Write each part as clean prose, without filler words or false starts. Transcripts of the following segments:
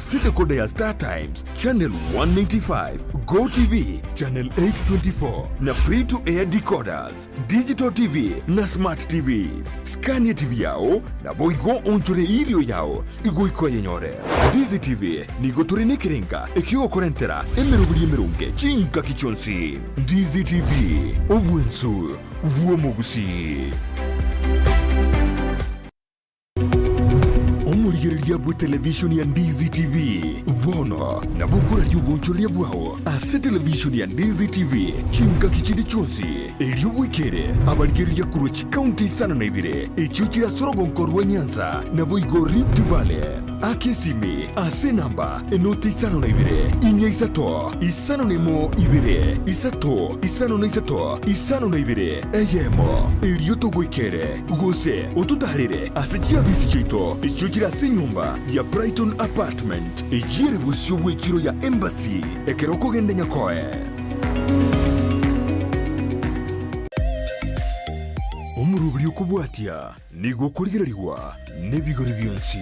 Ase decoder ya StarTimes, channel 185, GoTv, channel 824, na free to air decoders, digital TV na smart TVs. Scan TV yao naboigo onchore erio yao igoika oyenyore. Ndizi TV nigo tore nekerenga ekiogokorentera emeroberi emeronge chingaki chionsi. Ndizi TV, obwensu bw'omogusii. Omorigereria bw'etelevishoni ya Ndizi TV bono nabo okoraria obonchoreria bwao ase televishoni ya Ndizi TV chingaki chinde chionsi, erio bwekere abarigereria korwa chikaunti isano na ibere echio chire ase orogonko rwa Nyanza naboigo Rift Valley. Aka esimi ase enamba enoti isano na ibere, inya isato, isano na emo ibere, isato, isano na isato, isano na ibere, eyemo, erio togoikere. Gose ototaarere ase chiabisi chiaito echio chire ase enyomba ya Brighton Apartment, eyio ere bosio bw'echiro ya Embassy, ekero okogenda Nyakoe. Omoroberi okobwatia nigo okorigererigwa nebigori bionsi.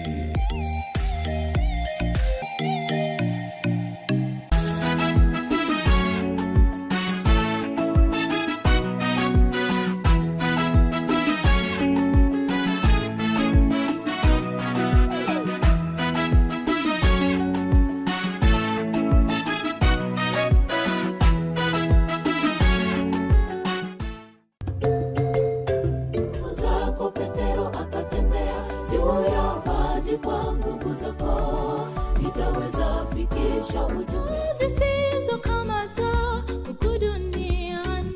Nguvu zako Petero akatembea juu ya maji kwa nguvu zako nitaweza fikisha ujumbe zisizo kama za huku duniani.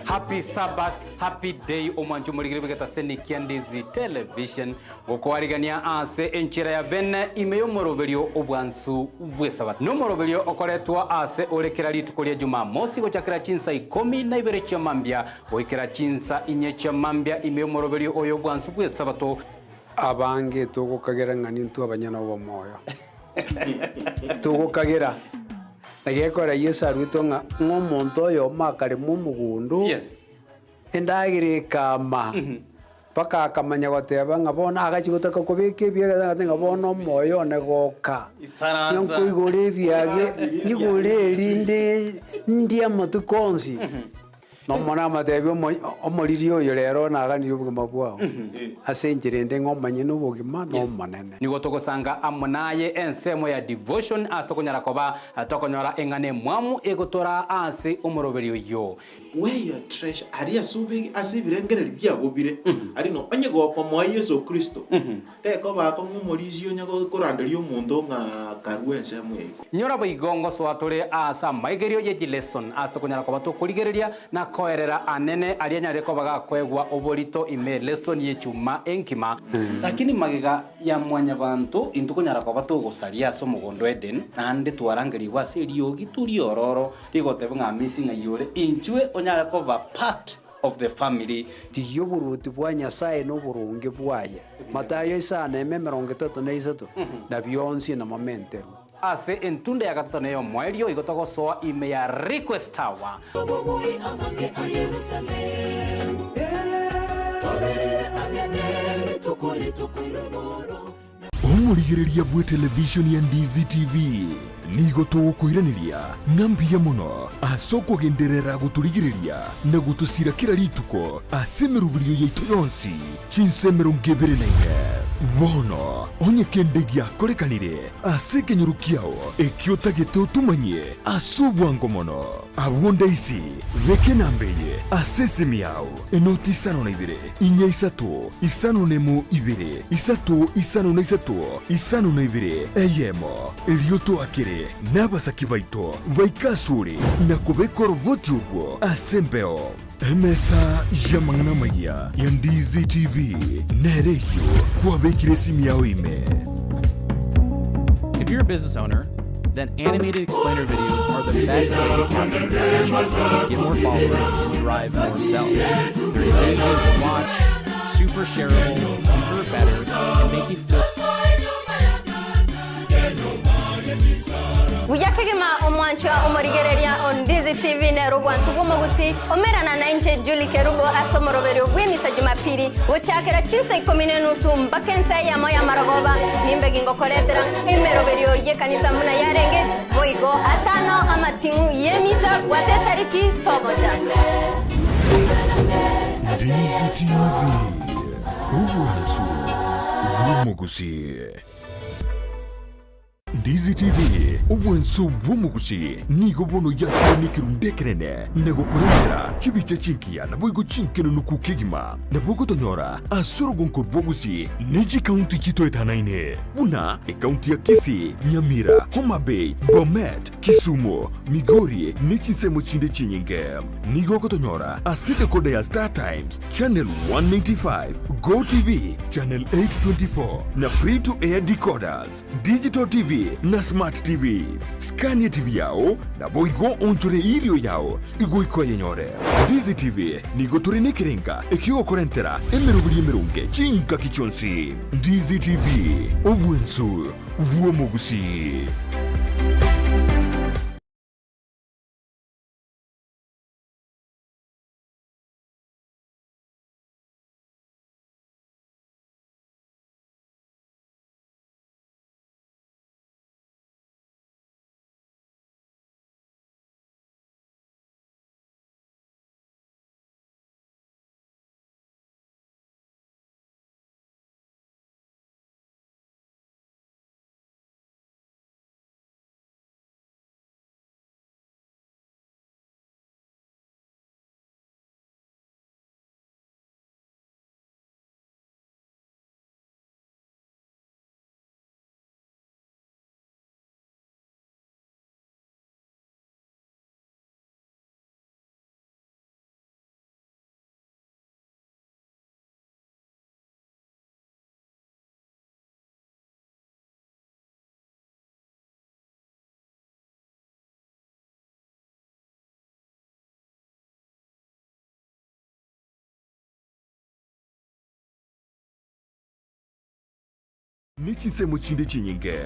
Happy Sabbath, happy day omwancho omorigere bw'egetaseni kia Ndizi Television gokoarigania ase enchera ya bene ime y'omoroberio obwansu bw'esabato. Nomoroberio okoretwa ase ore kera rituko ria Jumamosi gochakera chinsa ikomi na ibere chia mambia goikera chinsa inye chia mambia ime y'omoroberio oyo obwansu bw'esabato. Abange togokagera ng'a nintwe abanyene obomoyo. Togokagera. Na gekogera Yeso aruetwe ng'a ng'a omonto oyomo akarema omogondo, endagera ekama, mpaka akamanya goteba ng'a bono agachia gotaka kobeka ebiage agateba ng'a bono omoyo one goka, nkoigore ebiage, nyigore erinde ndie amatuko onsi. Nomone amatebia omo- omoriri oyo rero naganirie obogima bwao, ase enchera ende ng'a omanye nobogima na Omonene. Nigo togosanga amo naye ensemo ya devotion ase tokonyara koba tokonyora eng'ana emwamu egotoraa ase omoroberi oyio. Where your treasure, aria ase obe ase ebirengererio biago bire, aria ng'a onye gokomoa Yeso Kristo, tekoba akong'u omorisia onye koranderia omonto ng'a karue ensemo ya igoro. Nyora boigo ngosoa tore aase amaigerio ye chileson ase tokonyara koba tokorigereria na koerera anene aria anyarire koba gakoegwa oborito ime lesson y'echuma enkima. Lakini magega ya mwanyabanto intwe konyara koba togosaria ase omogondo o Eden, naende twarangerigwe ase eriogi riororo rigoteba ng'a amisi ng'ai ore inchwe onyare koba part of the family. Rigia oboruoti bwa Nyasae na oboronge bwaye, Matayo isano eme 33, na bionsi namamenterwe. Ase entunda ya gatato na ey'omoerio igo togosoa ime ya Request Tower. Obobui amange a Yerusalemu, toberere ang'e ne rituko rituko ri'omoro. Omorigereria bw'etelevishoni ya Ndizi TV nigo togokoiraneria ng'a mbuya mono ase okogenderera gotorigereria na gotosira kera rituko ase emeroberio yaito yonsi chinsa 24. Bono onye kende giakorekanire ase ekenyoro kiao ekio otagete otomanyie ase obwango mono, abwo ndaisi beka enamba eye ase esimi yao. Enoti isano na ibere, inya isato, isano nemo ibere, isato isano na isato, isano na ibere, eyemo. Erio toakere nabasaki baito baike asore na kobeka oroboti orwo ase embeo. Emesa y'amang'ana amayia ya Ndizi TV nere eyio kwabekire esimi yao ime. If you're a business owner, then animated explainer videos are the best way to capture attention, get more followers, and drive more sales. They're engaging to watch, super shareable, convert better, and make you feel. Buya kegima omwanchwa omorigereria o Ndizi TV. nero obwansu bw'omogusi, omerana nainche Julie Kerubo ase omoroberio bw'emisa Jumapili, gochakera chinsa ikomi na enusu mpaka ensa eyemo y'amarogoba, nimbe gingokoretera emeroberio y'ekanisa buna yarenge, boigo atano amating'u y'emisa bwate etariki togocha. Ndizi TV, obwansu bw'omogusi. Ndizi TV, obwanso bw'omogusi, nigo bono yakire nekerundu ekenene na gokorentera chibicha chingiya naboigo chinkenenuku kegima. Nabo ogotonyora ase orogonko rw'obogusi ne chikaunti chitoetanaine buna ekaunti ya Kisii, Nyamira, Homa Bay, Bomet, Kisumu, Migori ne chinsemo chinde chinyinge. Nigo ogotonyora ase decoder ya Star Times, Channel 195, Go TV, Channel 824 na Free to Air decoders. Digital TV na Smart TVs. Scania TV yao, naboigo onchore erio yao igoika oyenyore. Ndizi TV nigo tore nekerenga ekiogokorentera emeroberi emeronge chingaki chionsi. Ndizi TV, obwensu bw'omogusii. Ne chinsemo chinde chinyinge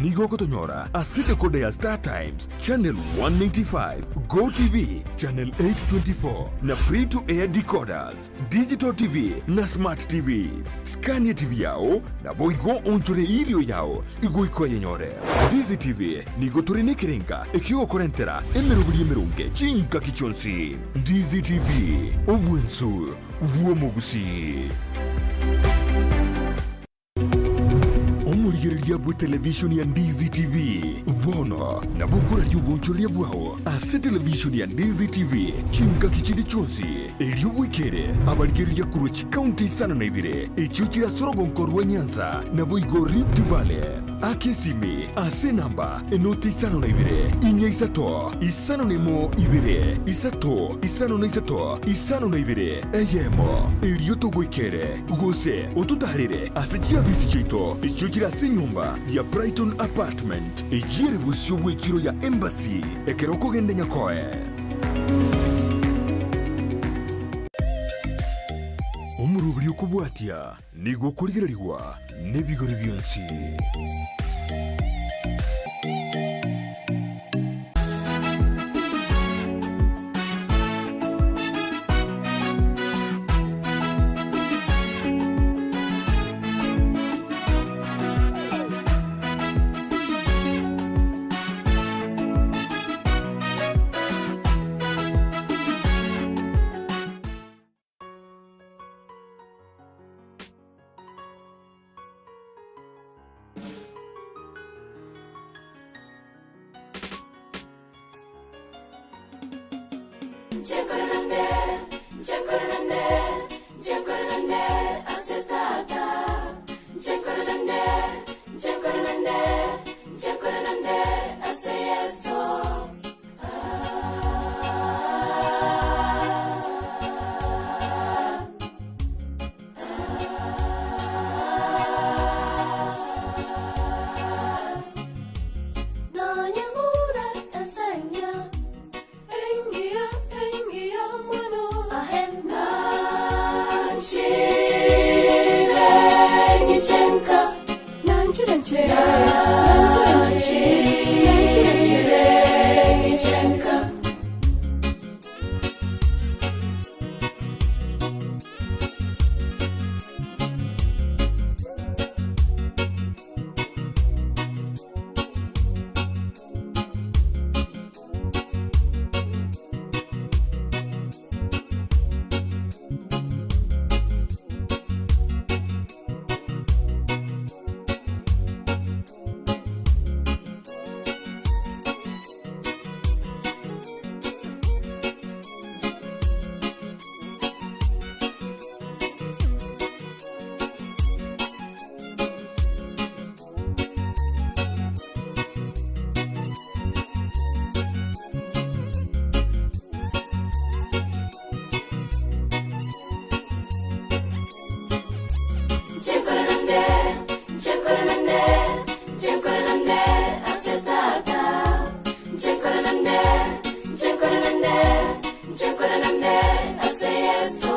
nigo ogotonyora ase decoder ya Star Times, Channel 195, Go TV, Channel 824 na Free to Air decoders, Digital TV na Smart TVs. Scania TV yao naboigo onchore erio yao igoika oyenyore. Ndizi TV nigo tore nekerenga ekiogokorentera emeroberi emeronge chingaki chionsi. Ndizi TV, obwensu bw'omogusii. Omorigereria bw'etelevishoni ya Ndizi TV bono nabo okoraria obonchoreria bwao ase televishoni ya Ndizi TV chingaki chinde chionsi, erio bwekere abarigereria korwa chikaunti isano na ibere echio chire ase orogonko rwa Nyanza naboigo Rift Valley. Aka esimi ase enamba enoti isano na ibere, inya isato, isano na emo ibere, isato, isano na isato, isano na ibere, eyemo, erio togoikere, gose ototaarere ase chiabisi chiaito echio chire ase enyomba ya Brighton Apartment, eyio ere bosio bw'echiro ya Embassy, ekero okogenda Nyakoe. Omoroberi okobwatia Nigo okorigererigwa nebigori bionsi. Nchekoranane, nchekoranane ase Tata. Nchekoranane, nchekoranane, nchekoranane ase Yeso.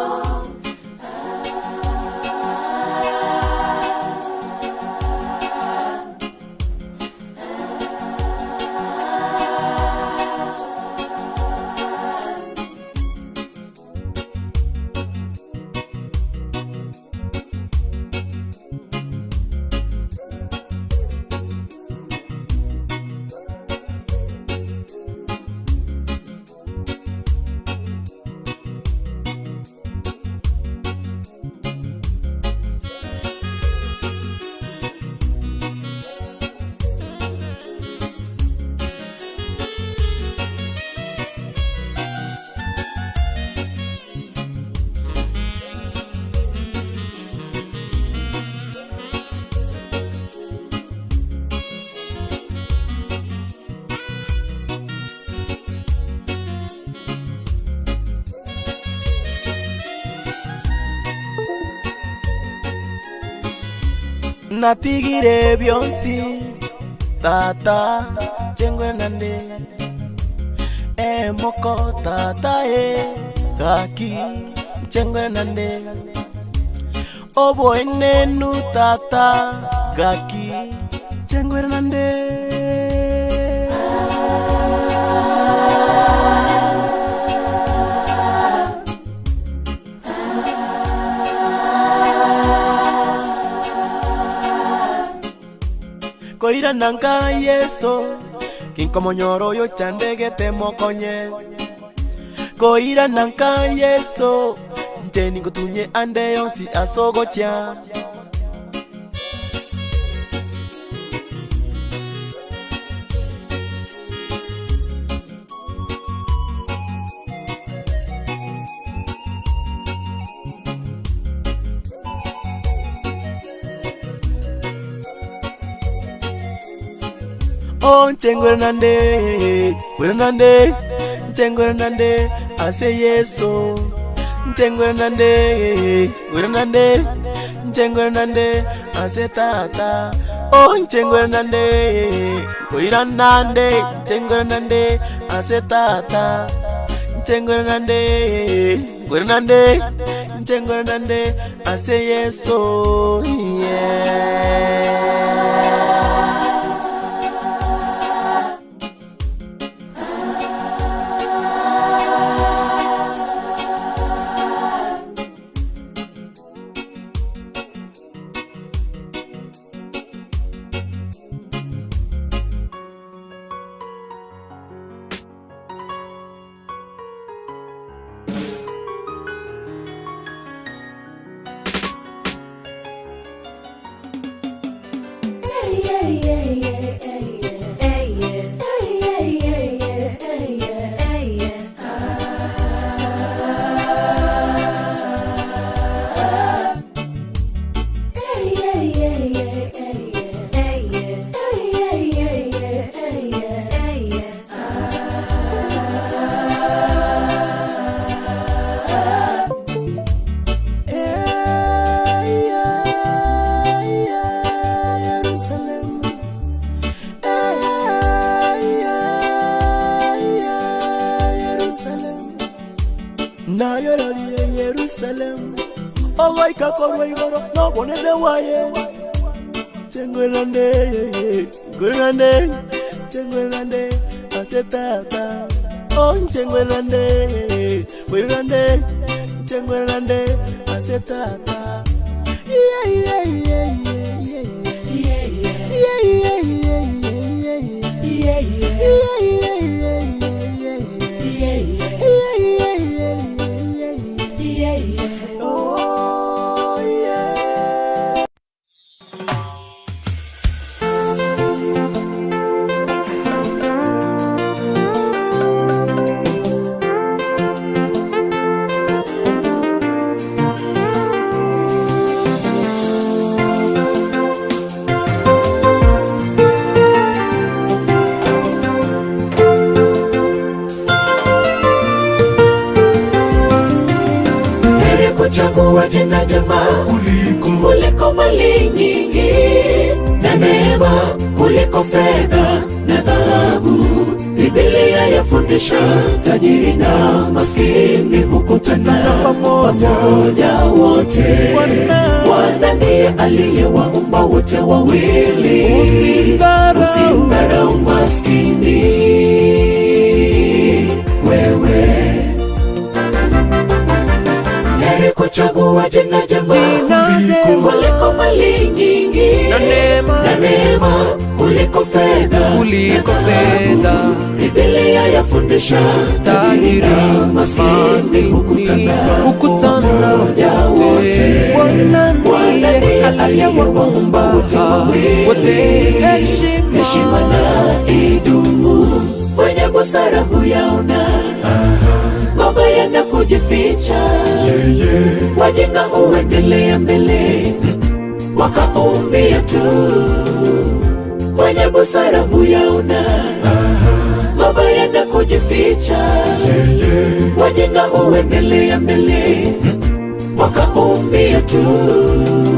Natigire bionsi tata chengwenande emoko tata e gaki chengwenande oboenenu tata gaki chengwenande. Koirananga Yeso kinkomonyoro oyo chandegete mokonye koirananga Yeso nche ningotunye ande yonsi asogochia. Oh, nchengwerenande, gwerenande, nchengwerenande, ase Yeso. Nchengwerenande, gwerenande, nchengwerenande, ase Tata. Oh, nchengwerenande, koiranande, nchengwerenande, ase Tata. Nchengwerenande, gwerenande, nchengwerenande, ase Yeso. Yeah. Nayororire Yerusalemu ogoika korwa igoro nobonene bwaye chengwenande ngwenande chengwenande ase tata oh nchengwenande ngwenande nchengwenande ase tata yeah yeah yeah yeah yeah yeah yeah yeah yeah yeah yeah yeah yeah yeah yeah yeah oh yeah. Heri kuchagua jina jema kuliko mali nyingi. kuliko fedha na dhahabu. Biblia yafundisha tajiri na maskini hukutana pamoja wote. Bwana ndiye aliyewaumba wote wawili. Usimdharau maskini wewe. Heri kuchagua jina jema kuliko mali nyingi, na neema kuliko fedha, Kuliko fedha. Biblia yafundisha tajiri na maskini hukutana Hukutana pamoja wote. Bwana Bwana ndiye ndiye aliyewaumba wote wote. wawili. Heshima Heshima na idumu, mwenye busara huyaona mabaya na kujificha. Wajinga huendelea mbele, wakaumia tu. Mwenye busara huyaona mabaya na kujificha. Wajinga huendelea mbele, wakaumia tu.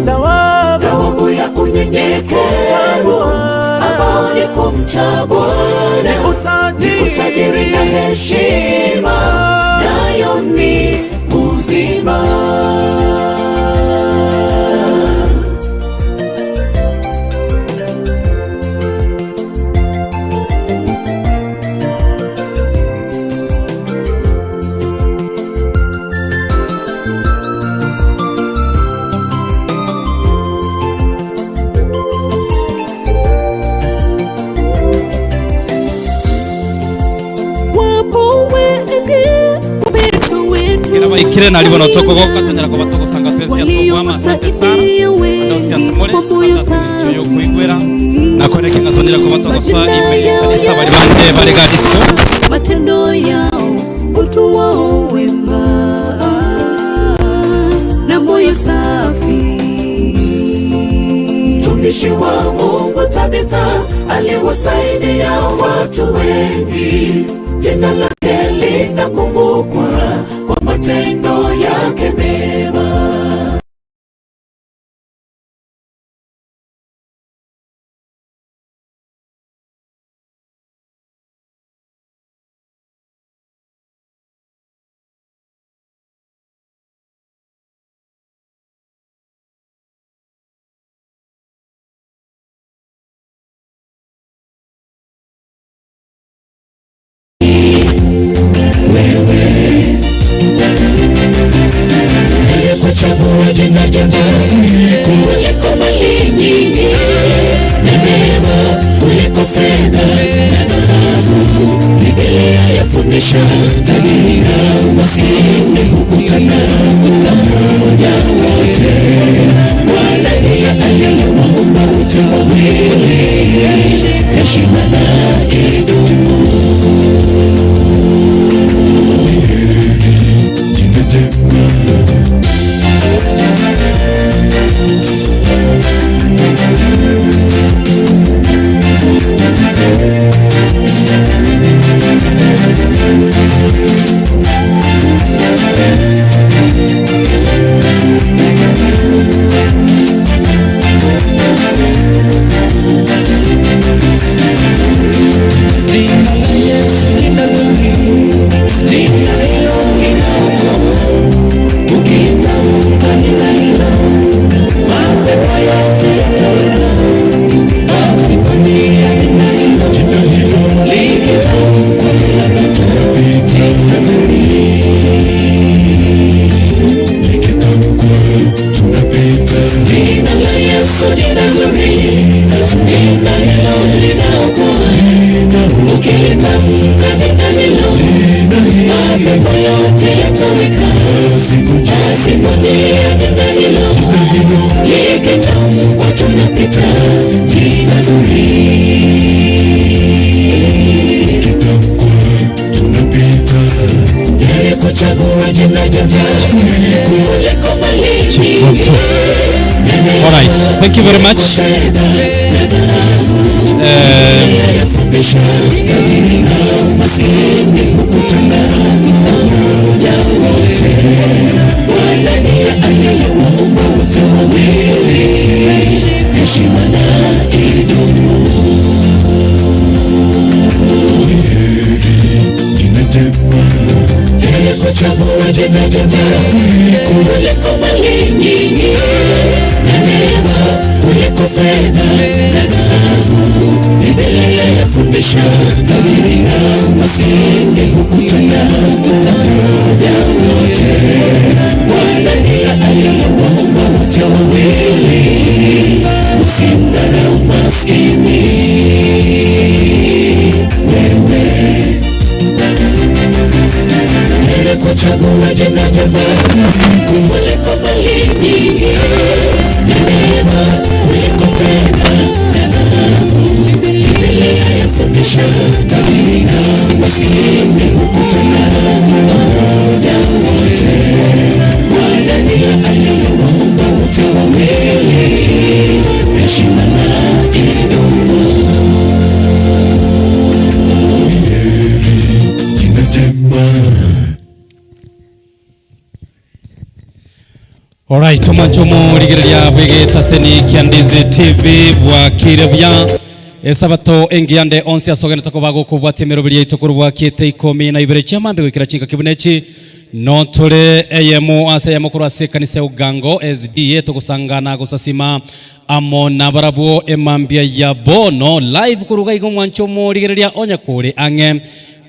Thawabu ya unyenyekevu ambao ni kumcha Bwana ni utajiri na heshima, nayo ni uzima. Wapo wengi wapendwa wetu Kira baikire nari bono tokogoka tonyara koba togosanga twensi ase obwama asante sana waliowasaidia ande ase wengi more kwa moyo asante ase eng'encho safi. yokoigwera nakone kinga tonyara koba togosoa ime ekanisa bari bande bare ga disco Matendo yao utu wao wema na moyo safi. Mtumishi wa Mungu Tabitha aliwasaidia watu wengi, jina lake linakumbukwa kwa matendo yake mema. Heri kuchagua jina jema kuliko mali nyingi, na neema kuliko fedha na dhahabu. Biblia yafundisha tajiri na maskini hukutana pamoja wote. Bwana ndiye aliyewaumba wote wawili, heshima na idumu. Jina la Yesu, jina zuri, jina hilo linaokoa. Ukilitamka jina hilo, mapepo yote yatoweka. Basi kwa njia jina hilo, likitamkwa tunapita. Jina zuri. Jina la Yesu, jina zuri, jina hilo linaokoa. Ukilitamka jina hilo, mapepo yote yatoweka. Asipojia jina hilo, likitamkwa tunapita. Jina zuri. Heri kuchagua jina jema kuliko mali nyingi. All right, thank you very much. jema kuliko mali nyingi, na neema kuliko fedha na dhahabu. Biblia yafundisha tajiri na maskini hukutana pamoja wote. Bwana ndiye aliyewaumba wote wawili, usimdharau maskini wewe. Heri kuchagua jina jema kuliko mali nyingi, na neema kuliko fedha na dhahabu. Biblia yafundisha tajiri na maskini hukutana pamoja wote. Bwana ndiye aliyewaumba wote wawili, heshima na idumu. Jina jema. Alright, omwancho omorigereria bwegetaseni kia Ndizi TV bwakire buya esabato engiyande onsi asogenete koba gokobwatia emeroberi yaito korwa bwakiete ikomi na ibere chiamambe goikera chingaki buna echi notore eyemo ase eyemo korwa ase ekanisa ya Ugango SDA togosangana gosasima amo nabarabwo emambia ya bono live koruga igo omwancho omorigereria onya kore ang'e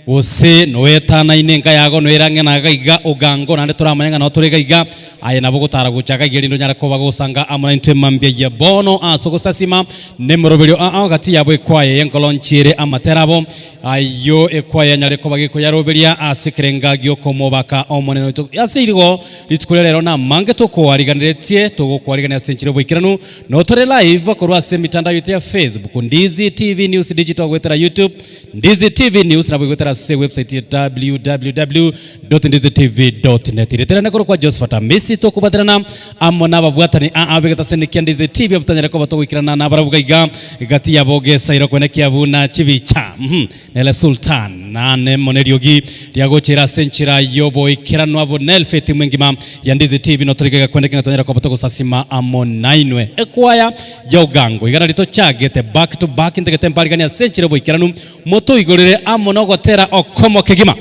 gose noetanaine enka yago noere ang'e na iga ogango naende toramanye ng'a noo tore iga iga aye nabo ogotara gocha iga iga erinde onyare koba gosanga amo naintwe mambia ya bono ase ogosasima na emeroberio aa gati yabo ekwaya y'enkoro nchiere amatera abo ayio ekwaya yanyare koba gekoyaroberia ase ekerenga gi'okomobaka Omonene oito. Ase igo rituko ria rero namange tokoariganeretie togokoarigania ase enchera y'oboikeranu notore live korwa ase emitandao yaito ya Facebook, Ndizi TV News Digital goetera YouTube, Ndizi TV News nabo igwetera ase website ya www.ndizitv.net. Reterane korwa kwa Josephat Amisi tokobaterana amo nababwatani aa begetaseni kia Ndizi TV abutanyare koba togoikerana nabarabwo gaiga gati yabo gesairo kwene kia buna chibicha. Mhm. Nere Sultan nane mono eriogi riagochera ase enchera y'oboikeranu abo nelfe etimu engima ya Ndizi TV notorigega kwene keng'a tonyare koba togosasima amo nainwe. Ekwaya ya Ogango igana ritochagete back to back ntagete mbariganie ase enchera y'oboikeranu motoigorere amo nogotera okomo kegima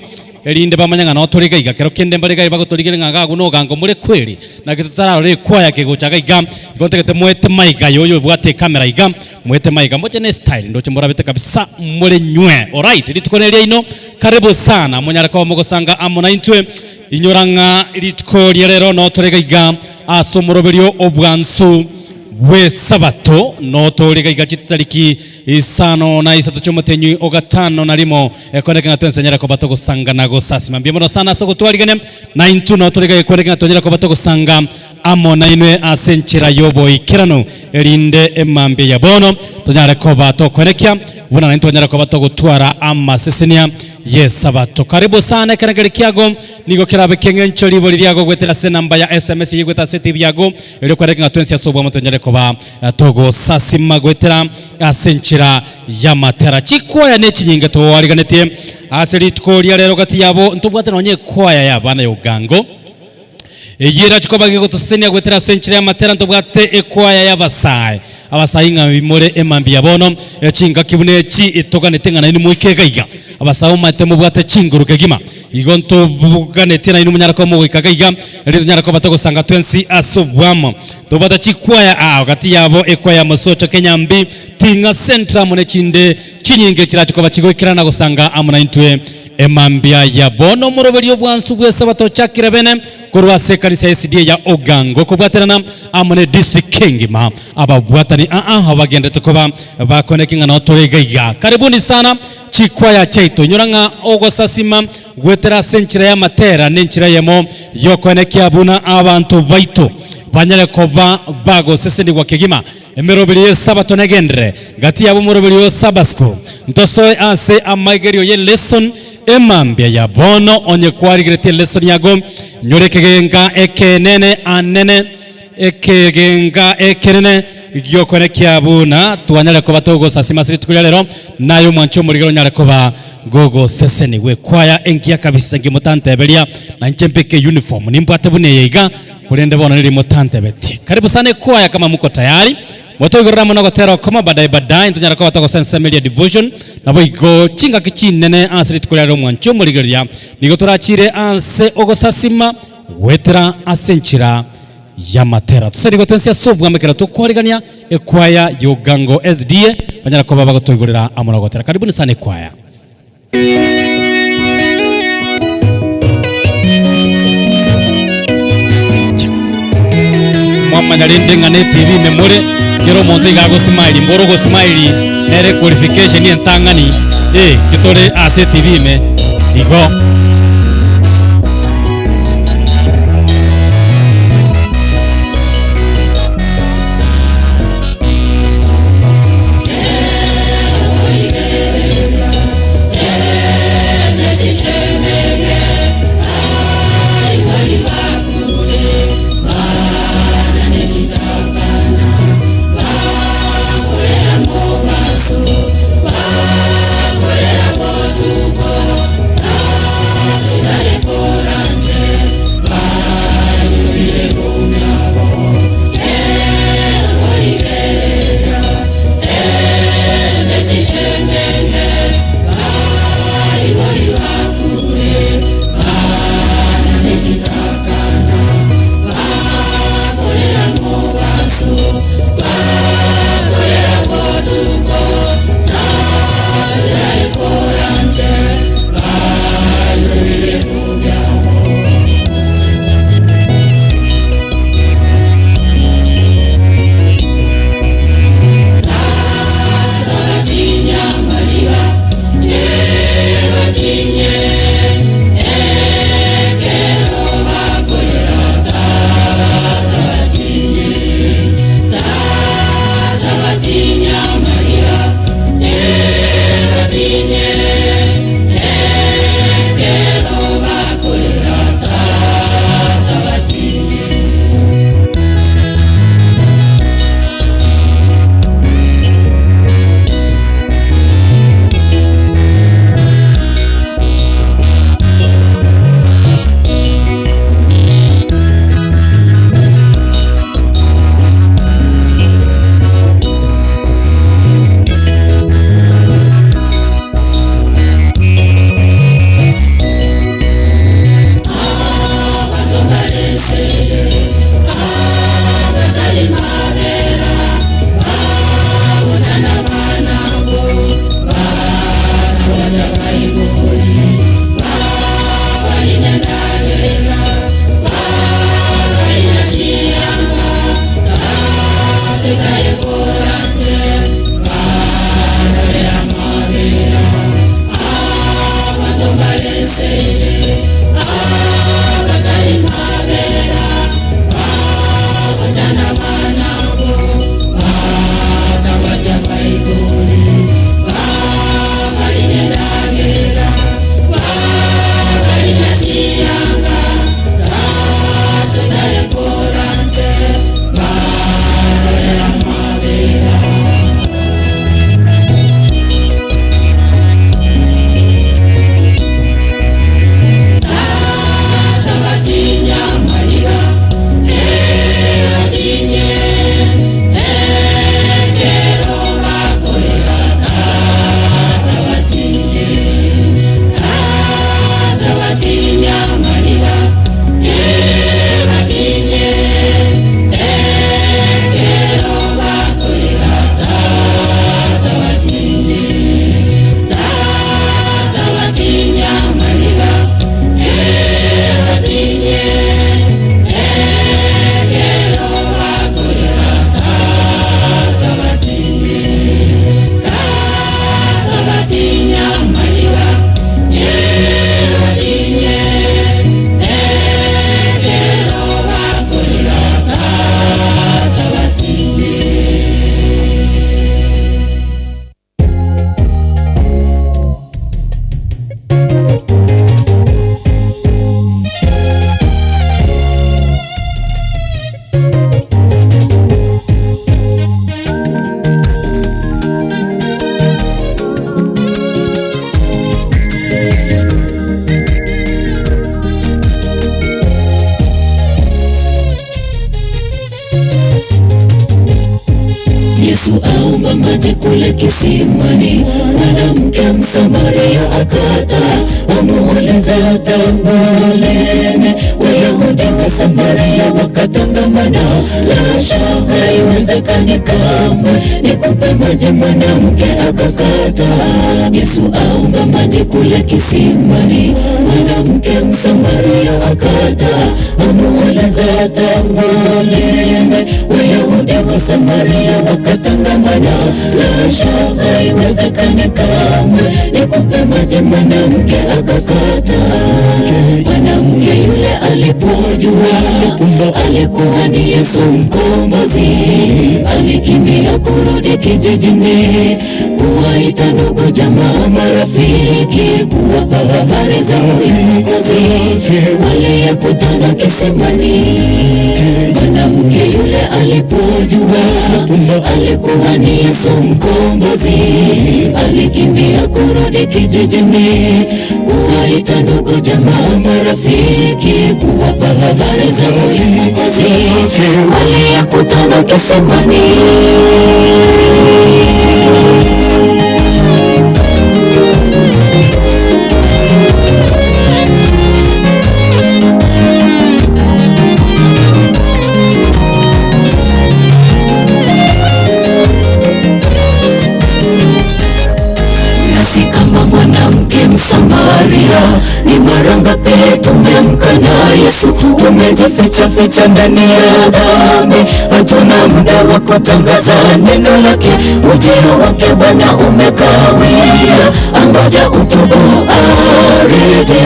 erinde bamanye ng'a notore iga iga. Kero kende mbare iga bagotorigereria ng'a iga agwo nogango more kweri naki totararora ekwaya kegocha iga iga. Igo ntagete moete maiga aye oyo obwate ecamera iga moete maiga moche ne style ndoche morabete kabisa more nywe. Alright rituko neri riaino karibu sana monyare koba mogosanga amo naintwe. Inyora ng'a rituko ria rero notore iga iga ase omoroberio obwansu bw'Esabato, notore iga iga chitariki isano na isato chi'omotenyi o gatano na rimo, ekoneke ng'a twensi tonyare koba togosanga na gosasima. Mbuya mono sana ase ogotwarigania, na intwe notore iga ekoneke ng'a tonyare koba togosanga amo nainwe ase enchera y'oboikeranu, erinde emambia ya bono tonyare koba tokoenekia buna naintwe twanyare koba togotwara amasesenia y'Esabato. Karibu sana ekerengerio kiago nigo kerabe ki'eng'encho ribori riago goetera ase enamba ya SMS eyio egoeta ase etibi yago, erio kwereke ng'a twensi ase oboamo tonyare koba togosasima goetera ase enchera y'amatera. Chikwaya ne chinyinge toariganetie ase rituko ria rero gati yabo ntobwate nonya ekwaya y'abana ya Ogango Eyio erache koba gegotosesenia goetera ase enchera y'amatera ntobwate ekwaya y'abasae. Abasae ng'a bimore emambia bono, chingaki buna echi etoganete ng'a nainwe moike iga iga. Abasae omanyete mobwate chinguru kegima. Igo ntoganetie nainwe monyare koba mogoika iga iga, erio tonyare koba togosanga twensi ase oboamo. Tobwate chikwaya aa gati yabo ekwaya ya Mosocho Kenyambi, Ting'a Centre amo nechinde chinyinge chirache koba chigoikerana na gosanga amo naintwe. Emambia ya bono omoroberio obwansu bw'esabato ochakire bene korwa ase ekanisa ya SDA ya Ogango kobwaterana amo ne district engima. Ababwatani aa abagenderete koba bakoneki ng'a nao tore iga iga. Karibuni sana chikwaya chiaito. Inyora ng'a ogosasima goetera ase enchera y'amatera nenchera eyemo y'okoenekia buna abanto baito banyare koba bagosesenigwa kegima. Emeroberio y'Esabato negenderere gati yabo omoroberio o Sabasku. Ntosoe ase amaigerio ye lesson emambia ya bono. Onye kwarigeretie lesson yago, nyora ekegenga ekenene anene, ekegenga ekenene gi'okoenekia buna twanyare koba togosasima ase rituko ria rero, naye omwanche omorigere onyare koba gogosesenigwa. Ekwaya engiya kabisa nki motanteberia, na inche mbeke uniform nimbwate buna eye iga. Korende bono niria motantebetie. Karibu sana ekwaya kama muko tayari. Motoigorere amo nogotera okomo badaye badaye ntonyara koba togosensemeria devotion naboigo chingaki chinene ase rituko riarero omwanchi omorigereria nigo torachire ase ogosasima. Goetera ase enchera y'amatera. Tosaini twensi ase obwamo ekero tokwarigania ekwaya y'Ogango SDA banyare koba bagotoigorera amo na gotera. Karibuni sana ekwaya. Mwamanya rende ng'a ne TV ime more, kera omonto iga agosmile, mboro ogosmile nere qualification entang'ani, eh, ki tore ase TV ime igo. kule kisimani, mwanamke Msamaria akata amuuliza tangu lini Wayahudi wa Samaria wakatangamana? Lasha, haiwezekani kamwe, nikupe maji. Mwanamke akakata. Yesu aomba maji kule kisimani, mwanamke Msamaria akata amuuliza tangu lini Wayahudi wa Samaria wakatangamana? Lasha, haiwezekani kamwe, nikupe maji. Mwanamke akakata. Mwanamke yule alipojua alikuwa ni Yesu mkombozi, alikimbia kurudi kijijini kuwaita ndugu, jamaa, marafiki, kuwapa habari za huyu Mwokozi waliyekutana kisimani. Mwanamke yule alipojua alikuwa ni Yesu mkombozi, alikimbia kurudi kijijini kuwaita ndugu, jamaa, marafiki, kuwapa habari za huyu Mwokozi waliyekutana kisimani. Nasi kama mwanamke Msamaria, ni mara ngapi tumemkana Yesu? Tumejificha ficha ndani ya dhambi, hatuna muda wa kutangaza neno lake. Ujio wake Bwana umekawia, angoja utubu arejee.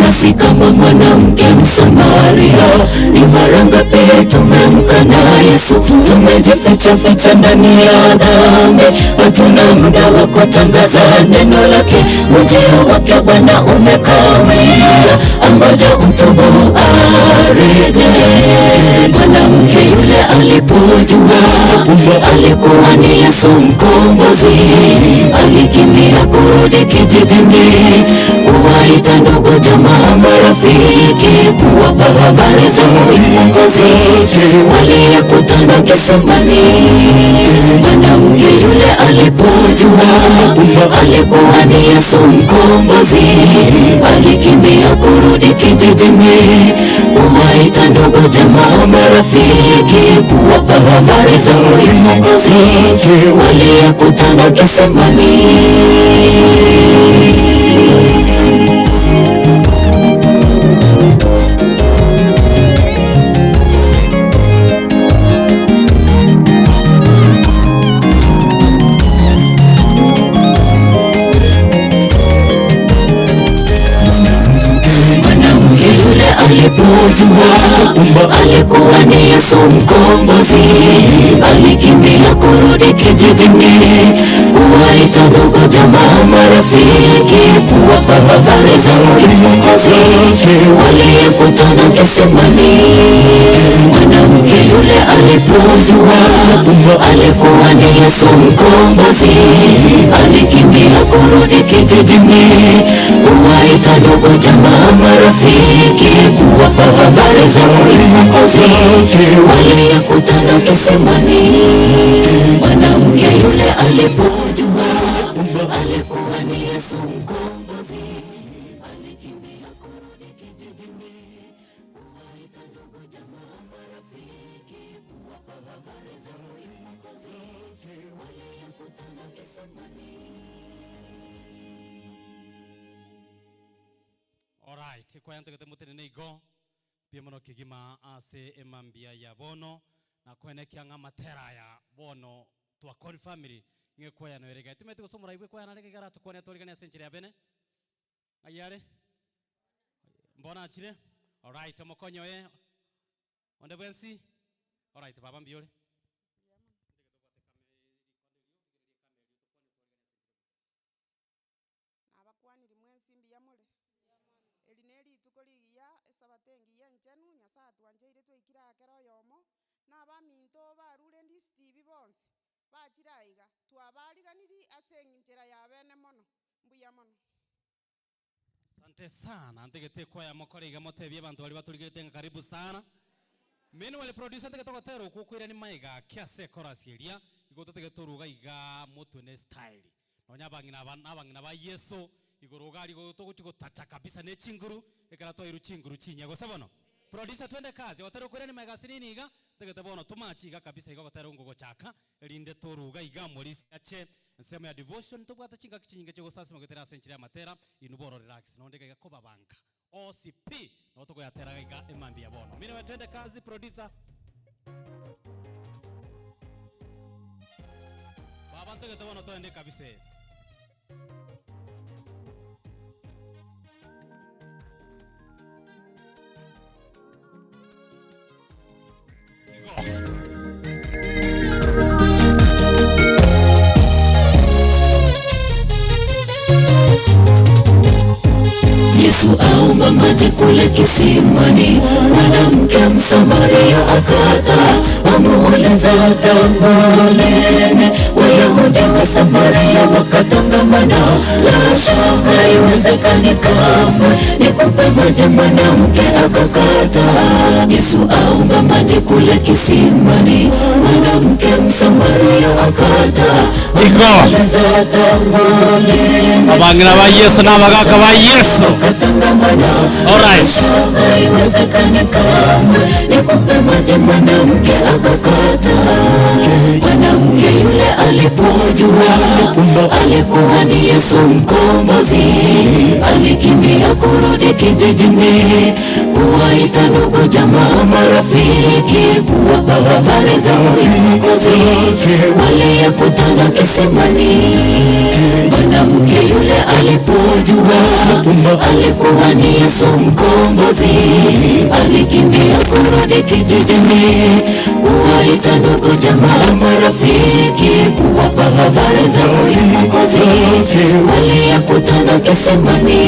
Nasi kama mwanamke Msamaria, ni mara ngapi tumemkana Yesu? Tumejificha ficha ndani ya dhambi, hatuna muda wa kutangaza neno lake. Ujio wake Bwana umekawia, angoja utubu arejee. Mwanamke yule alipojua alikuwa ni Yesu mkombozi, alikimbia kurudi kijijini kuwaita ndugu, jamaa, marafiki, kuwapa habari za huyu Mwokozi waliyekutana kisimani. Mwanamke yule alipojua alikuwa ni Yesu mkombozi, alikimbia kurudi kijijini kuwaita ndugu, jamaa, marafiki, kuwapa habari za huyu Mwokozi waliyekutana kisimani. Mwanamke yule alipojua alikuwa ni Yesu mkombozi, alikimbia kurudi kijijini kuwaita ndugu, jamaa, marafiki, kuwapa habari za huyu Mwokozi waliyekutana kisimani. Mwanamke yule alipojua alikuwa ni Yesu mkombozi, alikimbia kurudi kijijini kuwaita ndugu, jamaa, marafiki, kuwapa habari za huyu Mwokozi waliyekutana kisimani. Mwanamke yule alipojua alikuwa ni Yesu mkombozi, alikimbia kurudi kijijini kuwaita ndugu, jamaa, marafiki, kuwapa habari za huyu Mwokozi waliyekutana kisimani. Alright, kwayantogete motenene igo mbuya mono kegima ase emambia ya bono na koenekia ng'a amatera aya bono twakori family ng'e kwayanoere iga. Timanyete gose omorai bwe kwayanare iga aratokwane atoriganie ase enchera ya bene. Ng'ai are? Mbono achire? Alright, omokonyi oye onde bwensi? Alright, baba mbuya ore? Nabakwaniri mwensi mbuya more? Eri ne rituko rigiya, esabato engiya enchenu, Nyasaye atwancheire twaikire aa kera oyomo, na abaminto barure ndisiti bonsi, bachire aiga, twabariganiri ase eng'inchera ya bene mono, mbuya mono. Asante sana ntegete kwaya mokore iga motebie abanto baria batorigerete ng'a karibu sana. Meanwhile producer ntegete ogotera okwo okoirani maiga ake ase echorus eria. Igo totagete oruga igaa motwe ne style. Nonya abang'ina aba nabang'ina ba Yeso, igoro iga aria igo togochia gotacha kabisa ne chinguru, ekero twairwe chinguru chinyia. Gose bono? Producer twende kazi, ogotera okoirania magega asinini iga, ntagete bono tomache iga kabisa iga ogotera ngogochaka, erinde toruga iga morisia ache ensemo ya devotion, tobwate chingaki chinyinge chiogosasima goetera ase enchera y'amatera, inwe boro relax, nonde iga iga kobabanka onsi pi, nabo tokoyatera iga emambia bono. Minwe twende kazi producer. Baba ntagete bono toende kabisa eye. Yesu aomba maji kule kisimani, mwanamke Msamaria akata amuuliza tangu lini Wayahudi wa Samaria wakatangamana? La shaka, haiwezekani kamwe, nikupe maji. Mwanamke akakata. Yesu aomba maji kule kisimani, mwanamke Msamaria akata amuuliza tangu lini Abang'ina ba Yeso na abagaka ba Yeso. Alright. Haiwezekani kamwe nikupe maji, mwanamke akakata. Mwanamke yule alipojua alikuwa ni Yesu mkombozi, alikimbia kurudi kijijini kuwaita ndugu, jamaa, marafiki, kuwapa habari za huyu Mwokozi waliyekutana kisimani. Mwanamke yule alipojua alikuwa ni Yesu mkombozi, alikimbia kurudi kijijini kuwaita ndugu, jamaa, marafiki, kuwapa habari za huyu Mwokozi waliyekutana kisimani.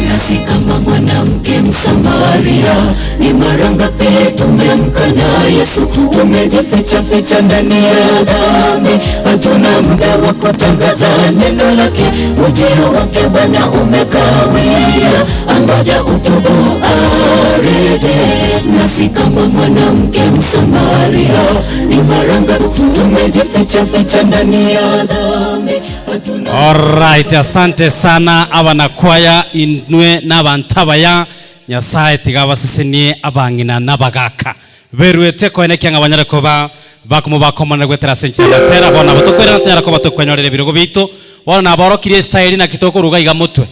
Nasi kama mwanamke Msamaria, ni mara ngapi tumemkana Yesu? Tumejificha ficha ndani ya dhambi, hatuna muda wa kutangaza neno lake. Ujio wake Bwana umekawia, angoja utubu arejee. Nasi kama mwanamke Msamaria, ni mara ngapi tumejificha ficha ndani ya dhambi, hatuna Alright, asante sana abanakwaya inwe n'abantu abaya nyasaye tiga abasesenie abang'ina n'abagaka berwete koene kiang'a banyare koba bakomo bakomana gwetera ase enchera batera bono nabo tokwerana tonyara koba tokwenyorera ebirogo biito bono naborokirie estyle naki tokoruga iga motwe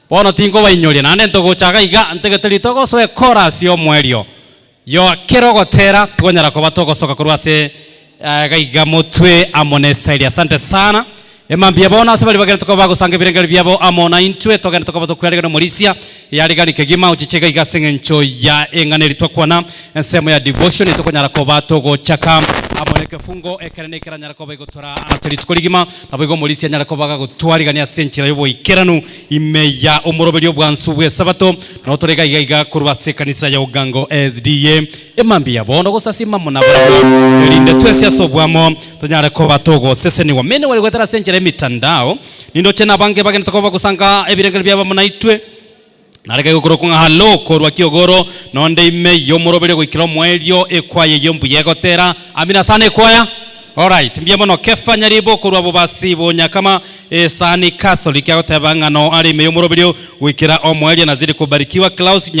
bono tinkobainyoria naende ntogochaga iga ntagete ritogosoa echorus ya omoerio yo kero ogotera tokonyara koba togosoka korwa ase iga iga motwe amo na estyle asante sana emambia bono ase baria bagende tokoba bagosanga ebirengeri biabo amo na intwe togende tokoba tokwearegana omorisia yarigani kegima ochiche iga iga ase eng'encho ya eng'ana eri twakwana ensemo ya devotion tokonyara koba togochaka amo na ekefungo ekere na ekeranyara koba egotora ase rituko rigima nabo igo omorisia anyare koba gagotwarigania ase enchera ya oboikeranu ime ya omoroberio obwansu bwa esabato nabo tore iga iga iga korwa ase ekanisa ya Ogango SDA emambia bono gosasima muna barabwo erinde twese ase obwamo tonyare koba togosesenigwa. Mene wari goetera ase enchera y'emitandao nindoche nabange bagende tokoba bagosanga ebirengero biabo amo naitwe nareke gokorokwa ng'a halo korwa kiogoro nonde ime y'omoroberio goikera omoerio ekwaya eyio mbuya egotera amina sana ekwaya Alright, mbuya mono Kefa Nyaribo korwa bobasi bonyakama esani Catholic agoteba ng'a no are ime y'omoroberio goikera omoerio nazidi kubarikiwa Klaus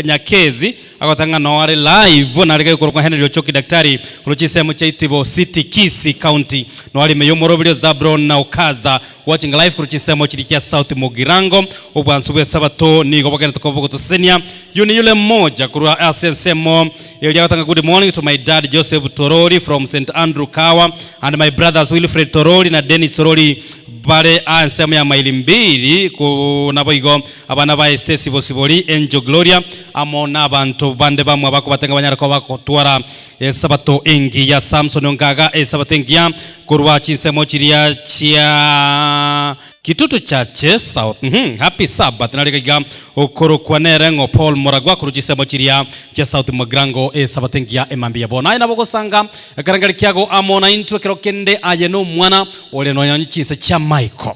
Nyakezi agoteba ng'a no are live nareke gokorokwa Henry Ochoki daktari korwa chinsemo chia Itibo City Kisii County no are ime y'omoroberio Zabron na Okaza watching live korwa chinsemo chiria chia South Mugirango obwansu bw'esabato nigo bogenete koba bogotosesenia Yuni yule mmoja korwa ase ensemo eria agotanga good morning to my dad Joseph Torori from St Andrew Kawa and my brothers Wilfred Torori na Dennis Torori bare aa ensemo ya maili mbili ku naboigo abana baye Stacy Bosibori, Angel Gloria amo nabanto bande bamwe abakobatenga banyare koba bagotwara esabato engiya. Samson Ongaga esabato engiya korwa chinsemo chiria chia. Kitutu Chache South uhmm happy Sabbath nare iga okorokwa nere ng'o Paul Moragwa korwa chisemo chiria chia South Mugirango esabato engiya emambia ya bono. Aye nabo ogosanga ekerengeri kiago amo naintwe ekero kende aye nomwana ore nonya chinse chia Michael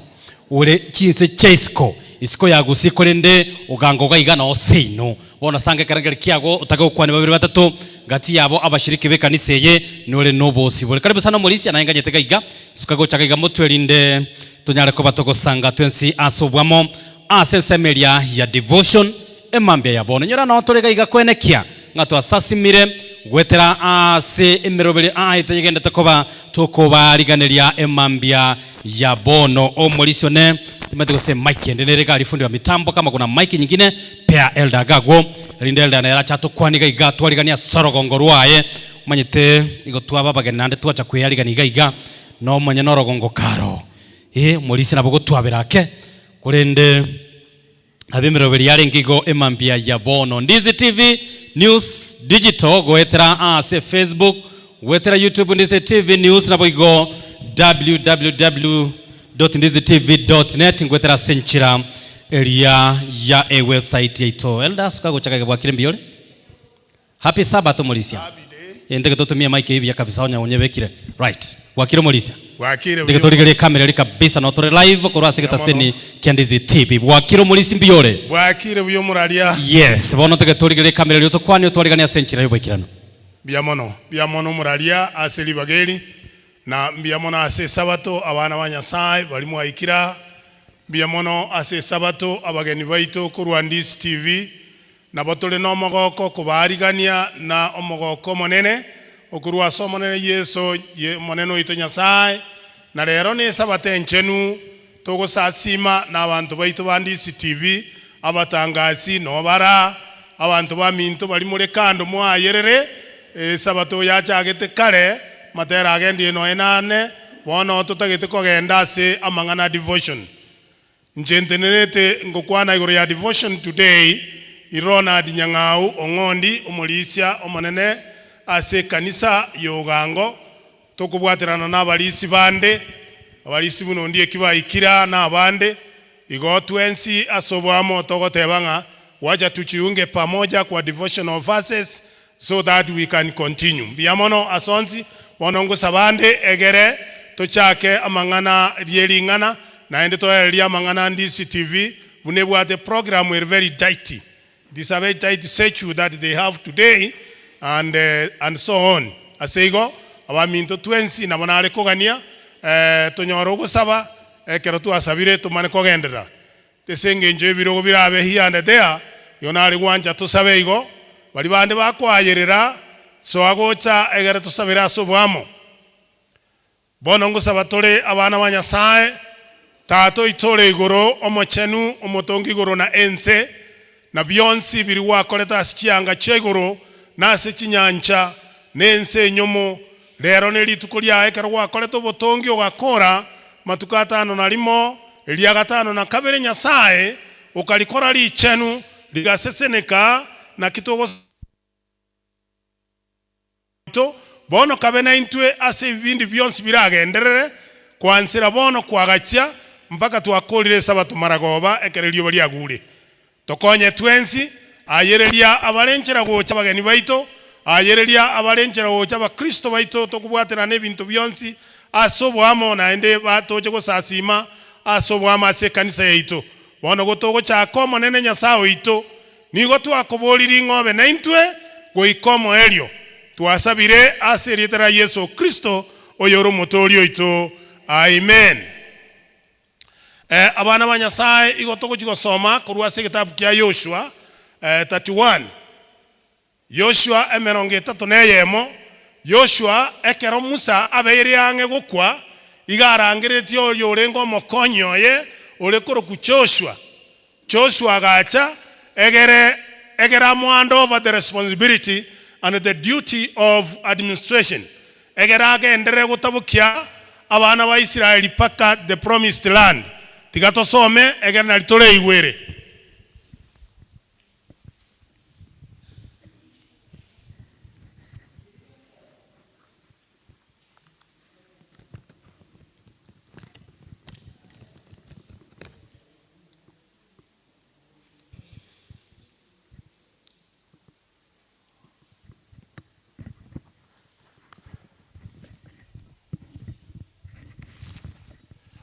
ore chinse chia isiko isiko ya Gusii korende oganga oga iga noo seino Bono sanga ekerengeri kiago otake gokwania babere batato gati yabo abashiriki b'ekanisa eye, nore nobosibore. Karibu sana omorisia, naye nganyete gaiga, suka gocha gaiga motwe erinde tonyare koba togosanga twensi ase obwamo ase ensemo eria ya devotion emambia ya bono. Inyora noo tore gaiga koenekia ng'a twasasimire goetera ase emeroberio aye teyegendete koba tokobariganeria emambia ya bono. Omorisia one timanyeti gose mic ende nere iga aria fundi wa mitambo kama kuna mic nyingine Pea Elder agagwo, erinde Elder nere ache atokwanie iga iga atwariganie ase orogongo rwaye. Omanyete igo twaba abageni naende twacha kweyarigania iga iga, nomanye norogongo karo. Ee, omorisia nabo gotwabera ake, korende nabo emeroberi yarenge igo emambia ya bono. Ndizi TV News Digital goetera ase Facebook, goetera YouTube Ndizi TV News naboigo www. Ndizitv.net ngoetera ase enchera eria ya ewebsite yaito. Elder suka gocha gaiga bwakire mbuya ore? Happy Sabbath omorisia. Ntege totumie mic eyio buya kabisa onye onyebekire. Right. Bwakire omorisia. Bwakire Ntege buya torigererie camera eria kabisa no tore live korwa ase Buya mono. egetaseni kia Ndizi TV. Bwakire omorisia mbuya ore? Bwakire buya omoraria. Yes, bono ntege torigererie camera eria otokwanie otwariganie ase enchera yoboikeranu. Mbuya mono. Mbuya mono omoraria ase ribaga eri. Na mbuya mono ase Esabato, abana ba Nyasae baria mwaikire aa. Mbuya mono ase Esabato, abageni baito korwa Ndisi TV. Nabo tore nomogoko kobaarigania na omogoko omonene okorwa ase Omonene Yeso, Omonene oito Nyasae. Na rero n'Esabato enchenu togosasima na abanto baito ba Ndisi TV, abatangasi nobara, abanto baminto baria more kando moayerere, Esabato yachagete kare, matera agendire nonya nane, bono totagete kogenda ase amang'ana a devotion. Inche ntenerete ngokwana igoro ya devotion today, Ronald Nyang'au Ong'ondi omorisia omonene ase ekanisa y'Ogango, Tokobwaterana nabarisi bande, abarisi buna ondieki baikire aa na abande, igo twensi ase oboamo togoteba ng'a wacha tujiunge pamoja kwa devotional verses so that we can continue. Mbuya mono ase onsi, bono ngosaba ande egere tochake amang'ana rie ring'ana naende toererie amang'ana Ndisi TV buna ebwate program ere very tight. It is a very tight schedule that they have today and and so on. Ase igo, abaminto twensi nabo nare kogania tonyore ogosaba, ekero twasabire tomane kogenderera. Ase engencho y'ebirogo birabe here and there, igo nare gwancha tosabe igo, baria bande bakoayerera, soa gocha egere tosabere ase oboamo. Bono ngosaba tore abana ba Nyasae, Tata oito ore igoro, omochenu, omotongi igoro na ense, na bionsi biria gwakorete ase chianga chia igoro, na ase chinyancha, na ense enyomo, rero nerituko riaye ekero gwakorete obotongi ogakora matuko atano na rimo, eria gatano na kabere Nyasae okarikora richenu, rigaseseneka, naki togos. Baito, bono kabe naintwe ase ebibindi bionsi biragenderere, koansera bono kwagachia mpaka twakorire Esabato maragoba ekero erioba riagure. Tokonye twensi, ayereria abare nchera gocha abageni baito, ayereria abare nchera gocha abakristo baito tokobwaterana ebinto bionsi ase oboamo naende batoche gosasima ase oboamo ase ekanisa yaito. Bono gotogochaka Omonene Nyasae oito, Nigo twakoboririe ng'a obe naintwe goika omoerio. Twasabire ase erieta ria Yeso Kristo, oyore Omotooria oito. Amen. Abana ba Nyasae, igo togochia gosoma korwa ase egetabu kia Yoshua 31. Yoshua 31, Yoshua, ekero Musa abeire ang'e gokwa, iga arangeretie oria orenge omokonyi oye, ore korokwa Joshua. Joshua agacha, egere egere amohand over the responsibility and the duty of administration, egere agenderere gotabokia abana ba Israeli mpaka the promised land. Tiga tosome, egere nari toreigwere.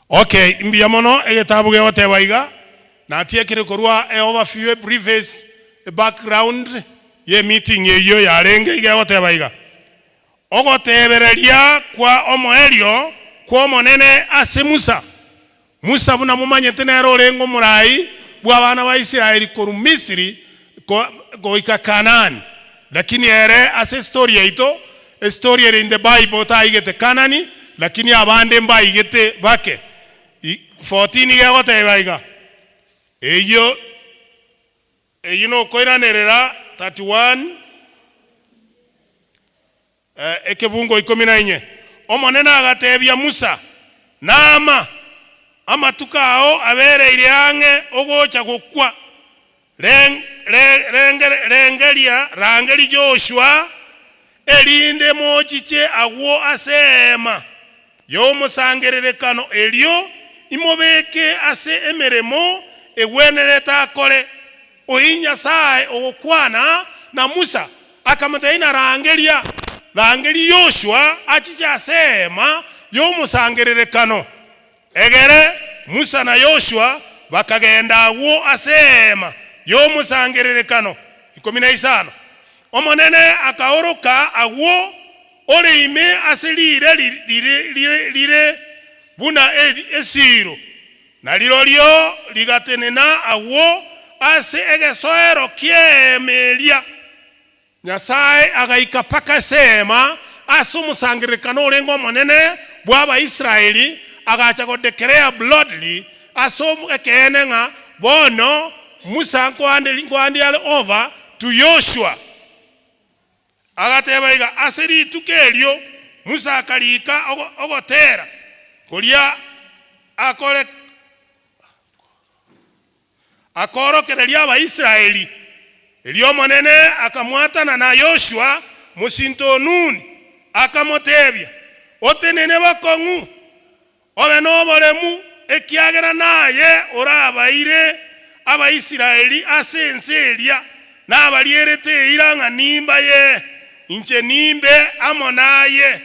Okay, mbuya mono, egetabu gegoteba iga, Natiekire korwa e overview, e preface, e background ye meeting eyio yarenge iga egoteba iga, Ogotebereria kwa omoerio kw'Omonene ase Musa. Musa buna momanyete nere orenge omorai bw'abana ba Israeli korwa Misiri goika Kanaani. Lakini ere ase estory yaito, estory ere in the Bible taigete Kanani, lakini abande mbaigete bake. 14 iga egoteba iga, Eyio eyio nokoiranerera 31 Ekebungo ikomi na inye. Omonene agatebia Musa, Naama, amatuko ao abereire ang'e ogocha gokwa. Rengeria, rangeria Joshua, erinde mochiche agwo ase Eema y'Omosangererekano, erio imobeke ase emeremo egwenerete akore. Oyio Nyasae ogokwana na Musa, akamotebia, Narangeria, rangeria Yoshua achiche ase Eema y'Omosangererekano. Egere Musa na Yoshua bakagenda agwo ase Eema y'Omosangererekano. 15 Omonene akaoroka agwo ore ime ase riire rire buna esiiro, Na rirorio rigatenena agwo ase egesoero ki'eema eria. Nyasae agaika mpaka ase eema, ase omosangererekano orenge omonene bw'Abaisraeli, agacha godeclare broadly ase ekeene ng'a bono Musa nkohandi are over to Yoshua. Agateba iga, Ase rituko erio Musa akariika ogoteera koria akore akorokereria Abaisraeli. Erio Omonene akamwatanana Yoshua, mosinto o Nuni, akamoteebia, Otenene bokong'u, Obe noboremu, ekiagera naye orabaire Abaisraeli ase ense eria nabarierete eira ng'a nimbayee, inche nimbe amo naye.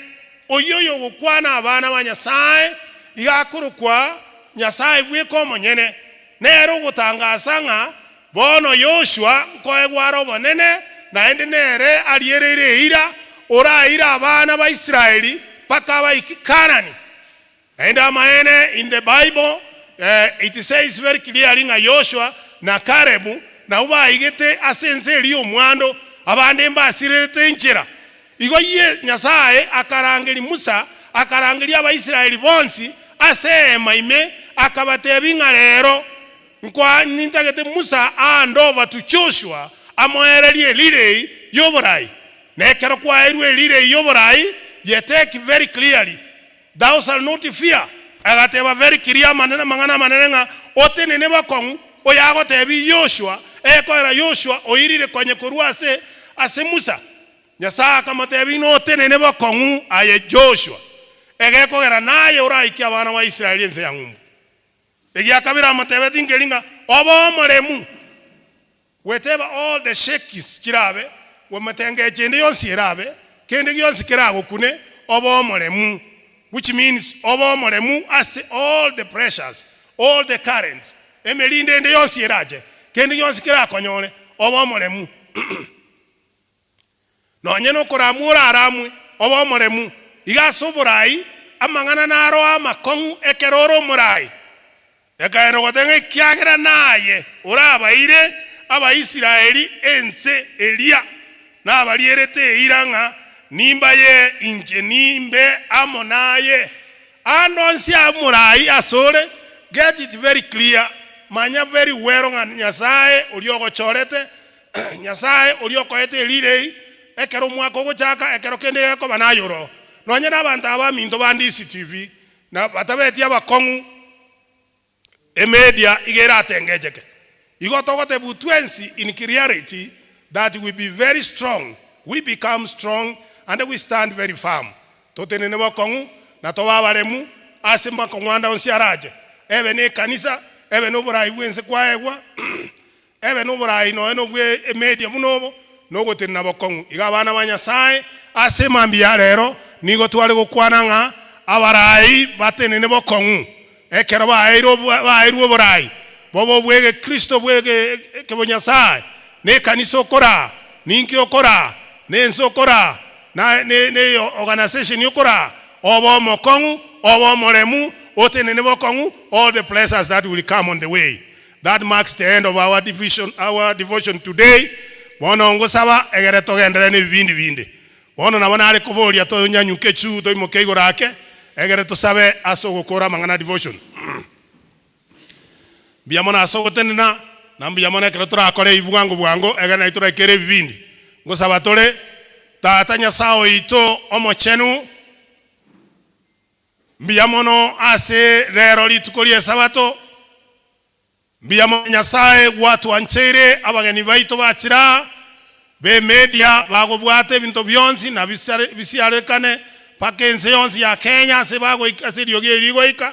Oyio oyogokwana abana ba Nyasae iga akorokwa Nyasae bweka omonyene, nere ogotangasa ng'a bono Yoshua nkoegwa are obonene, naende nere ariereire eira, oraire abana ba Israeli mpaka abaiki Kanani. Naende amaene in the bible it says very clearly ng'a Yoshua na Caleb nabwo baigete ase ense eria y'omwando, abande mbasirerete enchera. Igo ye Nyasae akarangeria Musa, akarangeria Abaisraeli bonsi ase eema ime, akabatebia ng'a rero nkwa nintagete Musa a-hand over to Joshua amoererie elirei y'oborai. Na ekero kwaeirwe elirei y'oborai, ye take very clearly Thou shalt not fear, agateba very clear amanene amang'ana amanene ng'a otenene bokong'u, oyo agotebia Yoshua, ekoera Yoshua oirire konye korwa ase ase Musa. Nyasae akamotebia ng'a otenene bokong'u aye Joshua, egekogera naye oraikie abana ba Israeli ense ya ng'umbu. Egiakabere amotebetie nkeri ng'a obe omoremu. Weteba all the shakes chirabe, wemetengecho ende yonsi erabe, kende gionsi keragokune, obe omoremu, which means obe omoremu ase all the pressures, all the currents, emerindo ende yonsi erache, kende gionsi kerakonyore, obe omoremu. Nonye nokoramwa oraramwe, obe omoremu. Iga ase oborai, amang'ana naro amakong'u ekero ore omorai. Ekaenda goteba ng'a ekiagera naye orabaire Abaisraeli ense eria, nabarierete eira ng'a nimbayee inche nimbe amo naye. Aande onsi aa omorai asore, get it very clear, manya very well ng'a Nyasae oria ogochorete Nyasae oria okoete erirei, ekero omwaka ogochaka, ekero kende gekoba naye oroo. Nonye nabanto aba baminto ba Ndisi TV, na batabeti abakong'u, emedia iga eratengecheke. Igo togotebwa twensi in clearity that we be very strong, we become strong and we stand very firm. Totenene bokong'u na tobe abaremu ase makong'u ande onsi arache, ebe ne ekanisa, ebe noborai bw'ense kwaegwa, Ebe noboraai nonya nobwe emedia buna obo, na ogotenena bokong'u. Iga abana ba Nyasae, ase emambia ya rero nigo tware gokwana ng'a abaraai batenene bokong'u. Ekero baeire baeirwe oborai, bobe obw'egekristo bw'ege ekebonyasae, na ekanisa okoraa, ninki okoraa, na ense okoraa, na ne ne organisation okoraa, obe omokong'u, obe omoremu, otenene bokong'u, all the pressures that will come on the way. That marks the end of our division, our devotion today. Bono ngosaba egere togenderere na ebibindi binde. Bono nabo nare koboria tonyanyuke chuu toimoke igoro ake, egere tosabe ase ogokora amang'ana devotion. Mbuya mono ase ogotenena, na mbuya mono ekero torakore ebi bwango bwango, egere naintwe toraikere ebibindi. Ngosaba tore, Tata Nyasae oito omochenu, mbuya mono ase rero rituko ri'Esabato, Mbuya mono Nyasae gwatwancheire abageni baito bachire aa, b'emedia bagobwata ebinto bionsi na bisiarekane mpaka ense yonsi ya Kenya ase bagoika ase eriogi eri rigoika.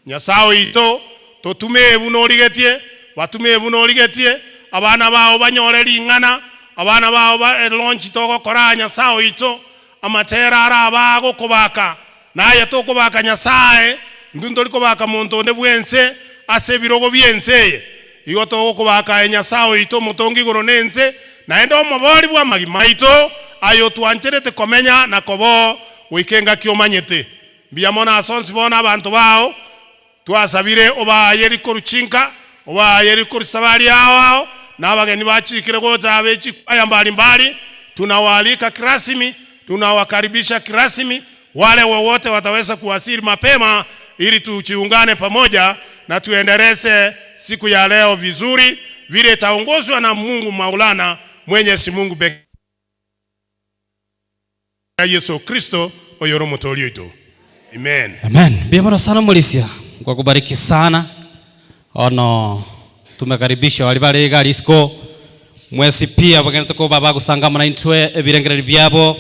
Nyasae oito, totume buna origetie, batume buna origetie, abana bao banyore ring'ana, abana bao ba elaunch togokora aa Nyasae oito, amatera arabe agokobaka, Naye tokobaka Nyasae, intwe ntori kobaka monto onde bw'ense ase ebirogo bi'ense eye. Igo togokobaka aye Nyasae oito omotongi igoro na ense, naende omobori bw'amagima aito, aye otwancherete komenya na koba oo goika engaki omanyete. Mbuya mono ase onsi bono abanto bao, Twasabire obaayeri korwa chinka, obaayeri korwa chisabari ao ao, na abageni bachikire gocha abe chikwaya mbali mbali, tunawaalika kirasimi, tunawakaribisha kirasimi, wale wowote wataweza kuwasili mapema ili tujiungane pamoja na tuendeleze siku ya leo vizuri vile itaongozwa na Mungu Maulana Mwenyezi Mungu pekee Yeso Kristo oyore omotoori oito. Amen. Amen. Mbuya mono sana omorisia. Mungu akubariki sana. Ono tumekaribisha baria bare iga risiko mwesi pi abagenderete koba bagosanga amo naintwe ebirengererio biabo.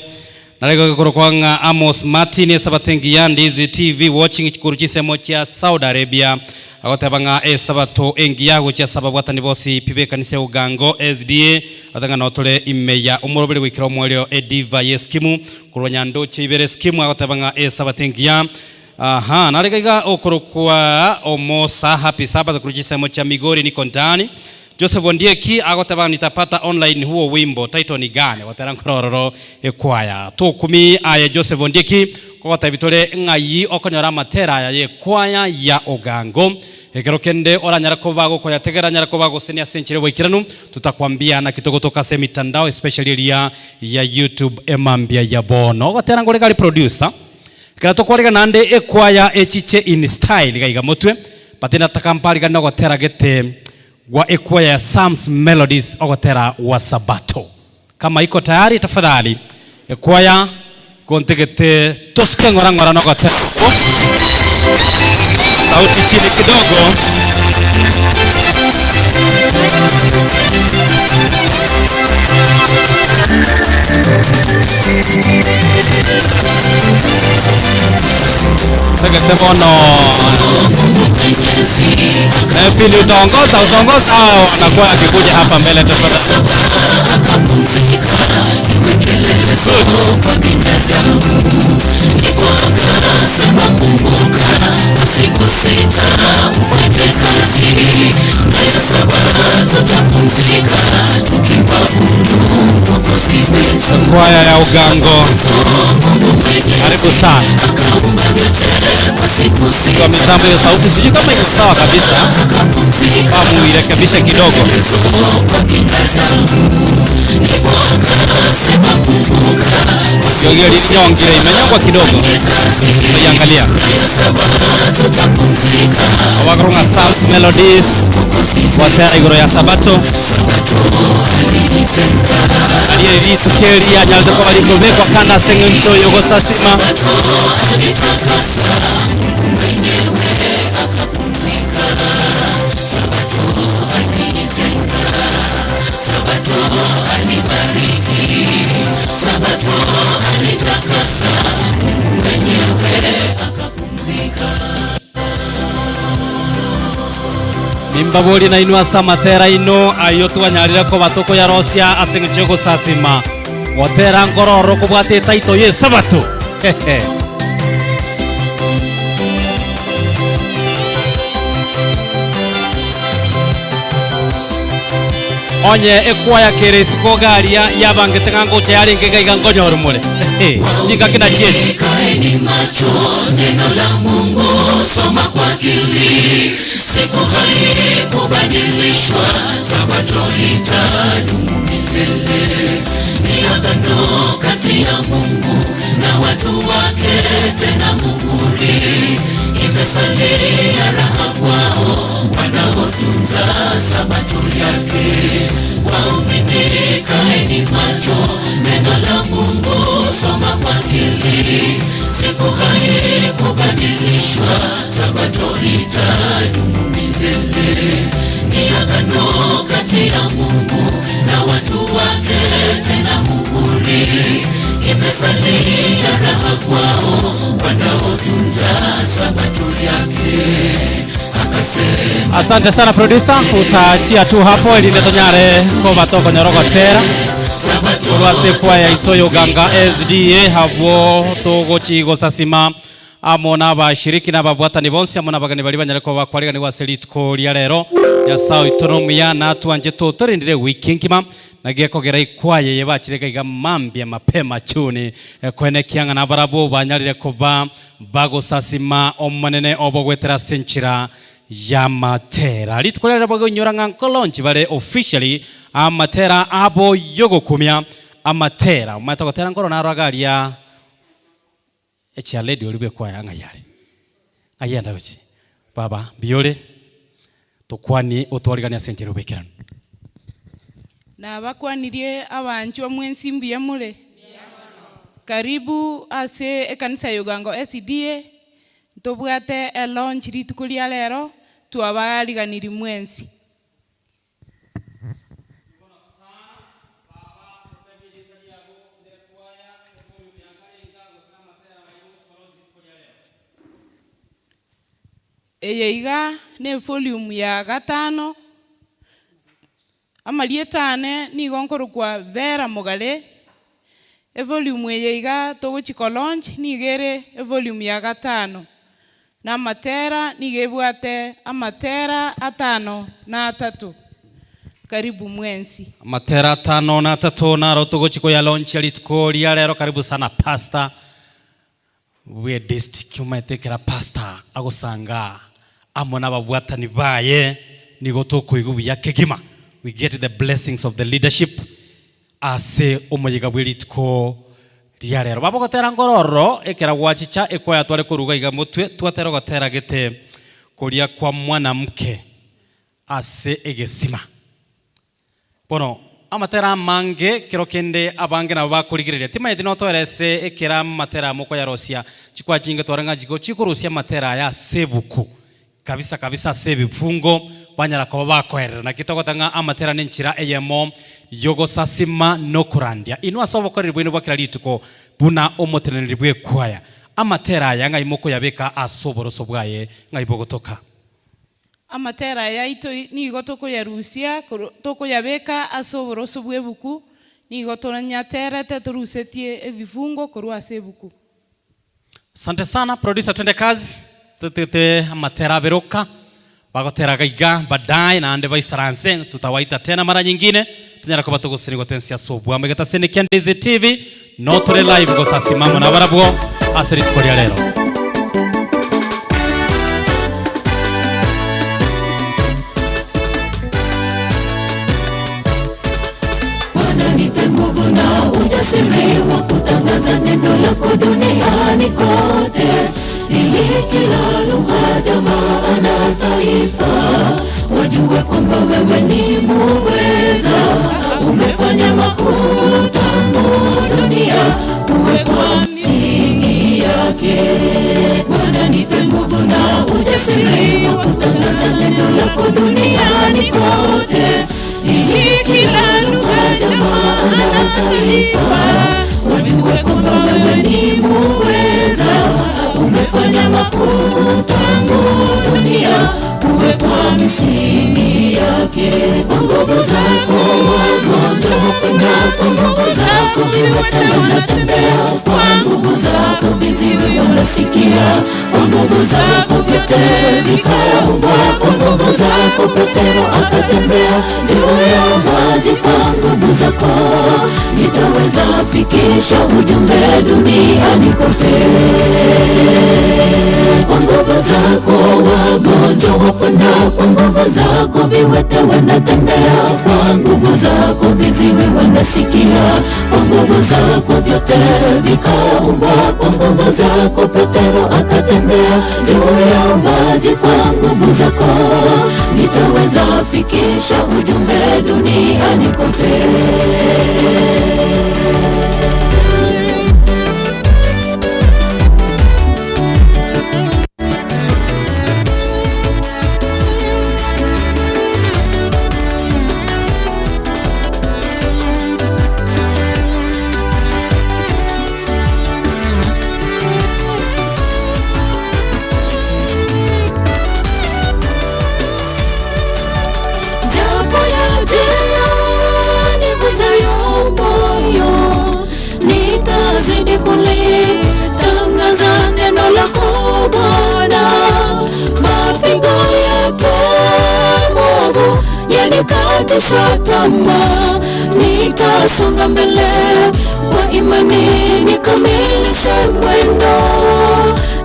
Nare igo gekorokwa ng'a Amos Martin esabato engiya Ndizi TV watching korwa chinsemo chia Saudi Arabia agoteba ng'a esabato engiya gochia ase ababwatani bonsi pi b'ekanisa ya Ugango SDA Ase ng'a noo tore ime ya omoroberi goikera omoerio ediva y'eskimu korwa nyandoche ibere eskimu agoteba ng'a esabato engiya. Aha, nare iga iga okorokwa omosa happy Sabbath korwa chisemo chia Migori niko ndani. Joseph Ondieki agoteba ng'a nitapata online huo wimbo title ni gani gotera nkore ororo ekwaya. Tokumi aye Joseph Ondieki kogotebia tore ng'ai okonyora amatera aya y'ekwaya ya Ogango. Ekero kende oranyare koba gokoyategera nyare koba gosenia ase enchera y'oboikeranu, tutakwambia naki togotoka ase emitandao especially eria ya YouTube emambia ya bono. Ogotera nkore gari producer, ekero tokwarigana naende ekwaya echiche in style iga iga motwe, but nataka mparigane ogotera gete gwa ekwaya ya Psalms Melodies ogotera gwa Sabato. Kama iko tayari tafadhali ekwaya gontegete tosuke ng'ora ng'ora nogotera okwo. Sauti chini kidogo. Tegete bono Pili utaongoza, utaongoza hao wanakuwa wakikuja hapa mbele tafadhali. Kwaya ya Ugango, karibu sana. Kwa mitambo ya sauti sijui kama iko sawa kabisa, kama muirekebishe kidogo. Hiyo linyongire imenyongwa kidogo, iangalia abakorong'a Psalms Melodies gwatera igoro ya Sabato aria risuko eri yanyarete koba rikobekwa kando ase eng'encho y'ogosasima. Nimbaborie nainwe ase amatera aino ayio twanyarire koba tokoyarosia ase engencho y'ogosasima, gotera nkororo kobwate etaito y'Esabato. Hehe. Onye ekwaya kere isiko garia yabangete ng'a ngocha yarenge iga iga nkonyora more. Chingaki nachio echi. Kaeni macho neno la Mungu soma kwa akili, siku haikubadilishwa, sabato itadumu milele. Ni agano kati ya Mungu na watu wake, tena muhuri imesalia raha kwao wanaotunza sabato yake. Waumini kaeni macho, neno la Mungu soma kwa akili, siku haikubadilishwa, sabato itadumu milele. Ni agano kati ya Mungu na watu wake, tena muhuri imesalia raha kwao wanaotunza sabato yake. Akasema Asante sana producer, utaachia tu hapo ili netonyare koba tokonyorogotera korwa ase ekwaya yaito ya Uganga SDA habwo togochi gosasima amo na abashiriki na ababwatani bonsi amo na abageni baria banyare koba kwariganigwa ase rituko ria rero. Nyasaye oito nomuya natwanche totorendire wiki engima naki ekogera ekwaya eye bachire iga iga mambia mapema chuni koenekia ng'a nabarabwo banyarire koba bagosasima omonene obo goetera ase enchera y'amatera. Rituko riarero bagoinyora ng'a nkolonchi bare officially amatera abo yogokumia amatera. Omanyete gotera nkoro naro iga aria echair lady oria bw'ekwaya ng'ai are? Ng'ai enda gochia? Baba mbuya ore? Tokwanie otwariganie ase enchera y'oboikeranu. Nabakwanirie abanchwa mwensi mbuya more? Karibu ase ekanisa ya Ogango SDA, ntobwate elaunch rituko ria rero, twabariganirie mwensi. Eye iga ne volume ya gatano, amarieta ane nigo nkorokwa Vera Mogare, evolume eye iga togochi ko launch nigo ere evolume ya gatano, na amatera nigo ebwate amatera atano na atato. Karibu mwensi. Amatera atano na atato naro togochi koya launchia rituko ria rero, karibu sana pastor bwe district omanyete ekera pastor agosanga amo na ababwatani baye nigo tokoigwa buya kegima, we get the blessings of the leadership ase omoyega bwe rituko ria rero. Baba ogotera nkoro ororo ekera gwachicha ekwaya tware koruga iga motwe twatera ogotera gete koria kwa mwanamke ase egesima. Bono amatera amange kero kende abange nabo bakorigereria. Timanyeti notoere ase ekero amatera mokoyarosia chikwa chinge tware ng'a chigo chikorusia amatera aya ase ebuku kabisa kabisa ase ebifungo banyara koba bakoerera. Naki togoteba ng'a amatera nenchera eyemo yogosasima na okorandia. Inwe ase obokoreri bwaino bwa kera rituko buna omoteneneri bw'ekwaya, amatera aya ng'ai mokoyabeka ase oboroso bwaye ng'ai bogotoka? Amatera aya aito nigo tokoyarusia korwa tokoyabeka ase oboroso bw'ebuku, nigo toranyaterete torusetie ebifungo korwa ase ebuku. Asante sana producer twende kazi totete amatera abere oka bagoteraga iga baadaye naende baisaranse tutawaita tena mara nyingine tonyara koba togosenigwa twensi ase obwamo egetaseni kia Ndizi TV notore live gosasima amo nabarabwo ase rituko ria rero. Bwana nipe nguvu na ujasiri wa kutangaza neno lako duniani kote, ili kila lugha, jamaa na taifa wajue kwamba wewe ni muweza. Umefanya makuu tangu dunia kuwekwa misingi yake. Bwana nipe nguvu na ujasiri wa kutangaza neno lako duniani kote, ili kila lugha, jamaa na taifa wajue kwamba wewe ni muweza. Umefanya makuu tangu dunia kuwekwa misingi yake. Kwa nguvu zako wagonjwa hupona, kwa nguvu zako viwete wanatembea, kwa nguvu zako viziwi wanasikia, kwa nguvu zako vyote vikaumbwa, kwa nguvu zako zako Petero akatembea juu ya maji kwa nguvu zako nitaweza fikisha ujumbe duniani kote. Kwa nguvu zako wagonjwa wapona, kwa nguvu zako viwete wanatembea, kwa nguvu zako viziwi wanasikia, kwa nguvu zako vyote vikaumbwa, kwa nguvu zako Petero akatembea juu ya maji, kwa nguvu zako nitaweza fikisha ujumbe duniani kote. Japo yajia nivunjayo moyo, nitazidi kulitangaza neno lako Bwana. Mapigo yake mwovu yanikatisha tamaa, nitasonga mbele kwa imani nikamilishe mwendo.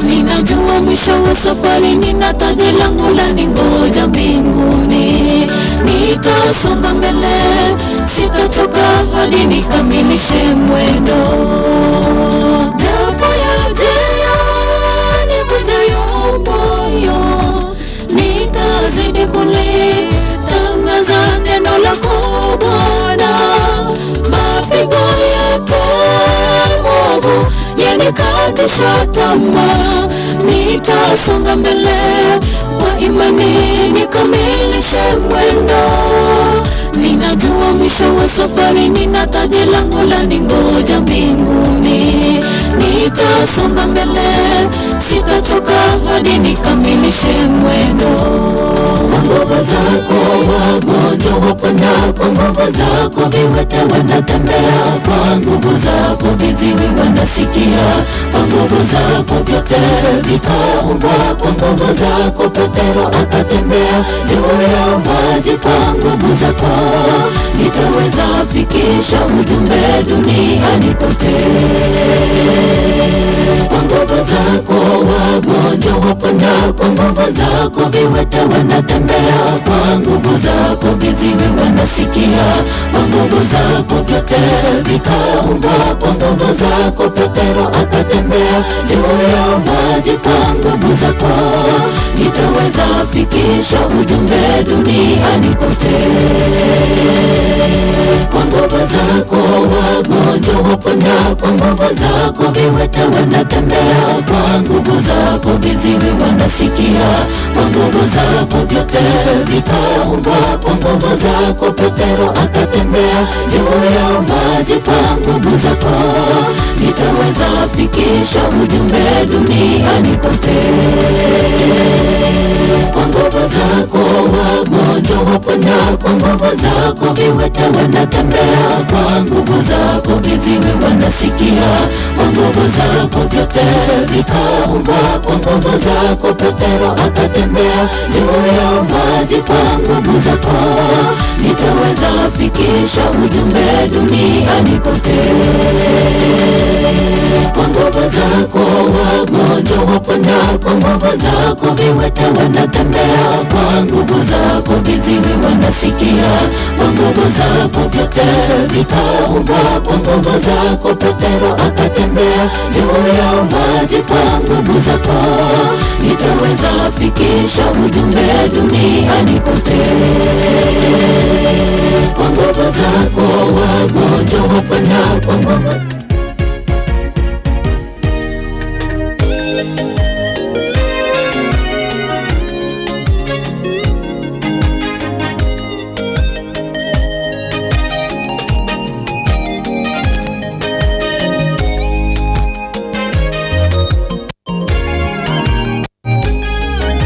Ninajua mwisho wa safari, nina taji langu la ningoja mbinguni. Nitasonga mbele, sitachoka hadi nikamilishe mwendo. Japo yajia nivunjayo moyo, nitazidi kulitangaza neno lako Bwana. Mapigo yake mwovu yanikatisha tamaa, nitasonga mbele kwa imani nikamilishe mwendo. Ninajua mwisho wa safari, nina taji langu la ningoja mbinguni. Nitasonga mbele, sitachoka hadi nikamilishe mwendo. Kwa nguvu zako wagonjwa wapona, kwa nguvu zako viwete wanatembea, kwa nguvu zako viziwi wanasikia, kwa nguvu zako vyote vikaumbwa, kwa nguvu zako Petero akatembea juu ya maji, kwa nguvu zako nitaweza fikisha ujumbe duniani kote. Kwa nguvu zako wagonjwa wapona, kwa nguvu zako viwete wanatembea, kwa nguvu zako viziwi wanasikia, kwa nguvu zako vyote vikaumbwa, kwa nguvu zako Petero akatembea juu ya maji, kwa nguvu zako nitaweza fikisha ujumbe duniani kote. Kwa nguvu zako wagonjwa wapona, kwa nguvu zako viwete wanatembea, kwa nguvu zako viziwi wanasikia, kwa nguvu zako vyote vikaumbwa, kwa nguvu zako Petero akatembea juu ya maji, kwa nguvu zako nitaweza fikisha ujumbe duniani kote. Kwa nguvu zako wagonjwa wapona, kwa nguvu zako viwete wanatembea, kwa nguvu zako viziwi wanasikia, kwa nguvu zako vyote vikaumbwa, kwa nguvu zako Petero akatembea juu ya maji, kwa nguvu zako nitaweza fikisha ujumbe duniani kote. Kwa nguvu zako wagonjwa wapona, kwa nguvu zako viwete wanatembea, kwa nguvu zako viziwi wanasikia, kwa nguvu zako vyote vikaumbwa, kwa nguvu zako Petero akatembea juu ya maji, kwa nguvu zako nitaweza fikisha ujumbe duniani kote. Kwa nguvu zako wagonjwa wapona, kwa nguvu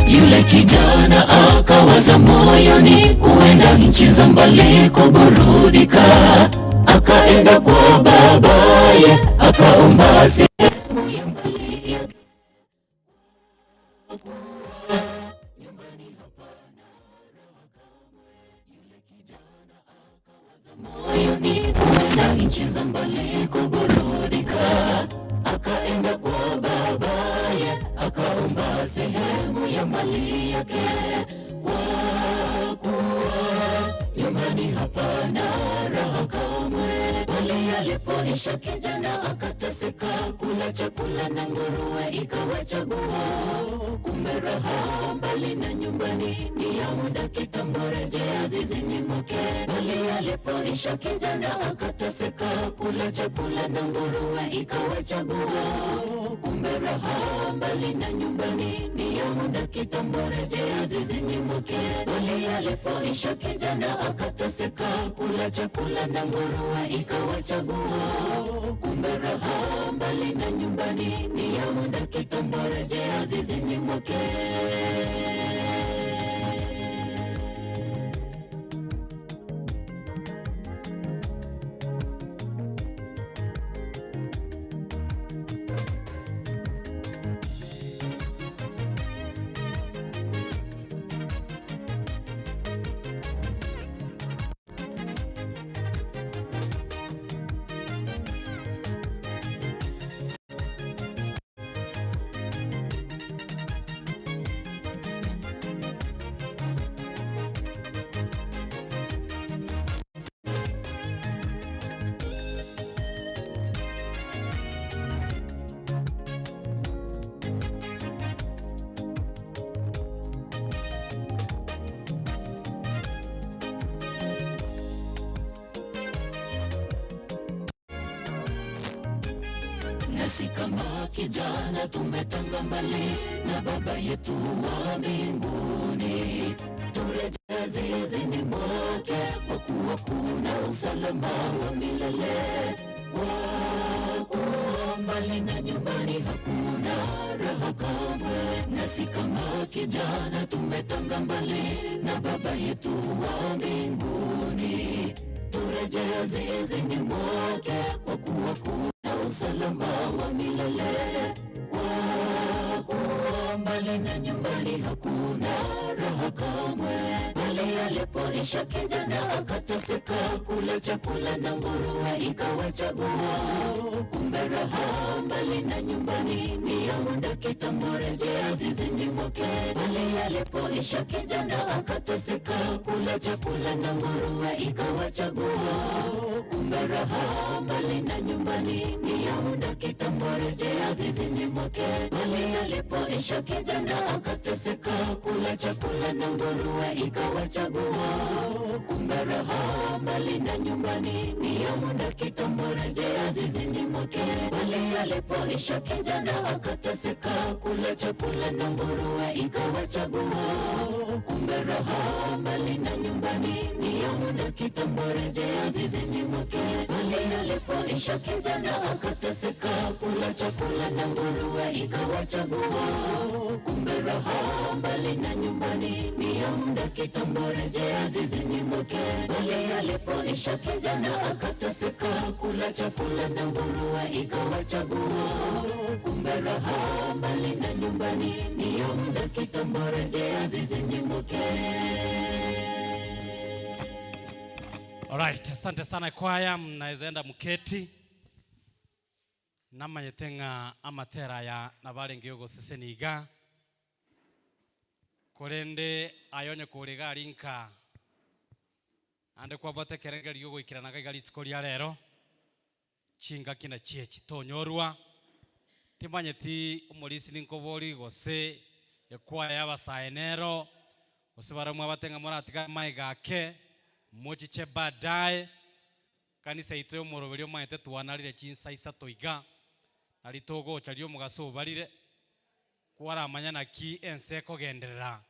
Yule kijana akawaza moyoni kuenda nchi za mbali kuburudika. Akaenda kwa babaye akaomba sehemu ya mali yake. Nchi za mbali kuburudika. Akaenda kwa babaye, akaomba sehemu ya mali yake, kwa kuwa nyumbani hapana raha kamwe. Mali alipoisha kijana akateseka, kula chakula na nguruwe ikawa chaguo. Kumbe raha mbali na nyumbani ni ya muda kitambo, rejea zizini mwake. Mali alipoisha kijana akateseka, kula chakula na nguruwe ikawa chaguo. Kumbe raha mbali na nyumbani ni ya muda kitambo, rejea zizini mwake. Mali alipoisha kijana akateseka, kula chakula na nguruwe ikawa chaguo. Kumbe raha mbali na nyumbani ni ya muda kitambo, rejea zizini mwake. Nasi kama kijana tumetanga mbali na Baba yetu wa mbinguni, turejee zizini mwake, kwa kuwa kuna usalama wa milele. Kwa kuwa mbali na nyumbani hakuna raha kamwe. Nasi kama kijana tumetanga mbali na Baba yetu wa mbinguni, turejee zizini mwake, kwa kuwa kuna usalama wa milele. Kwa kuwa mbali na nyumbani hakuna raha kamwe. Mali alipoisha kijana akateseka, kula chakula na nguruwe ikawa chaguo. Kumbe raha mbali na nyumbani ni ya muda kitambo, rejea zizini mwake. Mali alipoisha kijana akateseka, kula chakula na nguruwe ikawa chaguo. Kumbe raha mbali na nyumbani ni ya muda kitambo, rejea zizini mwake. Mali alipoisha kijana akateseka, kula chakula na nguruwe ikawa chaguo. Kumbe raha mbali na nyumbani ni ya muda kitambo, rejea zizini mwake. Mali alipoisha kijana akateseka, kula chakula na nguruwe ikawa chaguo. Kumbe raha mbali na nyumbani ni ya muda kitambo, rejea zizini mwake. Mali alipoisha kijana akateseka, kula chakula na nguruwe ikawa chaguo. Kumbe raha mbali na nyumbani ni ya muda kitambo, rejea zizini mwake. Mali alipoisha kijana akateseka, kula chakula na nguruwe ikawa chaguo. Kumbe raha mbali na nyumbani ni ya muda kitambo, rejea zizini mwake. Alright, asante sana kwaya, mnaweza enda mketi namanyete ng'a amatera aya nabarenge ogoseseniga korende ayonye koriga ari nka ande kwabwate ekerengerio ogoikerana iga rituko ria rero chingaki na chie chitonyorwa timanyeti omorisi ninkobori gose ekwaya abasae nero gose baramwe abatenga moratiga maiga ake mochiche baadaye kanisa ito yomoroberi omanyete twanarire chinsa isato iga nari togocha ria omogaso obarire kwaramanya naki ense ekogenderera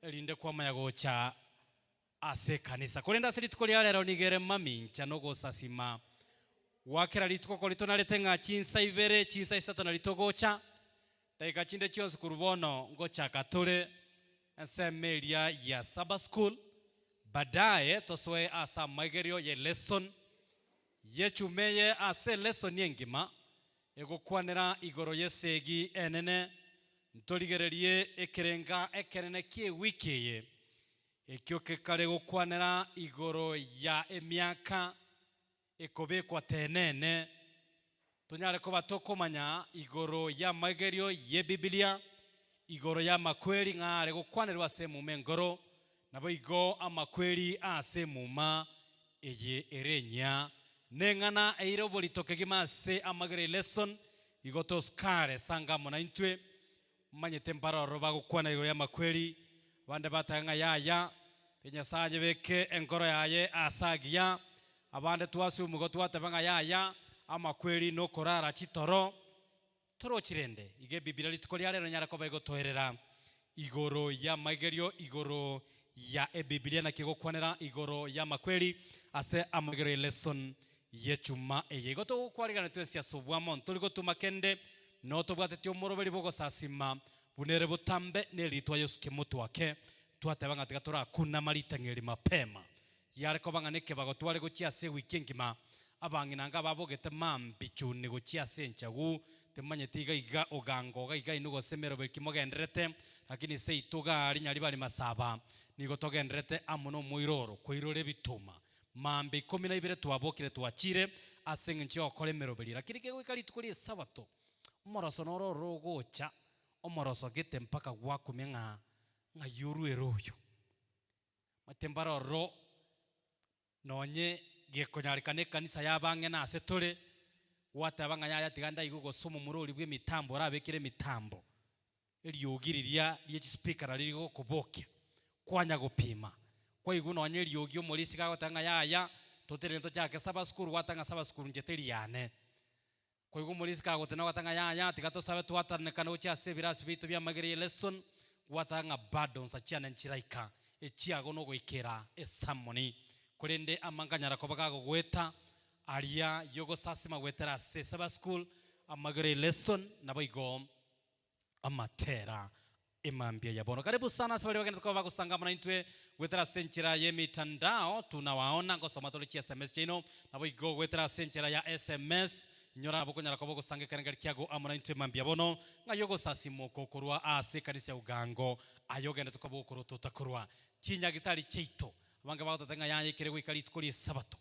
erinde kwamanya gocha ase ekanisa korende ase rituko ria rero nigere mamincha nogosasima gwakera rituko kori tonarete ng'a chinsa ibere chinsa isato nari togocha dakika chinde chionsi korwa bono ngochaka tore ensemo eria ya Sabbath school baadaye tosoe ase amaigerio ye lesson yechumeye ase lesson engima egokwanera igoro y'esegi enene ntorigererie ekerenga ekenene kia ewiki eye ekio kekare gokwanera igoro ya emiaka Ekobekwa tenene, tonyare koba tokomanya igoro y'amaigerio y'Ebibilia, igoro y'amakweri ng'a are gokwanerwa ase emuma enkoro, naboigo amakweri ase emuma eye ere enyia. Neng'ana eire oborito kegima ase amagera elesson, igo toskare sanga amo naintwe. Mmanyete mbaroro bagokwana igoro y'amakweri, abande bateba ng'a yaya, tiga Nyasae anyebeke enkoro yaye aase agiya. Abande twasuma igo twateba ng'a yaya, amakweri nokorara chitoro. Torochi rende, iga Ebibilia rituko ria rero enyare koba egotoerera igoro y'amaigerio igoro ya Ebibilia naki egokwanera igoro y'amakweri ase amaigerio y'elesson y'echuma eye. Igo togokwarigana twensi ase obwamo, ntori gotuma kende, notobwatetie omoroberi bw'ogosasima buna ere botambe neritwa Yesu kemotwake, twateba ng'a tiga torakunama ritang'ani eri mapema. Yare koba ng'a nekebago tware gochia ase ewiki engima, abang'ina anga ababogete mambia chuni gochia ase enchagu, timanyeti iga iga ogango iga iga inwe gose emeroberi ki mogendererete, lakini seito iga aria nyaribari masaba, nigo togendererete amo nomoiro oro koirora ebituma. Mambia ikomi na ibere twabokire twachire ase engencho y'ogokora emeroberio, lakini kegoika rituko ri'Esabato, omoroso noro ororo ogocha, omoroso gete mpaka gwakumia ng'a ng'ai orwere oyo. Omanyete mbare ororo nonye gekonyarekana ekanisa y'abang'ina ase tore, gwateba ng'a yaya tiga ndaigwe gose omomura oria bw'emitambo orabekere emitambo, Eriogi riria rie chispeaker nario rigokobokia, kwanya gopima, kwaigwa nonya eriogi omorisia gagoteba ng'a yaya, totenene tochake saba sukuru gwateba ng'a saba sukuru inche teri yane. Kwaigwa omorisia kagotena ogoteba ng'a yaya tiga tosabe twatananekane gochia ase ebirasi biaito bia amagera ye lesson, gwateba ng'a bado nsa chiane nchiraika, echiago nogoikera esamoni. Korende amanganyara koba gagogoeta, aria yogosasima goetera ase saba school, amagera ye lesson, naboigo. amatera emambia ya bono. Karibu sana ase baria bagenderete koba bagosanga amo naintwe goetera ase enchera y'emitandao tunawaona ngosoma tore chi sms chiaino naboigo goetera ase enchera ya sms inyora nabo okonyara koba ogosanga ekerengeri kiago amo naintwe emambia bono ng'ai ogosasima oko korwa ase ekanisa ya Ugango aye ogenderete koba okorotota korwa chinyagitari chiaito abange bagotata ng'a yaya ekere goika rituko ri'esabato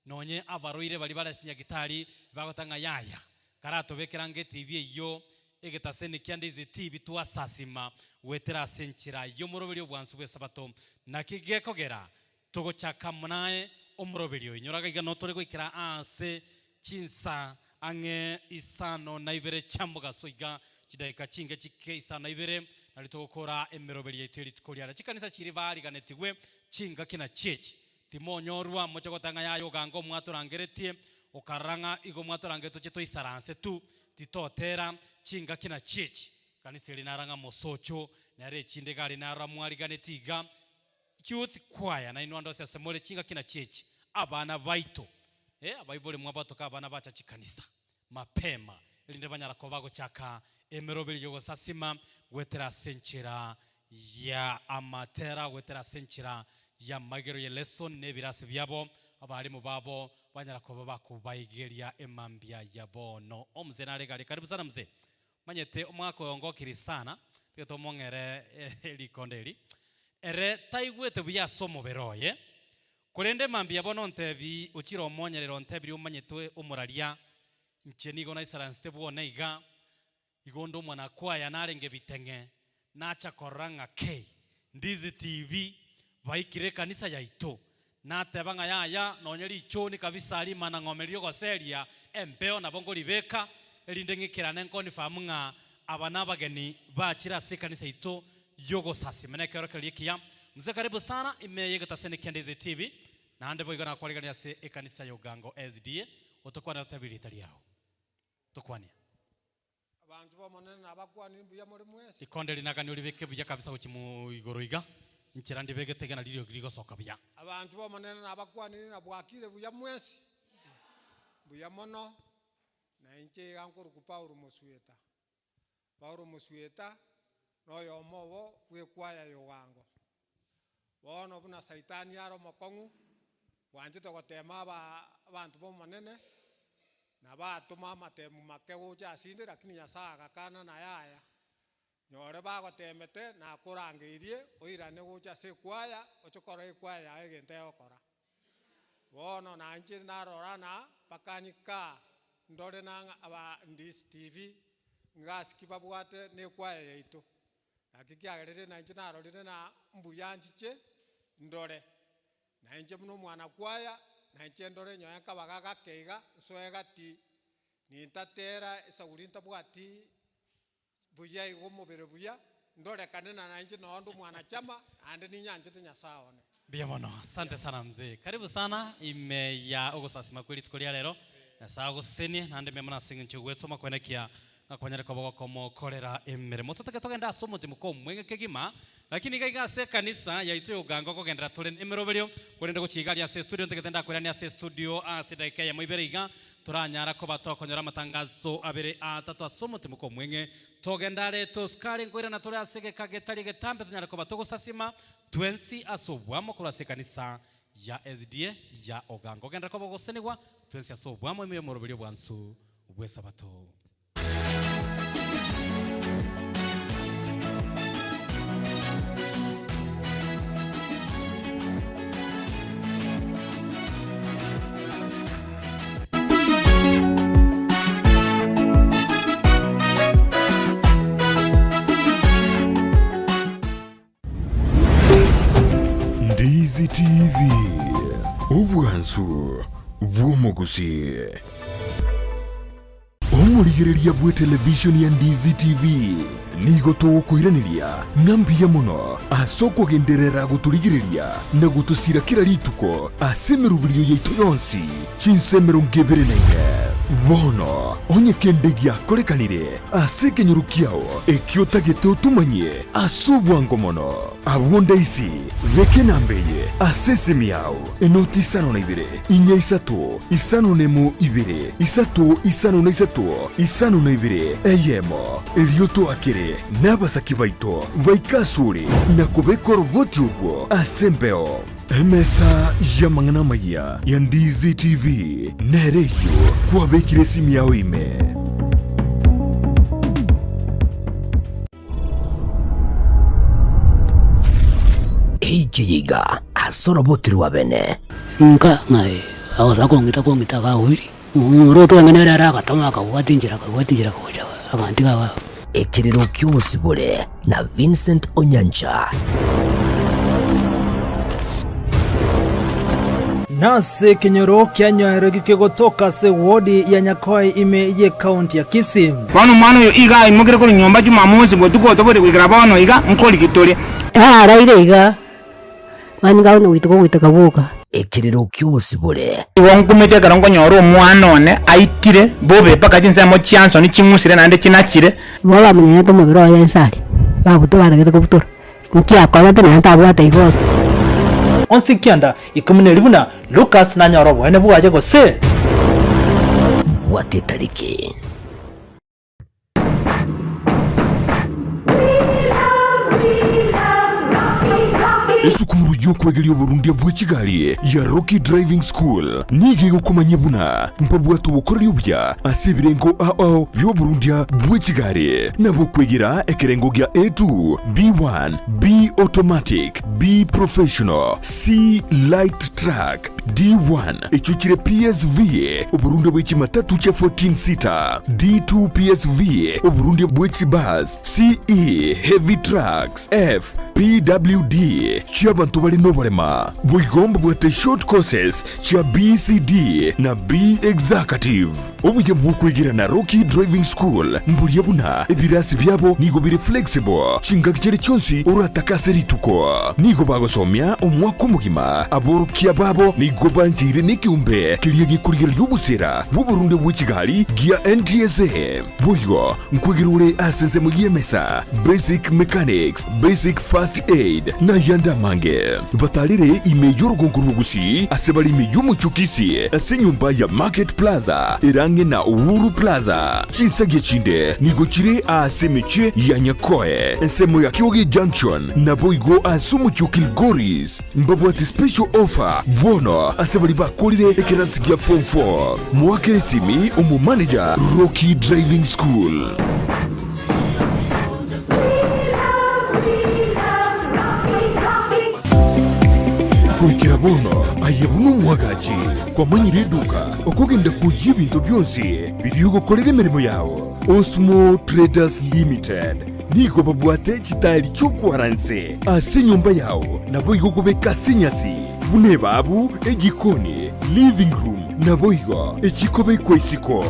nonye abarwaire baria bare ase chinyagitari bagoteba ng'a yaya Karatobekera ange etibi eyio egetaseni kia Ndizi tibi twasasima goetera ase enchera y'omoroberio obwansu bw'Esabato. Naki gekogera togochaka amo naye omoroberio oyo. Inyora iga notore goikera aase chinsa ang'e isano na ibere chia mogaso iga, chidakika chinke chike isano na ibere, nario togokora emeroberio yaito ye rituko riare. Chikanisa chiria bariganetigwe chingaki na chiechi, timonyorwa moche goteba ng'a yaya ogange omwatorangeretie, Okarora ng'a igo mwatorange toche toisaranse tu, titotera chingaki na chiechi. Kanisa eri nara ng'a mosocho, nere echinde iga aria narora mwariganeti iga. Youth choir, nainwe ande onsi ase more chingaki na chiechi. Abana baito, eh, abaibori mwabatoka abana bacha chikanisa mapema, erinde banyara koba bagochaka emeroberi y'ogosasima goetera ase enchera ya amatera, goetera ase enchera y'amagero ye lesson na ebirasi biabo, abalimu babo Banyara koba bakobaigeria emambia ya bono. Omzee nare gari karibu sana mzee. Manyete omwaka oyo ngokiri sana, tiga tomong'ere rikonde eri. Ere taigwete buya ase omobere oye, korende emambia ya bono ontebi ochire omonyerere ontebirie omanyete omoraria, inche nigo naisaransete bwone iga, Igo onde omwanakwaya narenge biteng'e, nacha korora ng'a kei, Ndizi TV baikire ekanisa yaito. Nateba ng'a yaya, nonye richoni kabisa rimanang'ome ri'ogoseria empeo nabo nkoribeka, erinde ng'ikerane nkonfirm ng'a aba nabageni bachire ase ekanisa yaito y'ogosasima. Nekeorokererio ekiya. Mzee karibu sana ime y'egetaseni kia Ndizi TV, naende boigo nakwarigania ase ekanisa ya Ogango SDA, otokwanere ototebi erieta riao. Tokwanie. Abanto b'Omonene nabakwanire mbuya more mwensi. Rikonde rinagani oribeke buya kabisa gochia mu igoro iga, inchera ndibegete iga nario riogi rigosoka buya. Abanto b'Omonene nabakwanire na bwakire buya mwensi. Mbuya mono, na inche iga nkorokwa Paulo Mosweta. Paulo Mosweta noyomo obo bw'ekwaya y'ogango. Bono buna Saitani are omokong'u, bwanchete gotema aba abanto b'Omonene, na batoma amatemu make gocha asinde, lakini Nyasae agakana na yaya. Nyore bagotemete, nakorangeirie, oirane gocha ase ekwaya, oche korora ekwaya yaye egento egokora. Bono nainche narora na bakanyika ndore na ng'a aba Ndizi TV ngasi ki babwate na ekwaya yaito. Naki kiagerire nainche narorire na mbuya nchiche ndore. Nainche buna omwana kwaya, nainche ndore nyoe nkabaga gake iga, nsoe gati, nintatera esauri ntabwati buya iga omobere buya, ndorekane na nainche nonye nde omwanachama, naende ninyanchete Nyasae one. Mbuya mono. Asante sana mzee. Karibu sana ime ya ogosasima kwe rituko ria rero. Nyasae agosesenie naende mbuya mono ase eng'encho ogwetoma koenekia ng'a kwanyare koba gokomokorera emeremo. Totake togende ase omotimuko omweng'e kegima, lakini iga iga ase ekanisa yaito ya Ogango kogenderera tore nemeroberio, korende gochia iga aria ase estudio ntagete ndakoiranie ase estudio ase edageka eyemo ibere iga, toranyara koba tokonyora amatangazo abere atato ase omotimuko omweng'e. Togende are tosukare nkoirana tore ase egeka getari egetambe tonyare koba togosasima Twensi ase obwamo korwa ase ekanisa ya SDA ya Ogango. Genderera koba ogosenigwa twensi ase obwamo ime y'omoroberio bwansu bw'Esabato. Ndizi TV, obwansu bw'omogusii. Omorigereria bw'etelevishoni ya Ndizi TV nigo togokoiraneria ng'a mbuya mono ase okogenderera gotorigereria na gotosira kera rituko ase emeroberio yaito yonsi chinsa 24. Bono onye kende giakorekanire ase ekenyoro kiao ekio otagete otomanyie ase obwango mono. Abwo ndaisi, beka enamba eye ase esimi yao, enoti 52, inya isato, 51 ibere, isato 53, 52, eyemo, erio toakere nabasaki baito baike asore na kobeka oroboti orwo ase embeo. Emesa y'amang'ana amayia ya Ndizi TV nere eyio kwabekire esimi yao ime. Eike yiga ase oroboti rwa bene. Nka ng'ai agosa kong'ita kong'ita akagoiria, omorwoti oye nere ere agatama akabwata enchera akabwata enchera gocha agantiga iga. Ekerero ki'obosibore na Vincent Onyancha. Nase ekenyoro kia Nyaerogi kegotoka ase ewodi ya Nyakoe ime y'ekaunti ya Kisii. Bono omwana oyo iga aimokire korwa nyomba Jumamosi botuko otobori goikera bono iga nkorigi tore. Araire iga, mani ngaonya goiteka ogoiteka gwoka. Ekerero ki'obosibore. Igo nkumete ekero nkonyora omwana one aitire bobe mpaka chinsemo chiansoni ching'usire naende chinachire. Igo bamonyenyete omobere oye inse aria, babutora batagete kobutora, nki akorete naende tabwate igoso. Onsi kianda ikomi neri buna Lucas nanyore oboene bwaye gose. Bwata etariki. Esukuru y'okwegeria oborundia bwe chigari ya Rocky Driving School nigo egokomanyia buna mbabwate obokoreri obuya ase ebirengo ao bi'oborundia bwe chigari na bokwegera ekerengo gia A2, B1, B Automatic, B Professional, C Light Truck, D1 echio chire PSV, oborundia bwe chimatatu chia 14 seater, D2 PSV, oborundia bwe chibus, CE Heavy Trucks, F PWD chi'abanto bare noborema. Boigo mbabwate short courses chia BCD na B Executive. Obuya bw'okwegera na Rocky Driving School mboria buna ebirasi biabo nigo bire flexible chingaki chiria chionsi oratake ase rituko. Nigo bagosomia omwaka omogima. Aborokia babo nigo bancheire nekeombe keria gekorigereria obosera bw'oborunde bwe chigari gia NTSA. Boigo nkwegera ore ase ensemo y'emesa, basic mechanics, basic first aid, na ayande amange. Batarire ime y'orogongo rw'Ogusii ase bare ime y'omochie o Kisii ase enyomba ya Market Plaza ere ang'e na Uhuru Plaza. Chinsagia chinde nigo chire aase emechie ya Nyakoe, ensemo ya Kioge Junction, naboigo ase omochie o Kilgoris. Mbabwate special offer bono ase baria bakorire ekerasi gia form 4. Moakere esimi omomanager Rocky Driving School. Goikera bono. Aye buna omwagachi, kwamanyire eduka okogenda koyia ebinto bionsi biria ogokorera emeremo yao. Osmo Traders Limited nigo babwate chitaeri chi'okwara nse ase enyomba yao naboigo okobeka ase enyasi buna ebabu, ejikoni, living room naboigo echikobekwa isiko.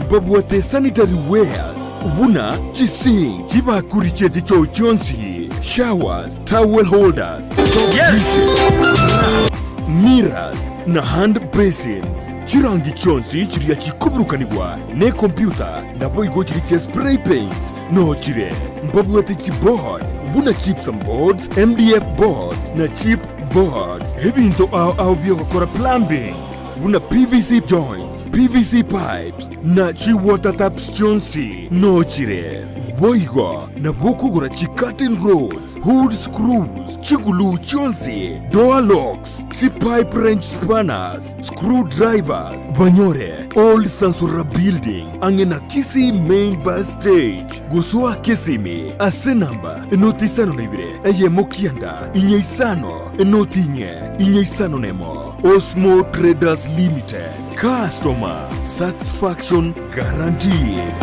Mbabwate sanitary wares buna chisink, chibakuri chie chichoo chionsi, showers, towel holders, soap dishes, racks, mirrors na hand basins. Chirangi chionsi chiria chikoburukanigwa nekompyuta naboigo chiria chia spray paints noo chire. Mbabwate chiboard buna gypsum boards, MDF boards na chip boards. Ebinto ao ao biogokora plumbing buna PVC joints, PVC pipes na chi water taps chionsi noo chire. Boigo nabo okogora chi curtain rods, hood screws, chiguluu chionsi, door locks, chi pipe wrench spanners, screw drivers, banyore Old Sansora Building ang'e na Kisii Main Bus Stage. Gosoa Kisimi ase enamba enoti isano na ibere eyemo kianda inye isano enoti inye inye isano nemo. Osmo Traders Limited, customer satisfaction guaranteed.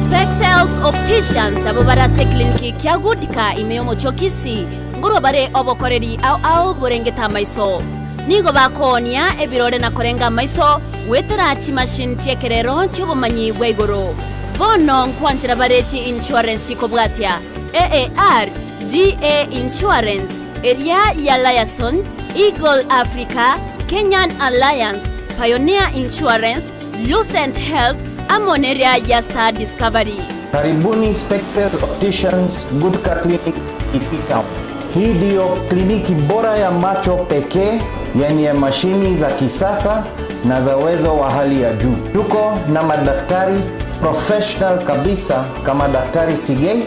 Spexels Opticians abwo bare ase ecliniki kia Goodka ime y'omochie o Kisii, nkorwa bare obokoreri ao ao borengete amaiso. Nigo bakoonia ebirore na korenga amaiso goetera chimachine chi'ekerero chi'obomanyi bwa igoro. Bono nkwanchera bare chi insurance chikobwatia, AAR, GA Insurance, eria ya Liaison, Eagle Africa, Kenyan Alliance, Pioneer Insurance, Lucent Health, amo neria ya Star Discovery. Karibuni Spectacle Opticians Gutka Clinic Kisii Town. Hii ndiyo kliniki bora ya macho pekee yenye mashini za kisasa na za uwezo wa hali ya juu. Tuko na madaktari professional kabisa kama Daktari Sigei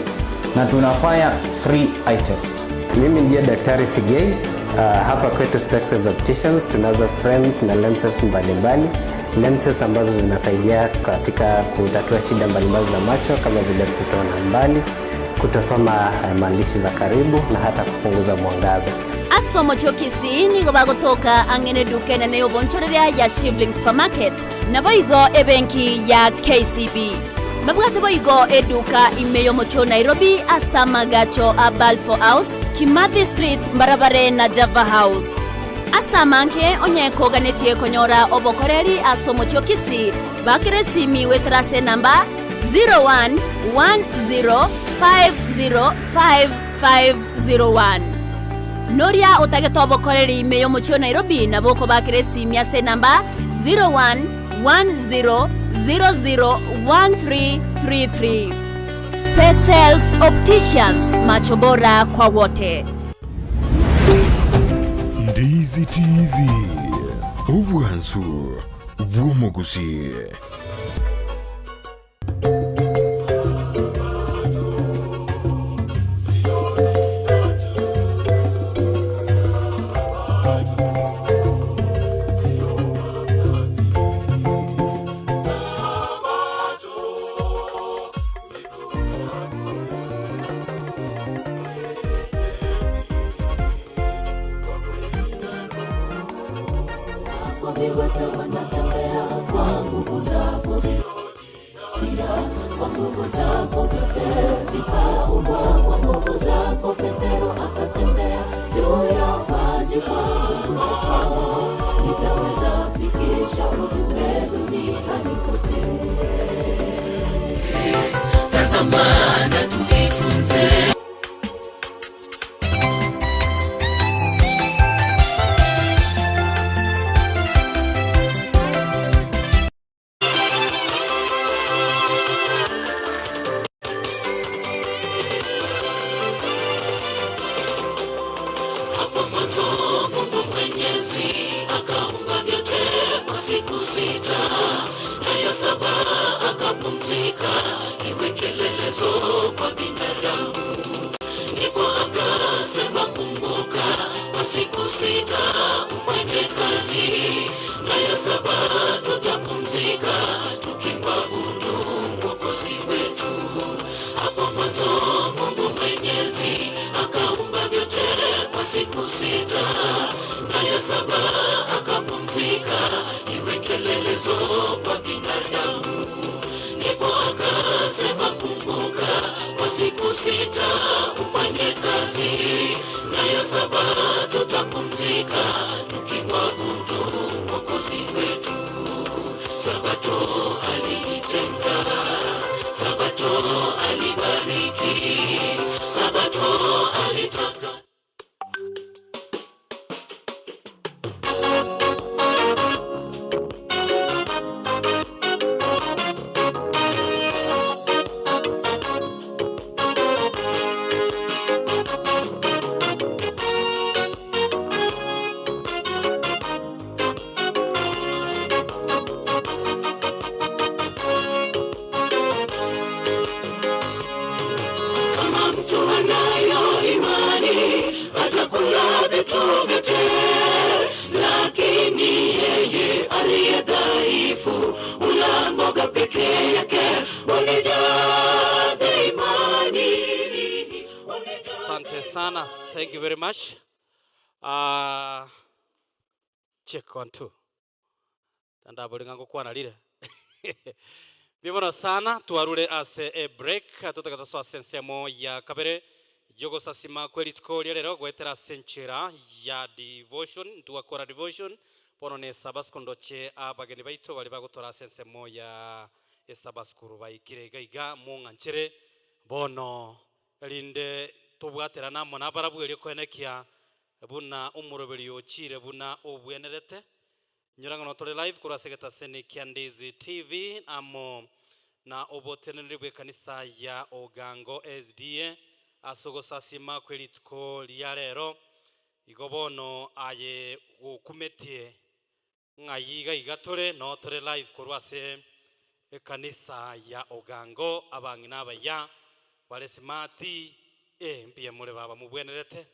na tunafanya free eye test. Mimi ndiye Daktari Sigei. Hapa kwetu Spectacles Opticians tunazo frames na lenses mbalimbali, lenses ambazo zinasaidia katika kutatua shida mbalimbali za macho kama vile kutoona mbali, kutosoma maandishi za karibu na hata kupunguza mwangaza. Ase omochie o Kisii nigo bagotoka ang'e neduka enene y'obonchoreria ya Shivling Supermarket, naboigo ebenki ya KCB. Babwate boigo eduka ime y'omochie o Nairobi ase amagacho a Balfour House, Kimathi Street mbarabare na Java House. Ase amange onye koganetie konyora obokoreri ase omochie o Kisii, bakera esimi goetera ase enamba 0110505501. Noria otagete obokoreri ime y'omochie o Nairobi nabo okobakera esimi ase enamba 0110001333. Spectacles Opticians, macho bora kwa wote. Ndizi TV, obwansu bw'omogusi. Viwete wanatembea kwa nguvu zako, kwa nguvu zako vyote vikaumbwa, kwa nguvu zako Petero akatembea juu ya maji, kwa nguvu zako nitaweza fikisha ujumbe duniani kote. Tazama na tuitunze. Hapo mwanzo Mungu Mwenyezi akaumba vyote kwa siku sita, na ya saba akapumzika, iwe kielelezo kwa binadamu. Ndipo akasema, kumbuka, kwa siku sita ufanye kazi, na ya saba tutapumzika, tukimwabudu Mwokozi wetu. Hapo mwanzo Mungu Mwenyezi akaumba vyote kwa siku sita na ya saba akapumzika, iwe kielelezo kwa binadamu. Ndipo akasema, kumbuka, kwa siku sita ufanye kazi, na ya saba tutapumzika, tukimwabudu Mwokozi wetu. Sabato aliitenga, Sabato alibariki, Sabato alitaka Kama mtu anayo imani atakula vitu vyote, lakini yeye aliye dhaifu hula mboga peke yake. Unijaze imani. Asante sana. Thank you very much. Check one two. Tandaburi ngakukwana lile. Bibono sana tuarure ase a break tutagata so sensemo ya kabere yogosasima kwelituko lero gwetera senchera ya devotion tuwakora devotion bono ne sabasku ndoche abageni baito bali bagotora sensemo ya esabaskuru baikire igaiga mung'anchere bono rinde tobwaterana amo nabarabwerie kwenekia buna omoroberi ochire buna obwenerete nyurang'ano tore live korwa ase getaseni kia Ndizi TV amo na oboteneneri bwa ekanisa ya Ogango SDA ase ogosasima kwa erituko ria rero igo bono aye gokumetie ng'ai iga iga tore no tore live korwa ase ekanisa ya Ogango abang'ina abaya bare smart mbuya more baba mobwenerete.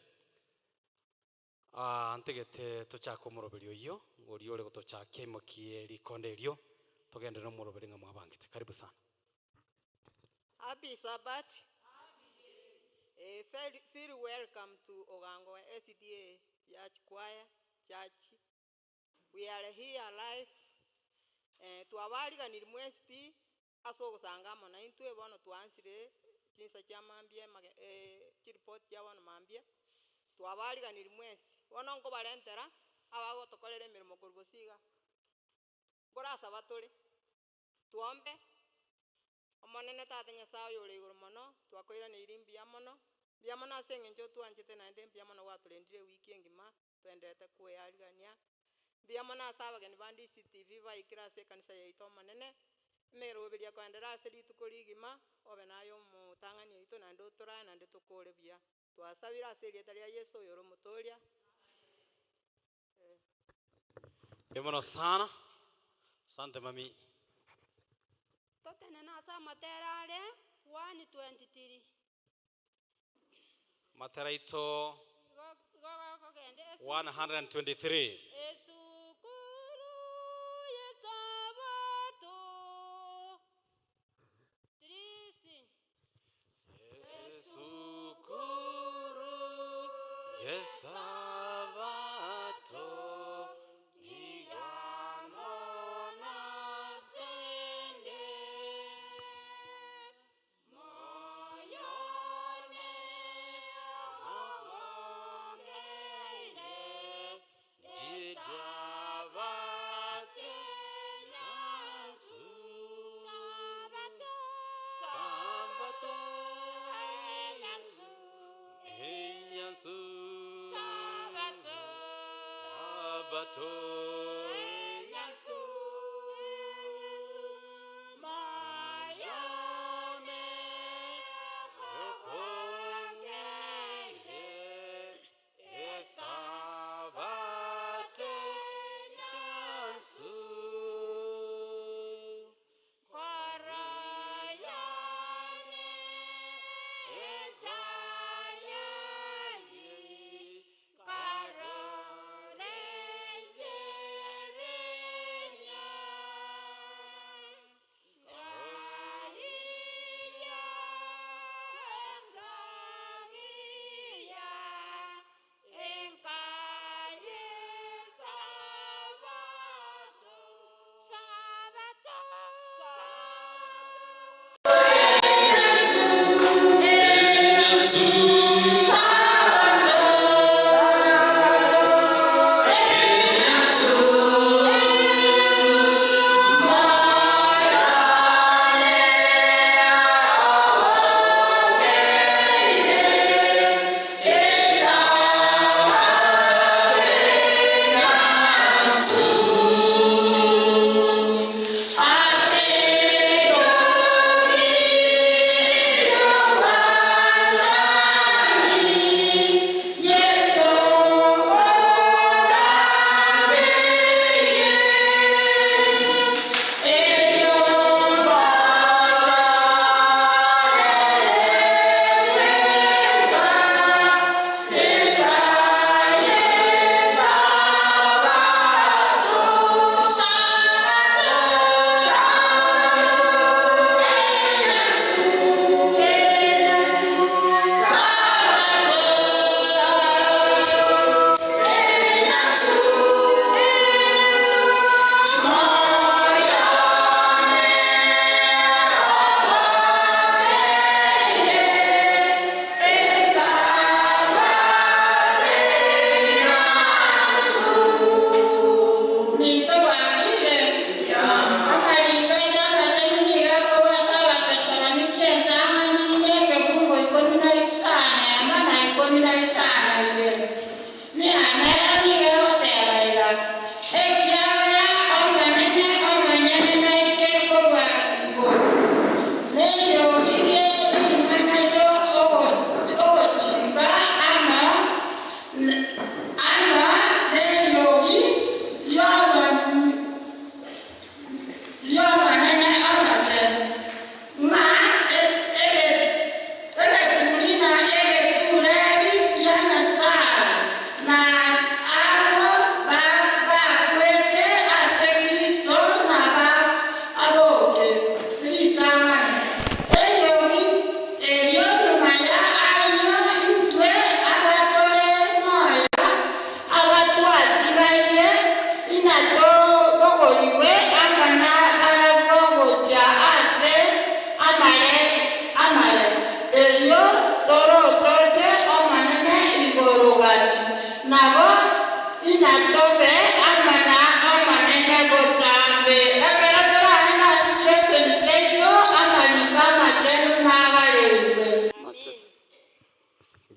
Ah, ntegete tochake omoroberi oyio oria ore gotochakia imokie rikonde erio togenderere omoroberi ng'a mwabangete karibu sana. Happy Sabbath. Feel, feel welcome to Ogango SDA Church Choir Church. We are here live. Twabariganiri mwesipi ase ogosanga amo na intwe bono twansire chinsa chia mambia mage, chiripoti chia bono mambia twabariganiri mwesi bono nkobarentera abagotokorera emirimo korwa bosiga nkorasaba tore twombe omonene tata nyasaye oyo ore igoro mono twakoiraneire mbuya mono mbuya mono ase eng'encho otwanchete naende mbuya mono gwatorendire ewiki engima twenderete koearigania mbuya mono ase abageni ba Ndizi TV baikire ase ekanisa yaito omonene emeroberio ekoenderea ase rituko rigima obe naye omotang'ani oito naende otorae naende tokore buya twasabire ase erieta ria Yeso oyo ore omotoria. Mbuya mono sana asante mami. Totenene ase amatera are 123. Matera aito Igo igo gakogenda esu 123. Esukuru y'esabato 3C. Esukuru y'esabato Sabato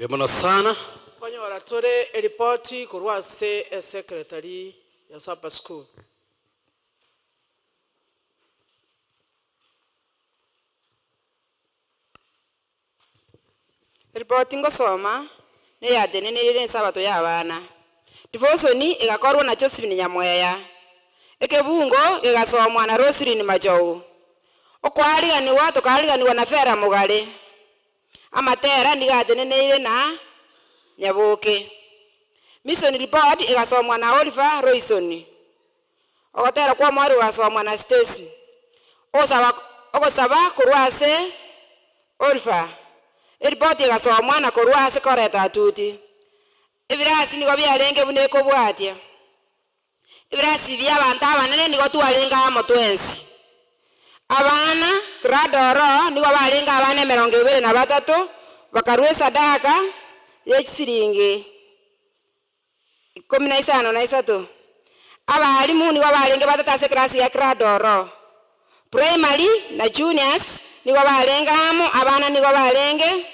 Mbuya mono sana. Nkonyora tore eripoti korwa ase esecretary ya Saba School. Eripoti ngosoma neyateneneire Esabato y'abana. Divosoni egakorwa na Josephine Nyamweya. Ekebungo gegasomwa na Roselyn Machogu. Okoariganigwa tokaariganigwa na Vera Mogare. Amatera nigo ateneneire na Nyaboke. Mission report egasomwa na Oliver Royson. Ogotera kw'omoerio gogasomwa na Stacy. Ogosaba ogosaba korwa ase Oliver. Eripoti egasomwa na korwa ase Coretta Atuti. Ebirasi nigo biarenge buna ekobwatia. Ebirasi bi'abanto abanene nigo twarenge amo twensi. Abana, grade oro, nigo barenge abana emerongo ebere na batato, bakarua esadaka ye chisiringi ikomi na isano na isato. Abalimu nigo barenge batato ase eklasi ya grade oro. Primary na juniors nigo barenge amo, abana nigo barenge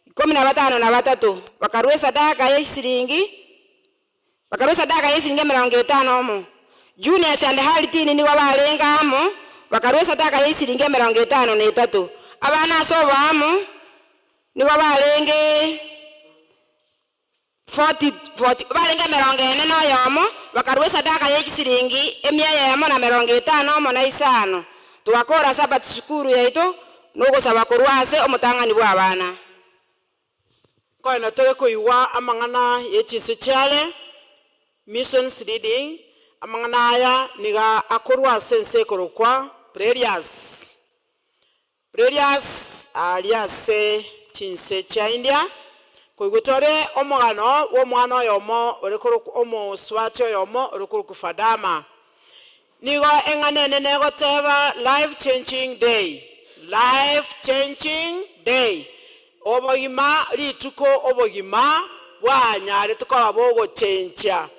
ikomi na batano na batato, bakarua esadaka ye chisiringi Bakarua esadaka y'esiringi emerongo etano omo. Junias and Haritini nigo barenge amo, bakarua esadaka y'esiringi emerongo etano na etato. Abana ase oboamo nigo barenge 40, 40, barenge emerongo ene na oyomo, bakarua esadaka ye chisiringi emia eyemo na emerongo etano omo na isano. Togakora Sabato sukuru yaito nogosaba korwa ase omotang'ani bw'abana. Nkoenda tore koigwa amang'ana ye chinse chiare, Missions Leading, amang'ana aya nigo akorwa ase ense ekorokwa Prerias. Prerias aria ase chinse chia India, koigwa tore omogano bw'omwana oyomo ore korokwa omosubati oyomo ore korokwa Fadama. Nigo eng'ana enene egoteba Life Changing Day, Life Changing Day, obogima, rituko obogima bwanyarete koba bogochenchia,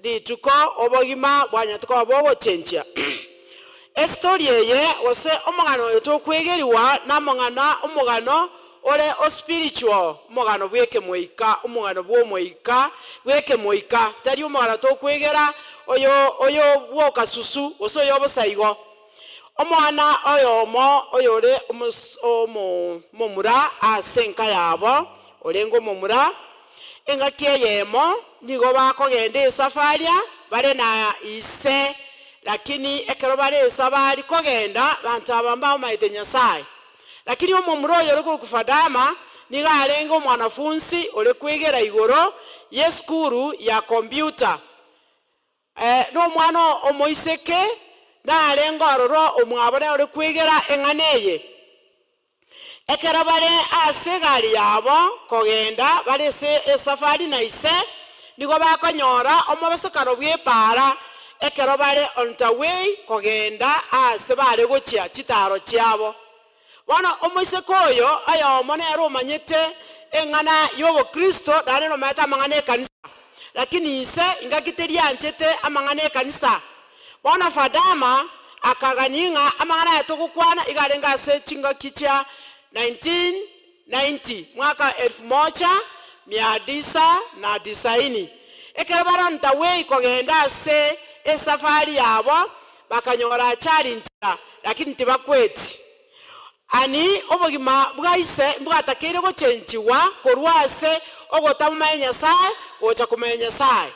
rituko obogima bwanyarete koba bogochenchia. Estory eye gose omogano oyo tokwegeriwa namong'ana omogano ore o spiritual, omogano bw'ekemoika, omogano bw'omoika bw'ekemoika, tari omogano tokwegera oyo oyo bw'okasusu gose oyo obosaigo. Omwana oyomo oyore omos omo omomura ase enka yabo, orenge omomura, engaki eyemo nigo bakogenda esafaria bare na ise, lakini ekero bare esabari kogenda, banto aba mbamaete Nyasaye. Lakini omomura oyo ore korokwa Fadama nigo arenge omwanafunsi ore kwegera igoro y'esukuru ya computer. Nomwana omoiseke narenge ororo omwabo nere ore kwegera eng'ana eye. Ekero bare ase egari yabo kogenda bare ase esafari na ise, nigo bakonyora omobosokano bw'epaara ekero bare on the way kogenda aase bare gochia chitaaro chiabo. Bono omoiseke oyo oyomo nere omanyete eng'ana y'obokristo naende nomanyete amang'ana 'ekanisa, lakini ise ingaki terianchete amang'ana 'ekanisa. Bono Fadama akagania ng'a amang'ana aya togokwana iga arenge ase chingaki chia 1990, mwaka elfu moja mia tisa na tisaini. Ekero bare on the way kogenda ase esafari yabo, bakanyora achari nchera, lakini tibakweti. Ani obogima bwa ise mbwatakeire gochenchigwa korwa ase ogotamomanya Nyasae gocha komanya Nyasae.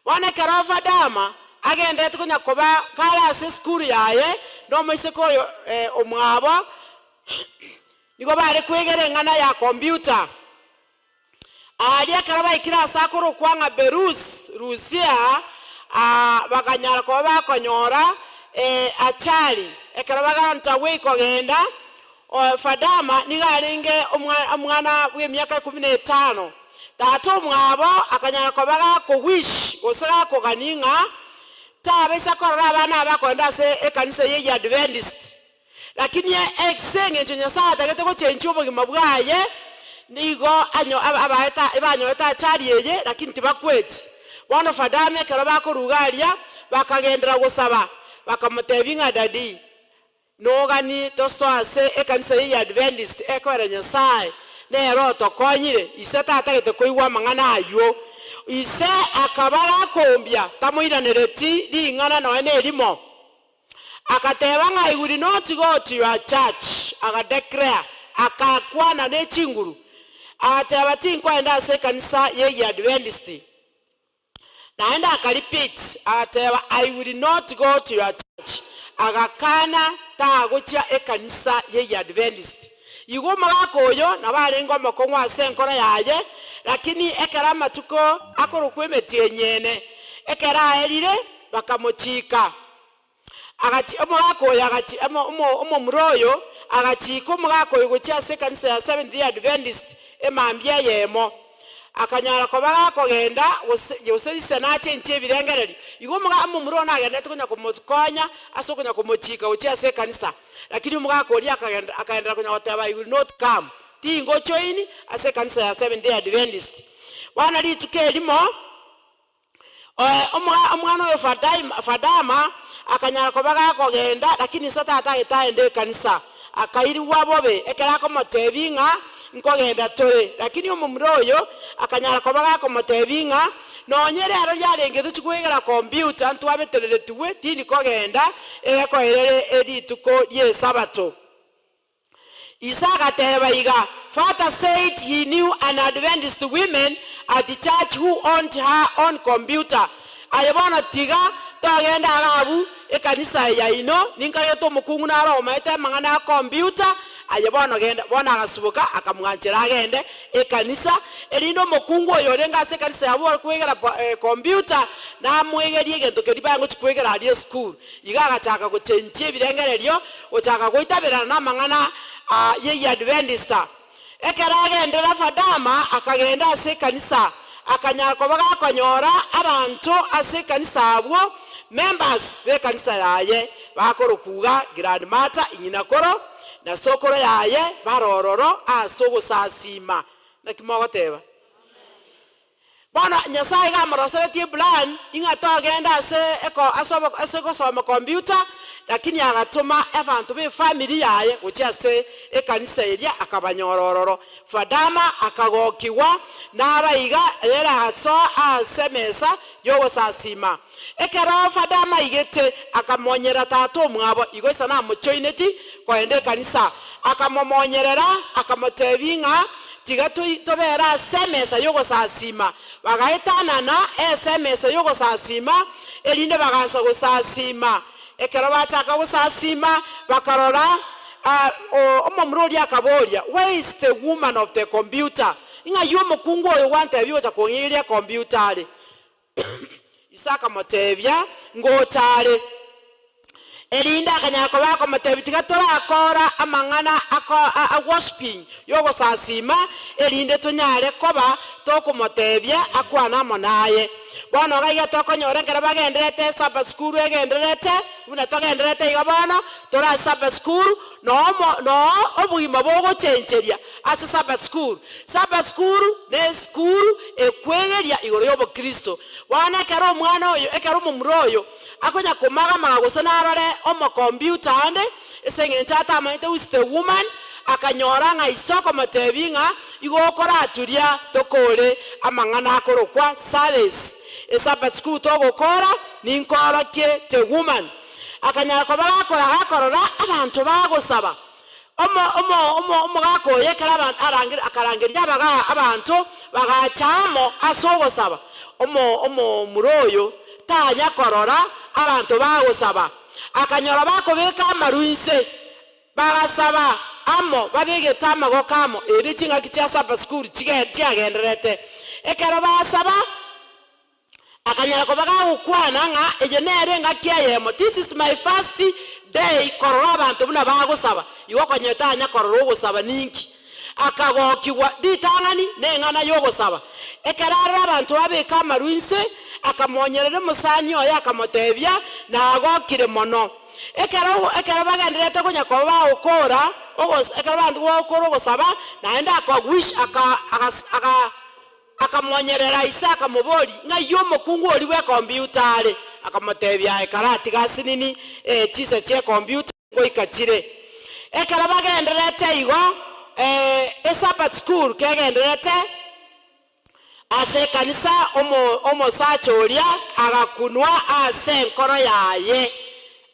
Bono ekero Fadama agenderete konya koba kare ase esukuru yaye nomoiseke oyo omwabo, nigo bare kwegera eng'ana ya computer. Aaria ekero baikire ase akorokwa ng'a Berus, Rusia, bakanyara koba bakonyora achari. Ekero bagaranta gwei kogenda, Fadama nigo arenge omwana bw'emiaka ikomi na etano. Tata omwabo akanyara koba gakowish gose gakogania ng'a tabaisa korora abana aba bakogenda ase ekanisa eye y'Adventist. Lakini ase engencho Nyasae atagete gochenchia obogima bwaye, nigo anyo abaete banyorete achari eye, lakini tibakweti. Bono Fadama ekero bakoruga aria, bakagenderera gosaba, bakamotebia ng'a Daddy, Nogani tosoe ase ekanisa eye y'Adventist ekoera Nyasae. nere otokonyire. Ise tatagete koigwa amang'ana ayio. Ise akaba gakoombia, tamoiranereti ring'ana nonya nerimo. Agateba ng'a I will not go to your church, agadeclare, akakwana ne chinguru, agateba tinkoenda ase ekanisa y'Egiadventist. Naende akarepeat, agateba I will not go to your church, agakana tagochia ekanisa y'Egiadventist. Igo omogaka oyo nabo arenge omokong'u ase enkoro yaye, lakini ekero amatuko akorokwa emetienyi ene ekero aerire, bakamochika. Agachi omogaka oyo agachi omo omo omomura oyo agachika omogaka oyo gochia ase ekanisa ya Seventh Day Adventist emambia eyemo. Akanyara koba gakogenda gose gose rise nachenchie ebirengererio. Igo omoga omomura oyo nagenderete konya komokonya ase okonya komochika gochia ase ekanisa. Lakini omogaka oria akagenda akaenderera konya goteba I will not come, tingojoin ase ekanisa ya Seventh Day Adventist. Bono rituko erimo. Omwana oyo Fadama akanyara koba gakogenda, lakini ise tatagete aende ekanisa. Akairigwa bobe ekero akomotebia ng'a nkogenda tore. Lakini omomura oyo akanyara koba gakomotebia ng'a nonye rero riarenge tochia koegera computer ntwabetereretigwe tindi kogenda egekoerere rituko ri'esabato. Ise agateba iga, Father said he knew an Adventist women at church who owned her own computer. Aye bono tiga togende iga abwo ekanisa yaino, ninkagete omokungu naro omaete amang'ana a computer, aye bono genda. Bono agasuboka akamwanchera agende ekanisa, erinde omokungu oyo orenge ase ekanisa yabo ore kwegera computer namwegerie egento keria bagochia kwegera aria esukuru. Igo agachaka gochenchia ebirengererio, gochaka goitaberana namang'ana y'Egiadventista. Ekero agenderera Fadama, akagenda ase ekanisa, akanyara koba gakonyora abanto ase ekanisa abwo, members b'ekanisa yaye, bakorokwa iga Grandmata, ing'ina koro, na sokoro yaye bare ororo ase ogosasima. Naki mogoteba? Bono Nyasae iga amoroseretie eplan ing'a togende ase eko ase obo ase gosoma computer, lakini agatoma abanto be efamiri yaye gochia ase ekanisa eria akabanyora ororo. Fadama akagokigwa naba iga ere agasoa ase emesa yogosasima. Ekero Fadama aigete, akamonyerera tata omwabo, igo ise namochoineti kogenda ekanisa. Akamomonyerera, akamotebia ng'a tiga tobere ase emesa y'ogosasiima. Bagaetanana ase emesa y'ogosasiima, erinde bagansa gosasiima. Ekero bachaka gosasiima, bakarora omomura oria akaboria, Where is the woman of the computer? Ing'ai omokungu oyo gwantebia ogocha kong'igeria ecomputer are? Ise akamotebia, Ngocha are. Erinde akanyara koba akomotebia, Tiga torakora amang'ana a worshiping, y'ogosasiima, erinde tonyare koba tokomotebia akwane amo naye. Bono iga iga tokonyora ekero bagendererete Sabbath school egendererete, buna togendererete iga bono, tore ase Sabbath school, noo noo obogima bogochencheria ase Sabbath school. Sabbath school ne esukuru ekwegeria igoro y'obokristo. Bono ekero omwana oyo, ekero omomura oyo akonya komagamaga gose narore omokombiuta ande, ase eng'encho atamanyete who is the woman, akanyora ng'a ise okomotebia ng'a igo okoraturia tokore amang'ana akorokwa service. Esabbath school togokora, ninkoorokie the woman. Akanyara koba gakora gakorora abanto bagosaba. Omo, omo, omo, omogaka oyo ekero abanto arangeri, akarangeria abaga, abanto, bagacha amo ase ogosaba. Omo, omomura oyo tanya korora abanto bagosaba, akanyora bakobeka amaru inse, bagasaba amo, babegete amagoko amo, erio ching'aki chia Sabbath school chige, chiagendererete. Ekero basaba. Akanyara koba gagokwana ng'a eye nere engaki eyemo, this is my first day korora abanto buna bagosaba, igo konya tanya korora ogosaba ninki. Akagokigwa ritang'ani neng'ana y'ogosaba. Ekero arora abanto babeka amaru inse, akamonyerera omosani oye akamotebia, Nagokire mono. Ekero ekero bagendererete konya koba bagokora ogos ekero abanto bagokora ogosaba, naende aka wish aka agas aka. Akamonyerera ise, akamoboria, Ng'ai omokungu oria bw'ekombiuta are? Akamotebia, Aye karatiga asinini, ee, chinsa chi'ekombiuta ngoika chire. Ekero bagendererete igo, Esabbath school kegendererete ase ekanisa, omosacha oria agakunwa ase enkoro yaye.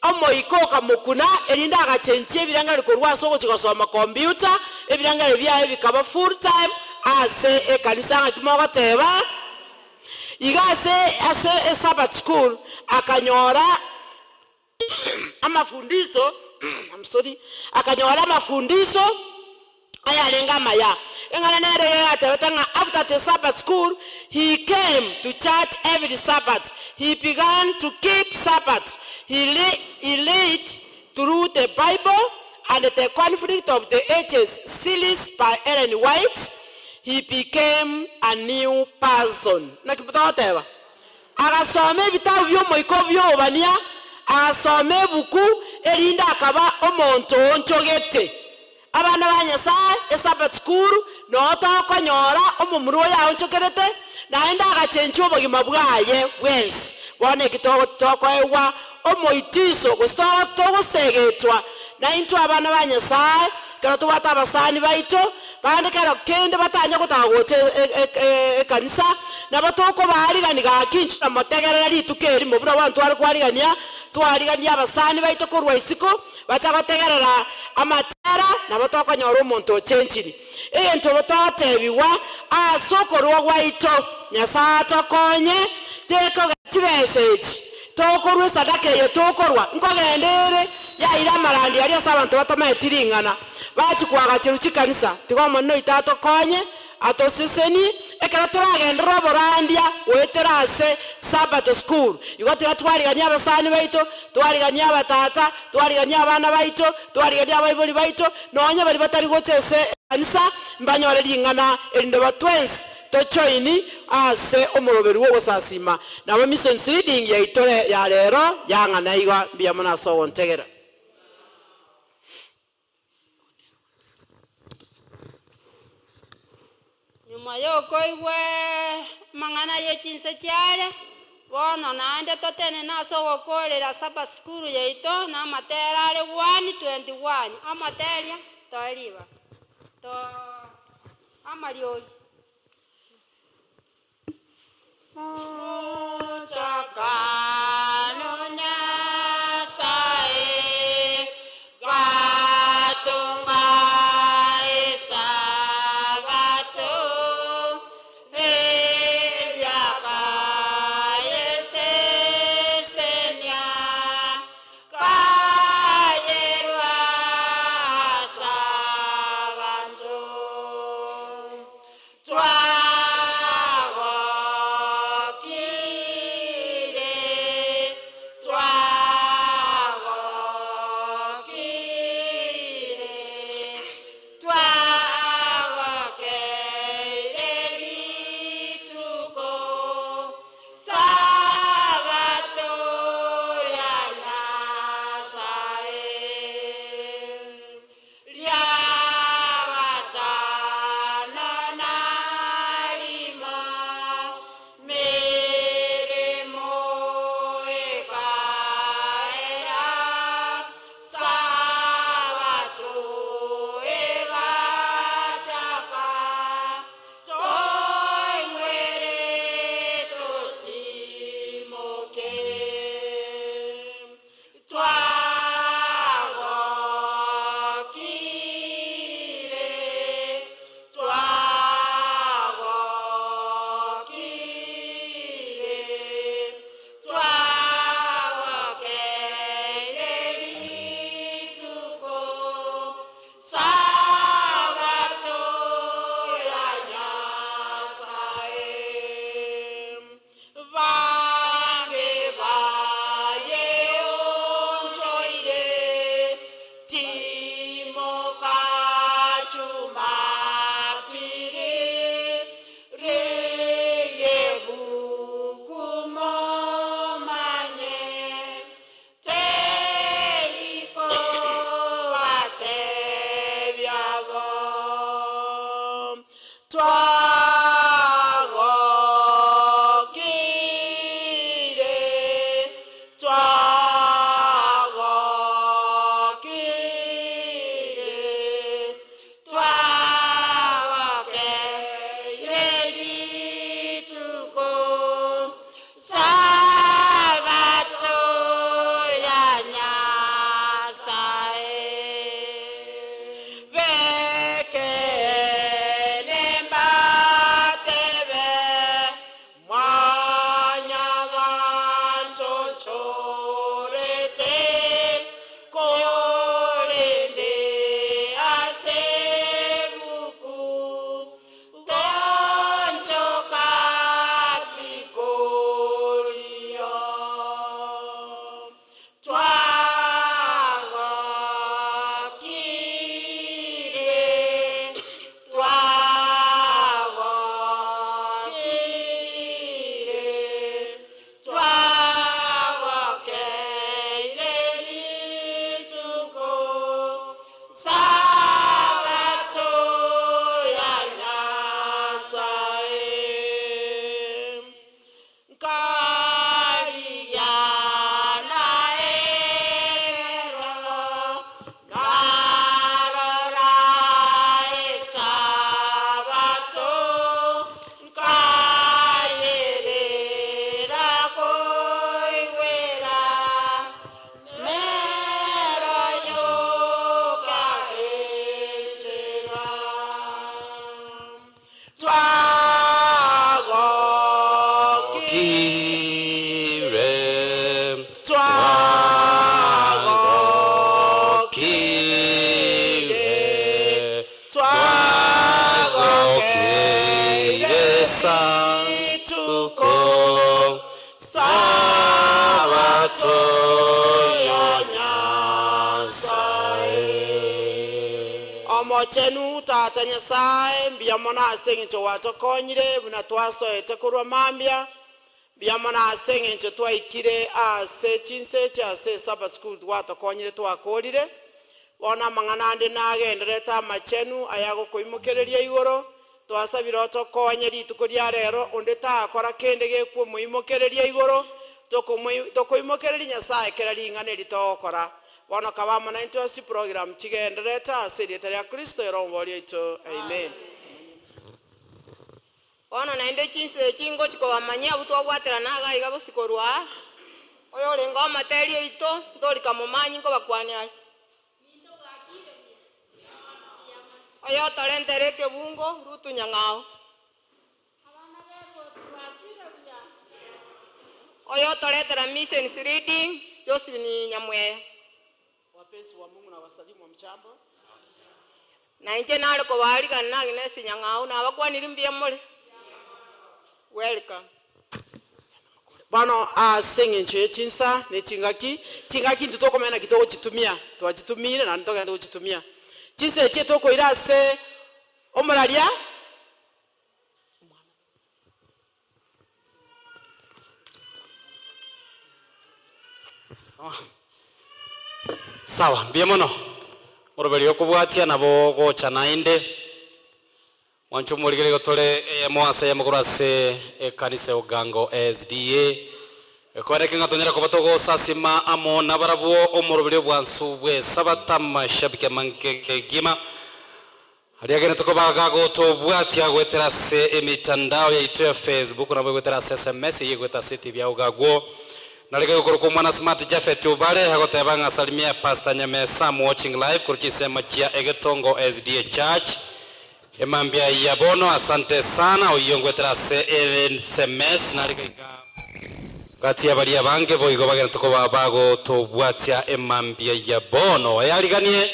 Omoika okamokuna, erinde agachenchia ebirengererio korwa ase ogochia gosoma computer, ebirengererio biaye bikaba full time ase ekanisa. Ng'aki mogoteba? Iga ase ase Esabbath school akanyora amafundiso I'm sorry, akanyora amafundiso ayarenge amaya. Eng'ana nere iga yatebete ng'a after the Sabbath school he came to church every Sabbath, he began to keep Sabbath, he he read through the Bible and the Conflict of the Ages series by Ellen White, he became a new person. Naki togoteba? Agasoma ebitabu bi'omoika bi'obobania, agasoma ebuku, erinde akaba omonto oonchogete. Abana ba Nyasae, Esabbath School, noo tokonyora omomura oyo aonchokerete, naende agachenchia obogima bwaye bwensi. Bono eki tokoegwa omoitiso, gose togosegetwa naintwe abana ba Nyasae, ekero tobwate abasani baito, Bande kero kende batanya gotaka gocha ekanisa, nabo tokobaarigania gaki inchuo na motegerere rituko erimo, buna bono tware kwarigania, twarigania abasani baito korwa isiko, bacha gotegerera amatera, nabo tokonyora omonto ochenchiri. Egento togotebigwa ase okorua gwaito, Nyasae atokonye, tekogera chibesa echi tokorua esadaka eye tokorua, nkogenda ere yaira amarandio aria ase abanto batamaeti ring'ana. Bachia koagacherwa chikanisa, tiga Omonene oito atokonye, atosesenie, ekero toragenderere oborandia goetera ase Sabato School. Igo tiga twariganie abasani baito, twariganie abatata, twariganie abana baito, twariganie abaibori baito, nonya baria batari gocha ase ekanisa, mbanyore ring'ana erinde twensi tojoini ase omoroberi bw'ogosasima. Nabo Missions Reading yaito ya rero yang'ana iga. Mbuya mono ase ogontegera. Nyuma y'okoigwa amang'ana ye chinse chiare, bono naende totenene ase ogokoorera Sabbath School yaito na amatera are 1:21. Omoteria, toe ribaga. To amariogi. Mochakano Nyasae gatunga Esabato, emiaka y'esesenia, kayerwa as'abanto. Twagokire, twagokire, twagokeire rituko, Sabato ya Nyasae. Ria gatano na rimo, meremo ekaera, Sabato egachaka, toigwere totimoke. Twagokire, twagokire, twagokeire rituko, Sabato ya Nyasae. Bange baye onchoire, timoka Jumapili, reye buku momanye, teriko batebiabo. Twagokire, twagokire, Omochenu Tata Nyasae, mbuya mono ase engencho gwatokonyire buna twasoete korwa mambia, mbuya mono ase engencho twaikire ase chinsa echi ase Sabbath School gwatokonyire twakorire. Bono amang'ana ande nagendererete amachenu ayagokoimokereria igoro, Twasabire otokonye rituko ria rero, onde takora kende gekwomoimokereria igoro, tokoimokereria Nyasae kera ring'ana eri togokora. Bono kaba amo naintwe ase chiprogramu chigendererete ase erieta ria Kristo ere Omoboria oito. Amen. Bono naende chinsa echi ngochia kobamanyia abwo twabwaterana iga iga bosio korwa aa, oyorenge omoteri oito, ntorika momanyi nkobakwania are. Oyotorentere ekebungo, Rutu nyang'ao. Oyotoretera Missions Reading, Josephine Nyamweya. Wapenzi wa Mungu nawasalimu hamjambo. Na inche nare kobaarigania Agnes Nyang'au, nabakwanirie mbuya more? Welcome. Bono ase engencho ye chinsa ne chingaki, chingaki intwe tokomanya naki togochitumia, twachitumire naende togende gochitumia. Chinsa echi etokoira ase omoraria. Sawa, mbuya mono. Oroberio okobwatia nabo gocha naende. Mwanche omorigereria igo tore eyemo ase eyemo korwa ase ekanisa ya Ogango SDA. Ekwereke ng'a tonyare koba togosasima amo nabarabwo omoroberio obwansu bw'Esabato amashabiki amange kegima. Aria agenete koba gagotobwatia goetera ase emitandao yaito ya Facebook nabo egoetera ase sms eyio egoeta ase etibi ya Ogagwo. Narenge gokorokwa omwana Smart Japhet Obare agoteba ng'a salimia Pastor Nyamesa am watching live korwa chinsemo chia Egetongo SDA Church Emambia ya bono asante sana oyio ngwetera ase sms narige iga gati ya baria abange boigo bagenete koba bagotobwatia emambia ya bono eyariganie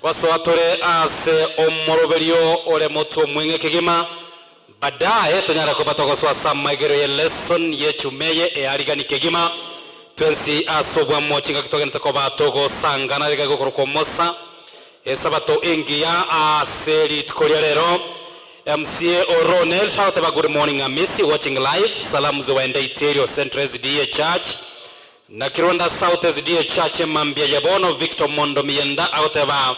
gosoa tore ase omoroberio ore motwe omweng'e kegima Badaye tonyare koba togosoa ase amaigerio ye lesson y'echuma eye earigani kegima. Twensi ase obwamo chingaki togenete koba togosangana riga gokorokwa omosa Esabato engiya ase rituko ria rero. MCA Oronel agoteba good morning Amisi watching live salamu ziwaende Iterio Central SDA Church na Kirwanda South SDA Church emambia ya bono Victor Mondo Miyenda agoteba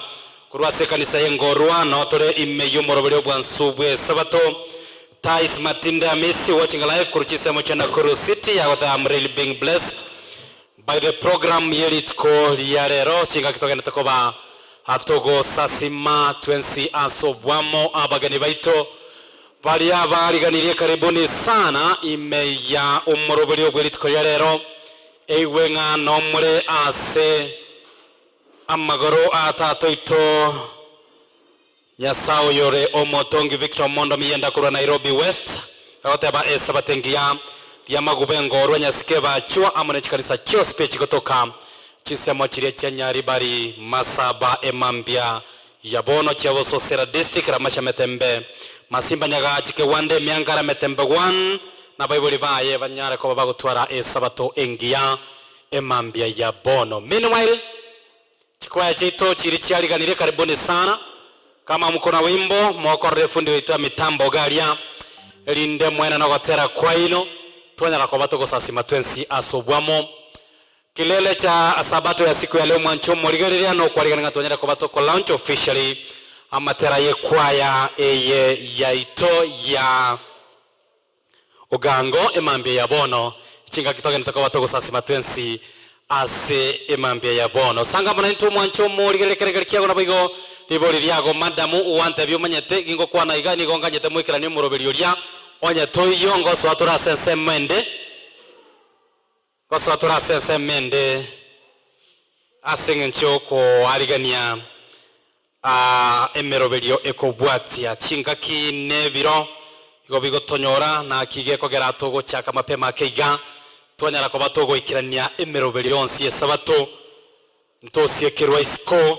Korwa ase ekanisa y'engorwa nao tore ime y'omoroberi obwansu bw'Esabato. Tais Matinde Amisi watching live korwa chinsemo chia Nakuru City agoteba I'm really being blessed by the program ye rituko ria rero chingaki togenderete koba togosasima twensi ase obwamo abageni baito baria bariganirie karibuni sana ime ya omoroberi obwe rituko ria rero eigwe ng'a nomore ase Amagoro a tata oito Nyasae oyore omotongi Victor Omondo Miyenda korwa Nairobi West agoteba Esabato engiya ri'amaguba engorwa Nyasike bachwa amo ne chikanisa chionsi pi chigotoka chinsemo chiria chia Nyaribari Masaba Emambia ya bono chia Bososera District Ramasha Metembe Masimba Nyagachi Kewanda Emiangara Metembe 1 nabaibori baye banyare koba bagotwara Esabato engiya Emambia ya bono. Meanwhile, chikwaya chiaito chiria chiariganirie karibuni sana. Kama mko na wimbo, mokorere efundi oito ya mitambo iga aria, erinde mwene nogotera kwaino, twanyara koba togosasima twensi ase obwamo. Kilele cha Sabato ya siku ya leo mwanche omorigereria nokwarigania ng'a twanyare koba toko launch officially amatera y'ekwaya eye yaito ya Ogango emambia ya bono, chingaki togenete koba togosasima twensi ase emambia ya bono. Sanga amo naintwe omwanche omorigererie ekerengerio kiago naboigo ribori riago. Madamu gwantebia omanyete gingokwana iga nigo nganyete moikeranie omoroberi oria onye toiyo ngosoa tore ase ensemo ende ngosoa tore ase ensemo ende ase eng'encho yokoarigania Emeroberio ekobwatia chingaki nebiro igo bigotonyora, naki gekogera togochaka mapema ake iga, twanyara koba togoikerania emeroberio yonsi y'Esabato, ntosiekerwa isiko,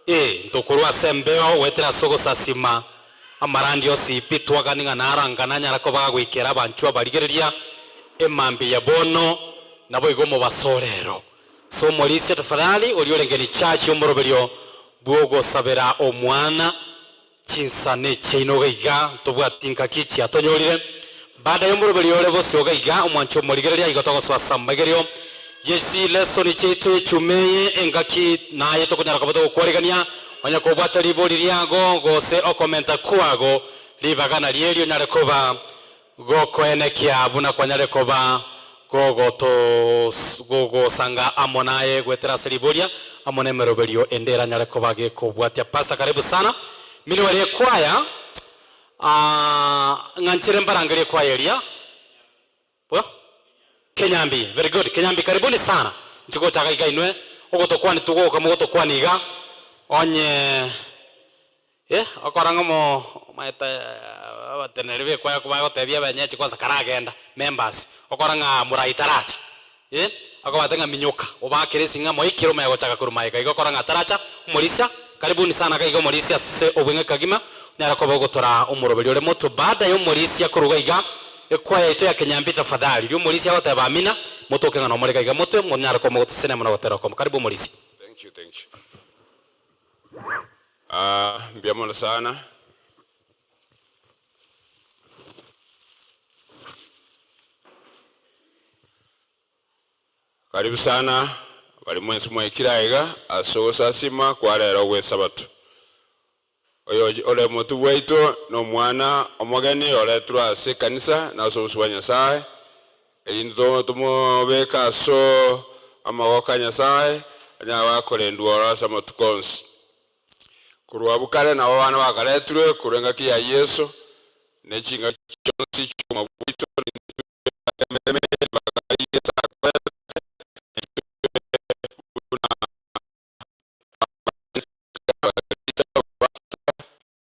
ee, ntokorwa ase embeo goetera ase ogosasima amarandi onsi pi twagani ng'a narangane anyara koba agoikera abanchwa barigereria emambia ya bono, naboigo omobaso orero. Ase omorisia tafadhali oria orenge ni church y'omoroberio. bw'ogosabera omwana Chinsa nechiaino iga iga, ntobwati ngaki chiatonyorire. Baada y'omoroberi ore bosio iga iga, omwancho omorigereria igo togosoa ase amaigerio ye chilesoni chiaito echuma eye, engaki naye tokonyara koba togokwarigania, onye kobwate ribori riago gose okomenta kwago, ribaga nario eri onyare koba Gokoenekia buna kwanyare koba gogosanga amo naye goetera ase riboria amo nemeroberio ende eranyare koba gekobwatia. Pastor karibu sana. Minwe ria ekwaya ng'a nchere mbarangerie ekwaya eria. Bwa? Kenyambi, very good. Kenyambi karibuni sana. Inche gochaka iga inwe ogotokwania togoka mogotokwania iga onye Eh, okora ng'a omo omaete abateneneri b'ekwaya kobagotebia abenyechi kwanza karagenda, members, okora ng'a morai taracha, eh, akobate ng'a minyoka, obakere esing'a moikire omanye gochaka korwa magega iga okora ng'a taracha, omorisia, karibuni sana iga iga omorisia ase obweng'e kagima, onyare koba ogotora omoroberi ore motwe baada ya omorisia korwa iga iga, ekwaya yaito ya Kenyambi tafadhali, riria omorisia agoteba amina, motoke ng'a nomore iga iga motwe, monyare koba mogotosesenia amo nogotera okomo. Karibu omorisia. Thank you, thank you. Ah, mbuya mono sana. Karibu sana bari mwensi mwaikire aiga ase ogosasima kwa rero gw'Esabato. Oyo ore motwe bwaito nomwana omogeni oretirwe ase ekanisa na ase obosio bwa Nyasae, Erinde tomobeke ase amaboko a Nyasae, anyare gakorendwa oro ase amatuko onsi. Korwa abwo kare nabo abana bakaretirwe korwa engaki ya Yeso, ne chingaki chionsi chi'obogima bwaito, Yeso akorete, buna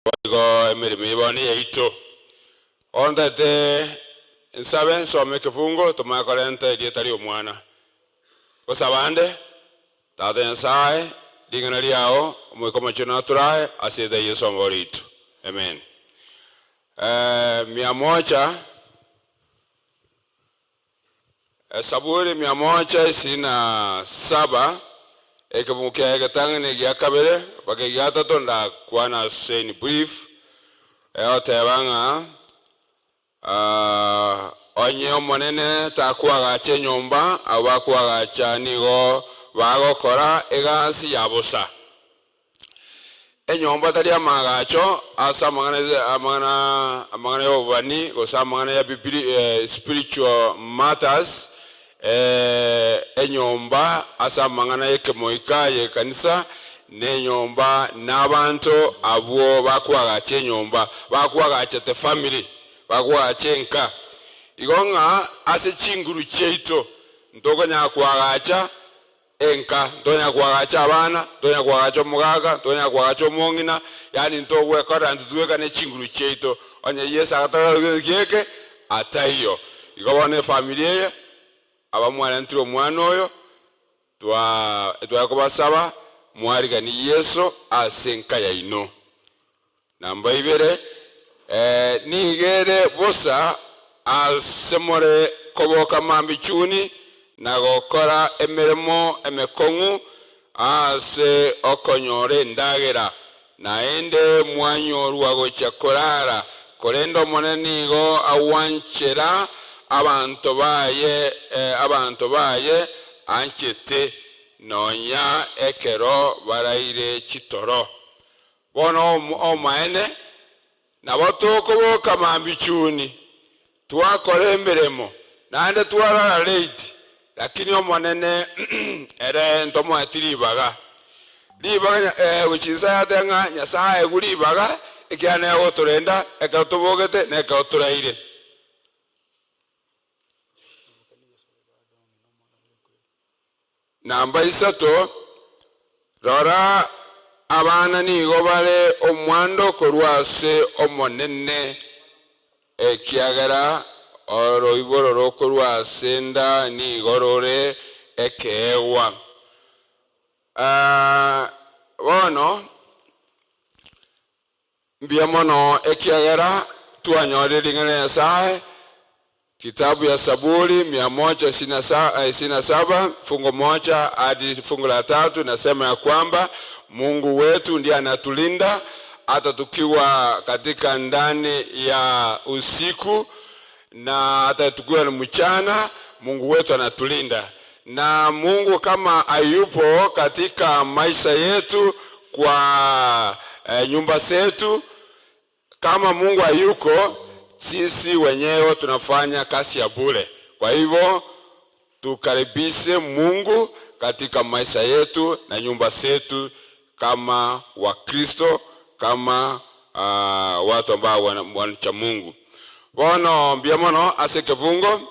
Boigo emeremo eye bono neyaito. Ontete nsabe nsome ekefungo tomanye korenta erieta ri'omwana. Gosaba ande, Tata Nyasae, ring'ana riao, Omoika Omochenu naturae ase erieta ria Yeso Omobori oito. Amen. Mia moja. Esaburi mia moja isini na saba, ekebungo kiaye egetang'ani egia kabere mpaka egia gatato ndakwane ase in brief, egoteba ng'a Onye Omonene takoagacha enyomba, abwo bakoagacha nigo bagokora egasi ya bosa. Enyomba tari amaagacho ase amang'ana amang'ana amang'ana y'obobani gose amang'ana ya bibiri spiritual matters enyomba ase amang'ana y'ekemoika y'ekanisa nenyomba nabanto abwo bakoagacha enyomba bakoagachete family bakoagacha enka igo ng'a ase chinguru chiaito ntokonyara koagacha Enka, ntonyara koagacha abana, ntonyara koagacha omogaka, ntonyara koagacha omong'ina, yaani ntogwekorera intwe tweka ne chinguru chiaito. Onye Yeso agatorera gento gieke, ataiyo. Igo bono efamiri eye, aba mwarentire omwana oyo, twa tware kobasaba mwariganie Yeso ase enka yaino. Namba ibere, nigo ere bosa ase more koboka mambia chuni na gokora emeremo emekong'u ase okonyora endagera, naende mwanyorwa gochia korara, korende Omonene nigo agwanchera abanto baye abanto baye anchete, nonya ekero baraire chitoro. Bono omaene, nabo tokoboka mambia chuni, twakora emeremo, naende twarara late, lakini Omonene ere ntomoeti ribaga. Ribaga gochia inse yateba ng'a Nyasae aegwe ribaga, ekiagera nere ogotorenda ekero tobogete na ekero toraire. Namba isato, rora abana nigo bare omwando korwa ase Omonene, ekiagera oroiboro rokorwa ase enda nigo rore ekeegwa. Bono Mbuya mono ekiagera twanyorire ring'ana ria Nyasae, Kitabu ya Saburi mia moja ishirini na saba fungu moja hadi fungu la tatu inasema ya kwamba Mungu wetu ndiye anatulinda hata tukiwa katika ndani ya usiku na hata tukiwa ni mchana, Mungu wetu anatulinda. Na Mungu kama hayupo katika maisha yetu kwa nyumba zetu, kama Mungu hayuko, sisi wenyewe tunafanya kazi ya bure. Kwa hivyo tukaribishe Mungu katika maisha yetu na nyumba zetu kama Wakristo, kama watu ambao wanacha Mungu. Bono mbia mono ase kevungo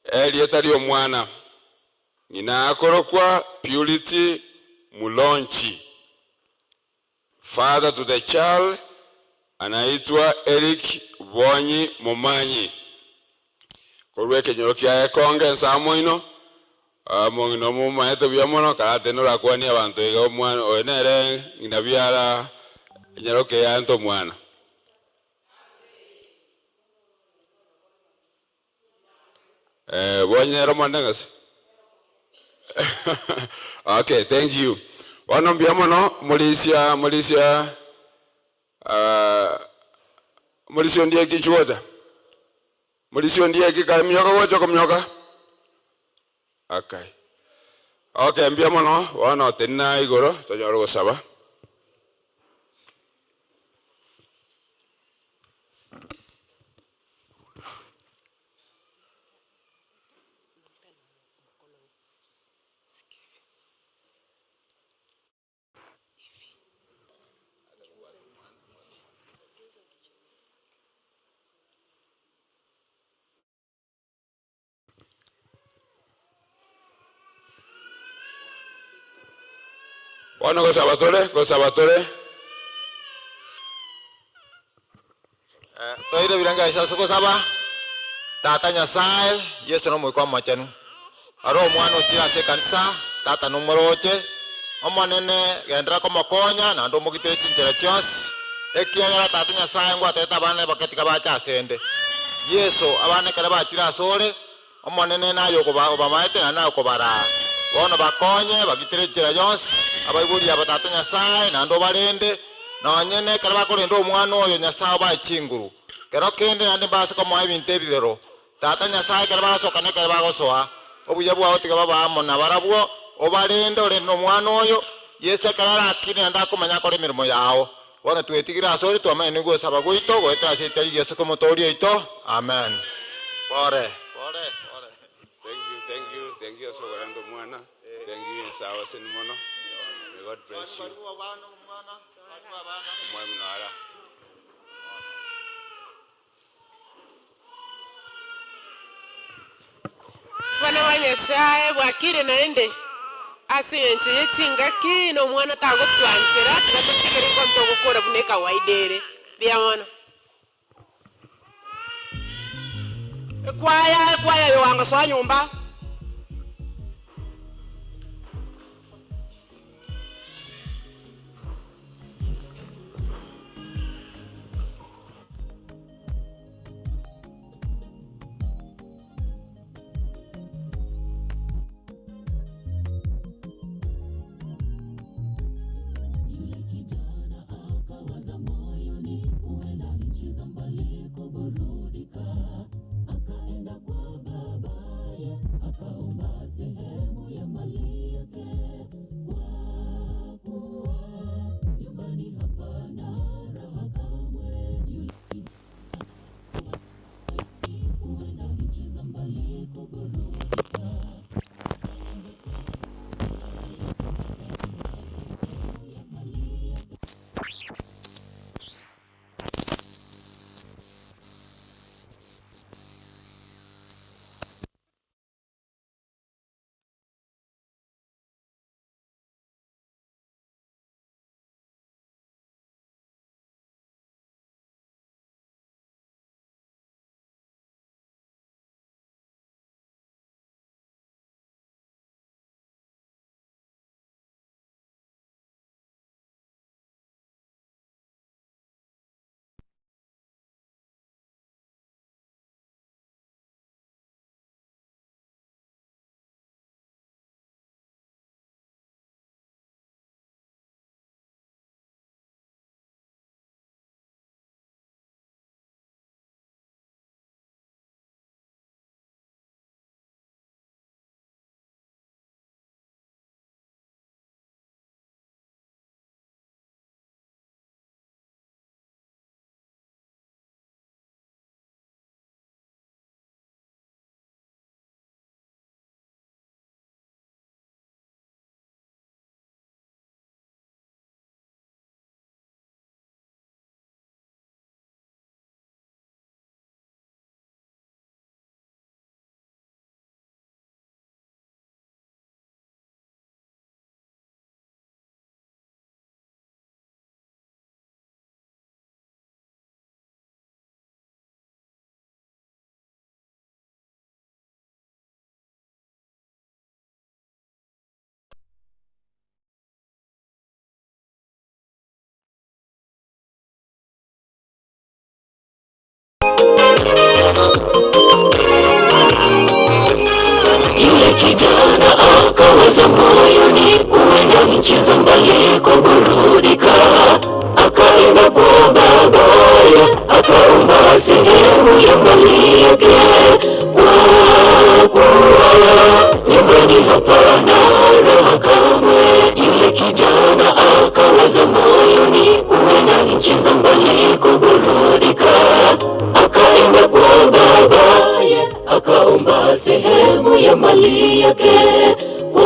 elieta omwana ng'ina akorokwa Purity Mulonchi. Father to the child anaitwa Eric Bonyi Momanyi. Korwa ekenyoro kiaye konge ensamo ino mong'ina momaete buya mono karate norakwania abanto iga omwana oyo nere ng'ina biara enyoro keyanto omwana. Bonyi nere omwana ng'ase. Okay, thank you. Bono mbuya mono morisia morisia morisia ondieki chigocha. Morisia ondieki kare mioka gocha komioka. Okay. Okay, mbuya mono bono tenena igoro tonyore gosaba. Bono gosaba tore, gosaba tore. Toire biranga ase gosaba tata Nyasaye Yesu nomoika omochenu aro omwana ochire ase ekanisa tata nomoroche omonene gendera komokonya naende omogitire chinchera chionsi ekiagera tata Nyasaye ngwatete abana baketika bacha asende Yesu abana ekere bachire ase ore omonene naye obamaete naende naye okobaraa bono bakonye bagitire enchera yonsi abaibori aba tata Nyasaye naende obarende nonye ekero bakorenda omwana oyo Nyasaye obae chinguru kero kende naende mbase komoa ebinto ebirero tata Nyasaye ekero bagosoka na ekero bagosoa obuya bwao tiga babamo na barabwo obarende orende na omwana oyo Yesu ekero arakine naende akomanya akore emirimo yao bono twetigire ase ore twamanya nigo gosaba gwaito goetera ase etari Yesu komotoria oito amen. Pore pore pore. Thank you, thank you, thank you so goranta omwana. Thank you Nyasaye aseni mono. May God bless you. Omwami nara. Bana ba Nyasaye bwakire naende ase eng'encho ye chingaki na omwana tagotwanchera tiga totigere nkonto ogokora buna ekawaida ere. Mbuya mono. Ekwaya ekwaya yowangosoa nyomba. Yule kijana akawaza moyoni kuenda nchi za mbali kuburudika. Akaenda kwa babaye Akawaza moyoni kuenda nchi za mbali kuburudika, akaenda kwa babaye akaomba sehemu ya mali yake, kwa kuwa nyumbani hapana raha kamwe. Yule kijana akawaza moyoni kuenda nchi za mbali kuburudika, akaenda kwa babaye akaomba sehemu ya mali yake, kwa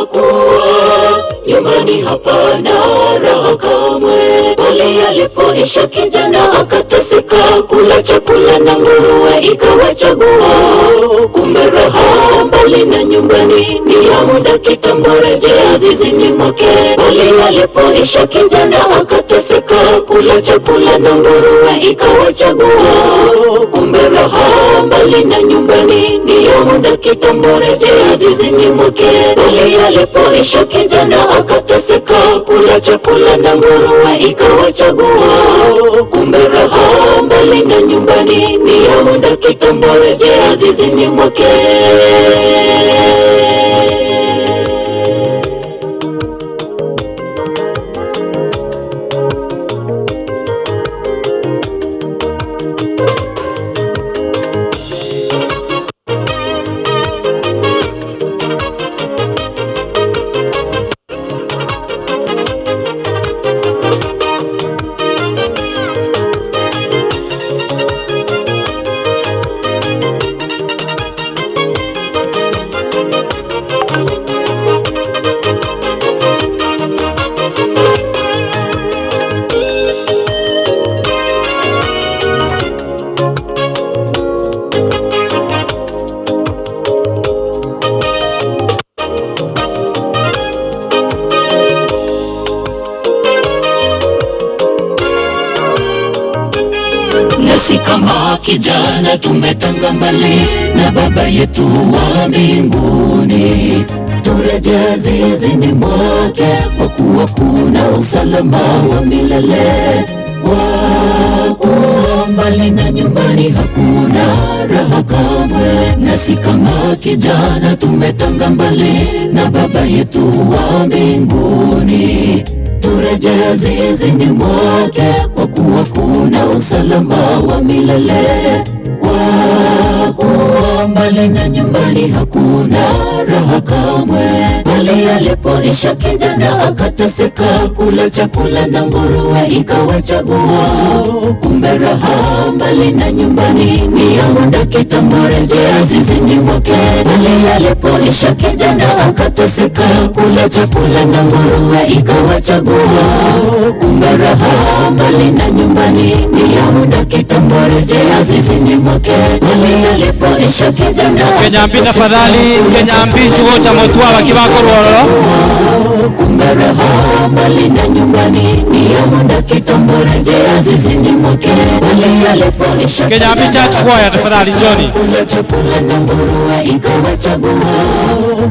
kuwa nyumbani hapana raha kamwe. Pale alipoisha kijana akateseka, kula chakula na nguruwe ikawa chaguo. Kumbe raha mbali na nyumbani ni ya muda kitambo, rejea zizini mwake. Pale alipoisha kijana akateseka, kula chakula na nguruwe ikawa chaguo. Kumbe raha mbali na nyumbani ni ya muda kitambo, rejea zizini mwake. Pale alipoisha kijana akateseka, kula chakula na nguruwe ikawa chaguo. Kumbe raha mbali na nyumbani ni ya muda kitambo, rejea zizini mwake. Nasi kama kijana tumetanga mbali na baba yetu wa mbinguni, turejee zizini mwake, kwa kuwa kuna usalama wa milele. Kwa kuwa mbali na nyumbani hakuna raha kamwe. Nasi kama kijana tumetanga mbali na baba yetu wa mbinguni, turejee zizini mwake, kwa kuwa kuna usalama wa milele. Kwa kuwa mbali na nyumbani hakuna raha kamwe. Pale alipoisha kijana akateseka, kula chakula na nguruwe ikawa chaguo. Kumbe raha mbali na nyumbani ni ya muda kitambo, rejea zizini mwake. Pale alipoisha kijana akateseka, kula chakula na nguruwe ikawa chaguo. Kumbe raha mbali na nyumbani ni ya muda kitambo, rejea zizini mwake. Pale alipoisha kijana Kenyambi tafadhali, Kenyambi chugo cha motwa bakibako rwororo. Kumbe raha mbali na nyumbani ni ya muda kitambo, rejea zizini mwake. Pale alipoisha Kenyambi church choir tafadhali njoni. kula chakula na nguruwe ikawa chaguo.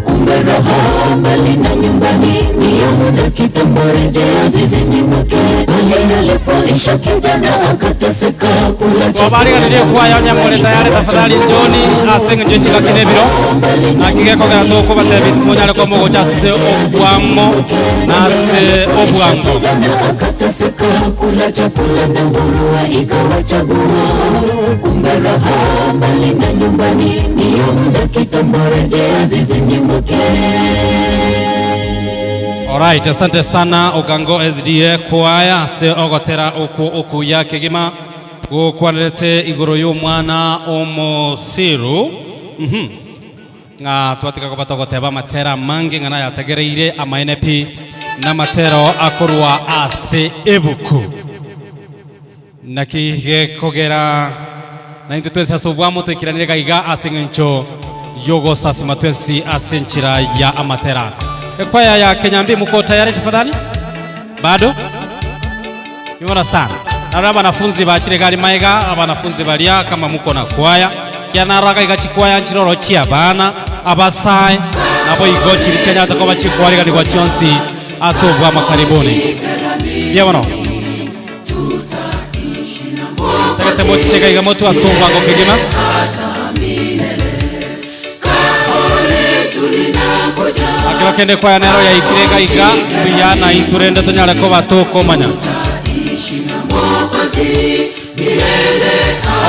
Kumbe raha mbali na nyumbani ni ya muda kitambo, rejea zizini mwake. Pale alipoisha kijana akateseka, kula chakula Obariganirie kwaya nyamore tayari tafadhali njoni ase ng'encho chigakire ebiro na kigekogera tokobatebi monyare kwa mogocha ase obwamo na ase obwango. Akateseka kula chakula na nguruwe ikawa chaguo. Kumbe raha mbali na nyumbani ni ya muda kitambo, rejea zizini mwake. Alright, asante sana Ogango SDA kwaya ase ogotera oku okuya kegima gokwanirete igoro y'omwana omosiru. Ng'a twatika kobata goteba amatera amange ng'a nayategereire amaene pi na amatero akorwa ase ebuku naki gekogera na intwe twese ase obwamo toikiranire gaiga ase eng'encho yogosasima twensi ase enchera ya amatera. Ekwaya ya Kenyambi muko tayari tafadhali? Bado? Nimeona sana. Na wanafunzi bachire gari maiga, abanafunzi balia kama muko na kwaya. Kianaraga igachikwaya nchiroro chia bana abasae nabo igo chiri chanyaza kwa bachikwariga ni kwa chionsi ase obwamo karibuni. Yebono. Tegete mochichega iga motu ase obwango kegima. Hata milele. Kao letu linakuja. Akero kende kwaya nero yaikire iga iga, mbuya na intwe rende tonyare koba tokomanya.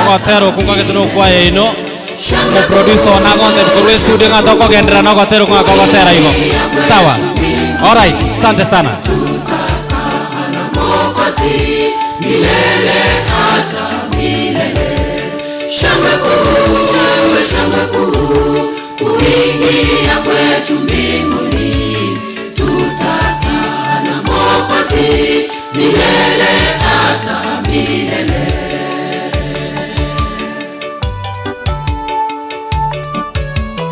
Ogotera okwo nkagete nokwa yaino, omoproducer one agontebia korwa estudio ng'a tokogenderera na ogotera okwo ng'a kogotera igo. Sawa? Alright, asante sana. Milele hata milele. Shangwe kuu, shangwe, shangwe kuu, kuingia kwetu mbinguni. Tutakaa na Mwokozi milele hata milele.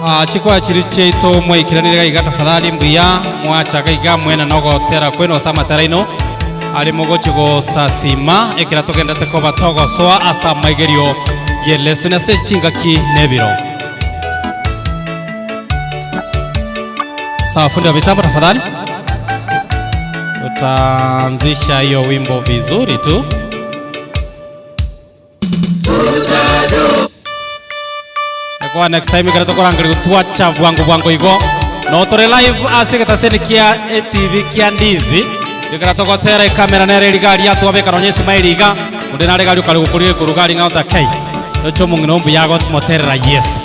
Ah, chikwaya chiri chiaito mwaikiranire gaiga tafadhali mbuya mwacha gaiga mwena nogotera kwenu ase amatera aino are mogochi gosasima ekero togendete koba togosoa ase amaigerio ye lesson ase chingaki na ebiro. Sawa, fundi wa mitambo tafadhali, utaanzisha hiyo wimbo vizuri tu. Ekwa next time ekero tokorangeria gotwacha bwango bwango igo no tore live ase egetaseni kia etv kia Ndizi ekero togotera ekamera nere eriga aria twabeka nonya esmile iga onde nare gari okare gokoria ekuru gari ng'a otakei roche omong'ina ombuya agomoterera Yeso.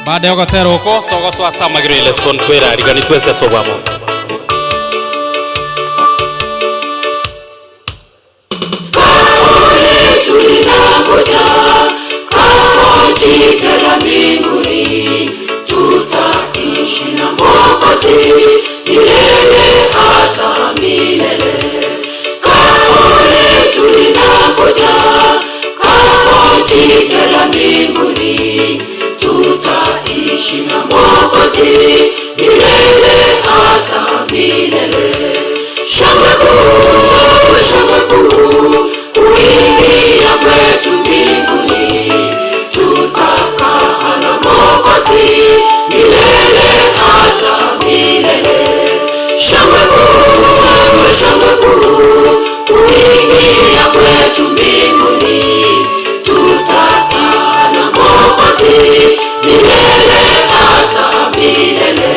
Baada ya ogotera oko togosoa ase amagiro ya lesson twerarigani twensi ase obwamo. Letu linakuja kama jipya la mbinguni, tutaishi na Mwokozi milele hata milele. Kao letu linakuja kama jipya la mbinguni, tutaishi na Mwokozi milele hata milele. Shangwe kuu, shangwe, shangwe kuu, kuingia kwetu mbinguni, tutakaa na Mwokozi milele hata milele. Shangwe kuu, shangwe, shangwe kuu, kuingia kwetu mbinguni, tutakaa na Mwokozi milele hata milele.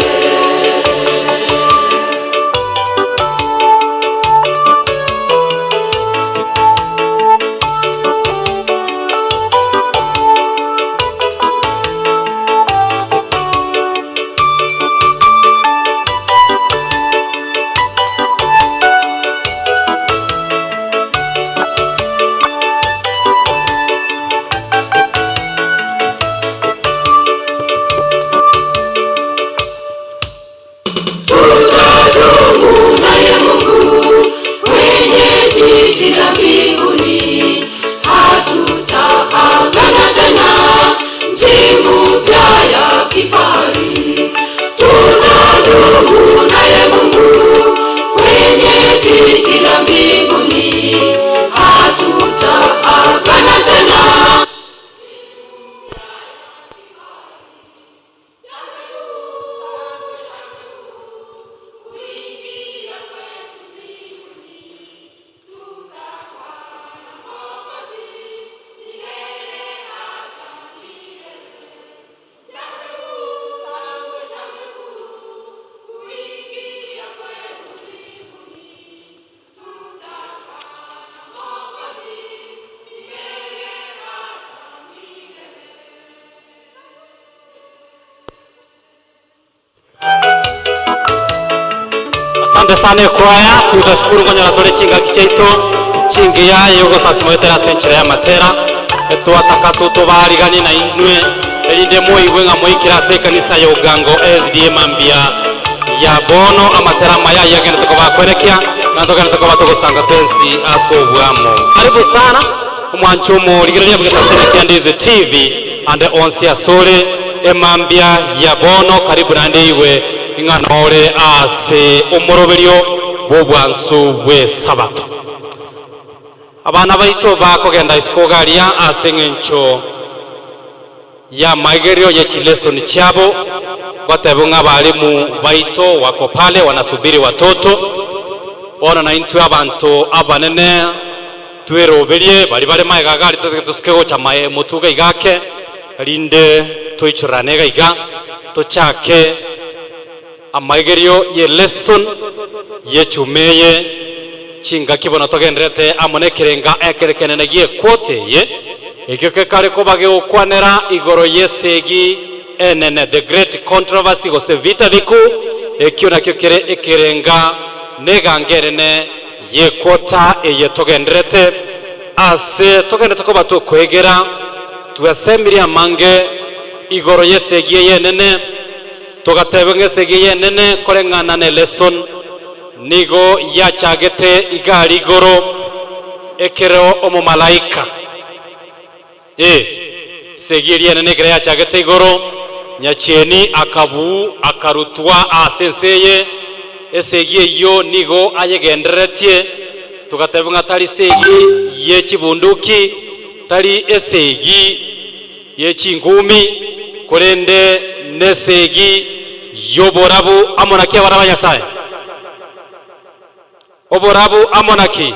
Tutadumu naye Mungu kwenye jiji la mbinguni, hatutaagana tena nchi mpya ya kifahari. Tutadumu naye Mungu kwenye jiji la mbinguni, hatutaagana tena. Asante sana ekwaya tutashukuru konyora tore chingaki chiaito chingiya yogosasima goetera ase enchera ya amatera etwataka totobariganie na inwe erinde moigwe ng'a moikire ase ekanisa ya Ogango SDA mambia ya bono amatera amaya ayio agenderete koba akwerekia na togenderete koba togosanga twensi ase obwamo. Karibu sana omwancho omorigereria bw'egetaseni kia Ndizi TV ande onsi asore emambia ya bono karibu naende igwe ing'a nore ase omoroberio bw'obwansu bw'esabato. Abana baito bakogenda isiko iga aria ase eng'encho y'amaigerio ye chilesoni chiabo, goteba ng'a abalimu baito wako pale wanasubiri watoto. Bono naintwe abanto abanene tweroberie baria bare magega iga aria totige tosuke gocha mae motwe iga iga ake. Rinde toichorane iga iga, tochake amaigerio ye lesson y'echuma eye, chingaki bono togendererete amo nekerenga ekere ekenene gi'equota eye, ekio kekare koba gegokwanera igoro y'esegi enene, the great controversy gose vita vikuu, ekio nakio kere ekerenga negango enene y'equota eye togendererete ase togenderete koba tokoegera. Twasemirie amange igoro y'esegi eye enene, togatebwa ng'a esegi eye enene koreng'ana ne lesson nigo yachagete iga aria igoro ekero omomalaika, ee, esegi eria enene ekero yachagete igoro, nyachieni akabuu akarutwa ase ense eye, esegi eyio nigo ayegendereretie, togatebwa ng'a tari segi ye chibunduki, Tari esegi ye chingumi, korende nesegi y'oborabu amo naki abana ba Nyasae? Oborabu amo naki?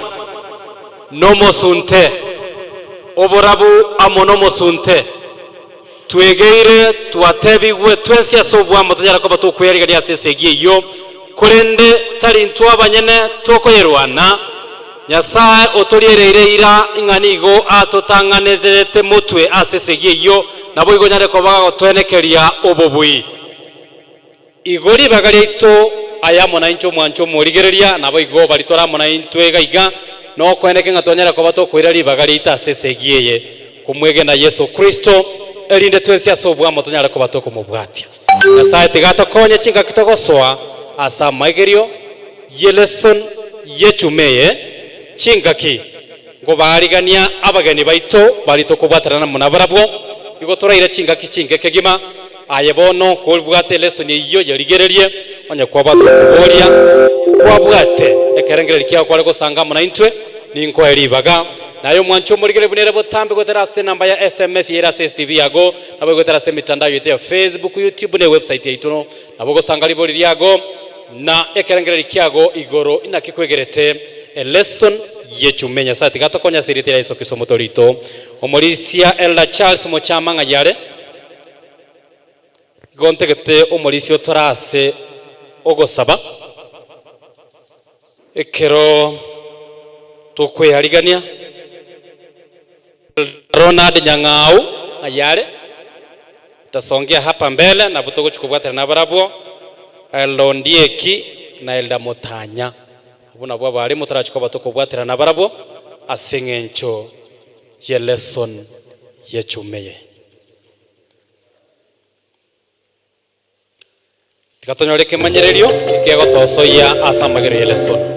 Nomosunte. Oborabu amo nomosunte. Twegeire, twatebigwe twensi ase obwamo tonyare koba tokweyarigeria ase esegi eyio, korende tari intwe abanyene tokoyerwana. Nyasae otoriereire eira ng'a nigo atotang'anerete motwe ase esegi eyio, naboigo onyare koba gagotwenekeria obobui. Igo ribaga riaito aye amo nainche omwanche omorigereria, naboigo baria tore amo naintwe iga iga, nokoeneke ng'a twanyare koba tokoira ribaga riaito ase esegi eye, komwegena Yeso Kristo, erinde twensi ase obwamo tonyare koba tokomobwatia. Nyasae tiga atokonye chingaki togosoa ase amaigerio ye lesson y'echuma eye, chingaki nkobaarigania abageni baito baria tokobwaterana amo nabarabwo, igo toraire chingaki chinke kegima. Aye bono kobwate elesoni eyio, yerigererie, onye kwabwate okoboria, kwabwate ekerengererio kiao kware gosanga amo naintwe, ninkoe ribaga. Naye omwanche omorigererie buna ere botambe goetera ase enamba ya sms ere ase STV yago, nabo goetera ase emitandao yaito ya Facebook, YouTube na ewebsite yaito. Nabo ogosanga ribori riago na ekerengererio kiago igoro inaki kwegerete elesson y'echuma. Nyasae tiga atokonye ase erieta ria Yeso Kristo omotoori oito. Omorisia Elder Charles Mochama ng'ai are? Igo ntagete omorisia otore ase ogosaba, ekero tokwearigania. Ronald Nyang'au ng'ai are? Tasongia hapa mbele nabwo togochia kobwaterana nabarabwo, Elder Ondieki na Elder Motanya. Abwo nabwo abarimu torachie koba tokobwaterana nabarabwo ase eng'encho ye lesson y'echuma eye. Tiga tonyore ekemanyererio ekegotosoyia ase amagero ye lesson.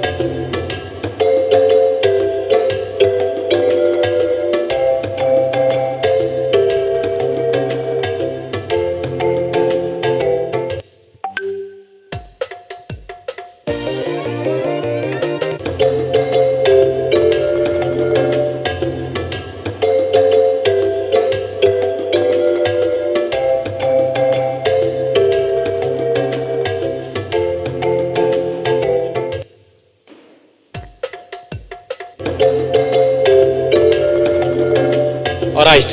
Alright.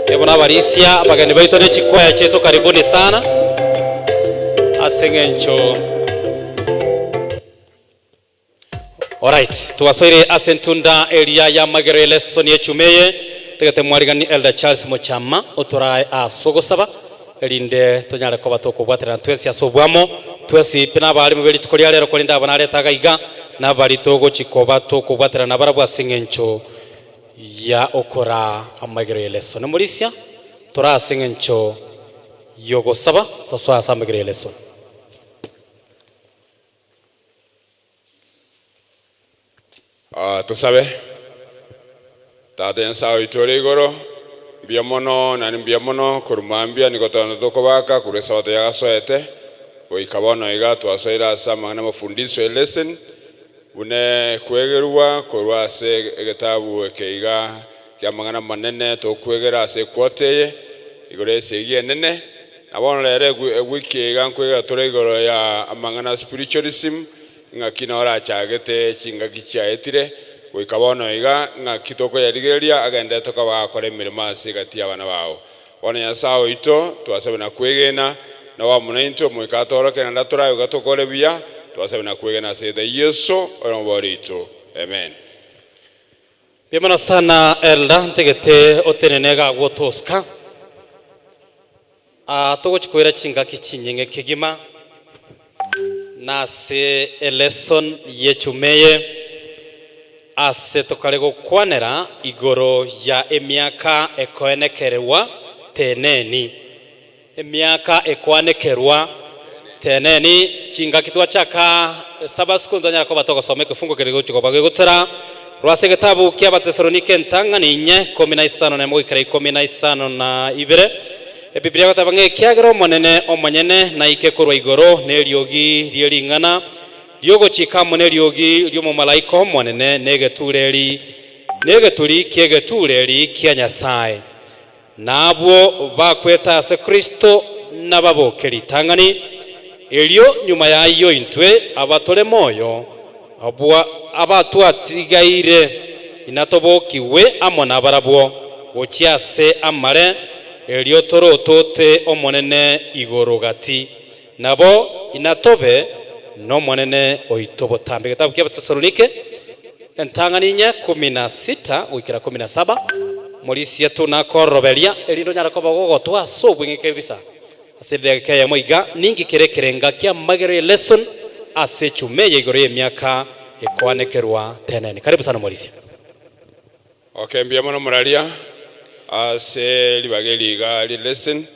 Ebo nabarisia abageni baito ne chikwaya chiaito karibuni sana ase eng'encho. Alright, twasoire ase entunda eria y'amagero y'elesoni y'echuma eye, tagete mwarigani Elder Charles Mochama otorae ase ogosaba, erinde tonyare koba tokobwaterana twensi ase obwamo, twensi pi nabarimu be rituko ria rero korende aba narete iga iga, nabari togochi koba tokobwaterana nabarabwo ase eng'encho ya okoraa amagero y'elesoni. Omorisia, toraa ase eng'encho y'ogosaba, tosoe ase amagero y'elesoni. Ah, tosabe. Tata Nyasae oito ore igoro, mbuya mono naende mbuya mono korwa mambia nigo tono tokobaka korwa esabato yagasoete goika bono iga twasoire ase amang'ana amafundisho elesson buna ekwegerwa korwa ase egetabu eke iga ki'amang'ana amanene tokwegera ase equota eye igoro y'esegi enene. Na bono rero ewiki eye iga nkwegera tore igoro ya amang'ana a spiritualism, ng'aki norachagete chingaki chiaetire. Goika bono iga, ng'aki tokoyarigereria agenderete koba agakora emeremo ase egati y'abana bao. Bono Nyasae oito, twasabe na kwegena, na obe amo naintwe, Omoika atooroke naende atorae iga tokore buya, twasabe na kwegena ase erieta ria Yeso, ore Omobori oito. Amen. Mbuya mono sana Elder, ntagete otenene iga agwo otoska. Aa togochi koira chingaki chinyinge kegima, na ase elesson y'echuma eye, ase tokare gokwanera igoro ya emiaka ekoenekerwa teneni. Emiaka ekwanekerwa teneni. Chingaki twachaka Sabasku ntwanyara koba togosoma ekefungo keria gegochi koba gegotera korwa ase egetabu ki'Abatesalonike entang'ani inye, 15 goikera 12. Ebibilia egoteba ng'a ekiagera Omonene omonyene naike korwa igoro neriogi rie ring'ana ri'ogochika amo neriogi ri'omomalaika omonene na egetureri na egeturi ki'egetureri kia Nyasae. Na abwo bakwete ase Kristo nababoke ritang'ani, erio nyuma y'ayio intwe abatore moyo, abwo abatwatigaire inatobokigwe amo nabarabwo gochia ase amare, erio torotote Omonene igoro gati. Nabo inatobe n'Omonene oito botambe. Egetabu ki'Abatesalonike, entang'ani inye, 16 goikera 17, Morisia tonakororoberia, erinde onyare koba ogogotwa ase obweng'e kebisa. Ase edageka eyemo iga, ninki kere ekerenga ki'amagero y'elesson ase echuma eye igoro y'emiaka ekoanekerwa tenene? Karibu sana Morisia. Okay, mbuya mono moraria ase ribaga eri iga rie lesson.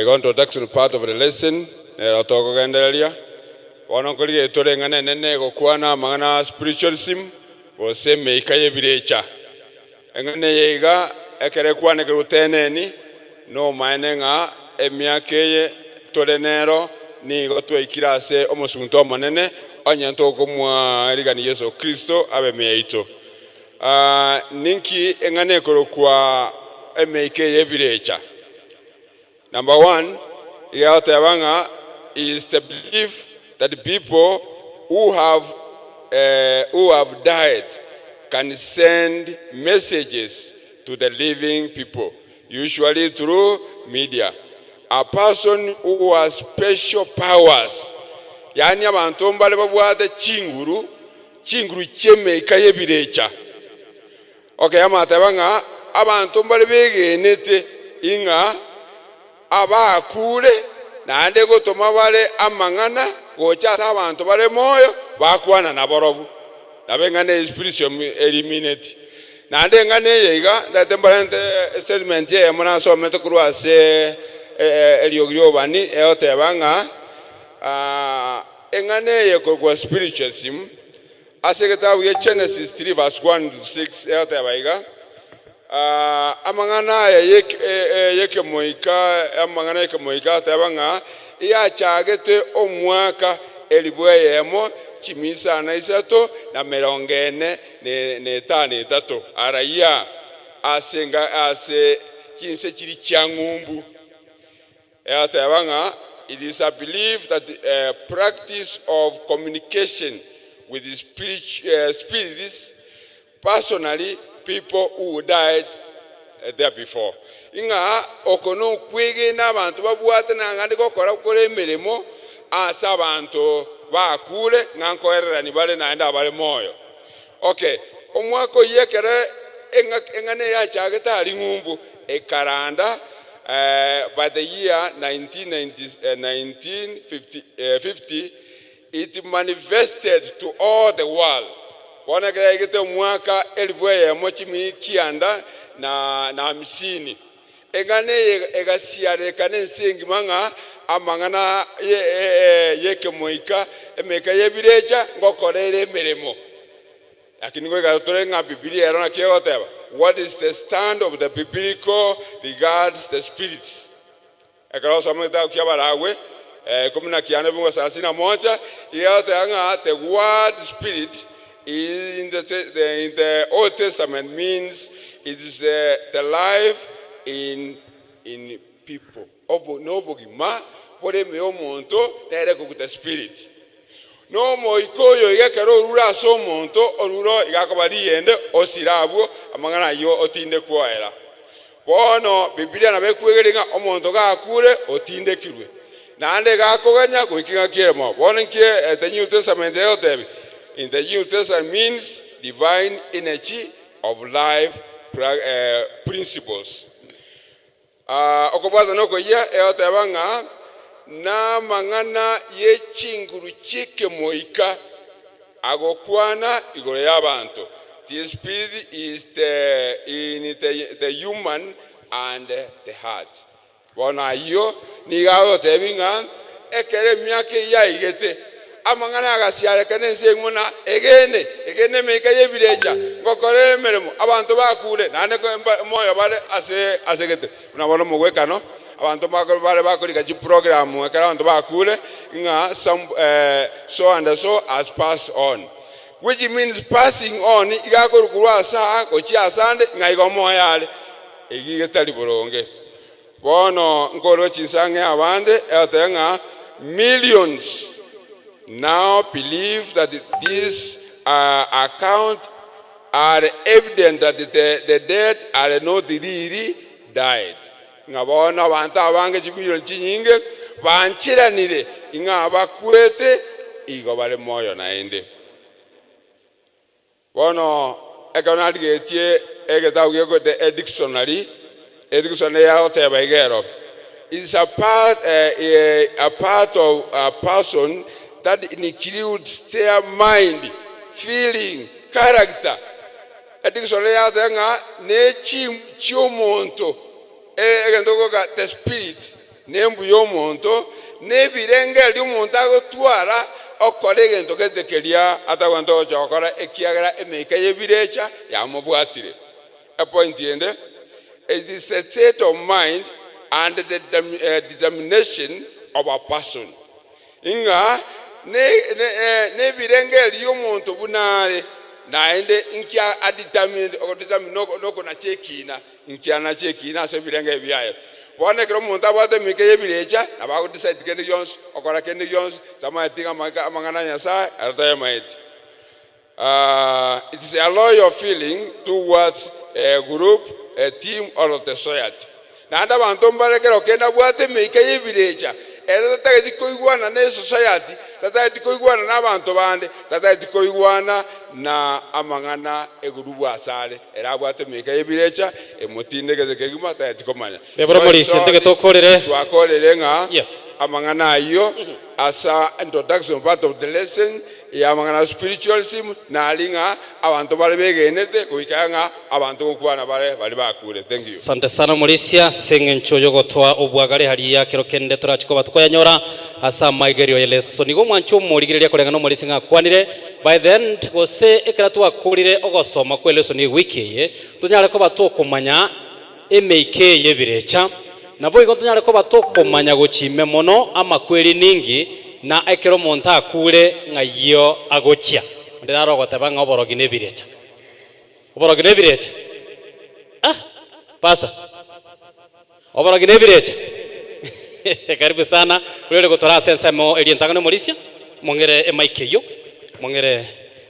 Igo introduction part of the lesson nero tokogendereria. Bono nkorigereria tore eng'ana enene egokwana amang'ana a spiritualism gose emeika y'ebirecha. Eng'ana eye iga ekero ekwanekerwe teneni nomaene ng'a emiaka eye tore nero nigo twaikire ase omosunte omonene onye ntokomwarigania Yeso Kristo abe ime yaito. Ninki eng'ana ekorokwa emeika eye y'ebirecha? Number one, iga egoteba ng'a is the belief that people who have who have died can send messages to the living people, usually through media. A person who has special powers, yaani abanto mbare babwate chinguru, chinguru chi'emeika y'ebirecha. Okay, amateba ng'a abanto mbare begenete ing'a abakure naende gotoma bare amang'ana gocha ase abanto bare moyo bakwana nabarobwo. Nabo eng'ana eye spiritual eliminate. Naende eng'ana eye iga ndete mbarente statement eyemo nasomete korwa ase eriogi ri'obobani egoteba ng'a eng'ana eye ekorokwa spiritualism Ase egetabu gia Genesis 3 verse 1 to 6 egoteba iga, Amang'ana aya y'ekemoika, amang'ana y'ekemoika agoteba ng'a eyachagete omwaka elifu eyemo chimia isano isato na merongo ene na etano etato araiya ase ase chinse chiria chia ng'umbu. Egateba ng'a it is a belief that the practice of communication with spirits, personally people who died there before. Ng'a oko nokwegena abanto babwate nang'ande gokora kore emeremo ase abanto bakure ng'a nkoererani bare naende abare moyo. Okay, omwaka oyio ekero eng'ana eye yachagete aria ng'umbu ekaranda by the year 1950 it manifested to all the world. Bono ekero yaigete omwaka elifu eyemo chimia kianda na hamsini, eng'ana eye egasiarekana ense engima ng'a amang'ana y'ekemoika, emeika y'ebirecha ngokora ere emeremo. Lakini goika tore ng'a Bibilia ero naki egoteba, What is the stand of the biblical regards the spirits? Ekero osoma egetabu kia Abalagwe ikomi na kianda ebiungo sarasini na moja, iga egoteba ng'a the word spirit in the, in the Old Testament means it is the, the life in, in people. Obo nobogima bore ime y'omonto nere ekoguta spirit. Na omoika oyo iga ekero orure ase omonto, orure iga akoba riyende, osire abwo, amang'ana ayio otindekwe oera. Bono Bibilia nabo ekwegeria ng'a omonto gakure otindekirwe, naende iga akoganya goika engaki ere moyo. Bono inki The New Testament egotebia? In the New Testament means divine energy of life principles. Okobwatana okoyia egoteba ng'a namang'ana ye chinguru chi'ekemoika agokwana igoro y'abanto, The spirit is the in the the human and the heart. Bono ayio nigo agotebia ng'a ekero emiaka eyio yaigete, amang'ana agasiareka nense eng'u buna egene, egene emeika y'ebirecha, ngokora emeremo, abanto bakure, naende moyo bare ase ase gete. Buna bono omogwekano, abanto bare bakorika chiprogramu ekero abanto bakure, ng'a some so and so has passed on. Which means passing on iga akorwa korwa ase aa gochia asande ng'a igo moyo are. Egi getari boronge. Bono nkorwa chinsang'e abande egoteba ng'a millions now believe that this account are evident that the dead are not really died. Ng'a bono abanto abange chimilion chinyinge bancheranire ng'a abakwete igo bare moyo naende. Bono ekero narigetie egetabu gekwete a dictionary, a dictionary yagoteba iga ero, It is a part, a part of a person that includes their mind, feeling, character. A dictionary yagoteba ng'a ne chimbu chi'omonto, egento goka the spirit, Nembu y'omonto, nebirengererio omonto agotwara okora egento gete keria atagwenerete gocha gokora ekiagera emeika y'ebirecha yamobwatire. Epoint ende, it is a state of mind and the determination of a person. Ng'a nebirengererio y'omonto buna are, naende inki adetermined, ogodetermine nokonacha ekina. Inki anache ekiina ase ebirenge biaye? Bono ekero omonto abwate emika y'ebirecha, nabo agodecide kende gionsi, okora kende gionsi, tamaeti ng'a amang'ana a Nyasae ere tayamaeti. It is a loyal feeling towards a group, a team or the society. Naende abanto mbare ekero kende abwate emeika y'ebirecha, ere tatageti koigwana ne esociety, tatageti koigwana na abanto bande, tatageti koigwana na amang'ana egurubu asare. Ere abwate emeika y'ebirecha, emotindegete kegima, tageti komanya. Bebora omorisia, Igo ntege tokorere. Twakorire ng'a Yes. amang'ana ayio asa introduction part of the lesson ya amang'ana a spiritualism nari ng'a abanto bare begenete goika ng'a abanto gokwana bare baria bakure. Thank you. Asante sana omorisia ase eng'encho yogotoa obwagare haria kero kende torache koba tokoyanyora ase amaigerio y'eleso. Nigo omwancho omorigereria koreng'ana omorisia ng'a akwanire By the end, gose ekero twakorire ogosoma kw'elesson ewiki eye, tonyare koba tokomanya emeika eye y'ebirecha, naboigo tonyare koba tokomanya gochia ime mono amakweri ningi, na ekero omonto akure ng'aiyio agochia. Onde nare ogoteba ng'a oborogi nebirecha. Oborogi nebirecha? Ah! Pastor. Oborogi nebirecha. Karibu sana oria ore gotora ase ensemo eria entang'ani omorisia, mong'ere emic eyio, mong'ere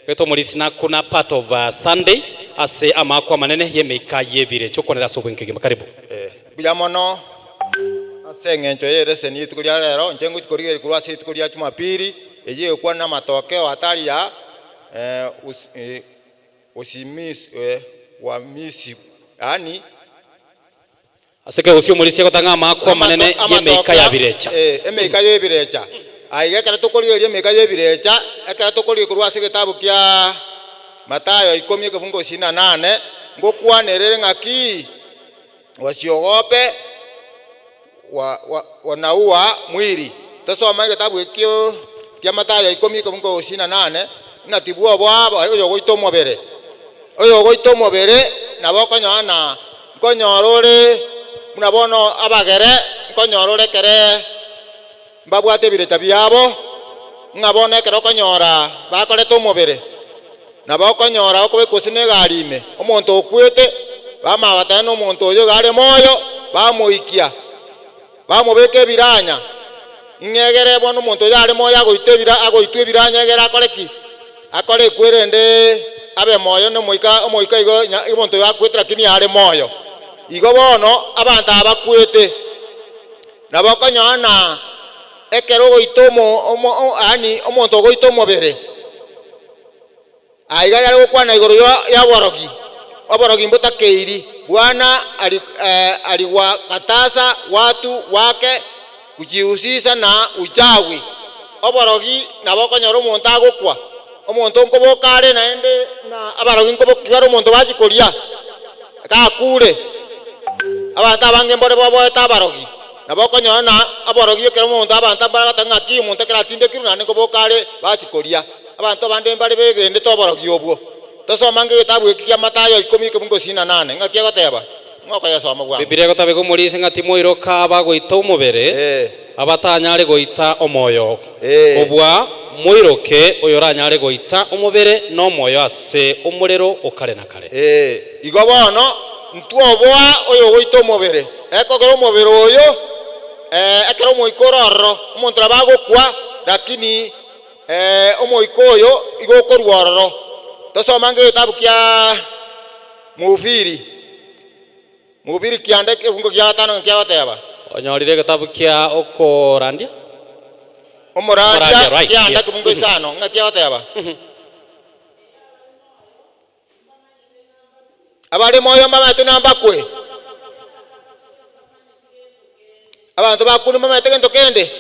gete omorisia nakuna part of Sunday ase amaakwa amanene y'emeika y'ebirecha okwanera ase obwenkegima. Karibu. Mbuya mono ase eng'encho y'ereseni y'rituko ria rero, inche ngochia korigereria korwa ase rituko ria Jumapili, eyio egokwana amatokeo atari ya usimamizi, yaani. Ase kegusii omorisia gotang'a amaakwa amanene y'emeika ya birecha. Emeika y'ebirecha. Aiga ekero tokorigereria emeika y'ebirecha, ekero tokorigereria korwa ase egetabu kia Mathayo ikomi ekefungo isini na nane, ngokwanerere ng'aki wasiogope wanaua mwili. Tosome egetabu ekio kia Mathayo ikomi ekefungo isini na nane, ng'a tibwoboa oyogoita omobere. Oyogoita omobere nabo okonyora na Nkonyora ore buna bono abagere, nkonyora ore ekere mbabwate ebirecha biabo, ng'a bono ekero okonyora bakorete omobere, nabo okonyora okobekwa gose negari ime, omonto okwete, bamanya goteba nomonto oyo iga are moyo, bamoikia, bamobeka ebiranya. Ing'egere bono omonto oyo are moyo agoita ebira agoitwa ebiranya egere akore ki? Akore ekwerende abe moyo na omoika omoika igo nya omonto oyo akwete lakini are moyo. Igo bono abanto aba bakwete, nabo okonyora na ekero ogoita omo omo yaani omonto ogoita omobere, Aiga yare gokwana igoro y'oborogi, oborogi mbotakeiri. Bwana aliwakataza watu wake kujihusisha na uchawi. Oborogi nabo okonyora omonto agokwa, omonto nkoboka are naende na abarogi nkoboki bare omonto bachia koria gakure. Abanto abange mbore boboete abarogi, nabo okonyora na oborogi ekero omonto abanto mbare goteba ng'aki omonto ekero atindekirwe naende nkoboka are bachia koria. Abanto bande mbare begenete oborogi obwo. Tosoma ange egetabu eki kia Mathayo ikomi ekebungo isini na nane, ng'aki egoteba? Ng'a okoyesoma bwango. Bibilia egoteba iga omorisia ng'a timoiroka abagoita omobere, abatanyare goita omoyo. Kobua moiroke oyoranyare goita omobere na omoyo ase omorero o kare na kare. Igo bono ntwoboa oyogoita omobere, ekogera omobere oyo, ekero omoika ore ororo, omonto nabo agokwa, lakini Ee, omoika oyo igo okorua ororo. Tosome ange egetabu kia Mhubiri, Mhubiri kianda ekefungo gia gatano ng'a kiagoteba. Onyorire egetabu kia Okorandia? Omorandia Omorandia, right, kianda yes. ekefungo isano ng'a kiagoteba. Abare moyo mbamaete nambakwe. Abanto bakure mbamaete gento kende,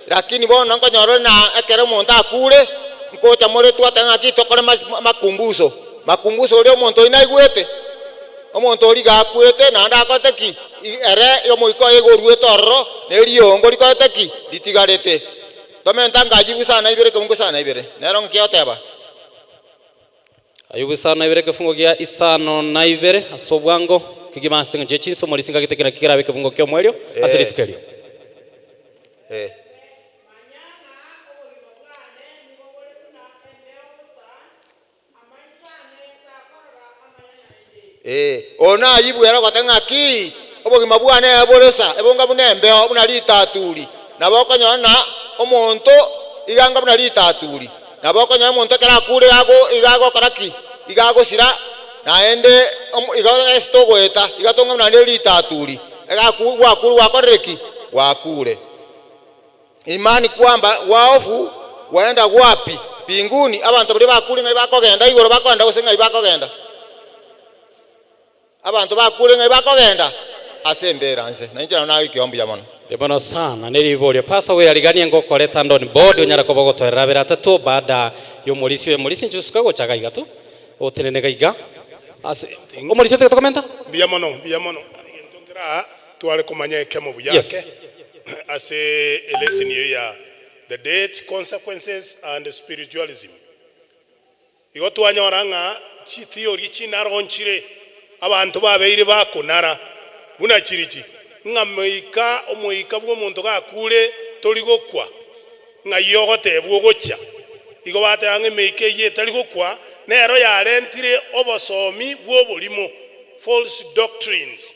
lakini bono nkonyora ore na ekero omonto akure, nkocha more twateba ng'aki tokore makumbuso. Makumbuso oria omonto oyio naigwete, omonto oria iga akwete naende akorete ki? Ere omoika oye iga oruete ororo, na eriongo rikorete ki? Ritigarete. Tomente anga ayio isano na ibere ekebungo isano na ibere, nero nki agoteba? Ayubu isano na ibere ekefungo gia isano na ibere ase obwango kegima ase engencho ye chinsemo risinga gete kera kerabe ekebungo ki'omoerio ase rituko erio. Ee, oyo nayibwere ogoteba ng'a ki, obogima bwane bore sa, ebonga buna embeo, buna ritaturi. Nabo okonyora ng'a omonto iga anga buna ritaturi. Nabo okonyora omonto ekero akure iga iga agokora ki? Iga agosira, naende iga ase togoeta, iga tonga buna naende ritaturi. Iga aku gwakure gwakorire ki? Gwakure. Imani kwamba waofu waenda wapi? Binguni. Abanto baria bakure ng'ai bakogenda? Igoro bakogenda gose ng'ai bakogenda? Abanto bakure ng'ai bakogenda? Ase embera nse. Na inche nabo nagoikigwa mbuya mono. Mbuya mono sana neriborio pastor weyariganie ngokoreta ande on board onyare koba ogotoerera abere atato baada yomorisia oyo morisia inche osuka gocha gaiga tu otenene gaiga ase omorisia otagete komenta? Mbuya mono, mbuya mono. Egento nkere aa tware komanya ekemo buya Yes. ake ase elesson eye ya The Death Consequences and Spiritualism. Igo twanyora ng'a chitheory chinaronchire abanto babeire bakonara buna chirichi ng'a moika omoika bw'omonto gakure tori gokwa ng'ai ogotebwa ogochia. Igo bateba ng'a emeika eyio etari gokwa nero yarentire obosomi bw'oborimo, false doctrines.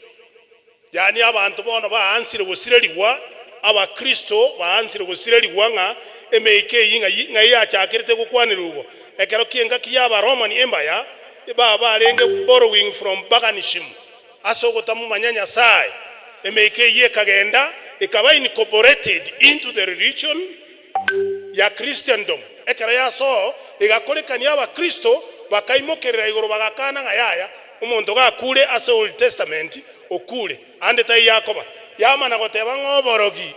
Yaani abanto bono baansire gosirerigwa, Abakristo baansire gosirerigwa ng'a emeika eyio ng'ai ng'ai yachakerete gokwanerwa igo. Ekero ki'engaki y'Abaromani embaya, ba barenge borrowing from paganism, ase ogotamomanya Nyasae, emeika eyio ekagenda ekaba incorporated into the religion ya Christendom. Ekero yasoa egakorekania Abakristo bakaimokerera igoro bagakana ng'a yaya, omonto gakure ase Old Testament okure, ande taiyo akoba. Yamana goteba ng'a oborogi,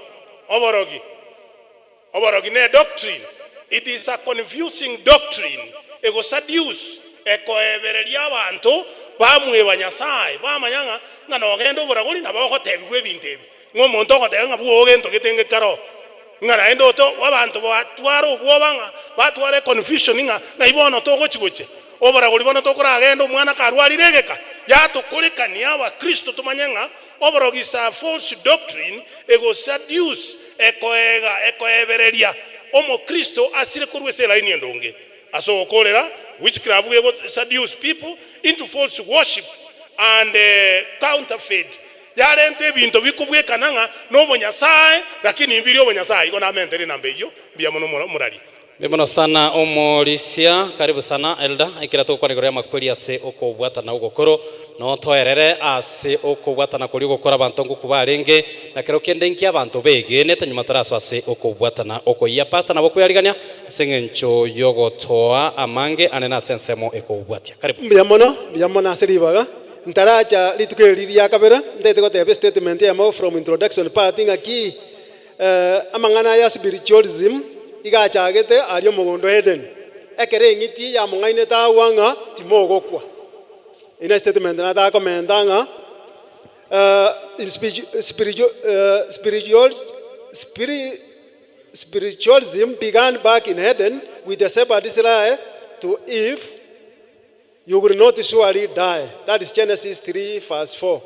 oborogi, oborogi ne doctrine, it is a confusing doctrine egoseduce, ekoebereria abanto bamweba Nyasae, bamanya ng'a ng'a nogenda oboragori nabo ogotebigwa ebinto ebi. Ng'a omonto ogoteba ng'a bwogo gento gete ngekero, ng'a naende oto abanto batware obwoba ng'a batware econfusion ng'a ng'ai bono togochi gochia. Oboragori bono tokoragende omwana karwarire egeka, yatokorekania abakristo tomanye ng'a oborogi is a false doctrine egoseduce, ekoega, ekoebereria omokristo asire korwa ase elaini endonge. Ase ogokorera, witchcraft ego seduce people into false worship and counterfeit. Yarenta ebinto bikobwekana ng'a nobonyasae, lakini mbiri obonyasae. Igo namentere enamba eyio, mbuya mono omorari. Mbuya mono sana omorisia. Karibu sana Elder. Ekero togokwana igoro y'amakweri ase okobwatana ogokoro, notoerere ase okobwatana koria ogokoro abanto ngokwa barenge, na kero kende inki abanto begenete nyuma torasoa ase okobwatana okoyia. Pastor nabo okwearigania ase eng'encho yogotoa amange anene ase ensemo ekobwatia. Karibu. Mbuya mono, mbuya mono ase ribaga. Ntaracha rituko eri ria kabere, ntaete goteba estatement eyemo from introduction part ng'aki amang'ana aya spiritualism iga achagete aria omogondo Eden, ekero eng'iti yamong'ainete agwo ng'a timogokwa. Eyio ne statement nataka komenta ng'a in spiritual spiritual spiritualism began back in Eden with the serpent's lie to Eve. You will not surely die, that is Genesis 3 verse 4.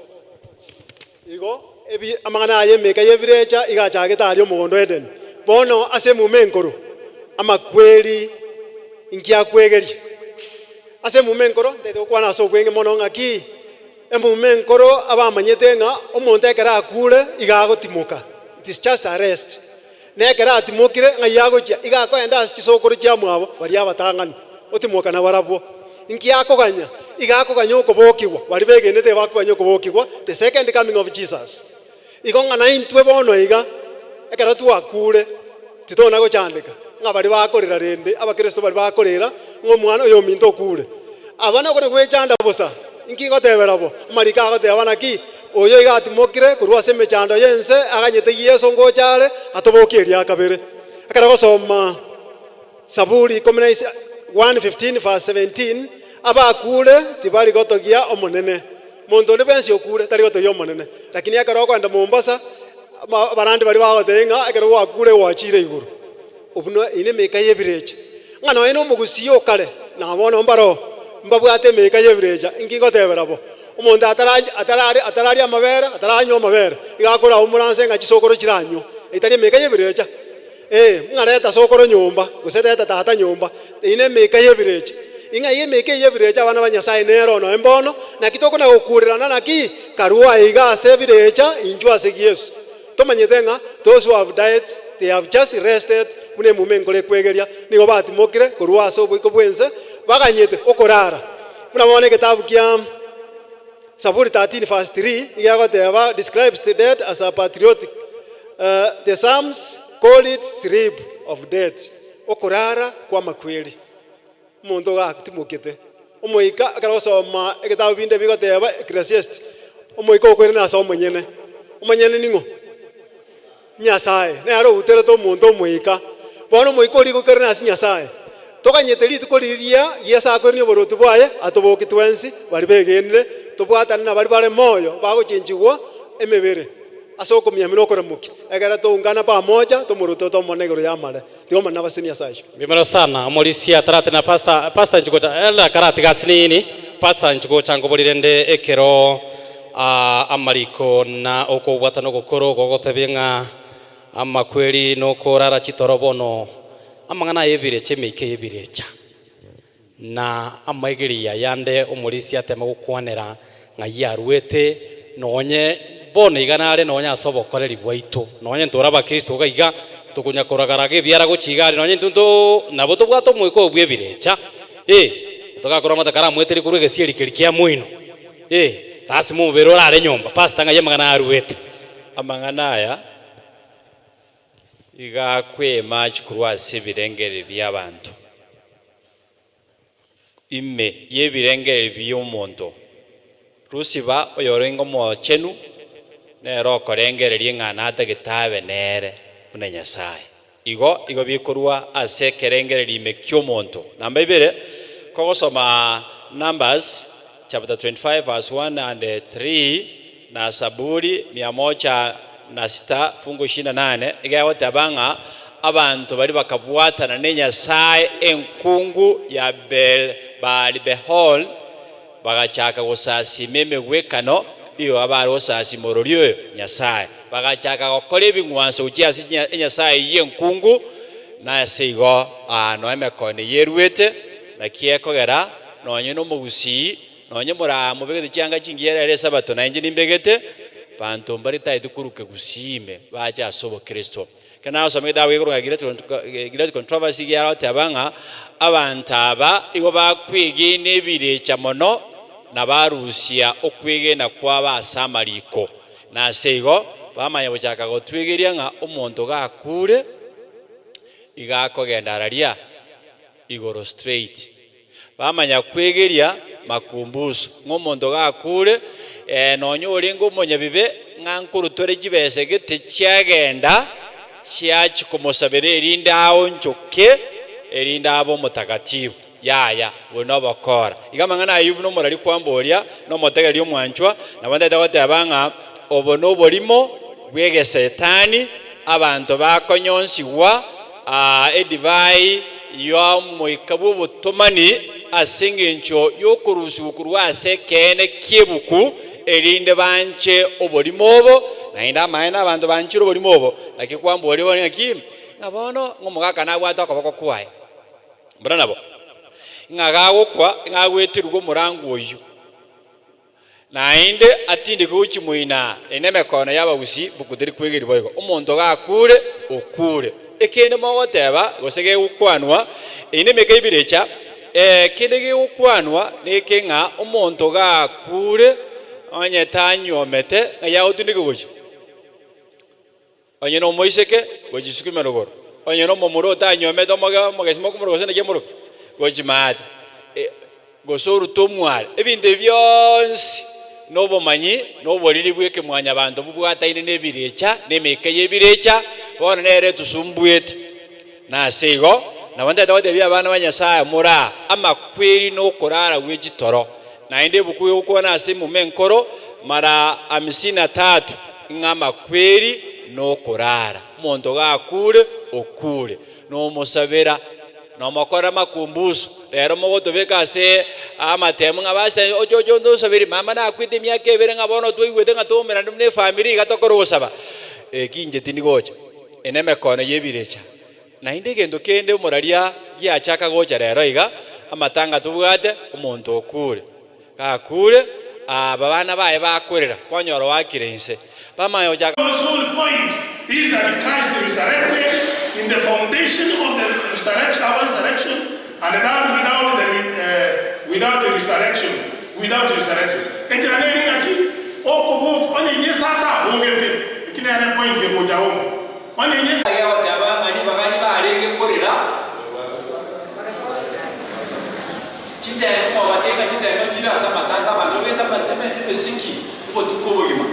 Igo ebi amang'ana aya emeka y'ebirecha iga achagete aria omogondo Edeni. Bono ase emuma enkoro, amakweri inki akwegeria? Ase emuma enkoro ntaete gokwana ase obweng'e mono ng'aki emuma enkoro abamanyete ng'a omonto ekero akure iga agotimoka, it is just a rest. Na ekero atimokire, ng'ai agochia? Iga akoenda ase chisokoro chiamwabo baria abatang'ani, otimoka nabarabwo. Inki akoganya? Iga akoganya okobokigwa, baria begenete bakoganya okobokigwa, the second coming of Jesus. Igo ng'a naintwe bono iga, ekero twakure, titona gochandeka, ng'a baria bakorera rende, abakristo baria bakorera, ng'a omwana oyominto okure. Aba nokona gwechanda bosa. Inki ngotebera bo? Amariko agoteba naki? Oyo iga atimokire korwa ase emechando y'ense, aganyete Yeso ngocha are, atobokie eria kabere. Ekero gosoma Saburi ikomi na 1:15 verse 17, Abakure tibari gotogia Omonene. Monto onde bwensi okure tari gotogia Omonene. Lakini ekero okoenda Mombasa, abarandi baria bagotebia ng'a ekero gwakure gwachire igoro. Obwo no eye nemeika y'ebirecha. Ng'a nonya nomogusii o kare, na bono mbaroo, mbabwate emeika y'ebirecha, inki ngotebera bo? Omonto atara atarari atararia amabere, ataranywa amabere, iga akorwa omoranse ng'a chisokoro chiranywa. Etari emeika y'ebirecha? Ee, ng'a reta sokoro nyomba, gose reta tata nyomba, eyio nemeika y'ebirecha. Ing'ai emeika eyio y'ebirecha abana ba Nyasaye nero nonya mbono, naki tokona gokurerana naki? Karue aiga ase ebirecha, inchuo ase Yeso. Tomanyete ng'a those who have died, they have just rested, buna emuma enkoro ekwegeria, nigo batimokire korwa ase oboiko bw'ense, baganyete okorara. Buna bono egetabu kia Saburi 13 verse 3 nigo egoteba, describes the dead as a patriotic, the Psalms call it sleep of death, okorara kw'amakweri. Omonto iga atimokete omoika ekero ogosoma egetabu binde bigoteba Ecclesiastes, omoika okoirana ase omonyene. Omonyene ning'o? Nyasae. Nere outerete omonto omoika. Bono omoika oria gokoirana ase Nyasae. Toganyete rituko riria Yeso akoirania oboruoti bwaye atobokie twensi baria begenire, tobwatane na baria bare moyo bagochenchigwa emebere ase okomiamia na okoramokia, ekero toungana pamoja tomorute Omonene igoro y'amare. Tiga Omonene abasenie ase ayio. Mbimero sana omorisia taratena pastor pastor inchi gocha elder karatiga asinini pastor inchi gocha ngoborire nde ekero amariko na okobwatana ogokoro gogotebia ng'a amakweri nokorara chitoro bono amang'ana aya ebirecha emeika y'ebirecha Na amaigereria ayande omorisia atema gokwanera ng'ai aruete, nonye bono iga nare nonye ase obokoreri bwaito, nonye ntore abakristo iga iga, tokonya koragaraga ebiara gochia iga aria, nonye intwe nto nabo tobwate omoika oyo bw'ebirecha, eh, togakora amate karamweterie korwa egesieri keria kia moino, eh, lasima omobere orare nyomba, pastor ng'ai amang'ana aruete. Amang'ana aya iga akwemachi korwa ase ebirengererio bi'abanto. Ime y'ebirengererio bi'omonto, Lusiba oyorenge omochenu nere okorengereria ng'a natagete abe nere buna Nyasae. Igo igo bikorwa ase ekerengererio ime ki'omonto. Namba ibere, kogosoma Numbers chapter 25 verse 1 and 3 na Saburi mia moja na sita fungu ishirini na nane iga egoteba ng'a abanto baria bakabwatana ne Nyasae enkungu ya Baali-Behor, bagachaka gosasima emegwekano, nigo bare gosasima ororia oyo Nyasae. Bagachaka gokora ebing'wanso gochia ase enyasae eyio enkungu, na ase igo aa noe emekono eyio eruete, naki ekogera nonye nomogusii Nonye moraa mobegete chianga chingiya rero Esabato, na inche nimbegete, Banto mbare taete koruka gusii ime bache ase obokristo. Ekero nasomete egetabu gekorokwa Great Controversy giagoteba ng'a abanto aba igo bakwegena ebirecha mono na barusia okwegena kwabo ase amariko. Na ase igo bamanya gochaka gotwegeria ng'a omonto gakure iga akogenda araria igoro straight. Bamanya kwegeria makumbusu, ng'a omonto gakure, ee, nonya orenge omonyabibe, ng'a nkorutore chibesa gete chiagenda chiachia komosabera erinde aonchoke, erinde abe omotakatifu. Yaya, obo nobokora. Iga amang'ana ayio buna omorari kwamboria, na omotegereria omwanchwa, nabo ntagete goteba ng'a obo noborimo bw'egesetani, abanto bakonyonsigwa edivai y'omoika bw'obotomani ase engencho y'okorusigwa korwa ase ekeene ki'ebuku, erinde banche oborimo obo, naende amaene abanto banchire oborimo obo. Naki kwamboria bono ng'aki? Ng'a bono ng'omogaka nabwate okoboko kwaye. Mbuna nabo, ng'a gagokwa, ng'a agweterwe omorango oyio. Naende atindekwe gochia moina ere nemekono y'abagusii buku teri kwegeria boigo. Omonto gakure, okure. Ekende mogoteba, gose gegokwanwa, eye nemeka ebirecha, ee, kende gegokwanwa neke ng'a omonto gakure, onye tanyuomete, ng'ai agotindekwa gochia? Onye nomoiseke, gochia isiko ime rogoro. Onye nomomura otanyuomete omoge omogesi mokomoroka gose naki amoroka, gochia maate, gose orute omware. Ebinto ebi bionsi nobomanyi na oboriri bw'ekemwanyabanto bobwataine nebirecha, na emeika y'ebirecha, bono nere etusumbuete. Na ase igo, nabo ntagete gotebia abana ba Nyasae, Moraa amakweri na okorara gwe chitoro. Naende ebuku egokwana ase emuma enkoro mara hamsini na tatu, ng'a amakweri na okorara. Omonto gakure, okure. Nomosabera, nomokorera amakumbusu. Rero mogotobeka ase amatemu ng'a basi oche oche ontosabere, mama nakwete emiaka ebere ng'a bono twaigwete ng'a toumerane buna efamiri iga tokore ogosaba. Eki inche tindi gocha. Ene emekono y'ebirecha. Naende egento kende omoraria giachaka gocha rero iga, amatanga tobwate, omonto okure. Gakure, aba bana baye bakorera, kwanyora oakire inse. Bamanya gochaka. The whole point is that Christ resurrected in the foundation of the resurrection, our resurrection, and that without the, uh, without the resurrection, without resurrection. Enchera nere ng'aki okoboka onye Yesu atabogete, eki nere point egocha omo. Onye Yesu. Agoteba ng'a ribaga ribarenge korera chitengo, kobatebia ng'a chitengo nchire ase amatanga, abanto babegete amatemete emesiki obotuko obogima.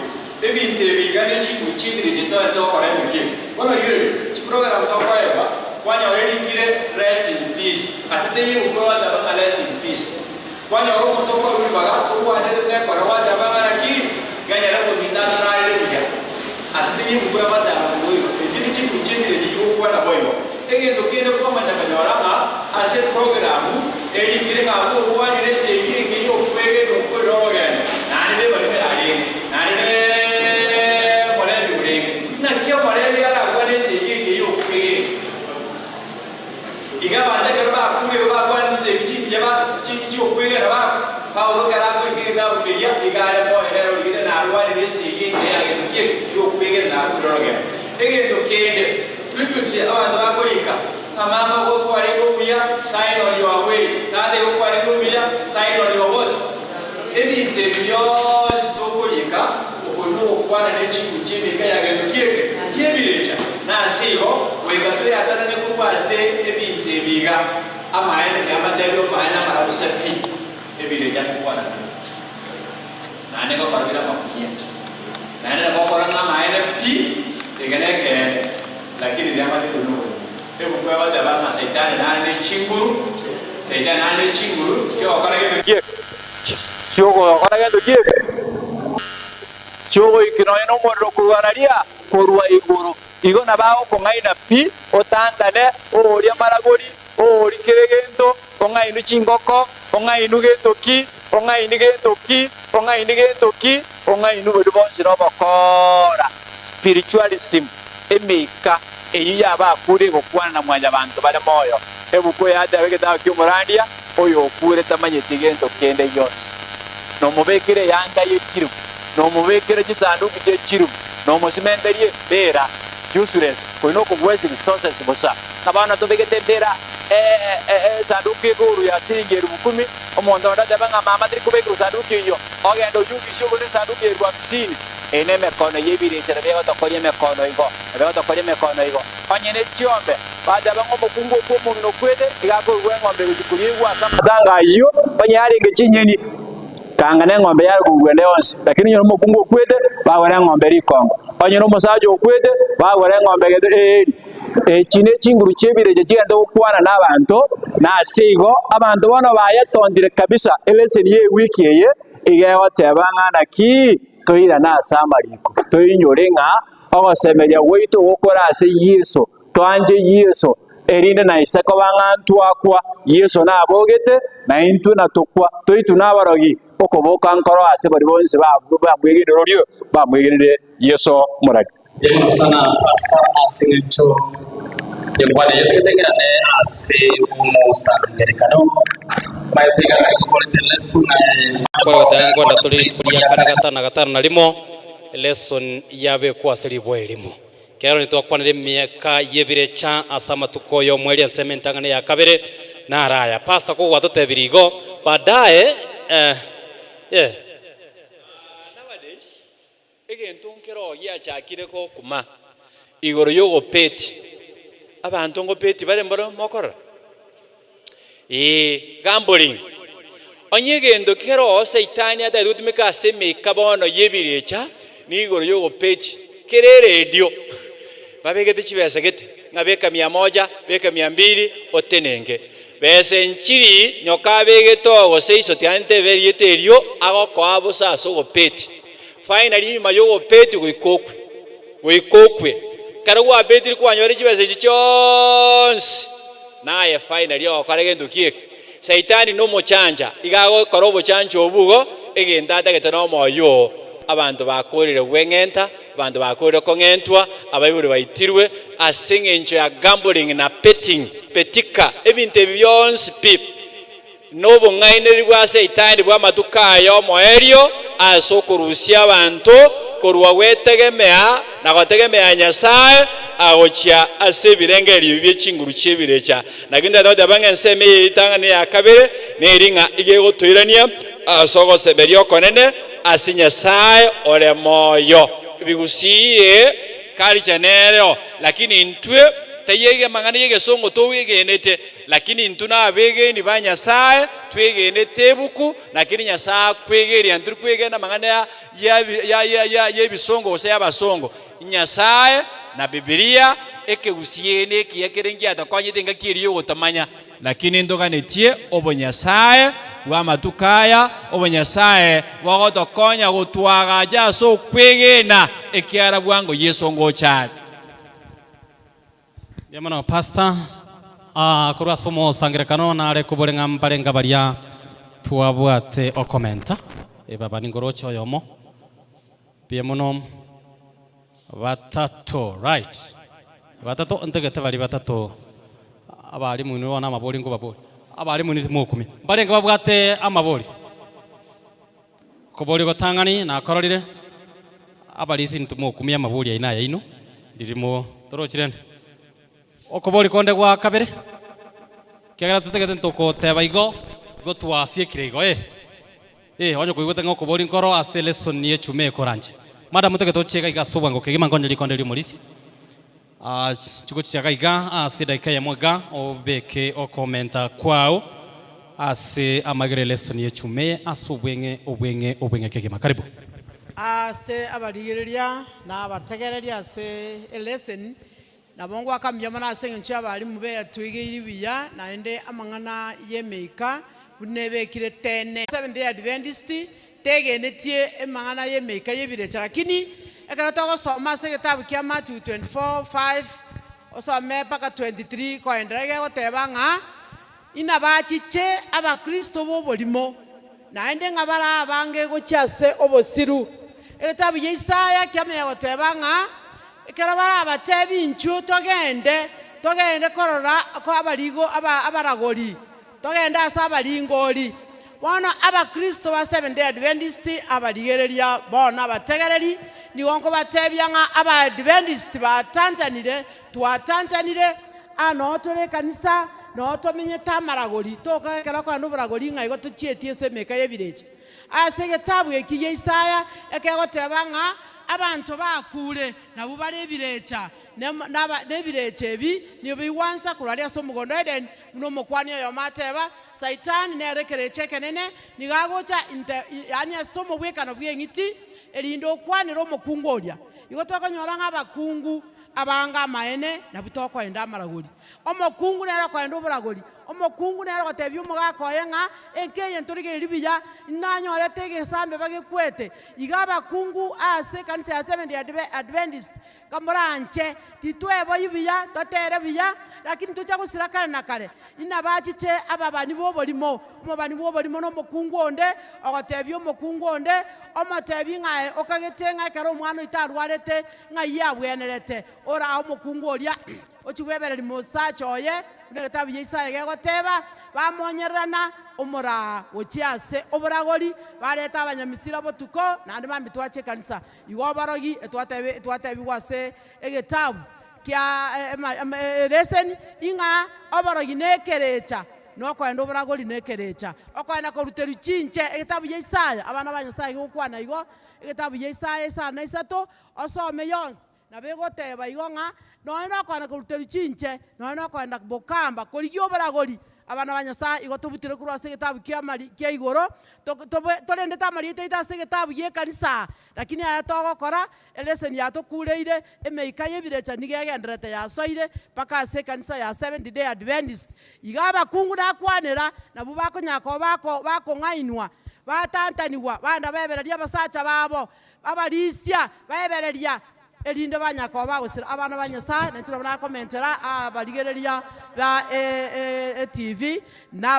Ebinto ebi iga ne chinguru chi'ebirecha toerete gokora emechie eye. Bono rigereria, chiprogram tokoegwa, kwanyora erikire rest in peace, ase teiyo ebuku egoteba ng'a rest in peace. Kwanyora omonto okoegwa ribaga, orwanete buna ekore, gwateba ng'a naki, ganyare kominta atorarere buya. Ase teiyo ebuku egoteba boigo. Echio ne chinguru chi'ebirecha chigokwana boigo. Egento kende kwamanya konyora ng'a ase eprogramu erikire ng'a abwo orwanire esegi eke y'okwegena okorire orogendo, naende nebarimo yarenge, naende nomorebi orenge. Naki omorebi ararwane esegi eke y'okwegena? Iga abanto ekero bakure igo bakwanire chisegi chingiya ba chingi chi'okwegena ba Paulo ekero akorika egetabu keria iga are moyo nere origete narwanire esegi engiya ya gento ki eke y'okwegena nakure orogendo. Egento kende Twigusie abanto bakorika, ng'a mama igo kwarenge omuya, sign on your way, tata igo kwarenge omuya, sign on your what? Ebinto ebi bionsi tokorika, oko nogokwana ne chinguru chi'emeika ya gento ki eke? Ki'ebirecha. Na ase igo, goika tweatanane korwa ase ebinto ebi iga, amaene tiamatebia omaene amarabusa pi, ebirecha ngokwana nabio. Naende ngokora bire amakunia, naende nabo okora ng'a amaene pi, eke nekeene, lakini riamate korwa noborimo. Ebuku egoteba ng'a Saitani nare ne chinguru, Saitani nare ne chinguru chi'ogokora gento ki eke? Chi'ogokora gento ki eke? Chi'ogoikia nonya nomorero korwa raria, korwa igoro. Igo nabo agokong'aina pi, otantane, oorie amaragori, oorie kera egento, ong'ainwe chingoko, ong'ainwe gento ki, ong'aini gento ki, ong'aini gento ki, ong'ainwe boria bonsi nobokora, spiritualism, emeika eyio y'abakure egokwana na mwanyabanto bare moyo. Ebuku eye yateba egetabu ki'omorandia, oyokure tamanyeti gento kende gionsi. Nomobekere eyanga ye chilifu. Nomobekere chisanduki chie chilifu, nomosimenterie embeera, useless, koino okobuesi resources bosa. Ng'a bono tobegete embeera esanduki igoro ya siringi elifu kumi, omonto onde oteba ng'a mama teri kobekerwa sanduki eyio, ogende oyugisie ogore esanduki ya elifu hamsini. Eye nemekono y'ebirenchero biagotokoria emekono igo, na biagotokoria emekono igo. Onye ne chiombe, bateba ng'a omokungu okwo omong'ina okwete, iga akoigwa eng'ombe egochia koriegwa ase amatanga ayio, onye yarenge chinyeni. Kanga neng'ombe yare kogwa ende yonsi, lakini onye nomokungu okwete, bagore eng'ombe rikongo. Onye nomosacha okwete, bagore eng'ombe egete eeri. Echi nechinguru chi'ebirecha chigende gokwana nabanto, na ase igo abanto bono bayetontire kabisa. Eleseni y'ewiki eye iga egoteba ng'a naki toirane ase amariko, toinyore ng'a ogosemeria gwaito gokore ase Yeso, Twanche Yeso, erinde naise koba ng'a ntwakwa, Yeso nabogete, na intwe natokwa, toitwe nabarogi, okoboka nkoro ase baria bonsi bamwegenire orio bamwegenire Yeso Omorari. Mbuya sana Pastor ase eng'encho y'enkwana eyio togetegerane ase omosangererekano. Maete iga nari tokorete lesson aye. Kore goteba nkwenda tore rituko ria kane gatano na gatano na rimo, lesson yabekwa ase ribwa erimo. Kero nitwakwanire emiaka y'ebirecha ase amatuko y'omwerio ensemo entang'ani ya kabere naro aya. Pastor kogwatotebirie igo baadaye eh yeah. Nowadays, egento nkeroo giachakire gokuma igoro y'ogopeti. Abanto ngopeti bare mboro mokorora? Ee, gambling. Onye egento keroo saitani atagete gotumeka ase emeika bono y'ebirecha, nigoro y'ogopeti. Kere eredio, babegete chibesa gete, ng'a beka mia moja, beka mia mbili, otenenke. Besa enchiri nyoka abegete oo gose iso tiga ntebe erieta erio, agokoa bosa ase ogopeti. Finally nyuma y'ogopeti goika okwe, goika okwe. Ekero gwapetire kwanyora chibesa echio chionsi, naye finally ogokora egento ki eke? Saitani nomochancha, iga agokora obochancha obwo igo, egento atagete nomoyo oo. Abanto bakorire gweng'enta, abanto bakorire kong'entwa, abaibori baitirwe, ase eng'encho ya gambling na betting, betika, ebinto ebi bionsi pi. Nobong'ainereria bwa Saitani bw'amatuko aya omoerio ase okorusia abanto korwa gwetegemea na gotegemea Nyasae agochia ase ebirengererio bie chinguru chi'ebirecha. Naki ntagete goteba ng'a ensemo eye ritang'ani ya kabere neri ng'a iga egotoirania ase ogosemeria okonene ase Nyasae ore moyo. Bigusiie culture nereo, lakini intwe taiyo amang'ana y'egesongo toegenete. Lakini intwe nabegeni ba Nyasae, twegenete ebuku, lakini Nyasae akwegeria ntiri kwegena amang'ana ya ya ya ya y'ebisongo gose y'abasongo. Nyasae na Bibilia, ekegusii ekiya kere ngiatokonyete engaki eria y'ogotomanya. Lakini ntoganetie obonyasae bw'amatuko aya, obonyasae bogotokonya gotwagacha ase okwegena, ekiagera bwango Yeso ngocha are. Mbuya mono Pastor. Ah, korwa ase omosangerekano nare kobore ng'a mbarenga baria twabwate okomenta. Eh, baba ningoroche oyomo. Mbuya mono. Batato, right. Batato, ntagete baria batato abalimu inwe bono amabori nkobabori. Abalimu inwe timokumia. Mbarenge babwate amabori? Koboria gotang'ani nakororire, abarisi ntimokumia amabori aino ayaino, ririmo torochi rende. Okoboria konde gwa kabere, ekiagera totagete ntokoteba igo, igo twasiekire igo eh. Eh, onye koigwete ng'a okoboria nkoro ase lesson ye chuma ekoranche. Madam totagete ochie iga iga ase obwango kegima nkonye rikonde ri'omorisia. Ah, chigochicha iga iga ase edaika eyemo iga obeke okomenta kwao ase amagera elesson y'echuma eye ase obweng'e obweng'e obweng'e kegima. Karibu. Ase abarigereria na abategereria ase elesson, nabo ngoaka mbuya mono ase engencho y'abalimu beyatwegeirie buya naende amang'ana y'emeika buna ebekire tene. Seventh Day Adventist tegenetie emang'ana y'emeika y'ebirecha lakini ekero togosoma ase egetabu kia Matthew 24:5 osome mpaka 23 koenderea iga egoteba ng'a inabachiche abakristo b'oborimo naende ng'a bare abange gochia ase obosiru. Egetabu gia Isaya kiamanya goteba ng'a ekero barabatebi inchuo togende, togende korora ko abarigo aba abaragori, togende ase abaringori. Bono abakristo ba Seventh Day Adventist abarigereria bono abategereri, nigo nkobatebia ng'a Abaadventist batantanire, twatantanire, aa noo tore ekanisa, noo tomenyete amaragori, tokagekera okogenda oboragori ng'a igo tochieti ase emeka y'ebirecha. Ase egetabu eki gia Isaya ekegoteba ng'a abanto bakure nabwo bare ebirecha, nebirecha ebi nigo bigwansa korwa aria ase omogondo o Edeni, buna omokuani oyomo ateba, Saitani nere ekerecha ekenene, nigo agocha inte, yaani ase omobwekano bw'eng'iti, erinde okwanere omokungu oria. Igo tokonyora ng'a abakungu abange amaene nabwo tokoenda amaragori. Omokungu nere okoenda oboragori, omokungu nere ogotebia omogaka oye ng'a enka eye ntorigereria buya, inanyorete egesambe bagekwete. Iga abakungu ase ekanisa ya Seventh Day Adventist Kamoranche, titweboyie buya, totere buya, lakini tocha gosira kare na kare. Inabachiche ababani b'oborimo, omobani bw'oborimo nomokungu onde, ogotebia omokungu onde, omotebi ng'a aye okagete ng'a ekero omwana oito arwarete, ng'ai abwenerete. Ora omokungu oria ochie bwebereria mosacha oye, buna egetabu gia Isaya gegoteba, bamonyererana omoraa gochia ase oboragori, bareta abanyamisira botuko, naende mambia twache ekanisa. Igo oborogi etwatebigwa ase egetabu kia eleseni ing'a oborogi nekerecha, na okoenda oboragori nekerecha. Okoenda koruterwa chinche, egetabu gia Isaya, abana ba Nyasaye gegokwana igo, egetabu gia Isaya isano na isato, osome yonsi, nabo egoteba igo ng'a nonye nokoenda koruterwa chinche, nonye nokoenda bokamba korigia oboragori, Abana ba Nyasae, igo tobutire korwa ase egetabu ki'amari kia igoro, torendete amarieta aito ase egetabu gi'ekanisa, lakini aya togokora, eleseni yatokureire, emeika y'ebirecha nigo egendererete yasoire mpaka ase ekanisa ya Seventh Day Adventist. Iga abakungu nakwanera, nabwo bakonyara koba bako bakong'ainwa, batantanigwa, bande baebereria abasacha babo, abarisia baebereria, Erinde banyare koba bagosira abana ba Nyasae, na inche nabo nakomentera abarigereria ba etv na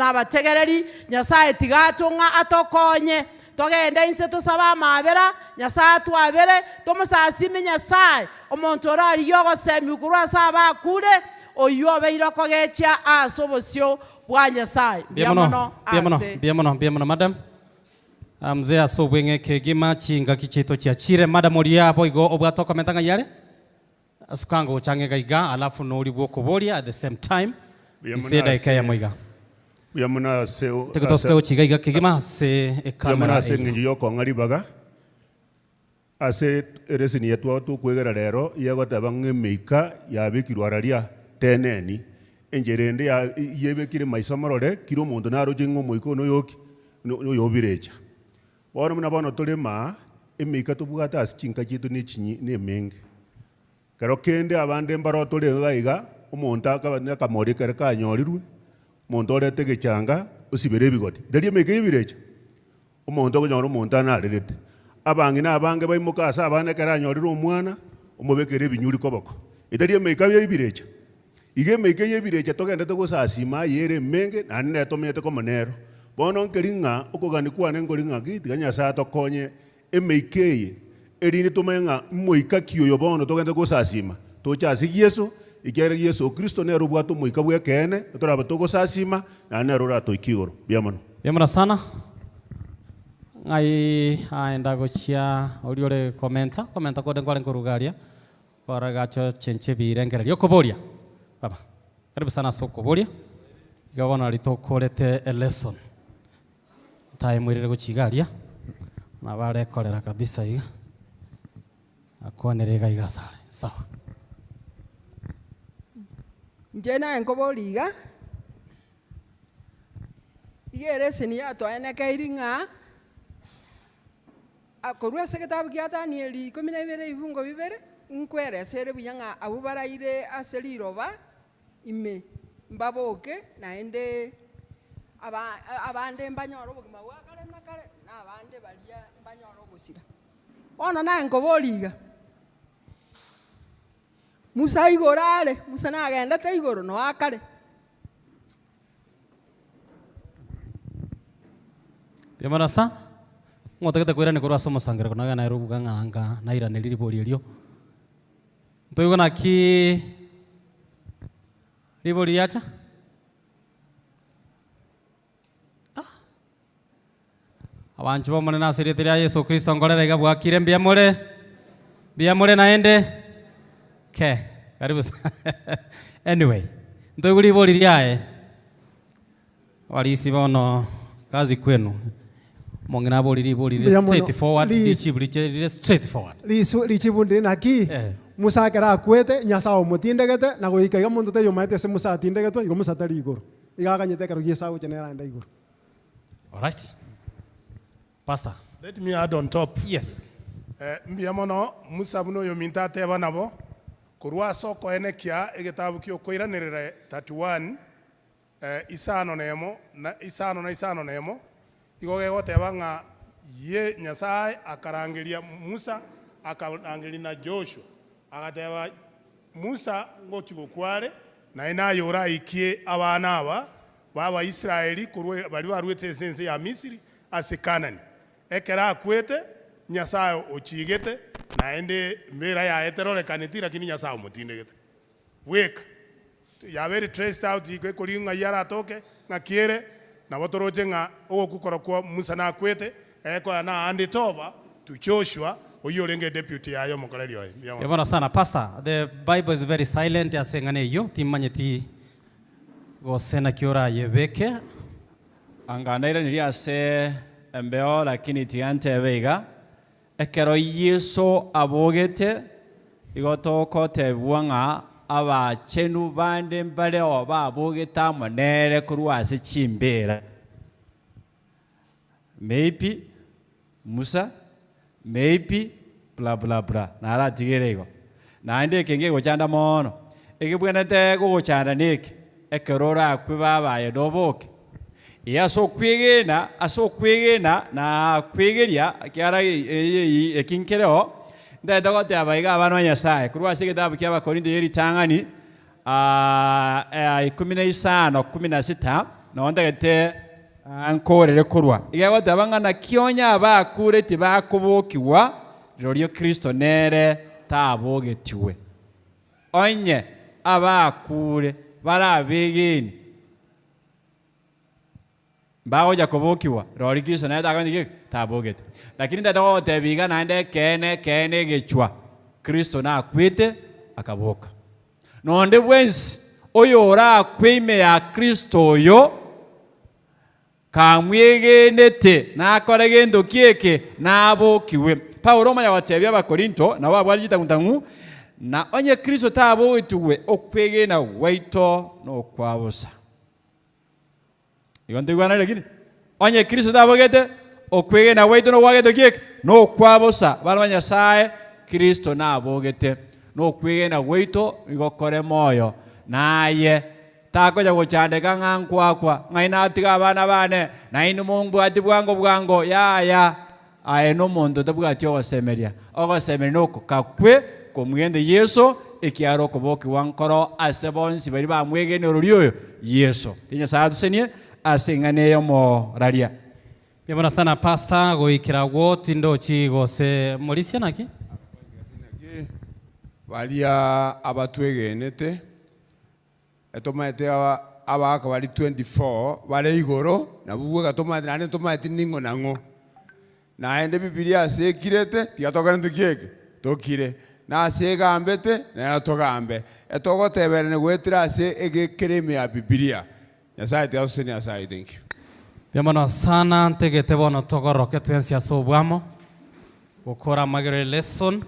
abategereri, Nyasae tiga atong'a atokonye, togende inse tosabe amaabera, Nyasae atwabere, tomosasime Nyasae, omonto orarigie ogosemiwa korwa ase abakure, oyio obeire okogechia ase obosio bwa Nyasae. Mbuya Mbuya mono, mono mbuya mono, ase. mbuya mono, mbuya mono madam. Mzee ase obweng'e kegima chingaki chiaito chiachire. Madam oria boigo obwate okomenta ng'ai are? Suka ngocha ang'e iga iga alafu noria bwokoboria at the same time Mbuya ase mono edaika ase eyemo iga. mbuya mono ase Tiga tosuke gochia iga iga kegima ase mbuya mono ecamera ase eyio. eng'encho yokong'a ribaga ase ereseni eye twao tokwegera rero yegoteba ng'a emeika yabekirwe araria teneni enchera ende ya yebekire maiso morore kira omonto naroche ng'a omoika oyo noyoki noyobirecha. Bono buna bono tore maa emeika tobwate ase chinka chiaito ne chinyi ne emenge. Kero kende abande mbaro tore iga iga omonto akaba nakamori ekero kanyorirwe omonto orete egechanga osibere ebigoti riria emeika yebirecha. Omonto okonyora omonto anarerete. Abang'ina abange baimoka ase abana ekero anyorire omwana, omobekere ebinyuri koboko. Etari emeika y'ebirecha. Iga emeika y'ebirecha togendete gosasima aye ere emenge, naende nere tomenyete komo nero. Bono nkeri ng'a okogania kwane nkori ng'a ki, tiga Nyasae atokonye emeika eye, erinde tomanye ng'a moika ki oyo bono togendete gosasima. Toche ase Yeso, ekiagera Yeso Kristo nere obwate omoika bw'ekeene, torabe togosasima, naende nere oratoike igoro. Mbuya mono. Mbuya mono sana. Ng'ai aenda gochia oria ore komenta, komenta konde nkware nkoruga aria, kore gacha ochenche ebirengererio. Okoboria, baba, karibu sana ase okoboria, iga bono aria tokorete elesson, ntaimoirere gochia iga aria, nabo arekorera kabisa iga, akwanere iga iga asare, sawa. Inche naye nkoboria iga. Iga ereseni yatoenekeiri ng'a korwa ase egetabu gia Danieli ikomi na ibere ebibungo bibere, nkweresa ere buya ng'a abwo baraire ase riroba ime mbaboke, naende aba abande mbanyore obogima bwa kare na kare, na abande baria mbanyore obosira. Bono naye nkoboria iga, Musa igoro are, Musa nagendete igoro noe akare. Ebarasa, ng'otagete koirania korwa ase omosangererekano nagenda naye robuga ng'a anga nairanerie ribori erio. Ntoigwe naki ribori riacha? Ah! Abanchu b'Omonene ase erieta ria Yeso Kristo nkorera iga bwakire mbuya more? Mbuya more naende? Ke, karibu sana. Anyway, ntoigwe ribori riaye. Abarisia bono kazi kwenu. Omong'ina abori ribori rire Mbuya mono. straight forward, Lis- richibu riche rire straight forward. Risu richibu ndire naki, Musa ekero akwete, Nyasae omotindegete, na goika iga monto taiyo omaete ase Musa atindegetwe, igo Musa tari igoro. Iga aganyete ekero gi'Yeso agocha nere aende igoro. Alright. Pastor. Let me add on top. Yes. Eh, mbuya mono Musa buna oyominto ateba nabo, korwa ase okoenekia egetabu ki'okoiranerera 31, eh, isano na emo, na isano na isano na emo, igo gegoteba ng'a ye Nyasae akarangeria Musa, akarangeria na Joshua, agateba Musa ngochia gokwa are, naye naye oraikie abana aba b'Abaisraeli korwa baria baruete ase ense ya Misiri ase Kanani. Ekero akwete, Nyasae ochiigete, naende embera yaye terorekaneti, lakini Nyasae omotindegete bweka. Yabeire traced out iko ekorigia ng'ai aratoke, ng'aki ere, nabo toroche ng'a ogokwa korokwo Musa nakwete, egekoya na hand it over to Joshua, oyio orenge deputy yaye omokoreri oye. Mbuya mono. Bono sana pastor, the bible is very silent ase eng'ana eyio, timanyeti Gose naki orayebeke? Anga nairanerie ase embeo, lakini tiga ntebe iga, ekero Yeso abogete, igo togotebigwa ng'a abachenu bande mbareo babogete amo nere korwa ase chimbeera. Maybe Musa, maybe bla bla bla, naratigere igo. Naende eke ngegochanda moono, egebwenerete gogochanda neke, ekero orakwe baba aye noboke. Ee ase okwegena, ase okwegena na kwegeria ekiagera eye eki nkereo, ntagete goteba iga abana ba Nyasaye, korwa ase egetabu kia Abakorinto ye ritang'ani, ikomi na isano, kumi na sita, nabo ntagete nkorere korwa. Iga egoteba ng'a naki onye abakure tibakobokigwa, rirorio Kristo nere tabogetigwe. Onye abakure bare abegeni, Mbagocha kobokigwa, rori Kristo nere takonya ki? Tabogete. Lakini ntagete gogotebia iga naende ekeene ekeene egechwa, Kristo nakwete akaboka. Na onde bwensi oyorakwe ime ya Kristo oyo, kamwegenete nakore gento ki eke? Nabokigwe. Paulo omanya gotebia Abakorinto, nabo babwate chitang'utang'u, na onye Kristo tabogetigwe, okwegena gwaito nokwa bosa. Igo ntoigwanane lakini onye Kristo tabogete, okwegena gwaito nokwa gento ki eke? Nokwa bosa. Abana ba Nyasaye, Kristo nabogete, nokwegena gwaito nigo kore moyo. Naye takonya gochandeka ng'a nkwakwa, ng'ai natiga abana bane, nainwe mombwati bwango bwango, yaya. Aye nomonto otabwati ogosemeria. Ogosemeria noko kakwe komwegente Yeso, ekiagera okobokigwa nkoro ase bonsi baria bamwegenire orori oyo, Yeso. Riria Nyasae atosenie ase eng'ana eye omoraria. Mbuya mono sana pastor goikera agwo tindochi gose morisia naki. Baria abatwegenete Etomaete abagaka baria 24 bare igoro, nabwo bweka tomaete, naende ntomaeti ning'o na ng'o. Naende Bibilia ase ekirete, tiga tokore nto ki eke? Tokire. Na ase egambete, nero togambe. Etogoteberania goetera ase egekere ime ya Bibilia. Nyasaye tiga atosesenie ase ayio. Thank you. Mbuya mono sana ntegete bono togoroke twensi ase obwamo gokora amagero e lesson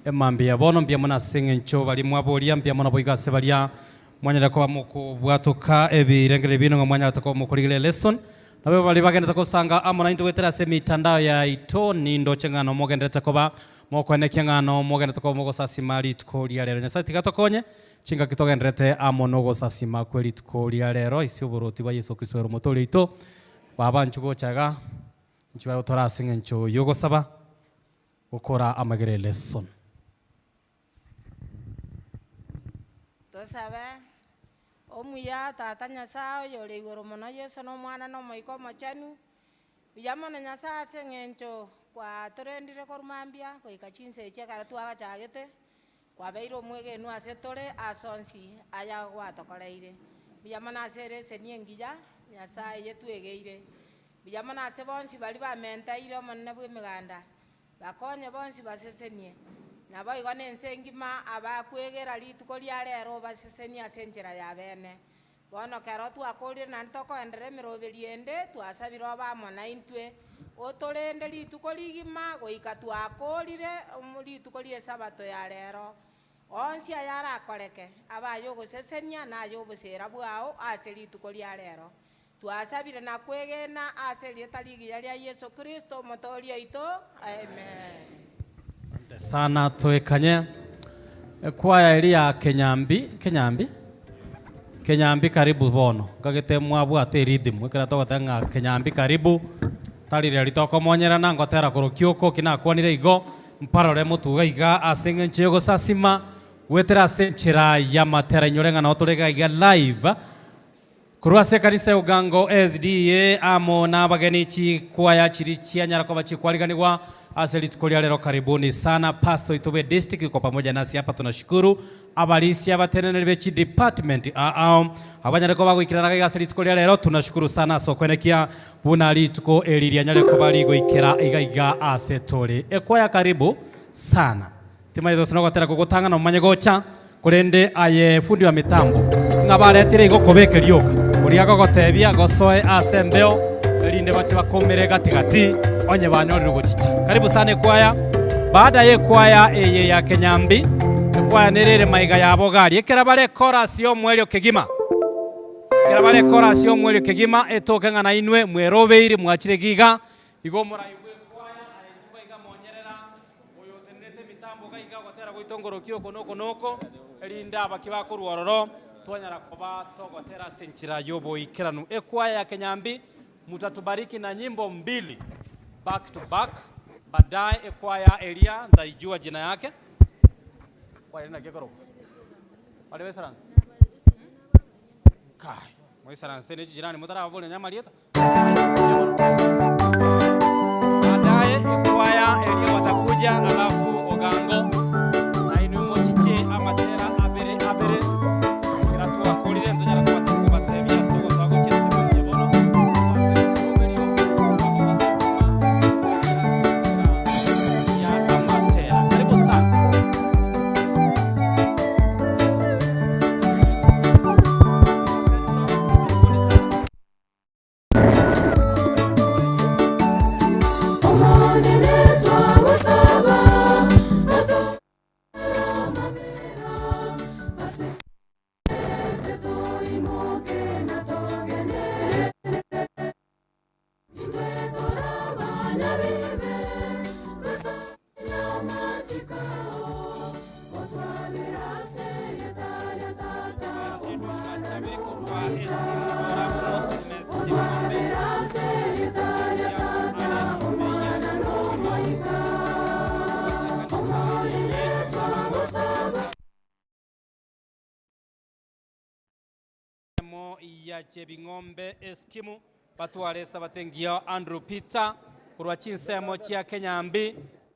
emambia bono mbuya mono ase eng'encho baria mwaboria mbuya mono boigo ase baria mwanyarire koba mokobwatoka ebirengererio bino ng'a mwanyarete koba mokorigereria elesson nabo baria bagenderete gosanga amo naintwe goetera ase emitandao yaito nindoche ng'a nomogenderete koba mokoenekia ng'a nomogenderete koba mogosasima rituko ria rero Nyasaye tiga atokonye Chingaki togenderete amo nogosasima kwe rituko ria rero ase oboroti bwa Yeso Kristo ere omotoori oito, Baba inchuo gocha iga, inchuo bagotwara ase eng'encho y'ogosaba, gokora amagera elesson. Tosabe, Omuya Tata Nyasae oyore igoro mono Yeso na Omwana na Omoika Omochenu, buya mono Nyasae ase eng'encho kwatorendire korwa mambia goika chinsa echi ekero twagachagete, Kwabeire omwegenwa ase tore ase onsi aya gwatokoreire. Mbuya mono ase ereseni engiya Nyasae yetwegeire. Mbuya mono ase bonsi baria bamentaire Omonene bw'Emeganda, bakonye bonsi basesenie. Naboigo nense engima abakwegera rituko ria rero obasesenie ase enchera ya bene. Bono kero twakorire naende tokoenderera emeroberi ende, twasabire obe amo naintwe, otorende rituko rigima goika twakorire rituko ri'Esabato ya rero. Onsi ayarakoreke, abe ay'ogosesenia na ay'oboseera bwao ase rituko ria rero. Twasabire na kwegena ase erieta rigiya ria Yeso Kristo, Omotooria oito. Amen. Asante sana toekanye ekwaya eria ya Kenyambi, Kenyambi? Kenyambi karibu bono, nkagete mwabwate erhythm ekero togoteba ng'a Kenyambi karibu, tari riria tokomonyerana ngotera korokia oko eki nakwanire igo, mparore motuga iga ase eng'encho ya ogosasima, goetera ase enchera y'amatera inyore ng'a nabo tore iga iga live. Korwa ase ekanisa ya Ugango SDA amo nabageni chikwaya chiria chianyara koba chikwariganigwa ase rituko ria rero karibuni sana Pastor oito bwe district yuko pamoja nasi hapa tunashukuru abarisia abateneneri be chidepartment ao abanyare koba bagoikerana iga ase rituko ria rero tunashukuru sana ase okwenekia buna rituko eri rianyare koba rigoikera iga iga ase tore ekwaya karibu sana. Timanyeti gose nogotera kogotang'ana momanye gocha, korende aye fundi wa mitambo, ng'a baretire igo kobeka erioka, oria agogotebia gosoe ase embeo, erinde bache bakoumere gati gati, onye banyorire gochicha. Karibu sana ekwaya. Baada y'ekwaya eye ya Kenyambi, ekwaya nere ere maiga yabo gari. Ekero bare chorus y'omoerio kegima, ekero bare chorus y'omoerio kegima, etoke ng'a nainwe mwerobeiri mwachire iga iga, igo moraigwe ekwaya aye inchuo iga monyerera, Oyo otenenete emitambo iga iga ogotera goito ngorokia oko na oko na oko, erinde abaki bakorwa ororo twanyara koba togotera ase enchera y'oboikeranu. Ekwaya ya Kenyambi, mutatubariki na nyimbo mbili back to back, baadaye ekwaya eria ntaijua jina yake. Ekwaya eria naki ekorokwa? Baria baisaranse? Kai, moisaransete ne chijirani motarababoria nonya amarieta? Baadaye ekwaya eria watakuja alafu ogango na inwe mochiche amatera abere abere ekero twakorire ntonyara koba tokobatebia ase togosoa gochia ase gochia bono ya amatera karibu sana. Omonene twagosaba, toimoke na togenderere, intwe torabanyabibe, twesabere amachiko ao, otwabere ase erieta ria Tata, Omwana, na Omoika. Otwabere ase erieta ria Tata, Omwana, na Omoika. Omonene twagosaba. Emo ya Chebing'ombe Eskimu batware esabato engiya Andrew Peter korwa chinsemo chia Kenyambi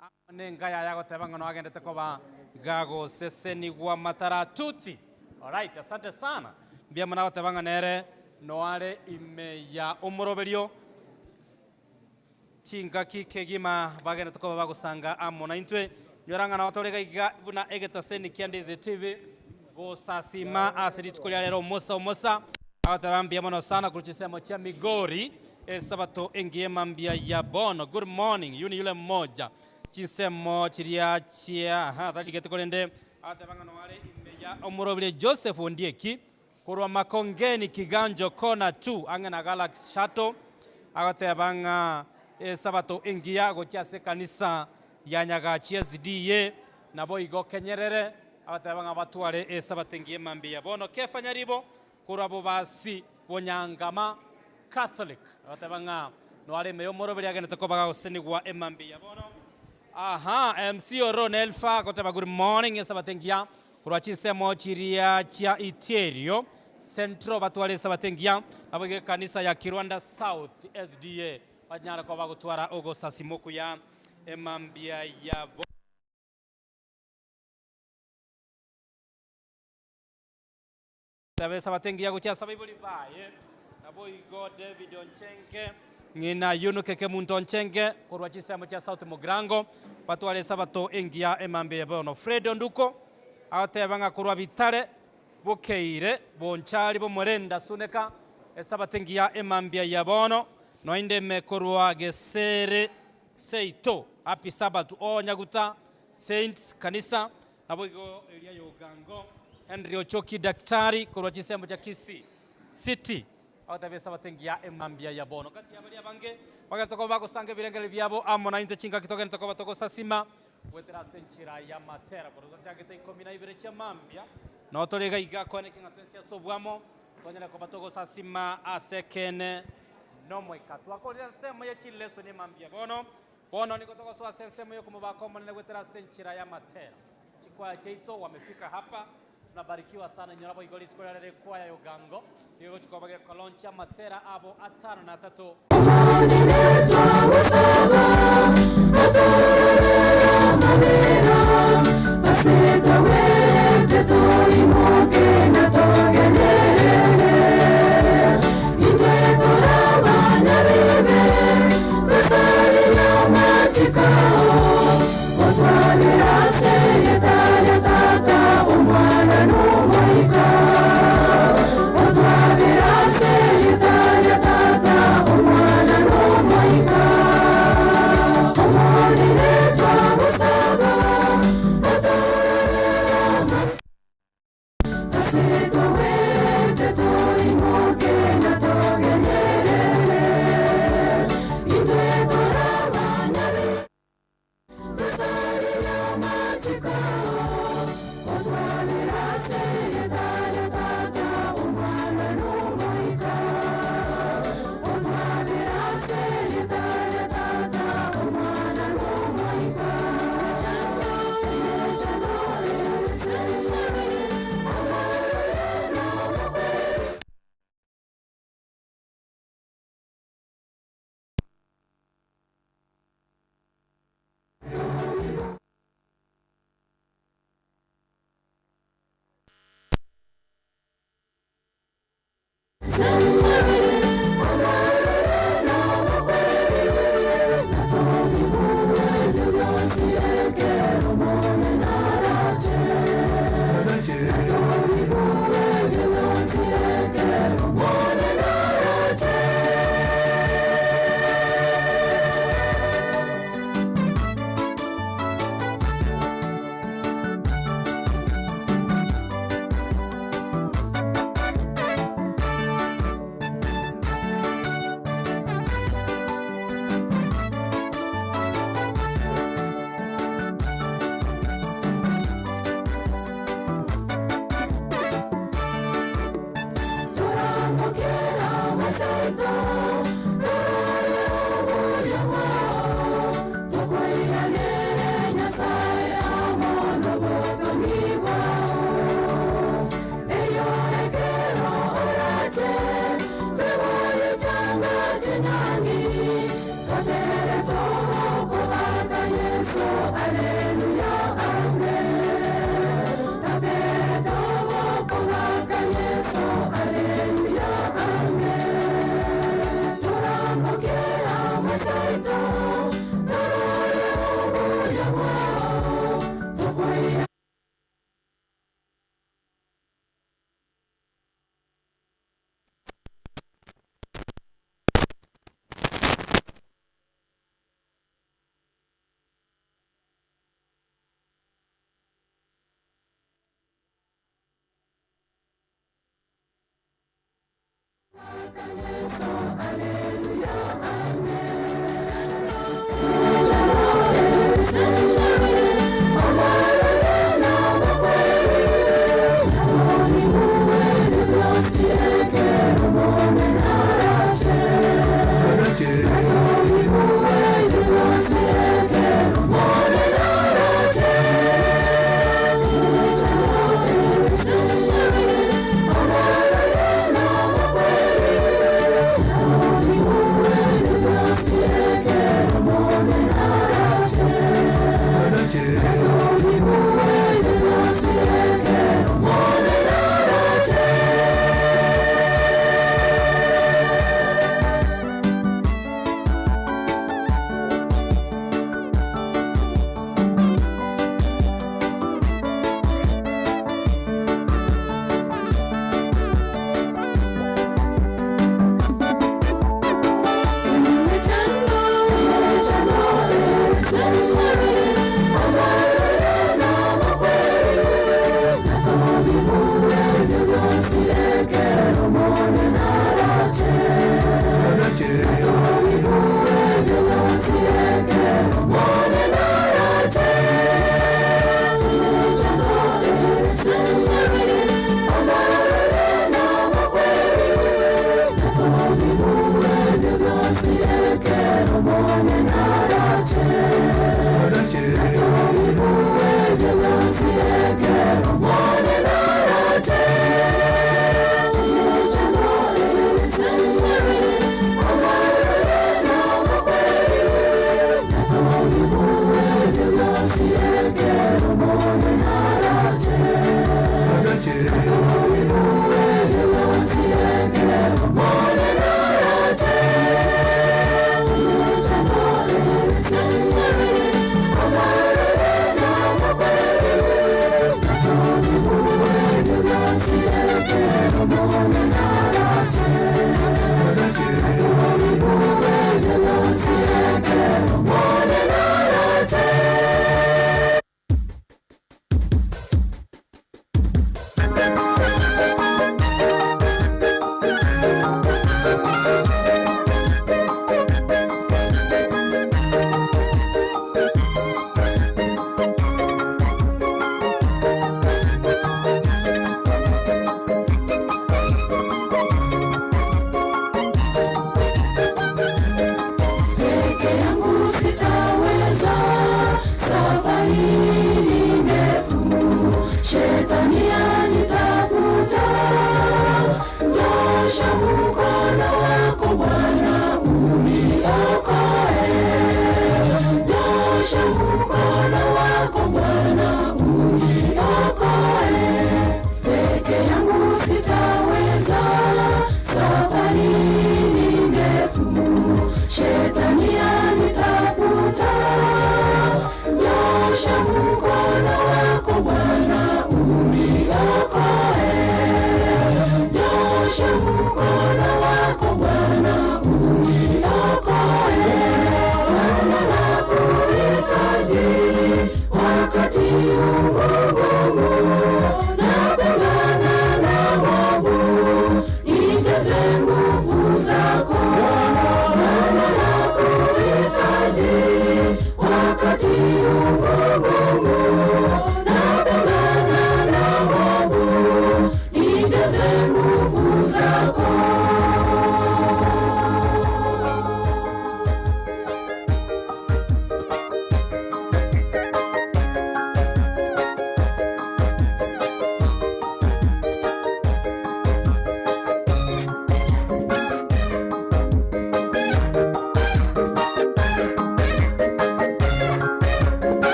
amo nenka yaye agoteba ng'a noagendete koba gagosesenigwa mataratuti. Alright, asante sana. Mbuya mono agoteba ng'a nere noare ime ya omoroberio Chingaki kegima bagenderete koba bagosanga amo naintwe. Nyora ng'a nabo tore iga iga buna egetaseni kia Ndizi TV gosasima ase rituko ria rero omosa omosa agoteba mbuya mono sana korwa chinsemo chia Migori esabato engiya mambia ya bono. Good morning yuni yule mmoja chinsemo chiria chia aha tarigeti korende agoteba ng'a noare ime ya omorobire Joseph Ondieki Korwa Makongeni Kiganjo Corner 2 ang'e na Galaxy Shuttle, agoteba ng'a Esabato engiya gochia ase ekanisa ya Nyagachi SDA, naboigo Kenyerere, agoteba ng'a batware Esabato engiya emambia. Bono Kefa Nyaribo korwa Bobasi Bonyangama Catholic, agoteba ng'a noare ime y'omoroberi agenete koba gagosenigwa emambia. Bono Aha, MC oro Nelfa agoteba good morning Esabato engiya Korwa chinsemo chiria chia Itierio Central batware esabato engiya, naboigo ekanisa ya Kirwanda South SDA banyare koba bagotwara ogosasima okuya emambia yabo. Teba esabato engiya gochia ase abaibori baye, naboigo David Onchenge. Ng'ina Yunuke Kemunto Nchenge korwa chinsemo chia South Mugirango batware esabato engiya emambia ya bono. Fred Onduko agoteba ng'a korwa Bitare bokeire Bonchari bomorenda Suneka esabato engiya emambia ya bono noinde ime korwa Gesere Seito Happy Sabbath o Nyaguta Saints Kanisa naboigo eria ya Ogango Henry Ochoki Daktari korwa chinsemo chia Kisii City Agoteba Esabato engiya emambia ya bono. Gati ya baria abange bagenderete koba bagosanga ebirengererio biabo amo naintwe chingaki togenderete koba togosasima goetera ase enchera y'amatera. Korwa tochagete ikomi na ibere chia mambia, nao tore iga iga koeneki ng'a twensi ase oboamo twanyare koba togosasima ase ekeene n'Omoika. Twakorire ensemo ye chilesoni emambia bono. Bono nigo togosoa ase ensemo y'okomobaka Omonene goetera ase enchera y'amatera. Chikwaya chiaito wamefika hapa Tunabarikiwa sana inyora boigo risuko riare rikwaya yogango nigo egochia koba gekolonchia amatera abo atano na atato.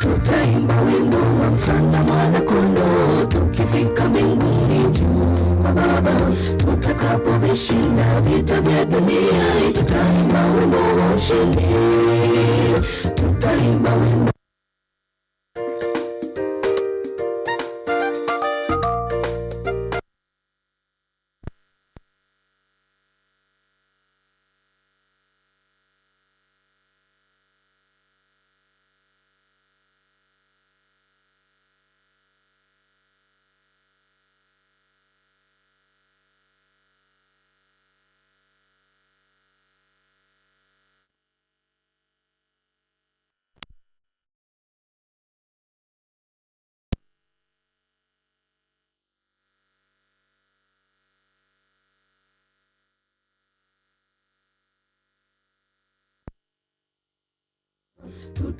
Tutaimba wimbo wa msana mwana kondoo tukifika mbinguni juu kwa Baba, tutakapovishinda vita vya dunia, tutaimba wimbo wa ushindi, tutaimba wimbo.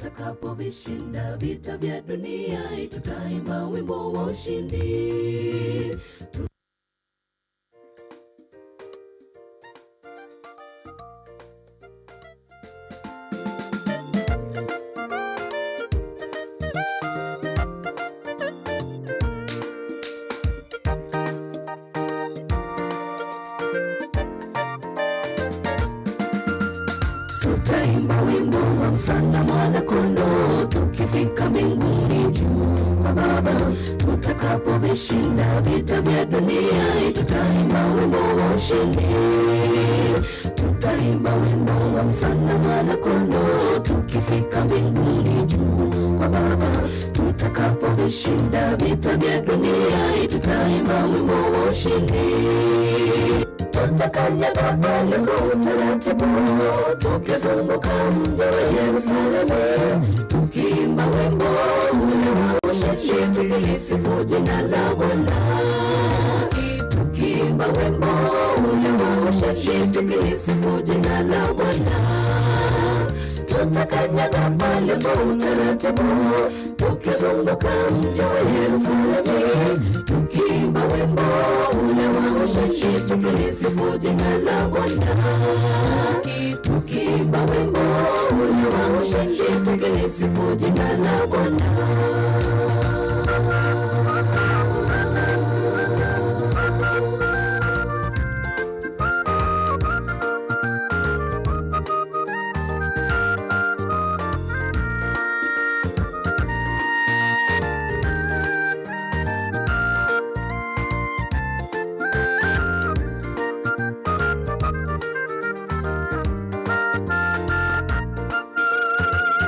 Tutakapovishinda vita vya dunia, tutaimba wimbo wa ushindi. Tutaimba wimbo wa msana mwana kondoo tukifika mbinguni juu kwa Baba, tutakapovishinda vita vya dunia, tutaimba wimbo wa ushindi, tutaimba wimbo wa msana mwana kondoo tukifika mbinguni juu kwa Baba, tutakapovishinda vita vya dunia, tutaimba wimbo wa ushindi. Tutakanyaga pale kwa utaratibu, tukizunguka mji wa Yerusalemu, tukiimba wimbo ule wa ushindi, tukilisifu jina la Bwana, tukiimba wimbo ule wa ushindi, tukilisifu jina la Bwana. Tutakanyaga pale kwa utaratibu, tukizunguka mji wa Yerusalemu, tukiimba wimbo ule wa ushindi, tukilisifu jina la Bwana, tukiimba wimbo ule wa ushindi, tukilisifu jina la Bwana.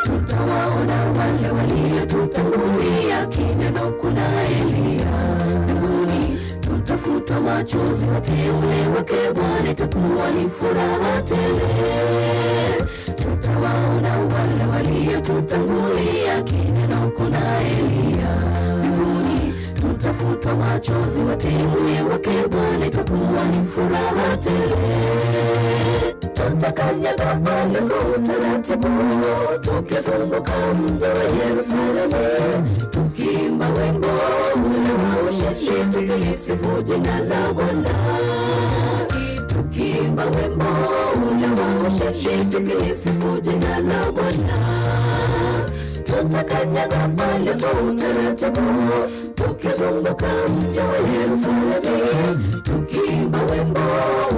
Tutawaona wale waliotutangulia, kina Nuhu na Eliya mbinguni. Tutafuta machozi wateule wake Bwana, itakuwa ni furaha tele. Tutawaona wale waliotutangulia, kina Nuhu na Eliya mbinguni. Tutafuta machozi wateule wake Bwana, itakuwa ni furaha tele. Tutakanyaga pale kwa utaratibu, tukizunguka mji wa Yerusalemu, tukiimba wimbo ule wa ushindi, tukilisifu jina la Bwana, tukiimba wimbo ule wa ushindi, tukilisifu jina la Bwana. Tutakanyaga pale kwa utaratibu, tukizunguka mji wa Yerusalemu, tukiimba wimbo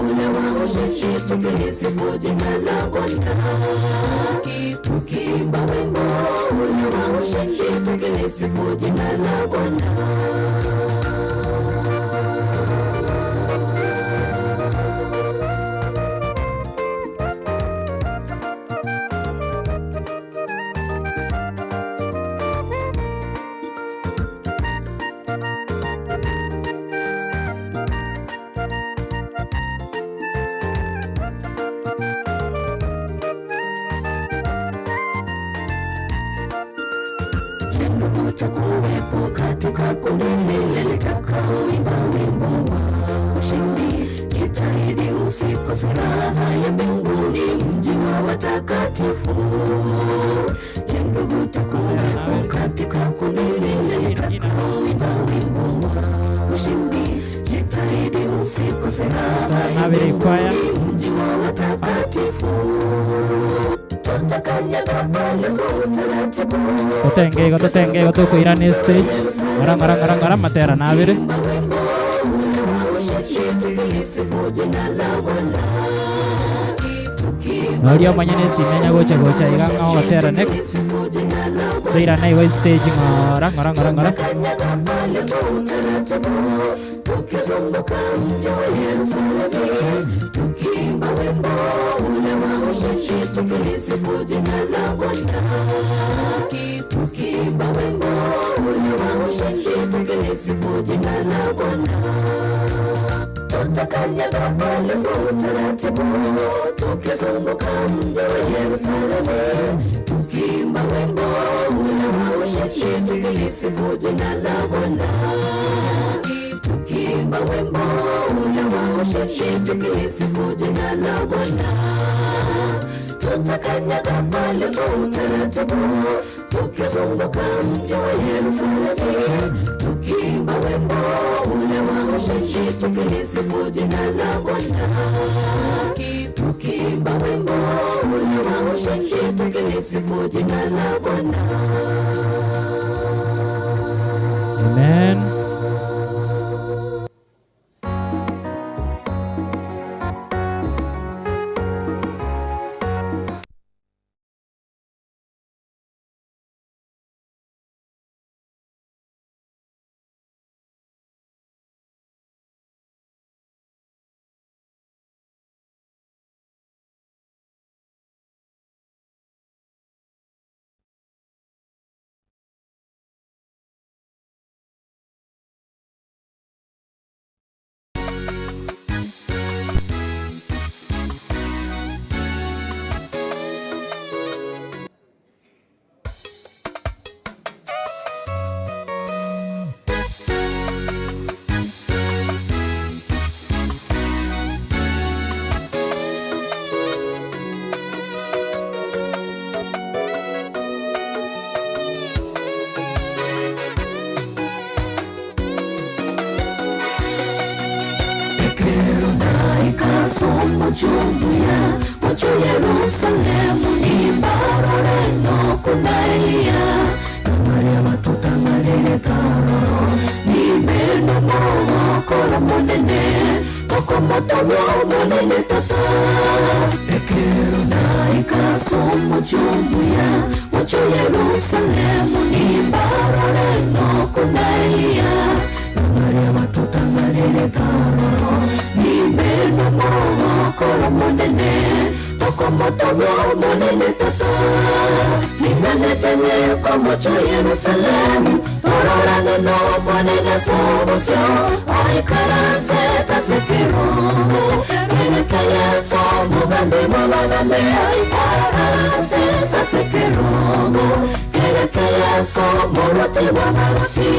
ule wa ushindi, tukilisifu jina la Bwana, tukiimba wimbo ule wa ushindi, tukilisifu jina la Bwana. Ndugu utakuwepo katika kundi lile litakaoimba wimbo wa ushindi. Jitahidi usikose raha ya mbinguni, mji wa watakatifu. Je, ndugu utakuwepo katika kundi lile litakaoimba wimbo wa ushindi? Jitahidi usikose Nabere ekwaya. Mji wa watakatifu Tutakanyaga pale kwa utaratibu Totenge igo totenge igo tokoirana estage ng'ora ng'ora ng'ora ng'ora amatera nabere. Noria omonyene esimi onya gocha gocha iga ng'a ogotera next, toirane igo estage ng'ora ng'ora ng'ora ng'ora. Tutakanyaga pale kwa utaratibu tukizunguka mji wa Yerusalemu tukiimba wimbo ule wa ushindi tukilisifu jina la Bwana tukiimba wimbo ule wa ushindi tukilisifu jina la Bwana tutakanyaga pale kwa utaratibu tukizunguka mji wa Yerusalemu tukiimba wimbo ule wa ushindi tukilisifu jina la Bwana tukiimba wimbo ule wa ushindi tukilisifu jina la Bwana. Amen. Jumuiya mucho Yerusalemu ni baroreno kuna Elia na Maria batutangarire taroro ni beno mogokora monene tokomotogo monene tata ekero naikaso jumuiya mucho Yerusalemu ni baroreno kuna Elia na Maria batutangarire taroro ni beno mogokora monene tokomotogo monene tata ninganetene komocho Yerusalemu tororane no monene sobosio oikaranse tasekero keneke Yesu mugambi mubagambe oikaranse tasekero keneke Yesu muruti wa maruti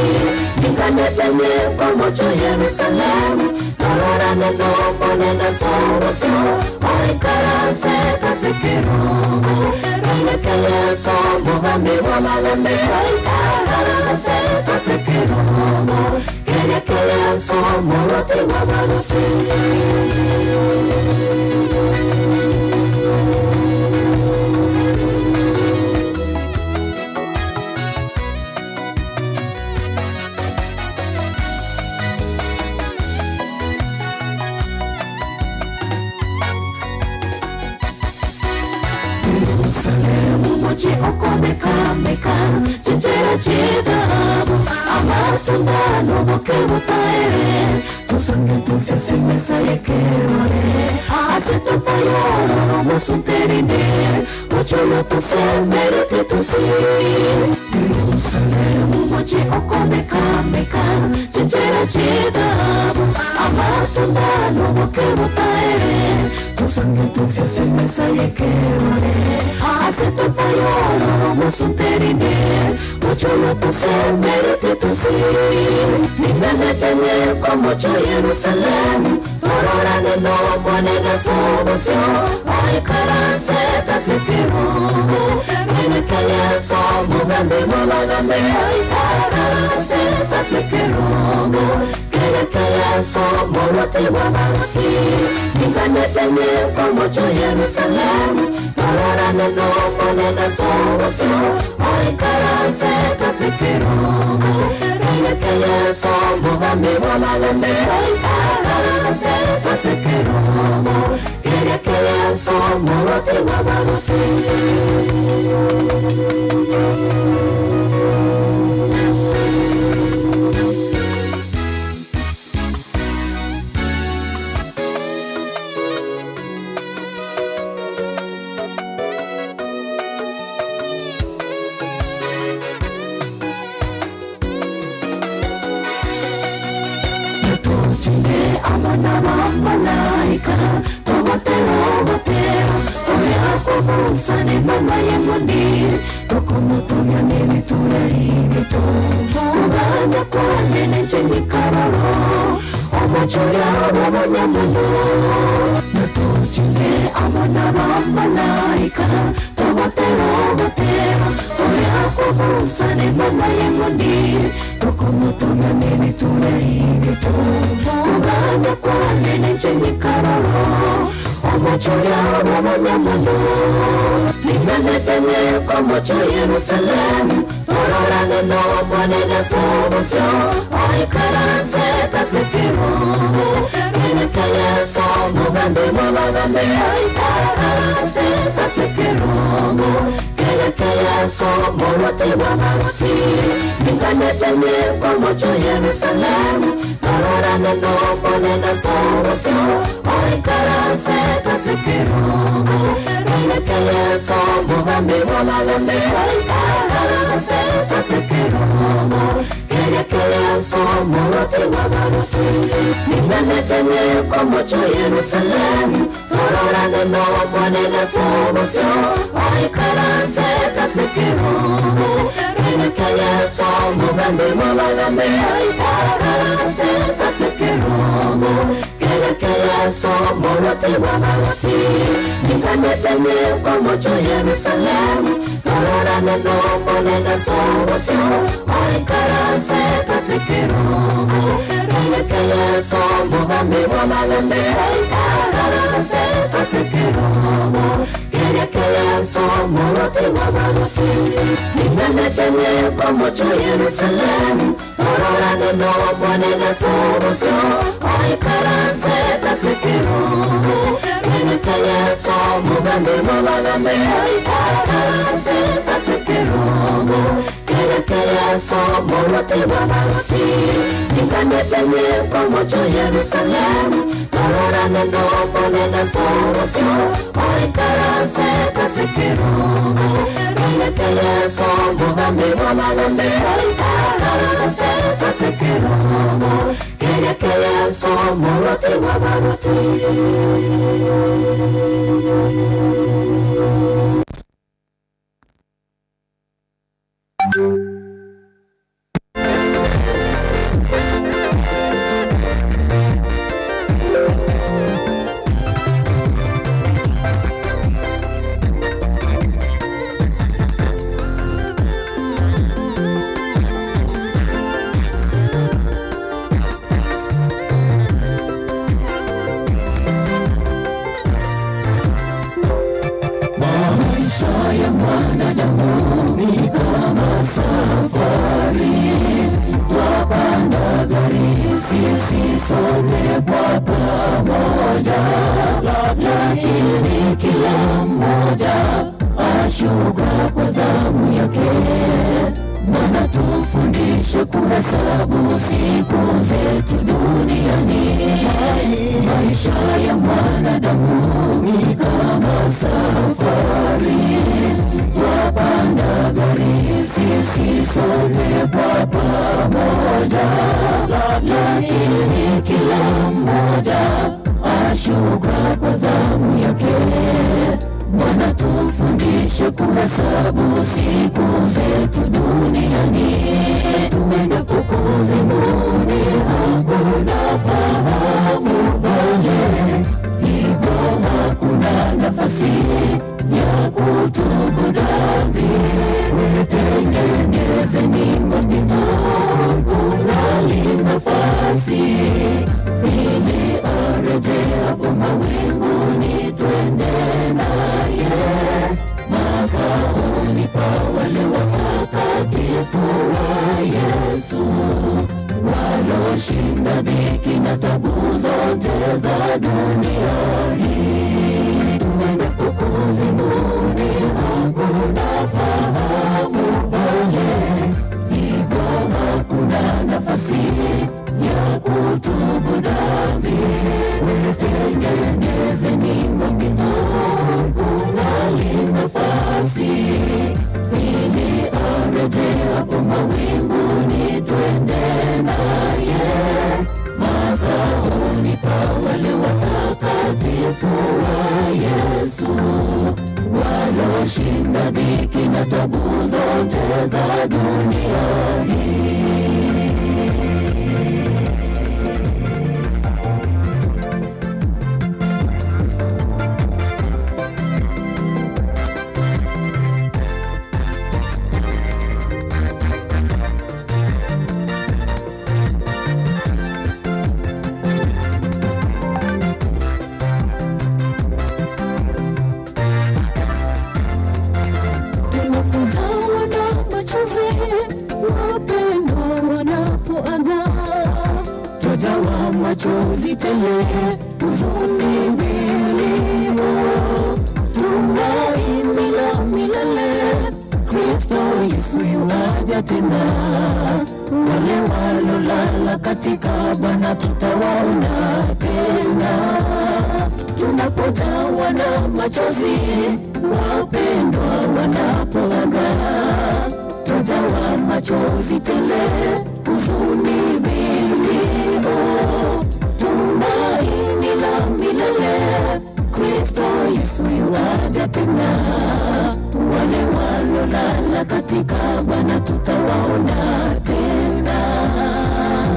ninganetene komocho Yerusalemu tororane no monene sobosio oikaranse tasekero keneke Yesu mugambi mubagambe oikaranse tasekero keneke Yesu muruti wa maruti. Yerusalemu muji ukomekameka chenjera chidhahabu amatunda n'obuke butaere tusange tusesemesa yekerore ase tutayororo musunterine mucholo tusemberete tusi Yerusalemu muji ukomekameka chenjera chidhahabu amatunda n'obuke butaere tusange tusesemesa yekerore ase tutayororo musunterine mucholo tusemberete tusi ninganetene komocho Yerusalemu tororane no monene sobosio oikaranse tasekero keneke Yesu mugambi mubagambe oikaranse tasekero Kereke Yeso morwoti bw'abarwoti, Ninganete nyekwa omochie o Yerusalemu, Tororane n'Omonene ase obosio, Oikaransete ase ekerogo. Kereke Yeso omogambi bw'amagambi, Oikaransete ase ekerogo. Kereke Yeso omorwoti bw'abarwoti. Tochinde amo nabamalaika, togotera ogotera koria kobusa nemanwa y'eng'ondi, tokomotogia nebitureri bito. Kogania kwane nenche nyikaroro, omochie oria bw'omonyamono. Natochinde amo nabamalaika, togotera ogotera koria kobusa nemanwa y'eng'ondi, tokomotogia nebitureri bito. Kogania kwane nenche nyikaroro, omochie oria bw'omonyamono. Ninganete nyekwa omochie o Yerusalemu, tororane n'Omonene ase obosio, oikaransete ase ekerogo. Kereke Yeso omogambi bw'abagambi, oikaransete ase ekerogo. Kereke Yeso omorwoti bw'abarwoti, Ninganete nyekwa omochie o Yerusalemu, tororane n'Omonene ase obosio, oikaransete ase ekerogo. Kereke Yeso omogambi bw'abagambi, oikaransete ase ekerogo. Kereke Yeso omorwoti bw'abarwoti, Ninganete nyekwa omochie o Yerusalemu, tororane n'Omonene ase obosio, oikaransete ase ekerogo. Kereke Yeso omogambi bw'abagambi, oikaransete ase ekerogo. Kereke Yeso omorwoti bw'abarwoti, Ninganete nyekwa omochie o Yerusalemu, tororane n'Omonene ase obosio, oikaransete ase ekerogo. Kereke Yeso omogambi bw'abagambi, oikaransete ase ekerogo. Kereke Yeso omorwoti bw'abarwoti, Ninganete nyekwa omochie o Yerusalemu, tororane n'Omonene ase obosio, oikaransete ase ekerogo. Kereke Yeso omogambi bw'abagambi, oikaransete ase ekerogo. Kereke Yeso omorwoti bw'abarwoti, Ninganete nyekwa omochie o Yerusalemu, tororane n'Omonene ase obosio, oikaransete ase ekerogo. Kereke Yeso omogambi bw'abagambi, oikaransete ase ekerogo. Kereke Yeso omorwoti bw'abarwoti. Maisha ya mwanadamu ni kama safari, twapanda gari sisi sote kwa pamoja, lakini kila mmoja ashuka kwa zamu yake. Bwana tufundishe kuhesabu siku zetu duniani. Maisha ya mwanadamu ni kama safari, twapanda gari sisi sote kwa pamoja, lakini kila mmoja ashuka kwa zamu yake. Bwana tufundishe kuhesabu siku zetu duniani, tuendapo kuzimuni hakuna fahamu pale, hivyo hakuna nafasi ya kutubu dhambi. Wetengenezeni mapito, kungali nafasi. nafasi ili arejeapo mawinguni twende naye makaoni pa wale watakatifu wa Yesu waloshinda dhiki na tabu zote za dunia hii. Tuendapo kuzimuni hakuna fahamu pale, hivyo hakuna nafasi ya kutubu dhambi. Wetengenezeni mapito, kungali nafasi ili arejeapo mawinguni twende naye makaoni pa wale watakatifu wa Yesu waloshinda dhiki na tabu zote za dunia hii. Tunapojawa na machozi, wapendwa wanapoaga, twajawa machozi tele, huzuni vilio, tumaini la milele, Kristo Yesu yuaja tena. Wale walolala katika Bwana tutawaona tena tunapojawa na machozi, wapendwa wanapoaga, twajawa machozi tele, huzuni vilio, tumaini la milele, Kristo Yesu yuaja tena. Wale walolala katika Bwana tutawaona tena.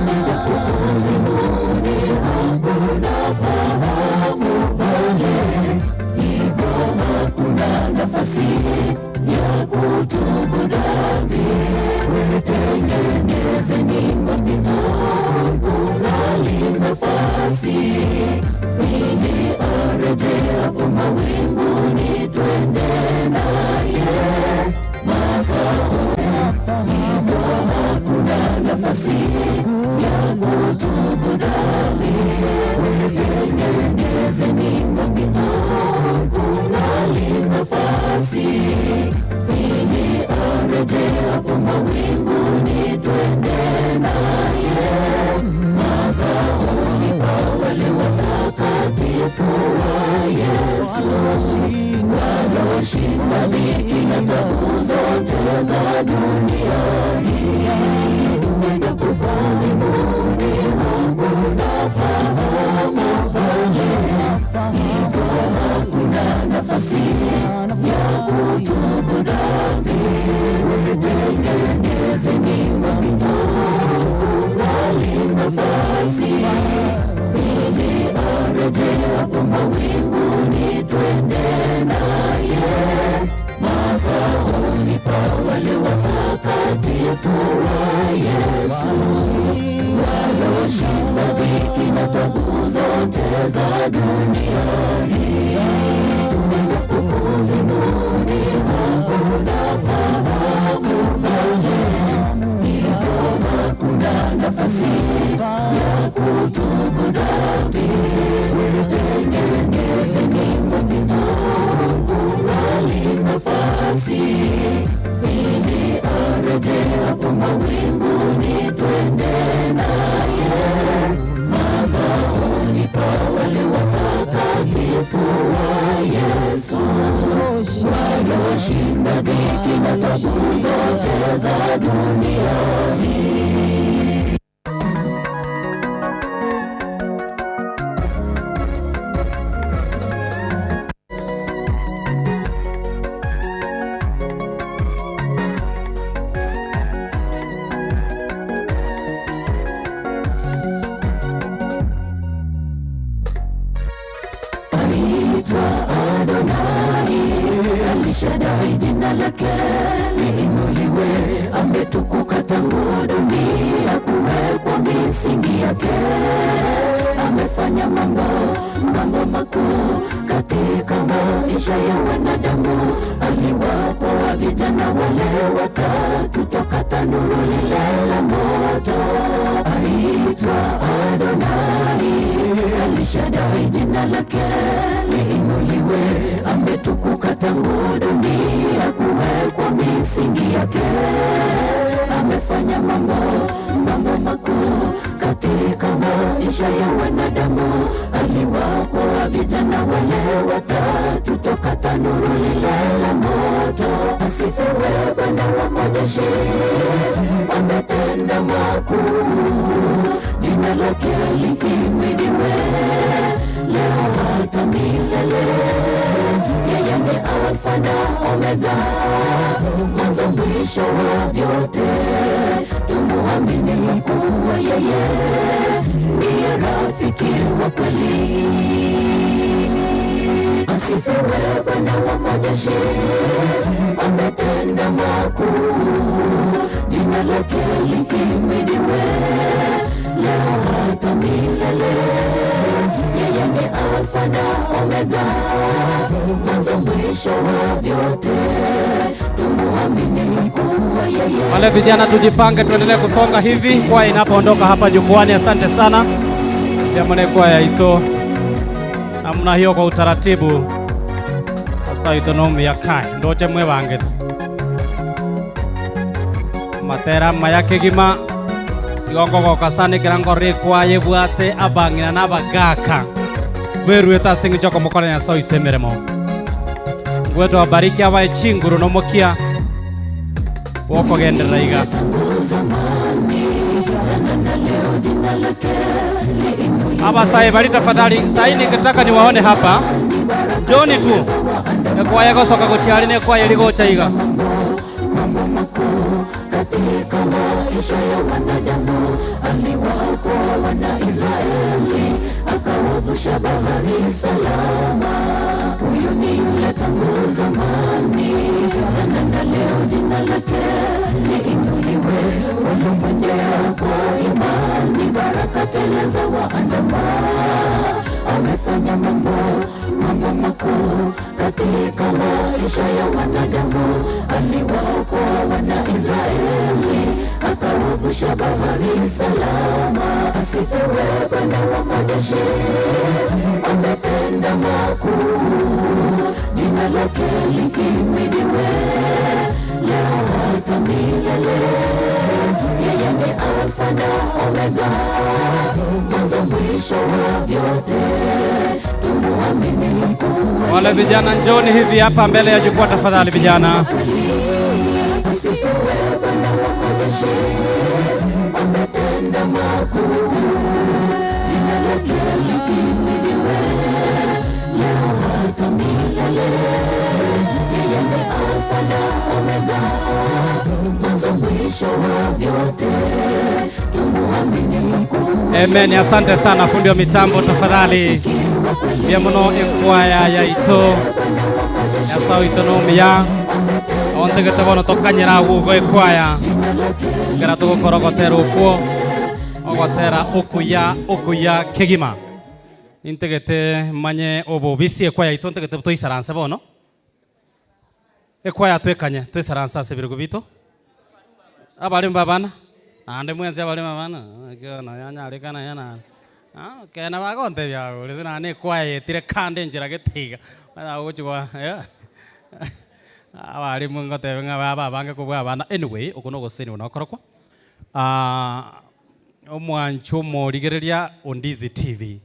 Tuendapo kuzimuni hakuna fahamu pale, hivyo hakuna nafasi ya kutubu dhambi. Wetengenezeni mapito, kungali nafasi ili arejeapo mawinguni twende naye makaoni, hivyo hakuna nafasi ya kutubu dhambi. Wetengenezeni mapito, kungali nafasi ili arejeapo mawinguni twende naye makaoni pa wale watakatifu wa Yesu waloshinda dhiki na tabu zote za dunia hii. Tuendapo kuzimuni hakuna fahamu pale, hivyo hakuna nafasi ya kutubu dhambi. Wetengenezeni mapito, kungali nafasi ili arejeapo mawinguni twende naye makaoni pa wale watakatifu wa Yesu waloshinda dhiki na tabu zote za dunia hii. Tuendapo kuzimuni hakuna fahamu pale, hivyo hakuna nafasi ya kutubu dhambi. Wetengenezeni mapito, kungali nafasi ili arejeapo mawinguni twende naye makaoni pa wale watakatifu wa Yesu waloshinda dhiki na dunia kuwekwa misingi yake. Amefanya mambo mambo makuu katika maisha ya wanadamu. Aliwaokoa vijana wale watatu toka tanuru lile la moto. Aitwa Adonai, Elishadai jina lake liinuliwe. Ametukuka tangu dunia kuwekwa misingi yake. Amefanya mambo mambo makuu katika maisha ya wanadamu. Aliwaokoa vijana wale watatu toka tanuru lile la moto. Asifiwe Bwana wa majeshi, ametenda makuu, jina lake lihimidiwe leo hata milele. Yeye ni Alfa na Omega, mwanzo mwisho wa vyote. Tumuamini kuwa yeye ndiye rafiki wa kweli. Asifiwe Bwana wa majeshi, ametenda makuu, jina lake lihimidiwe leo hata milele. Yeye ni Alfa na Omega, mwanzo mwisho wa vyote. Tumuamini kuwa yeye Wale vijana tujipange, tuendelee kusonga hivi kwaya inapoondoka hapa jukwani. Asante sana jamani, kwaya ito namna hiyo kwa utaratibu sasa itonomia kai ndoche mwebange matera maya kegima igongo gokasanikira ngorora ekwaya ebwate abang'ina na abagaka bweruete ase eng'encho okomokora Nyasaye oito emeremo. Ngwete obabariki abae chinguru na omokia bwokogenderera iga. Abasae baria tafadhali, sahi ningetaka niwaone hapa, njoni tu ekwaya egosoka gochia aria na ekwaya eria gocha iga. Katika maisha ya wanadamu aliwaokoa wana Israeli, akawavusha bahari salama. Huyu ni yule tangu zamani, jana na leo, jina lake liinuliwe. Walomwendea kwa imani, baraka tele za waandama. Amefanya mambo mambo makuu katika maisha ya wanadamu, aliwaokoa wana Israeli, akawavusha bahari salama. Asifiwe Bwana wa majeshi, ametenda makuu, jina lake lihimidiwe leo hata milele. Yeye ni Alfa na Omega, mwanzo mwisho wa vyote. Tumuamini kuwa Wale vijana njoni hivi hapa mbele ya jukwaa tafadhali vijana. Asifiwe Bwana wa majeshi, ametenda makuu, jina lake lihimidiwe leo hata milele. Yeye ni Alfa na Omega, mwanzo mwisho wa vyote. Tumuamini kuwa Amen. Asante sana fundi wa mitambo tafadhali. Mbia muno ekwaya yaito Nyasaye oito nomuya ontegete bono tokanyera agwo igo ekwaya ekero togokora ogotera okwo ogotera okuya okuya kegima nintegete manye obobisi ekwaya yaito ntegete toisaranse bono ekwaya twekanye toisaranse ase ebirogo bito abarimo ba abana naende mwensi abarimo abana naki bono yanyarekana ya naende ekeene bagontebia abwo gose naende ekwaya yaetire kando enchera gete iga onye gochi goa abarimu ngotebe ng'a babe abange kobua abana anyway oko na ogoseniwa nokorokwa omwancho omorigereria Ondizi TV.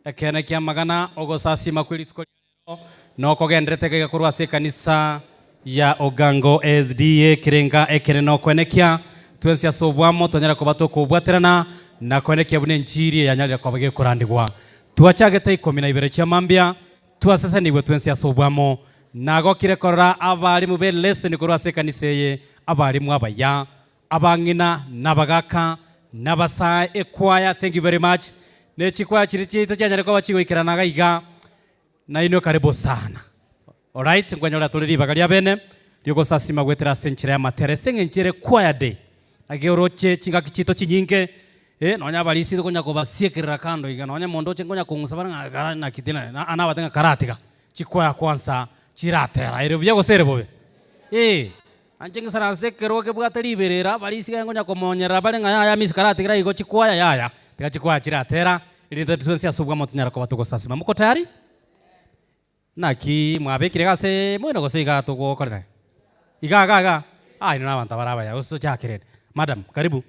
Ekeene kia amagana ogosasima kwe rituko ria rero nokogenderete gaiga korwa ase ekanisa ya Ogango SDA kerenga ekere nokwenekia twensi ase obwamo twanyare koba tokobwaterana na kwenekia buna enchiri eye yanyarire koba gekorandigwa. Twachagete ikomi na ibere chia mambia twasesenigwe twensi ase obwamo nagokire korora abarimu be lesson korwa ase ekanisa eye abarimu abaya abang'ina na abagaka na abasae ekwaya thank you very much ne chikwaya chiria chiaito chianyare koba chigoikerana iga iga nainwe karibu sana. Alright, nkwenyora tore ribaga ria bene riogosasima goetera ase enchera y'amatera ase eng'encho ere choir day. Naki oroche chingaki chiaito chinyinge, eh, nonya abarisia tokonya kobasiekerera kando iga, nonya omonto oche nkonya kong'usa bare ng'a kara naki tena na anabate ng'a karatiga, chikwaya kwansa chiratera, ere buya gose ere bobe? Eh, anche ng'isaranse ekerogo kebwate riberera, abarisia iga nkonya komonyerera bare ng'a yaya misi karatiga igo chikwaya yaya, tiga chikwaya chiratera, erinde twensi ase obwamo tonyare koba togosasima. Moko tayari? Naki mwabekire iga ase moino gose iga togokorera iga iga iga? Ah inwe nabanto abare abaya gose tochake rende. Madam, karibu.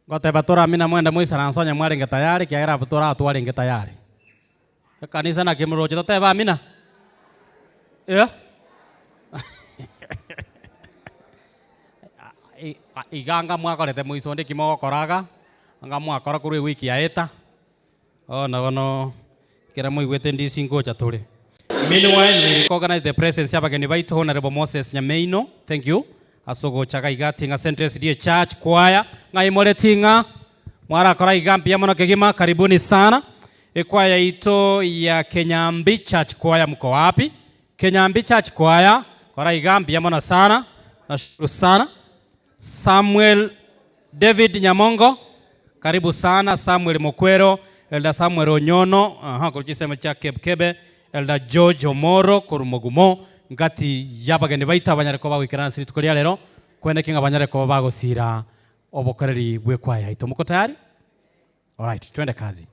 Ngoteba toramina mwende moisaranse onye mwarenge tayari ekiagera abwo toratwarenge tayari. Ekanisa naki moroche totebe amina? Eh? Iga anga mwakorete moiso onde ki mogokora iga, anga mwakora korwa ewiki yaeta, bono bono ekero moigwete ndisi ngocha tore. Meanwhile, we recognize the presence ya abageni baito Honourable Moses Nyameino, thank you, ase ogocha iga iga Ting'a Central SDA Church Choir, ng'ai more Ting'a? Mwarakora iga mbuya mono kegima, karibuni sana. Ekwaya yaito ya Kenyambi Church Choir mko wapi? Kenyambi Church Choir, kora iga mbuya mono sana, nashukuru sana. Samuel David Nyamongo, karibu sana. Samuel Mokwero, Elder Samuel Onyono, aha, korwa chinsemo chia Kebkebe, Elder George Omoro korwa Mogumo, ngati y'abageni baito abanyare koba bagoikerana ase rituko ria rero, kweneki ng'a banyare koba bagosira obokoreri bw'ekwaya yaito. Moko tayari? Alright, twende kazi.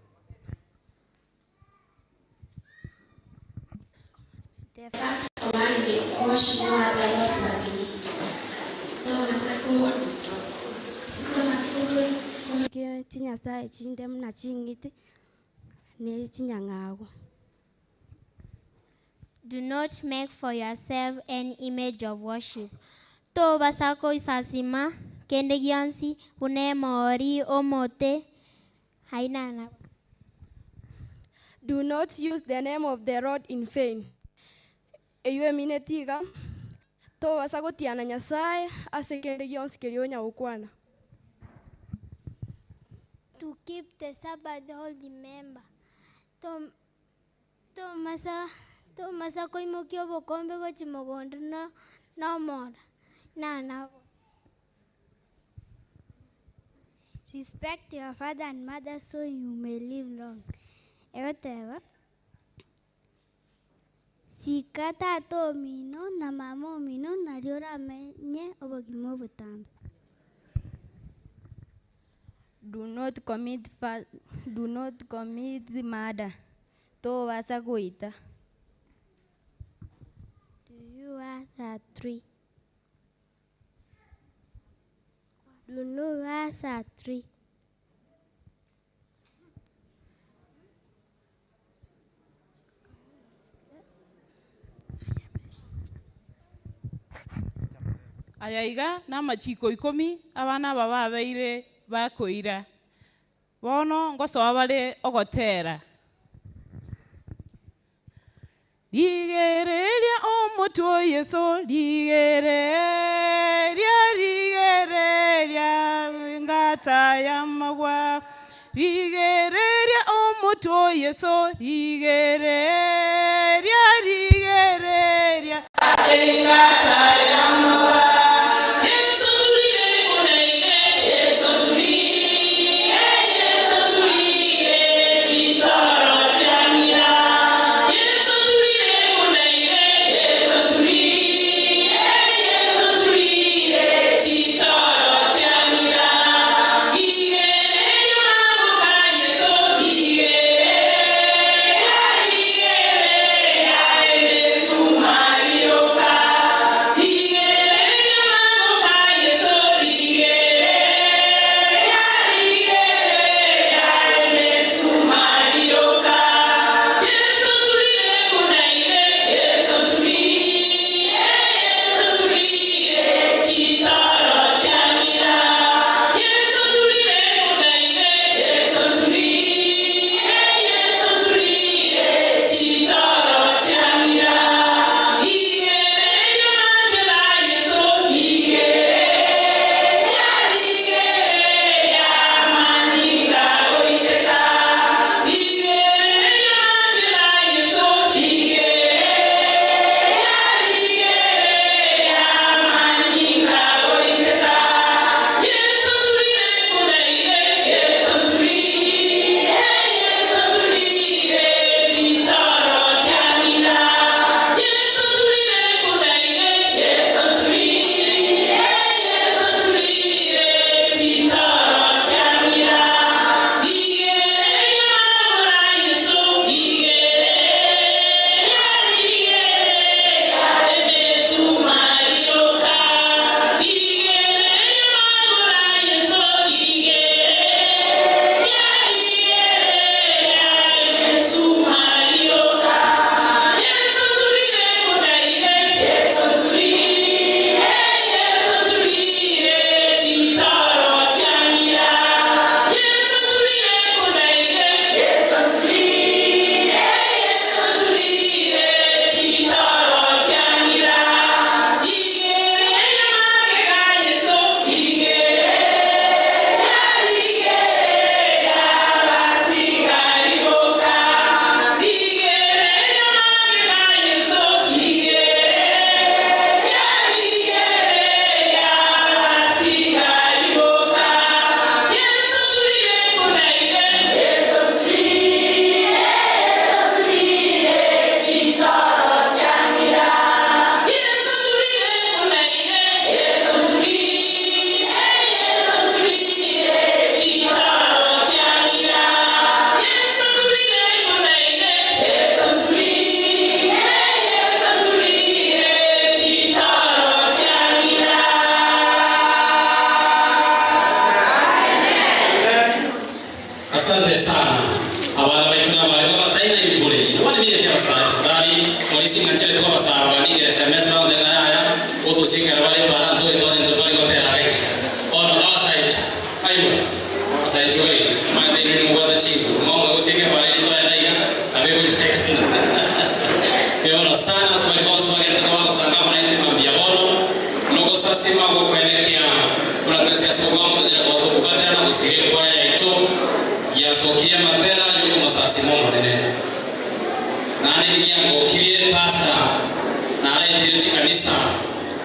The first commandment, wash no other Lord but me. Chinyasae chinde buna ching'iti ne chinyang'au. Do not make for yourself any image of worship. Tobasa koisasima kende gionsi buna emori, omote, aina na. Do not use the name of the Lord in vain. Eywo emineti iga, tobasa gotiana Nyasae ase kende gionsi keria onya gokwana. To keep the Sabbath holy member. Tomasa tomasa koimokia obokombe gochia mogondo no nomoro, na nabo. Respect your father and mother so you may live long. Egoteba, Sika tata omino na mama omino nario oramenye obogima obotambe. Do not commit fa do not commit murder. Tobasa goita. Do you want a tree? Do you want a tree? Aya iga namachiko ikomi, abana aba babeire bakoira. Bono ngosoa bare ogotera. Rigereria omotwe o Yeso, rigereria, rigereria engata y'amagwa. Rigereria omotwe o Yeso, rigereria, rigereria engata y'amagwa. Yeso turire buna ire, Yeso turire, Yeso turire chitoro chiamira. Yeso turire buna ire, Yeso turire, Yeso turire chitoro chiamira. Rigereria maboka Yeso, rigereria, rigereria. Polisi ng'anchire twabasaba banigere SMS baonde ng'araya otosikera bari bara ntoetone ntobari gotera gai ono abasaitu aibo abasaitu gai mande ni mugwata chingu monga gusike bare ni toenda iga abe kujitekana Yono sana swali bonso bagenda kwa kusanga mnaiti mambia bono nogo sasima gukwenekia unatwesia sogwa mutonyera kwa tukubatira na gusire kwa ya ito yasokirie matera yuko musasimo munene nane nigiangokirie pasta naraitire chikanisa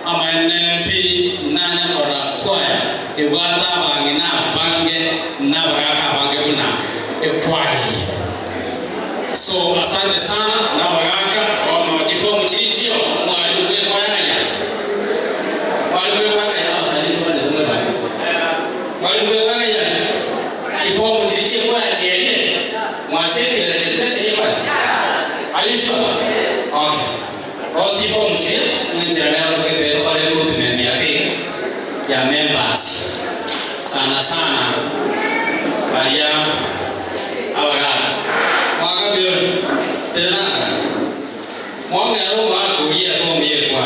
amaene mpi nane kora kwaya ibwata abange na bange n'abagaka abange buna ekwaya so asante sana n'abagaka ono kifo mukirijio mwalimu gwekwayaganya mwalimu gwekwayaganya abasani tubane kumwe bani mwalimu gwekwayaganya kifo mukirikie kwaya kyerye mwasekere registration ikwaya. Are you sure? Okay. Rosi form chie mwinjira leo tukipenda pale recruitment yake ya members. Sana sana balia abagana. Mwaka bio tena mwanga ro wako yeye form ye kwa.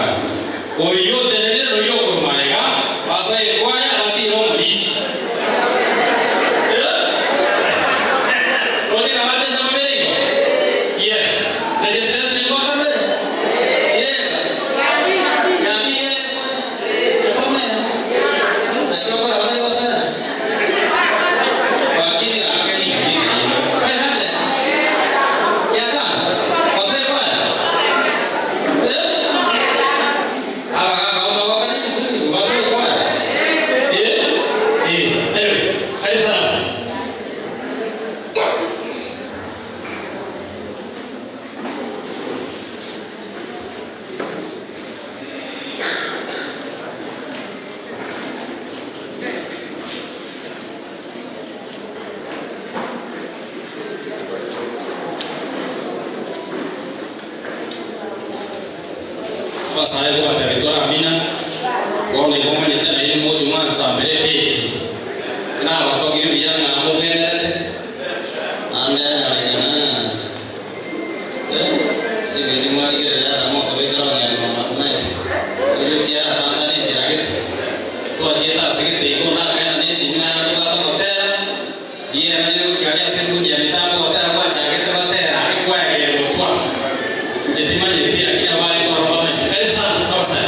Oyo tenere ro yo ko marega basa ye kwa ya basi ro mulisi. Rote kamate na meriko. Yes. Registration kwa kamera. Basaye bwatebetwara amina bono igo manyete na iri motu mwansambere date na abatogire buya ng'a mobwenerete ande aregana singeji mwarigerera yata moto bekara ng'endo makunete ejo chiara tanda ne nchiragete twachieta asigete igo nakaena nesimi ng'a tugatogotera riera nire gochiaria ase efundi ya mitambo gotera gwachagete gotera ikwaegerwa nchetimanyeti lakini abale kwa karibu sana kabisa.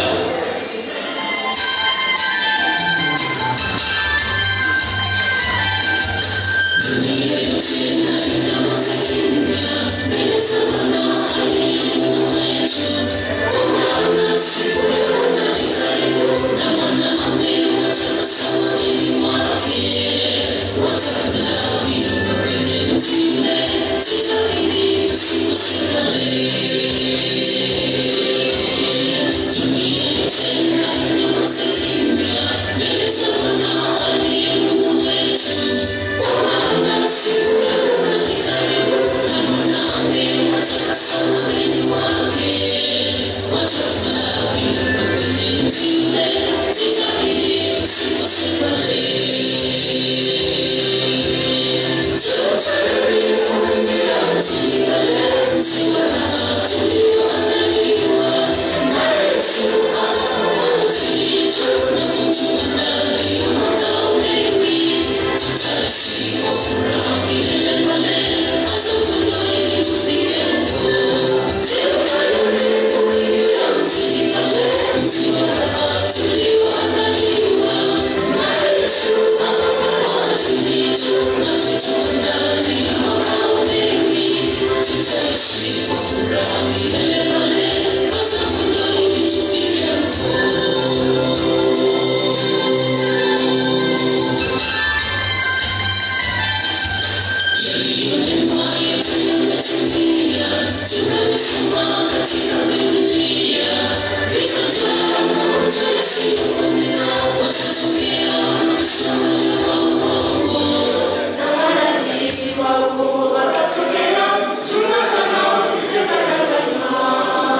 Chunga sana usije kadanganywa.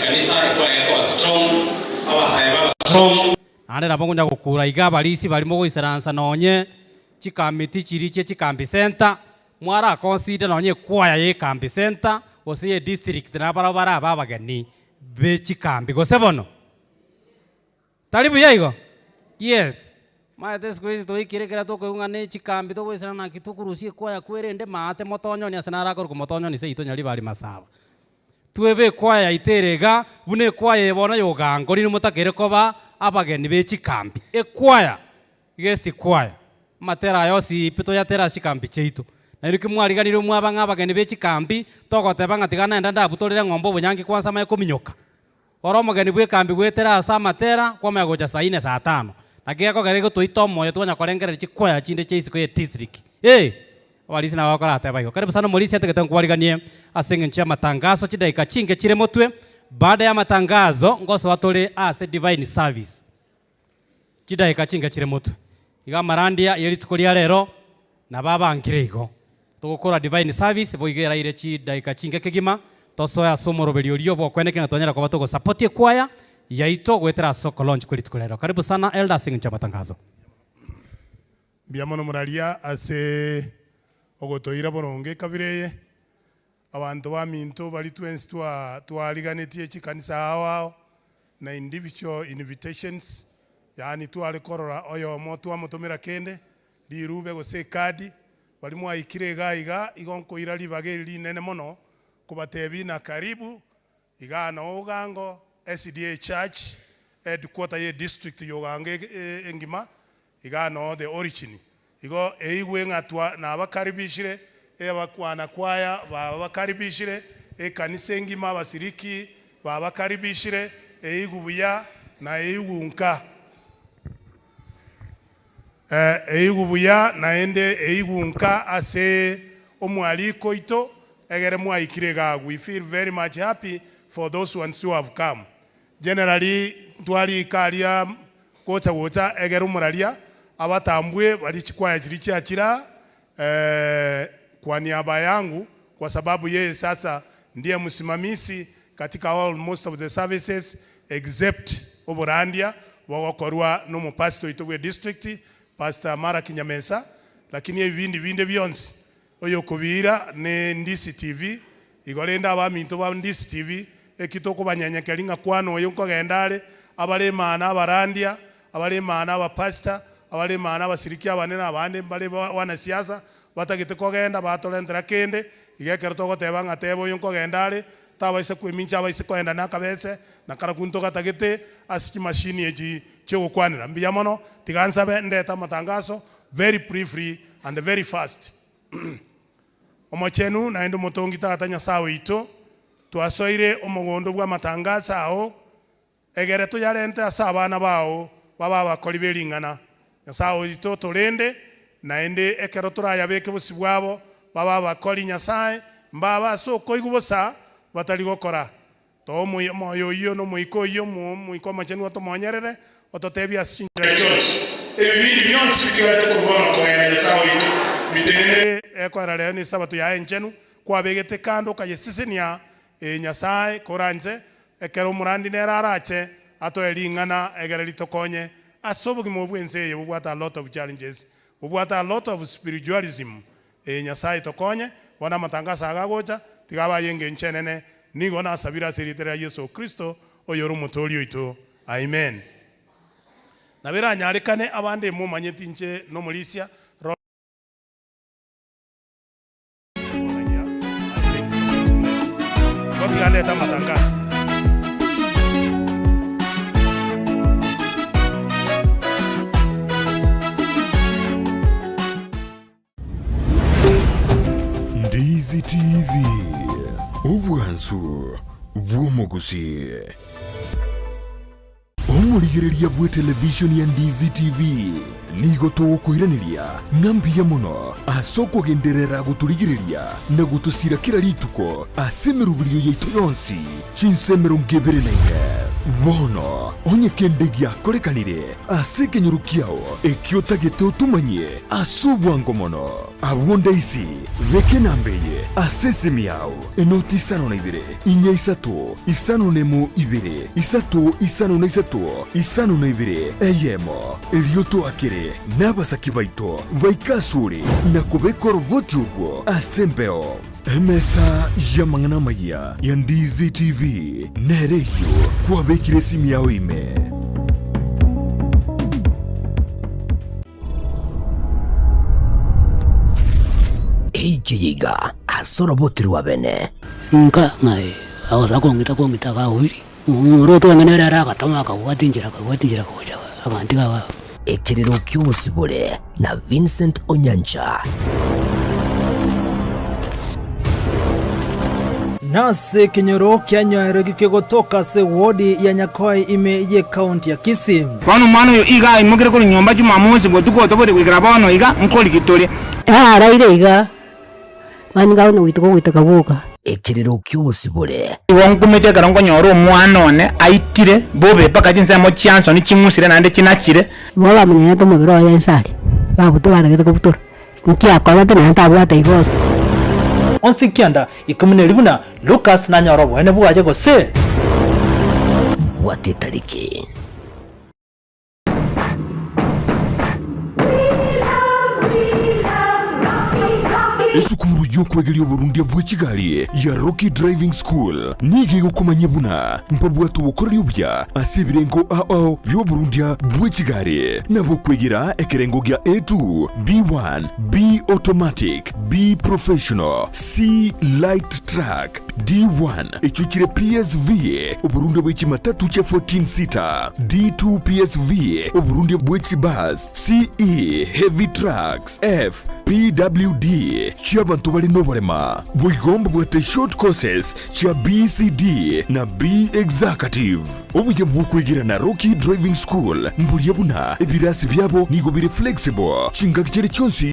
chikanisa, ekwaya ekoba strong, abasae baba strong. Naende nabo ngonya gokura iga abarisia baria mogoisaransa nonye chikamiti chiria chie chikambi center, mwara consider nonye ekwaya ya ekambi center, gose ya edistrict nabarabwo barabe abageni be chikambi gose bono? Tari buya igo? Yes. Omanyete siku hizi twaikire ekero tokoigwa ng'a ne chikambi togoisana naki tokorusia ekwaya kwerende maate motonyoni ase narakorokwa motonyoni seito Nyaribari Masaba. Twebe ekwaya yaito ere iga, buna ekwaya eye bono ya Ogango riria motakeire koba abageni be chikambi. Ekwaya, guest choir. Amatera aya onsi pi toyatere ase chikambi chiaito. Nainwe ki mwariganirie mwaba ng'a abageni be chikambi, togoteba ng'a tiga naende ndabutorere eng'ombe obonyangi kwansa amanye kominyoka. Ore omogeni bw'ekambi goetera ase amatera kwamanya gocha saa ine saa tano. Naki gekogera egotoita omoyo twanya korengereria chikwaya chinde chia isiko ye district. Ee! Abarisia nabo bakorateba igo. Karibu sana omorisia ntagete nkwariganie ase eng'encho y'amatangaso chidaika chinke chire motwe. Baada y'amatangazo ngosoa tore ase divine service. Chidaeka chinke chire motwe. Iga amarandia ye rituko ria rero nabo abankire igo. Togokora divine service boigo eraire chidaeka chinke kegima tosoe ase omoroberio oria obokweneke ng'a twanyara koba togosupport ekwaya yaito goetera ase okolaunch kwe rituko ria rero. Karibu sana Elder ase eng'encho y'amatangazo. Mbuya mono moraria ase ogotoira boronge ekabira eye. Abanto baminto baria twensi twa twariganetie chikanisa ao ao na individual invitations, yaani tware korora oyomo twamotomera kende, rirube gose ekadi, baria mwaikire iga iga, igo nkoira ribaga eri rinene mono kobatebia na karibu Igaa noo Ogango SDA Church, headquarter ye district ya Ogango engima, igaa noo the origin. Igo eigwe ng'a twa nabakaribishire, abakwana kwaya babakaribishire, ekanisa engima abasiriki babakaribishire, eigu buya na eigu nka. Eigu buya naende eigu nka ase omwariko oito, egere mwaikire iga We feel very much happy for those ones who have come. Generally ntwarika aria gocha gocha egere omoraria abatambwe baria chikwaya chiria chiachira kwa niaba yangu kwa sababu yeye sasa ndiye msimamisi katika all most of the services except oborandia bogokorwa nomopastor oito bwe district Pastor Maraki Nyamesa lakini ebibindi binde bionsi oyokobiira ne Ndisi TV igo rende abaminto ba Ndisi TV eki tokobanyenyekeria ng'a kwana oyo nkogenda are abare maana abarandia abare maana abapastor abare maana abasiriki abanene abande mbare wanasiasa Batagete kogenda, batorentera kende, iga ekero togoteba ng'a teba oyo nkogenda are, tabaisa kwemincha abaise kogenda nakabese, na karakunto gatagete ase chimashini echi chiogokwanera. Mbuya mono, tiga nsabe ndete amatangaso very briefly and very fast. Omochenu naende omotongi Tata Nyasae oito, twasoire omogondo bw'amatangaso ao, Egere toyarente ase abana bao babe abakori be ring'ana. Nyasae oito otorende, naende ekero torayabeke bosio bwabo babe abakori Nyasae, mbabe ase okoigwa bosa batari gokora. Toa omoyo oyio na Omoika oyio Omoika Omochenu otomonyerere, ototebie ase chinchera chionsi ebibindi bionsi bitigarete korwa bono kogenda Nyasae oito bitenenere. Ekoera rero nesabato yaye enchenu, kwabegete kando okayesesenia, ee Nyasae, koranche Ekero omorandi nere arache, atoe ring'ana egere ritokonye ase obogima obo bw'ense eye bobwate a lot of challenges, bobwate a lot of spiritualism. Ee Nyasae tokonye, bono amatangaso aya gagocha, tiga abe aye engencho enene, nigo nasabire ase erieta ria Yeso Kristo, oyore Omotooria oito. Amen. Nabo eranyarekane abande imomanyeti inche nomorisia, Roho. Tiga ndete amatangazo. Ndizi TV, obwansu bw'omogusii. Omorigereria bw'etelevishoni ya Ndizi TV nigo togokoiraneria ng'a mbuya mono ase okogenderera gotorigereria na gotosira kera rituko ase emeroberio yaito yonsi chinsa 24. Bono onye kende giakorekanire ase ekenyoro kiao ekio otagete otomanyie ase obwango mono, abwo ndaisi beka enamba eye ase esimi yao, enoti isano na ibere, inya isato, isano na emo ibere, isato isano na isato, isano na ibere, eyemo. Erio toakere nabasaki baito baike asore na kobeka oroboti orwo ase embeo. Emesa y'amang'ana amayia ya Ndizi TV nere eyio kwabekire esimi yao ime. Eike yiga ase oroboti rwa bene. Nka ng'a agosa kong'ita kong'ita agahuria, omomura otweng'e nere ere agatama akabwata enchera akabwata enchera gocha agantiga iga. Ekerero ki'obosibore na Vincent Onyancha. Nase ekenyoro kia Nyaerogi kegotoka ase ewodi ya Nyakoe ime y'ekaunti ya Kisii. Bono omwana oyo iga aimokire korwa nyomba Jumamosi botuko otobori goikera bono iga nkorigi tore. Araire iga, mani ngabona goiteka ogoiteka gwoka. Ekerero ki'obosibore. Igo nkumete ekero nkonyora omwana one aitire bobe mpaka chinsemo chiansoni ching'usire naende chinachire. Igo bamonyenyete omobere oye inse aria, babutora batagete kobutora, nki akorete naende tabwate igoso. Onsi kianda ikomi neri buna Lucas nanyore oboene bwaye gose. Bwata etariki. Esukuru y'okwegeria oborundia bwe chigari ya Rocky Driving School nigo egokomanyia buna mbabwate obokoreri obuya ase ebirengo ao bi'oborundia bwe chigari, nabo okwegera ekerengo gia A2, B1, B Automatic, B Professional, C Light Truck, D1 echio chire PSV, oborundia bwe chimatatu chia 14 seater, D2 PSV, oborundia bwe chibus, CE Heavy Trucks, F PWD chi'abanto bare noborema. Boigo mbabwate short courses chia BCD na B Executive. Obuya bw'okwegera na Rocky Driving School mboria buna ebirasi biabo nigo bire flexible chingaki chire chionsi.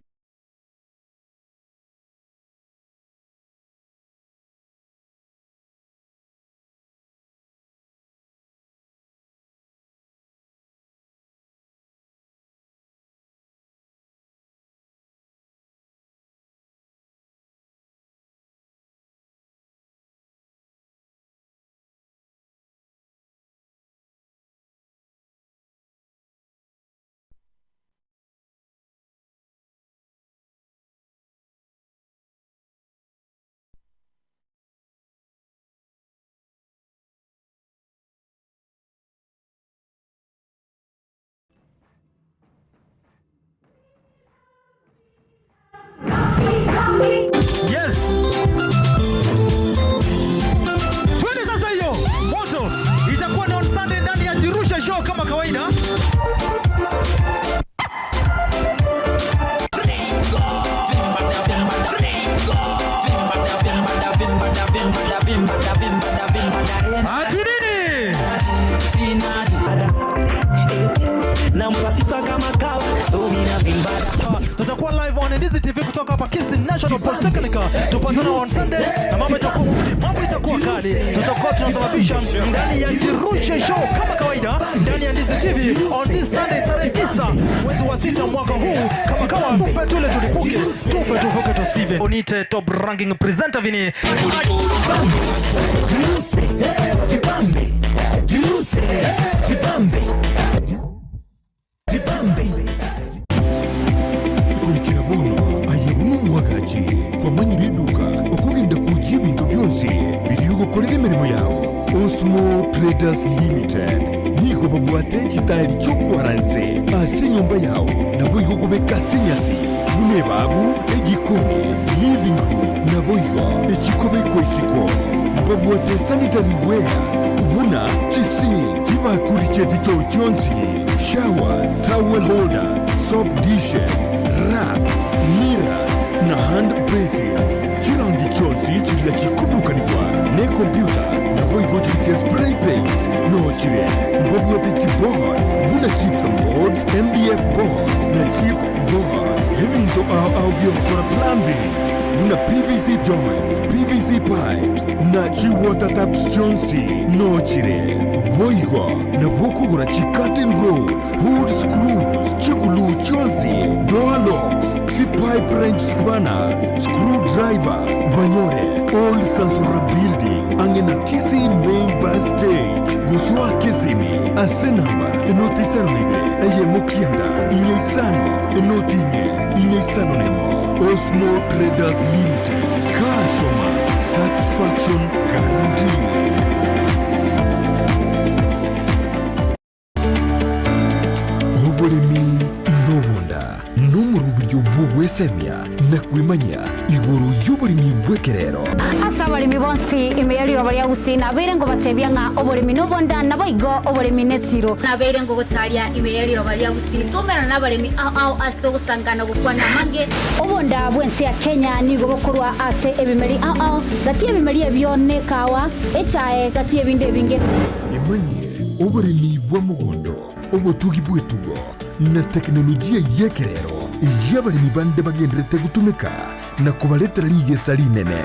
Yes. Twende sasa hiyo moto itakuwa ni on Sunday ndani ya Jirusha Show kama kawaida. Ati nini? Tutakuwa live on Ndizi TV kutoka hapa Kisii National Polytechnic. Tupatane on Sunday na mambo itakuwa mufti, mambo itakuwa kali. Tutakuwa tunasababisha ndani ya Jirushe Show kama kawaida ndani ya Ndizi TV on this Sunday tarehe 9 mwezi wa sita mwaka huu, kama kawa tufe tule tulipuke, tufe tufuke tusive. Onite top ranking presenter vini Jiruse, jibambe, jiruse, jibambe, jibambe. Goikera bono aye buna omwagachi kwamanyire eduka okogenda kwoyia ebinto bionsi biria ogokorera emeremo yao. Osmo Traders Limited nigo babwate chitairi chi'okwaranse ase enyomba yao naboigo gobeka ase enyasi buna ebabu, egikoni, living room naboigo echikobekwa isiko. Mbabwate sanitary wares buna chisink, chibakuri chie chichoo chionsi, showers, towel holders, soap dishes, racks, mirrors na hand basins. Chirangi chionsi chiria chikoburukanigwa nekompyuta naboigo chiri chia spray paint nochire. Mbabwate chiboard buna gypsum boards, MDF boards na chip boards. Ebinto ao ao biogokora plumbing. buna PVC joints, PVC pipes na chiwater taps chionsi nochire. Boigo nabo okogora chicurtain rods, hood screws, chiguluu chionsi, door locks, chipipe wrench spanners, screw drivers, banyore Old Sansora Building ang'e na Kisii Main Bus Stage gosoa Kisimi ase enamba enoti isano na ibere eyemo kianda inye isano enoti inye inye isano na emo. Osmo Traders Limited, customer satisfaction guaranteed. Oboremi nobonda nomoroberio bw'ogwesemia na kwemanyia igoro y'oboremi bw'ekerero. Ase abaremi bonsi ime ye riroba ria Gusii nabeire ngobatebia ng'a oboremi nobonda, naboigo oboremi nesiro. Nabeire ngogotaria ime ye riroba ria Gusii, twaumerana nabaremi ao ao ase togosangana gokwana amange. Obonda bw'ense ya Kenya nigo bokorwa ase ebimeri ao ao, gati y'ebimeri ebio nekawa, echae, gati y'ebinde ebinge. Emanyie oboremi bwa mogondo, obotugi bw'etugo, na tekinolojia y'ekerero eyio abaremi bande bagendererete gotumeka na kobaretera rigesa rinene.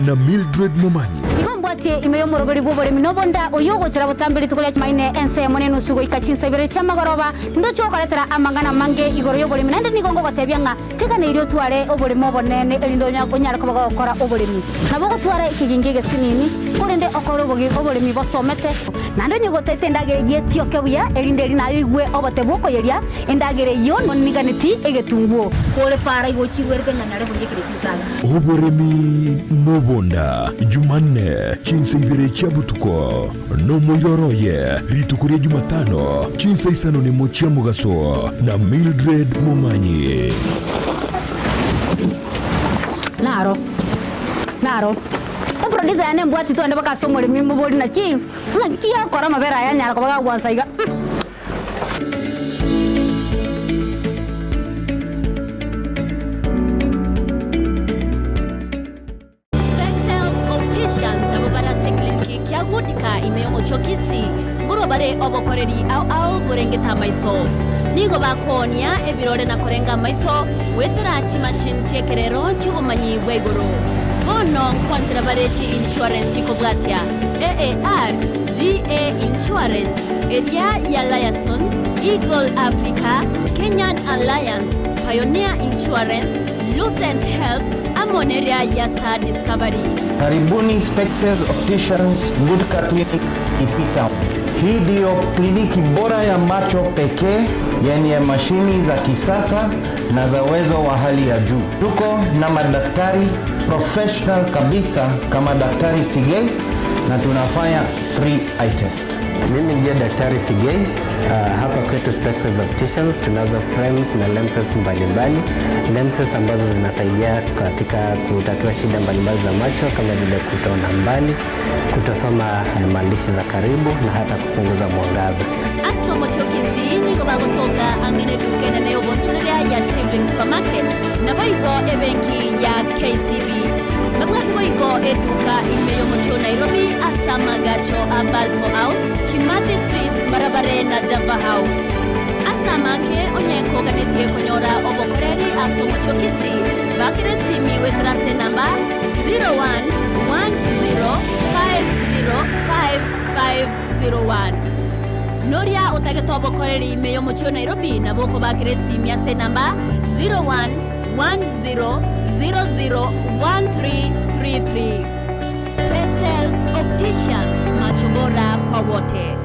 Na Mildred Momanyi. Igo mbwatie ime y'omoroberi bw'oboremi nobonda, oyio ogochera botambe rituko ria Jumaine ensemo nenusu goika chinsa ibere chi'amagoroba, ndoche gokoretera amang'ana amange igoro y'oboremi, naende nigo ngogotebia ng'a teganeirie otware oboremo obonene erinde onyare koba gogokora oboremi. Nabo ogotwara ekegingi egesinini, korende okore oboremi bosomete. Naende onye gotaete endagera eyio etioke buya, erinde eri naye oigwe obote bw'okoyeria endagera eyio noniganeti egetunguo. Kore para igo ochigwerete ng'a nyare boyekire chinsaga. Oboremi nobonda, Jumanne, chinsa ibere chia botuko, nomoiroro oye, rituko ria Jumatano, chinsa isano nemo chia mogaso, na Mildred Momanyi. Naro, naro. Eproducer yane embwati twende baka ase omoremi mobori naki, naki akora amabere aya anyara koba gagwansa iga uhm. Spexels Opticians abwo bare ase ecliniki kia Goodka ime y'omochie o Kisii, nkorwa bare obokoreri ao ao borengete amaiso. Nigo bakoonia ebirore na korenga amaiso goetera chimachine chi'ekerero chi'obomanyi bwa igoro. Bono nkwanchera bare chi-insurance chikobwatia AAR, GA Insurance, eria ya Liaison, Eagle Africa, Kenyan Alliance, Pioneer Insurance, Lucent Health, amo neria ya Star Discovery. Karibuni Spexels Opticians Gutka Clinic Kisii Town. Hii ndiyo kliniki bora ya macho pekee yenye mashini za kisasa na za uwezo wa hali ya juu. Tuko na madaktari professional kabisa kama Daktari Sigei na tunafanya free eye test. Mimi ndiye Daktari Sigei. Hapa kwetu Spexels Opticians tunauza frames na lenses mbalimbali, lenses ambazo zinasaidia katika kutatua shida mbalimbali za macho kama vile kutoona mbali, kutosoma maandishi za karibu na hata kupunguza mwangaza. Ase omochie o Kisii nigo bagotoka ang'e neduka enene y'obonchoreria ya Shivling Supermarket, naboigo ebenki ya KCB. Babwate boigo eduka ime y'omochie o Nairobi ase amagacho a Balfour House, Kimathi Street, mbarabare na Java House. Ase amange onye nkoganetie konyora obokoreri ase omochie o Kisii, bakera esimi goetera ase enamba 0110505501. Noria otagete obokoreri ime y'omochie o Nairobi nabo okobakera esimi ase enamba 0110001333. Spexels Opticians, macho bora kwa wote.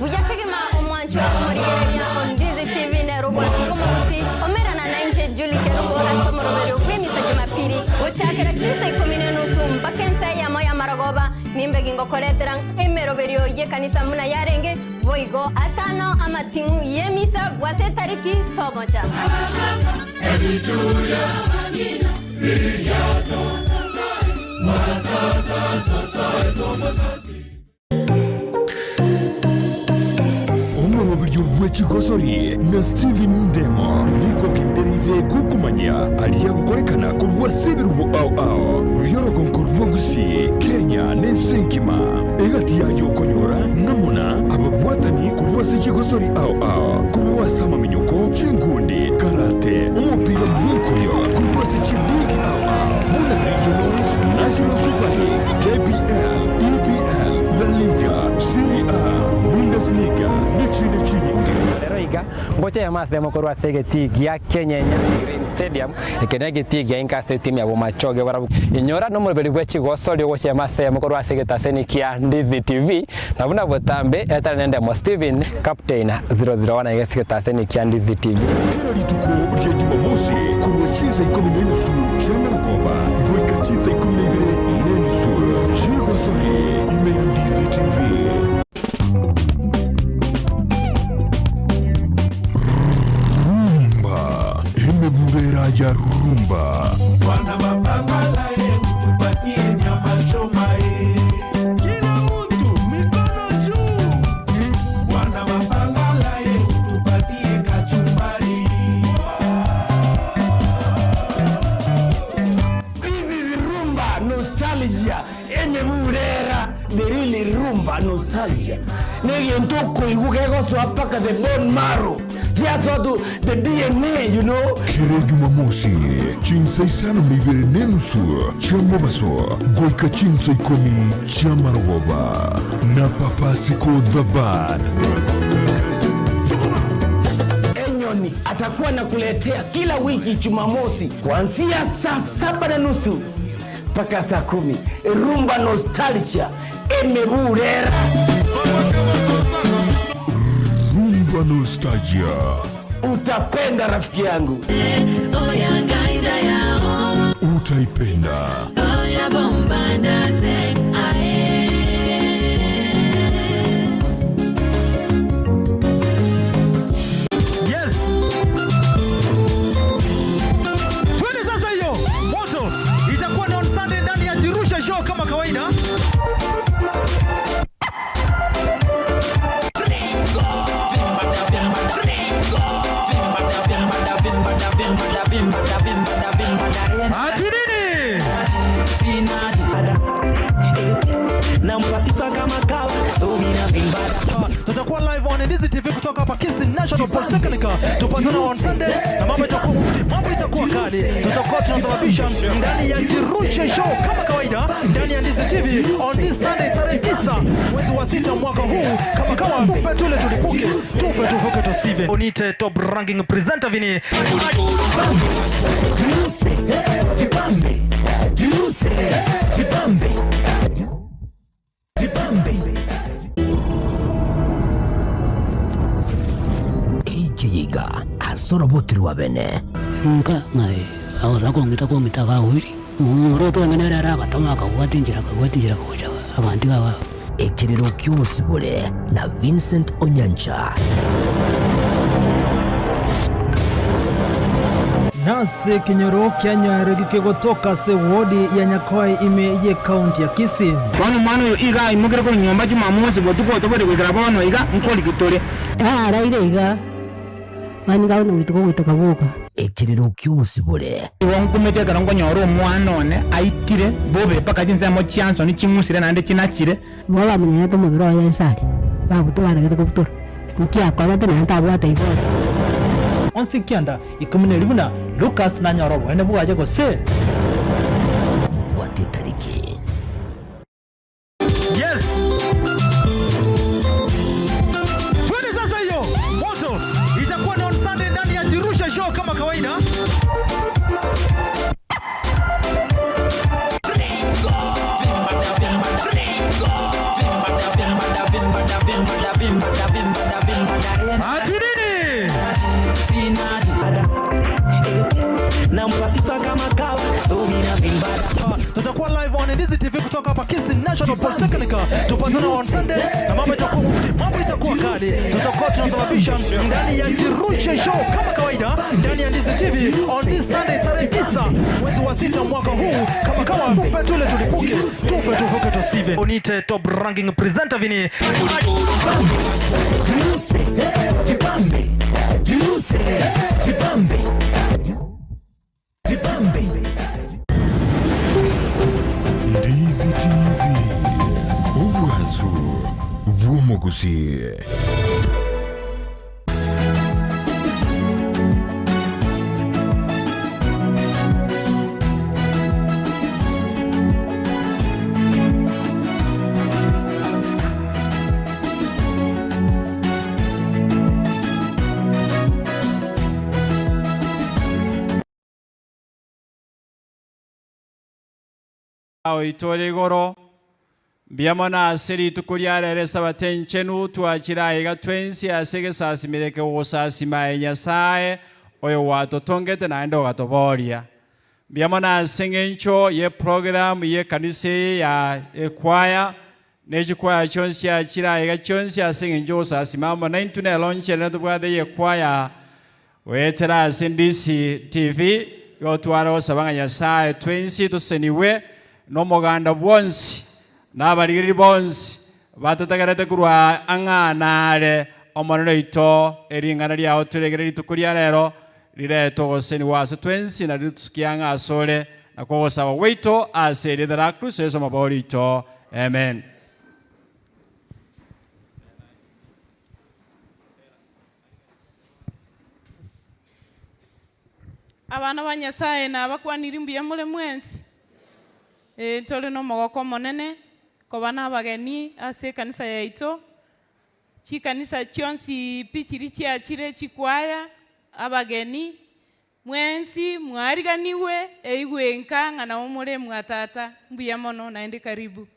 Buya kegima omwancho omorigereria on Ndizi TV nero ogwancha kw'omogusii omerana nainche Julie Kerubo ase omoroberio bw'emisa Jumapili gochakera chinsa ikomi na enusu mpaka ensa eyemo y'amarogoba nimbe gingokoretera emeroberio y'ekanisa buna yarenge boigo atano amating'u y'emisa bwate etariki tomocha. Omoroberio. bwe chigosori na Stephen Ndemo nigo agendereire gokomanyia aria agokorekana korwa ase ebirubo ao ao bi'orogonko rwa Gusii, Kenya na ense engima. Egati yaye okonyora namuna ababwatani korwa ase chigosori ao ao, korwa ase amaminyoko, chinkundi, karate, omopira bw'enkoyo, korwa ase chiligi ao ao buna Regionals, National Super League, KPL, EPL, La Liga, Serie A, Bundesliga nechinde chinyinge. Rero iga, ngocha eyemo ase eyemo korwa ase egetii gia Kenyenya Green Stadium, eke negetii gia inka ase etimu ya Bomachoge barabwo. Inyora nomoroberi bwe chigosori ogocha eyemo ase eyemo korwa ase egetaseni kia Ndizi TV, na buna botambe etari nendemo Stephen Captain 001 aiga ase egetaseni kia Ndizi TV. Kera rituko ria Jumamosi korwa chinsa ikomi na enusu chi'amarogoba goika chinsa ikomi na ibere na enusu chi'egosori ime ya Ndizi TV. Rumba, emebura ya rumba. Bwana mapambala ye, tupatie nyama choma ye. Kila mtu mikono juu. Bwana mapambala ye, tupatie kachumbari. This is rumba nostalgia emebulera the real rumba nostalgia negento okoigwa kegosoa mpaka the bone marrow giasoa to the DNA you know. Kera Jumamosi, chinsa isano na ibere na enusu chi'omobaso goika chinsa ikomi chi'amarogoba na Papa Siko the Bad. Enyoni atakuwa nakuletea kila wiki Jumamosi kuanzia saa 7:30 mpaka saa 10 rumba nostalgia emebulera. Rumba Nostalgia. Utapenda rafiki yangu. Utaipenda. Yes. Twende sasa hiyo. Moto itakuwa ni on Sunday ndani ya Jirushe Show kama kawaida. Ati nini? Tutakuwa live on Ndizi TV kutoka hapa Kisii National Polytechnic. Tupatane on Sunday na mambo itakuwa mufti, mambo itakuwa kali. Tutakuwa tunasababisha ndani ya Jirushe Show kama kawaida ndani ya Ndizi TV on this Sunday tarehe 9 mwezi wa 6 mwaka huu, kama kawa tufe tule tulipuke, tufe tuvuke tusive. Onite top ranking presenter vini. Jiruse, jibambe, jiruse, jibambe, jibambe. Eikiyiga asorobotirwa bene. Nka ng'ai agosa kong'ita kong'ita gawiri omoro tweng'ene ere agatoma akabwati enchera akabwati enchera gocha abanto iga. Ekerero ki'obosibore na Vincent Onyancha. Nase ekenyoro kia Nyarogi kegotoka ase ewodi ya Nyakoe ime y'ekaunti ya Kisii. Bono omwana oyo iga aimokire korwa nyomba Jumamosi botuko otobori goikera bono iga nkoriki tore. Araire iga, mani gaunya goituko goiteka boka. Ekerero ki'obosibore. Igo nkumete ekero nkonyora omwana one aitire bobe mpaka chinsemo chiansoni ching'usire naende chinachire. Igo bamenyerete omobere oye inse aria, babutora batagete kobutora, nki akorete naende tabwate igoso. Onsi kianda ikomi na buna Lucas nanyore oboene bwaye gose. Bwata etariki. Yes. Twende sasa hiyo. Moto itakuwa ni on Sunday ndani ya Jirushe Show kama kawaida. Ati nini? Nampa sifa kama kama kawa so mina vimbada Tutakuwa live on Ndizi TV kutoka hapa Kisii National Polytechnic. Tupatane on Sunday na mambo itakuwa mufti, mambo itakuwa kali. Tutakuwa tunasababisha ndani ya Jirushe Show kama kawaida ndani ya Ndizi TV on this Sunday tarehe 9 mwezi wa sita mwaka huu, kama kawa tufe tule tulipuke, tufe tuvuke tusive. Onite top ranking presenter vini Jiruse, jibambe, jiruse, jibambe, jibambe. Ndizi TV, obwansu bw'omogusi. Oitore igoro mbuya mono ase rituko ria rero esabato enchenu twachire aiga twensi ase egesasimero eke gogosasima aye Nyasaye oyo gwatotongete naende ogatoboria. Mbuya mono ase eng'encho ya eprogram ya ekanisa eye ya ekwaya na echikwaya chionsi chiachire aiga chionsi ase eng'encho ogosasima amo naintwe nero nchere tobwate eye ekwaya goetera ase Ndizi TV igo tware gosaba ng'a Nyasaye twensi toseniwe na omoganda bwonsi na abarigereria bonsi batotegerete korwa ang'a na are Omonene oito ering'ana riao toregere rituko ria rero rirete ogoseniwa ase twensi nario ritusukie ang'e asore na kogosaba gwaito ase erieta ria Kristo Yeso omobori oito. Amen. Abana ba Nyasaye nabakwanirie mbuya more mwensi? Ee, ntore nomogoko omonene koba nabageni ase ekanisa yaito, chikanisa chionsi pi chiria chiachire chikwaya, abageni, mwensi mwariganigwe eigwe enka ng'a nabo more mwa tata, mbuya mono naende karibu.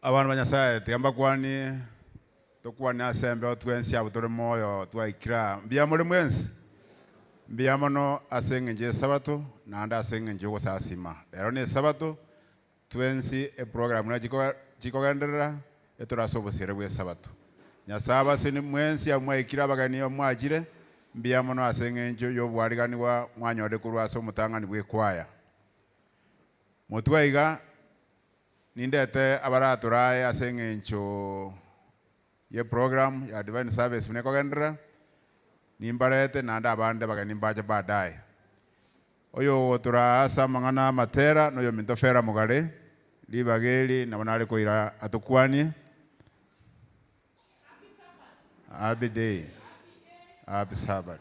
Abana ba Nyasaye, tiga mbakwanie, tokwane ase embeo twensi abwo tore moyo twaikire aa. Mbuya more mwensi? Mbuya mono ase eng'encho y'Esabato, naende ase eng'encho y'ogosasima. Rero na Esabato, twensi eprogram buna chiko chikogenderera, etore ase obosere bw'Esabato. Nyasaye abaseni mwensi abwo mwaikire abageni abwo mwachire, mbuya mono ase eng'encho y'obwariganigwa mwanyorire korwa ase omotang'ani bw'ekwaya. Motwe aiga, Nindete abaratorae ase eng'encho y'eprogram ya Divine Service buna ekogenderera, nimbarete naende abande abageni mbache baadaye. Oyogotoraa ase amang'ana amatera noyominto Fera Mogare, ribaga eri nabo nare koira atokwanie. Happy day. Happy Sabbath.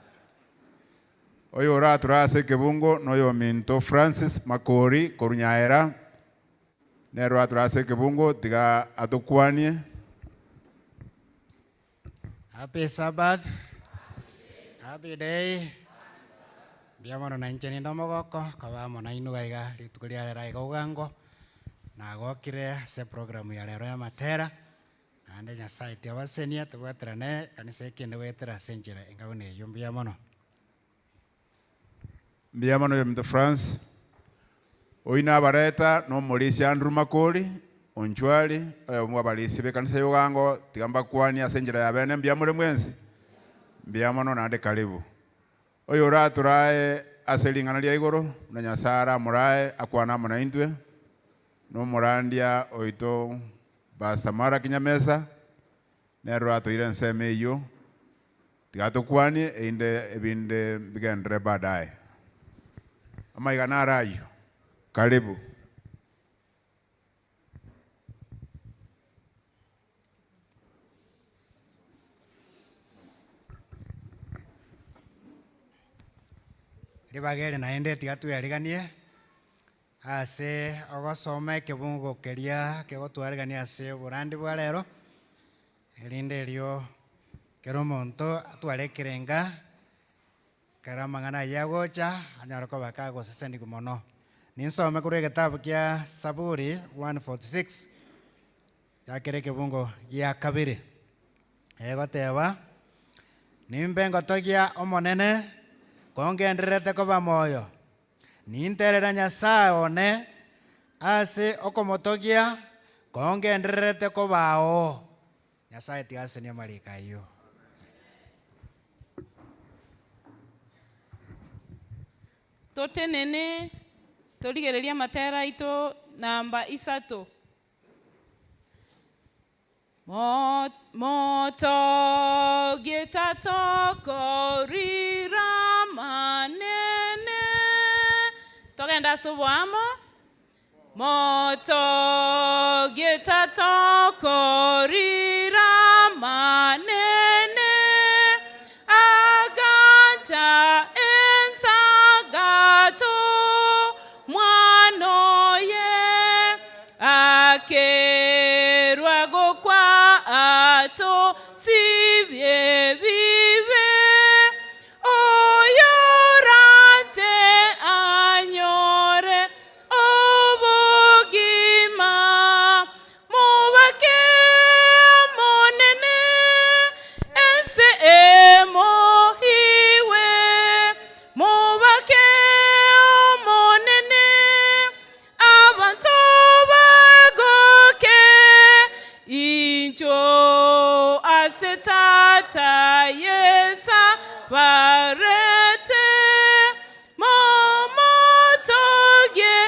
Oyo orature ase ekebungo noyominto Francis Makori korwa Nyaera, nere orature ase ekebungo, tiga atokwanie. Happy Sabbath. Happy day. Mbuya mono na inche ninde omogoko koba amo nainwe iga iga rituko ria rero aiga Ogango, nagokire ase eprogram ya rero ya amatera. Naende Nyasae tiabasenia tobwaterane ekanisa ekende goetera ase enchera enga buna eyio. Mbuya mono. Mbuya mono oyominto France. Oyio nabareta nomorisia Andrew Makori, Onchwari, oyomo bw'abarisia b'ekanisa y'Ogango, tiga mbakwanie ase enchera ya bene. Mbuya more mwensi? Mbuya mono naende karibu. Oyo oratorae ase ring'ana ria igoro, buna Nyasae aramorae akwane amo naintwe, Nomorandia oito Pastor Maraki Nyamesa nere oratoire ensemo eyio, tiga tokwanie erinde ebinde bigenderere baadaye. Amaiga naro ayio. Karibu. Ribaga eri naende tiga tweariganie Ase ogosoma ekebungo keria kegotwarigania ase oborandi bwa rero, erinde erio kera omonto atware ekerenga, ekero amang'ana ayio agocha, anyare koba kagosesenigwa mono. Ninsome korwa egetabu kia Saburi 146, chakera ekebungo gia kabere, egoteba. Nimbe ngotogia Omonene, kongendererete koba moyo. Ninterere Nyasae one ase okomotogia, kongendererete kobao. Nyasae tiga asesenie amariko ayio. Totenene torigererie amatera aito namba isato. Motogie tatokorira amanene. Togende ase oboamo. Motogie tatokorira amanene. Agacha ensagato mwana oye. Akerua gokwa atosibie ebibe, oyorante anyore obogima. Mobake Omonene, ense emoigwe, mobake Omonene, Abanto bagoke inchuo ase Tata Yesabarete, momotogie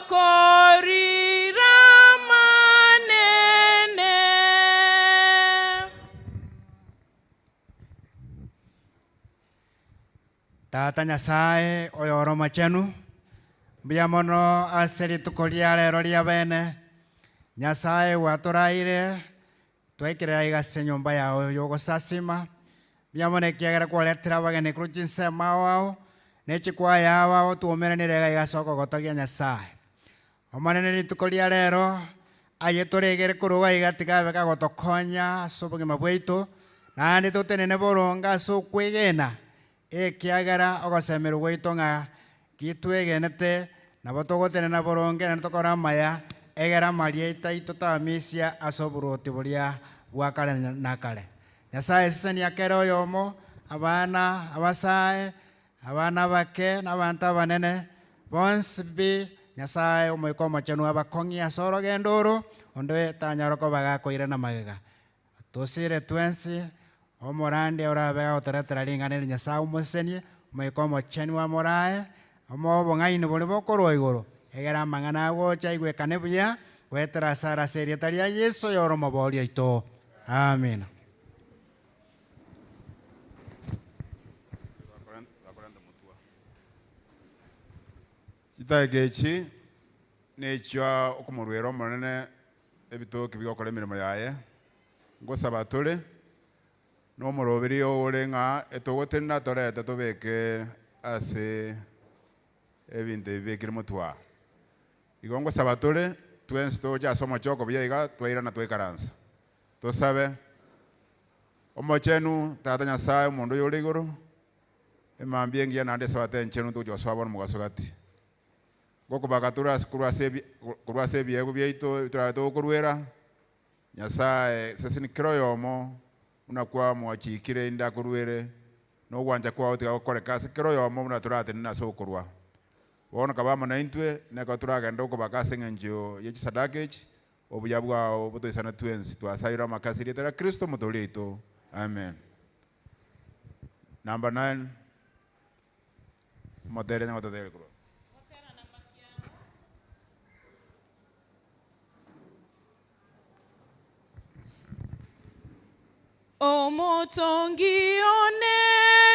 okorira amanene. Tata Nyasae oyore omochenu, mbuya mono ase rituko ria rero ria bene, Nyasae gwatoraire twaikire aiga ase enyomba yao y'ogosasima, mbuya mono ekiagera kwaretire abageni korwa chinsemo ao ao, ne chikwaya ao ao twaumeranire iga iga ase okogotogia Nyasae. Omonene rituko ria rero, aye toregere korwa iga tiga abe kagotokonya ase obogima bwaito, naende totenene boronge ase okwegena, ekiagera ogosemerwa gwaito ng'a gitwegenete, nabo togotenena boronge naende tokore amaya, egere amarieta aito tamisia ase oboruoti boria bwa kare na kare. Nyasae sesenia kera oyomo, abana, abasae, Abana abake na abanto abanene, bonsi pi, Nyasae Omoika Omochenu abakong'ie ase orogendo oro, onde tanyara koba gakoirana magega. Tosire twensi, omorandia orabe agotoretera ring'ana eri Nyasae omosesenie, Omoika Omochenu amorae, omoe obong'aini boria bokorwa igoro, egere amang'ana agocha aigwekane buya, goetera asare ase erieta ria Yeso oyore Omoboori oito. Amina. Chidakika echi nechia okomorwera Omonene ebitoki bigokora emeremo yaye, ngosaba tore na omoroberi ore ng'a etogotenena torete tobeke ase ebinto ebi bibekire motwe aa. Igo ngosaba tore twensi toche ase omochoko buya iga twairana twaikaransa. Tosabe. Omochenu, Tata Nyasae, omonto oyore igoro, emambia engiya naende esabato enchenu togochia gosoa bono mogaso gati. Ngokobaka tore ase korwa ase ebi korwa ase ebiegwa biaito ebi torabe togokoruera, Nyasae, seseni kera oyomo buna kwamochikire inde akoruere, na ogwancha kwao tiga gokoreke ase kera oyomo buna toratenene ase okorua. Bono kaba amo naintwe, nekero toragende gokobaka ase eng'encho ye chisadaka echi, Obuya bwao botoisane twensi twasairwe amake ase erieta ria Kristo Omotoori oito. Amen. Number 9 Omoteria onye gototeria korwa. Omotongi one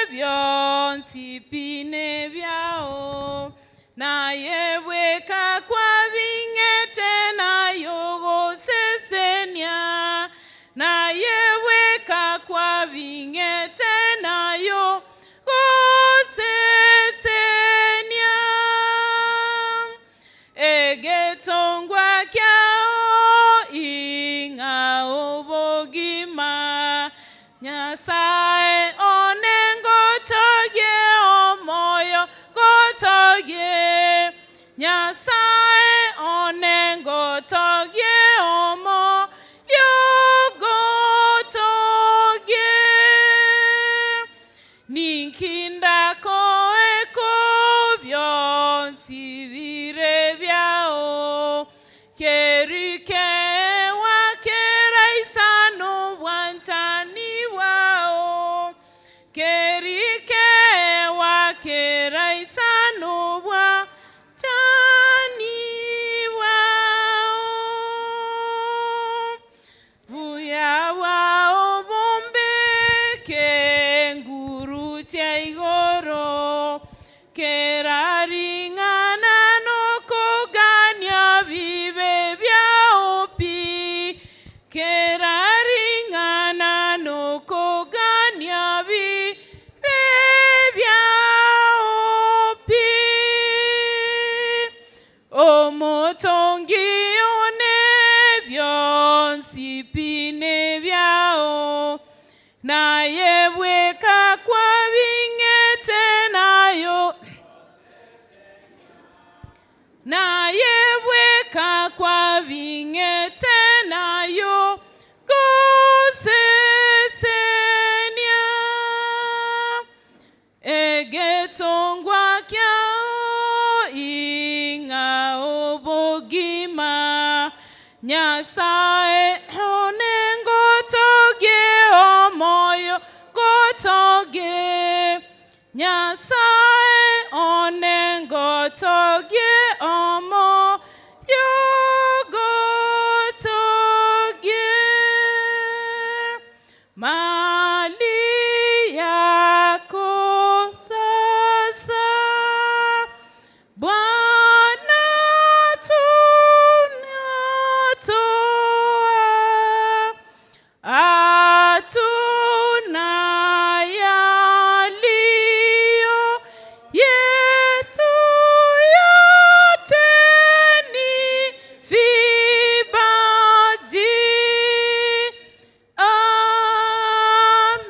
bionsi pi nebiao, naye bweka kwabing'ete nay'ogosesenia, naye bweka kwabing'ete nay'ogosesenia. Egetongwa kiao ing'a obogima, Nyasae one ngotogie omoyo gotogie, Nyasae one ngotogie omoyo gotogie. Egetongwa kiao ing'a obogima, Nyasae one ngotogie omoyo ngotogie, Nyasae one ngotogie omoyo gotogie. Mali yako sasa, Bwana tunatoa, hatuna yaliyo yetu, yote ni vipaji.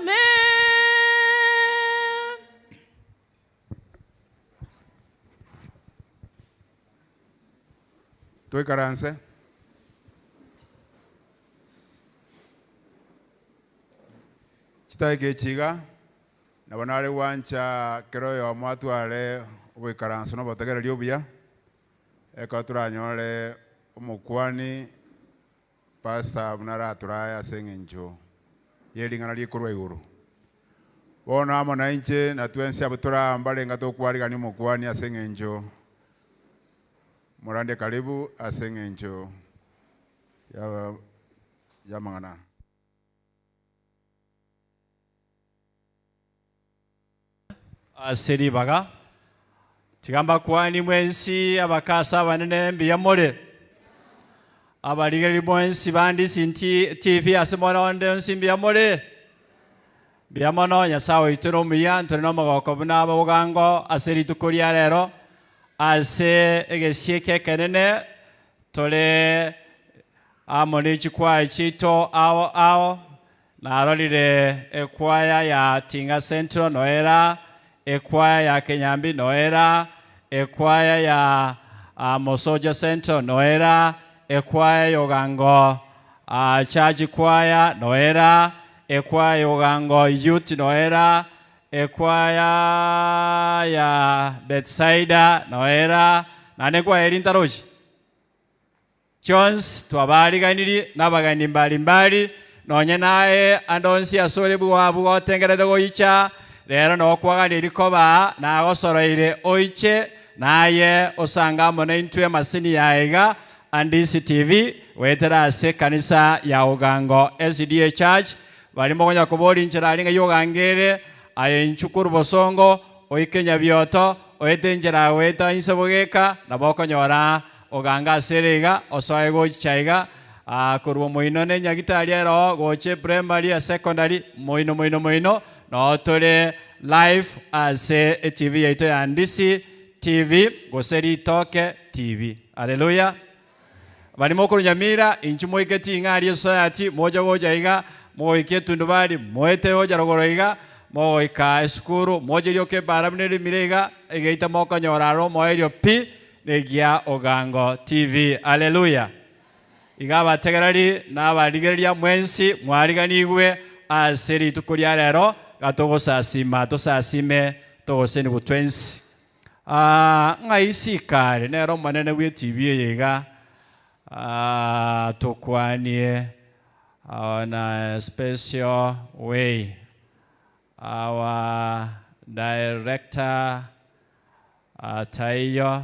Amen. Toikaranse. Chidakika echi iga, nabo nare gwancha kera oyomo atware oboikaranso na obotegereri obuya, ekero toranyore omokwani Pastor buna araturae ase eng'encho ye ring'ana rikorwa igoro. Bono amo nainche na twensi abwo torambare inga tokwarigania omokuani ase eng'encho morande karibu ase eng'encho ya y'amang'ana. Ase ribaga, tiga mbakwanie mwensi abakase abanene mbuya more, abarigereria mwensi ba Ndisi TV ase more onde onsi mbuya more? Mbuya mono, Nyasae oito nomuya, ntore nomogoko buna abogango ase rituko ria rero, ase egesie eke ekenene tore amo ne chikwaya chiaito ao ao. Narorire ekwaya ya Tinga Central noera, ekwaya ya Kenyambi noera, ekwaya ya Mosoja Central noera, ekwaya ya Ogango Church Choir noera, ekwaya ya Ogango Youth noera, ekwaya ya Bethsaida noera, naende ekwaya eria ntarochi. Chionsi twabariganirie nabageni mbari mbari, nonye naye ande onsi asore bwabo gotengerete goicha, rero nokwaganeiri koba nagosoroire oiche, naye osange amo naintwe emasini ya iga Andisi TV, goetera ase ekanisa ya Ogango SDA Church, baria mokonya koboria inchera aria ng'ai Ogango ere, aye inchuo korwa bosongo, oike Nyabioto, oete enchera goeta inse bogeka, nabo okonyora Ogange ase ere iga, osoe gochicha iga, korwa omoino ne nyagitari ere oo, gocha eprimary, esecondary, moino moino moino, noo tore live ase etv yaito ya Ndisi TV, gose Ritoke TV. Haleluya! Baria mokorwa Nyamira, inchuo moike ting'a aria Esoyati, moche gocha iga, mogoika Etundubari, moete gocha rogoro iga, mogoika esukuru, moche rioka ebara buna erimire iga, egeita mokonyora aro omoerio pi, Negia Ogango TV. Haleluya! Iga abategereri na abarigereria mwensi mwariganigwe ase rituko ria rero, iga togosasima tosasime togosenigwe twensi. Ah, ng'ai sikare nere omonene bwe TV eye iga ah, tokwanie on a special way our director Taiyo,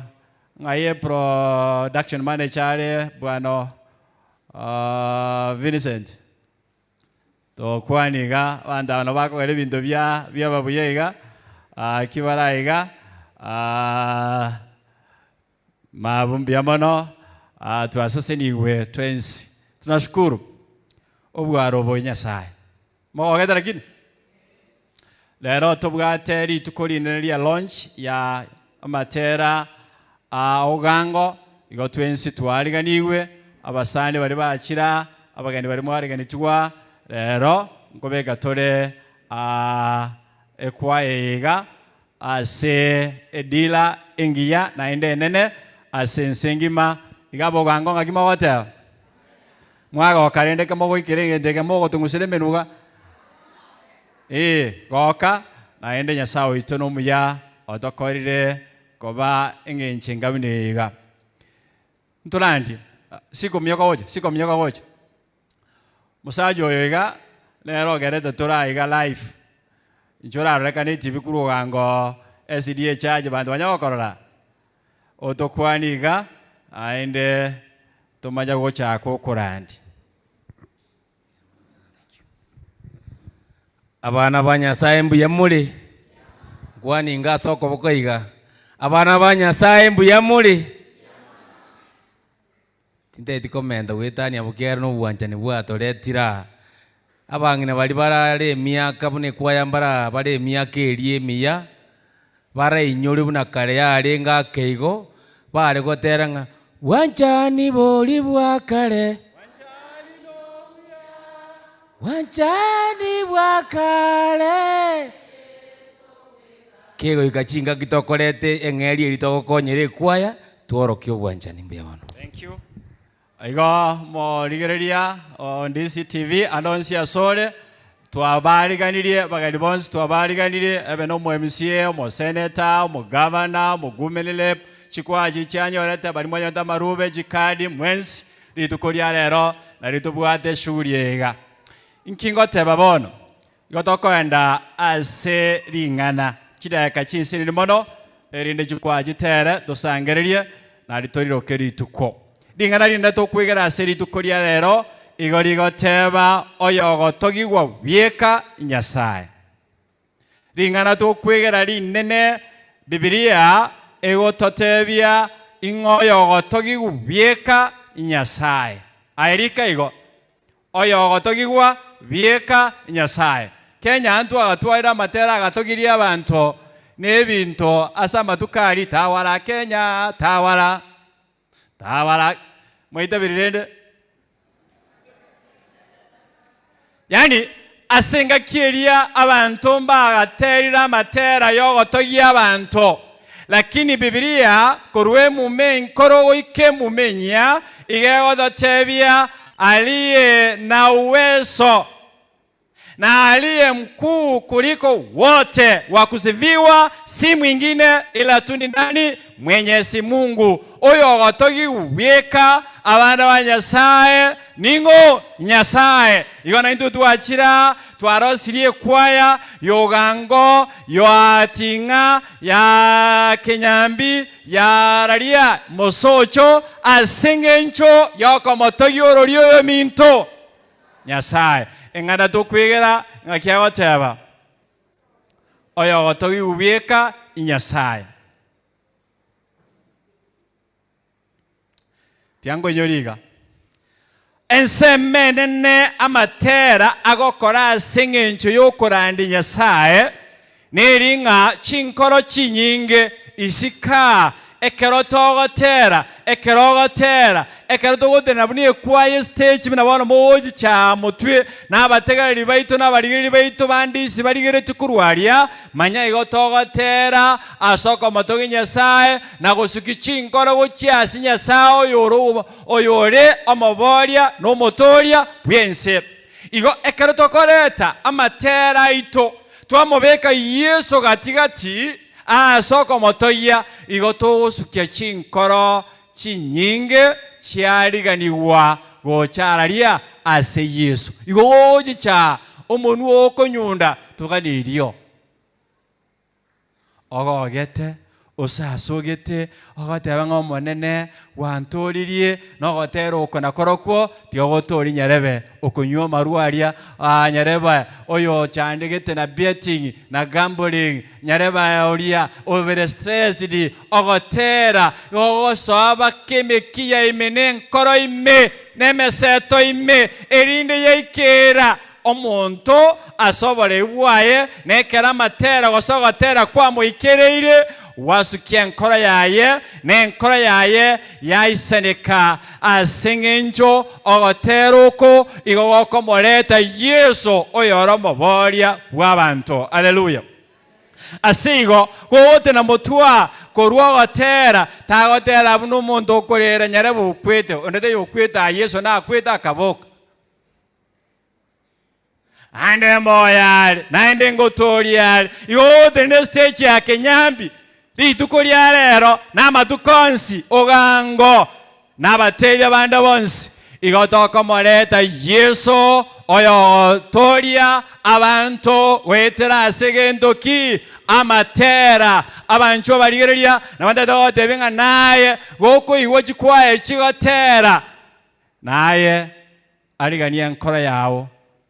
ng'ai eproduction manager are bwano Vincent? Tokwanie iga abanto aba nabo bakogera ebinto bia biaba buya iga, ki bare aiga mabu mbuya mono twasesenigwe twensi. Tunashukuru obwaro obo Nyasaye. Mogogete lakini? Rero tobwate rituko rinene ria launch ya amatera a Ogango, igo twensi twariganigwe, abasani baria bachira, abageni baria mwariganitigwa, rero nkobeka tore ekwaya eye iga ase edila engiya naende enene ase ense engima, iga abogango ng'aki mogoteba? Mwagoka rende kemogoikera egento eke mogotung'usera emenuga, ee, goka, naende Nyasae oito nomuya. otokorire koba eng'encho enga buna eye iga. Ntorandie, sikominyoka gocha, sikominyoka gocha. Mosacha oyo iga, nere ogerete tore aiga live, inche orarorekane etibi korwa ogango SDA church banto banya gokorora, otokwanie iga, naende tomanye gochaka okorandia. Abana ba Nyasae mbuya more? Nkwaninga ase okoboko iga. Abana ba Nyasae mbuya more? Tintageti komenta goetania abwo ekiagera na obwanchani bwatoretire aa. Abang'ina baria barare emiaka buna ekwaya mbara bare emiaka eria emiya, barainyore buna kare yarenge ake igo, bare gotera ng'a, Bwanchani boria bwa kare, bwanchani bwa kare. Kegoika chingaki tokorete eng'eria eria togokonyera ekwaya, tworokie obwanchani mbuya mono. Thank you. Igo morigereria o DCTV ande onsi asore, twabariganirie abageni bonsi twabariganirie, ebe na omo MCA, omo senator, omo governor, omo women rep, chikwaya chiria chianyorete, baria mwanyorete amarube, chikadi, mwensi, rituko ria rero nario tobwate eshughuli eye iga. Inki ngoteba bono? Igo tokoenda ase ring'ana chidakika chinsinini mono, erinde chikwaa chitere tosangererie, nario toriroke rituko. Ring'ana rinde tokwegera ase rituko ria rero igo rigoteba, Oyogotogigwa bweka Nyasae. Ring'ana tokwegera rinene Bibilia egototebia ing'a oyogotogigwa bweka Nyasae. Aye rika igo, Oyogotogigwa bieka Nyasae. Kenya ntwagatwarire amatera agatogirie abanto na ebinto ase amatuko aria tawara Kenya tawara tawara mwaitabiri rende? Yaani ase engaki eria abanto mbagaterire amatera yogotogia abanto lakini Bibilia korwa emuma enkoro goika emuma enyia iga egototebia Aliye na uweso na aliye mkuu kuliko wote wa kusifiwa si mwingine ila tu ni nani? Mwenyezi Mungu. Oyogotogiwu bweka abana ba Nyasae ning'o? Nyasae. Igo naintwe twachire aa, twarosirie ekwaya y'ogango, y'oating'a, ya kenyambi, ya raria mosocho, ase engencho y'okomotogia ororia oyominto Nyasae. Eng'ana tokwegera ng'aki agoteba, Oyogotogiwu bweka Nyasae. Tiankoinyora iga. Ensemo enene amatera agokora ase engencho y'okorandia Nyasae neri ng'a chinkoro chinyinge isiko ekero togotera, ekero ogotera, ekero togotenena buna ekwaya estage buna bono mogochicha motwe na abategereri baito na abarigereria baito bande ase barigeretie korwa aria, Manya igo togotera ase okomotogia Nyasae, na gosukia chinkoro gochia ase Nyasae oyore oyore Omoboria na Omotooria bw'ense. Igo ekero tokoreta amatera aito, twamobeka Yeso gati-gati ase okomotogia, igo togosukia chinkoro chinyinge chiariganigwa gocha araria ase Yeso. Igo gochicha omonwa okonyunda toganerio. Ogogete, osasogete, ogoteba ng'a Omonene gwantooririe, na ogotera oko nakorokwo, tiga gotoria nyarebe, okonywa amarwa aria, aa nyarebe oyochandegete na betting na gambling, nyarebe oria obere stressed, ogotera gogosoa baka emekia ime na enkoro ime, na emeseto ime, erinde yaikera Omonto ase oboreu bwaye, na ekero amatera gose ogotera kwamoikereire, gwasukia enkoro yaye, na enkoro yaye yaisaneka ase engencho ogotera oko igo gokomoreta Yeso oyore omoboria bw'abanto. Haleluya! Ase igo, gogotena motwe korwa ogotera, tagotera buna omonto okorera nyarebe okwete, onde taiyo okwete aa Yeso nakwete akaboka. Naende moyo are, naende ngotooria are. Igo ogotenena estage ya Kenyambi, Rituko ria rero na amatuko onsi ogango na abateria bande bonsi, igo tokomoreta Yeso oyogotoria abanto goetera ase gento ki? Amatera. Abanchwa barigereria, nabo ntagete gogotebia ng'a naye gokoigwa chikwaya chigotera, naye Ariganie enkoro yao,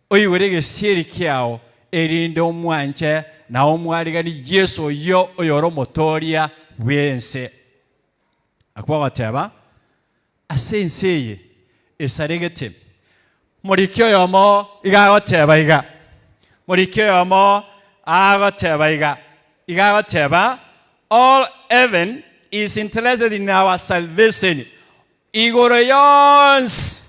oigwere egesieri kiao, erinde omwanche na omwariganie Yeso oyio oyore Omotooria bw'ense. Akwo agoteba, Ase ense eye esaregete, moriki oyomo iga agoteba iga, moriki oyomo agoteba iga, iga agoteba, All heaven is interested in our salvation. Igoro yonsi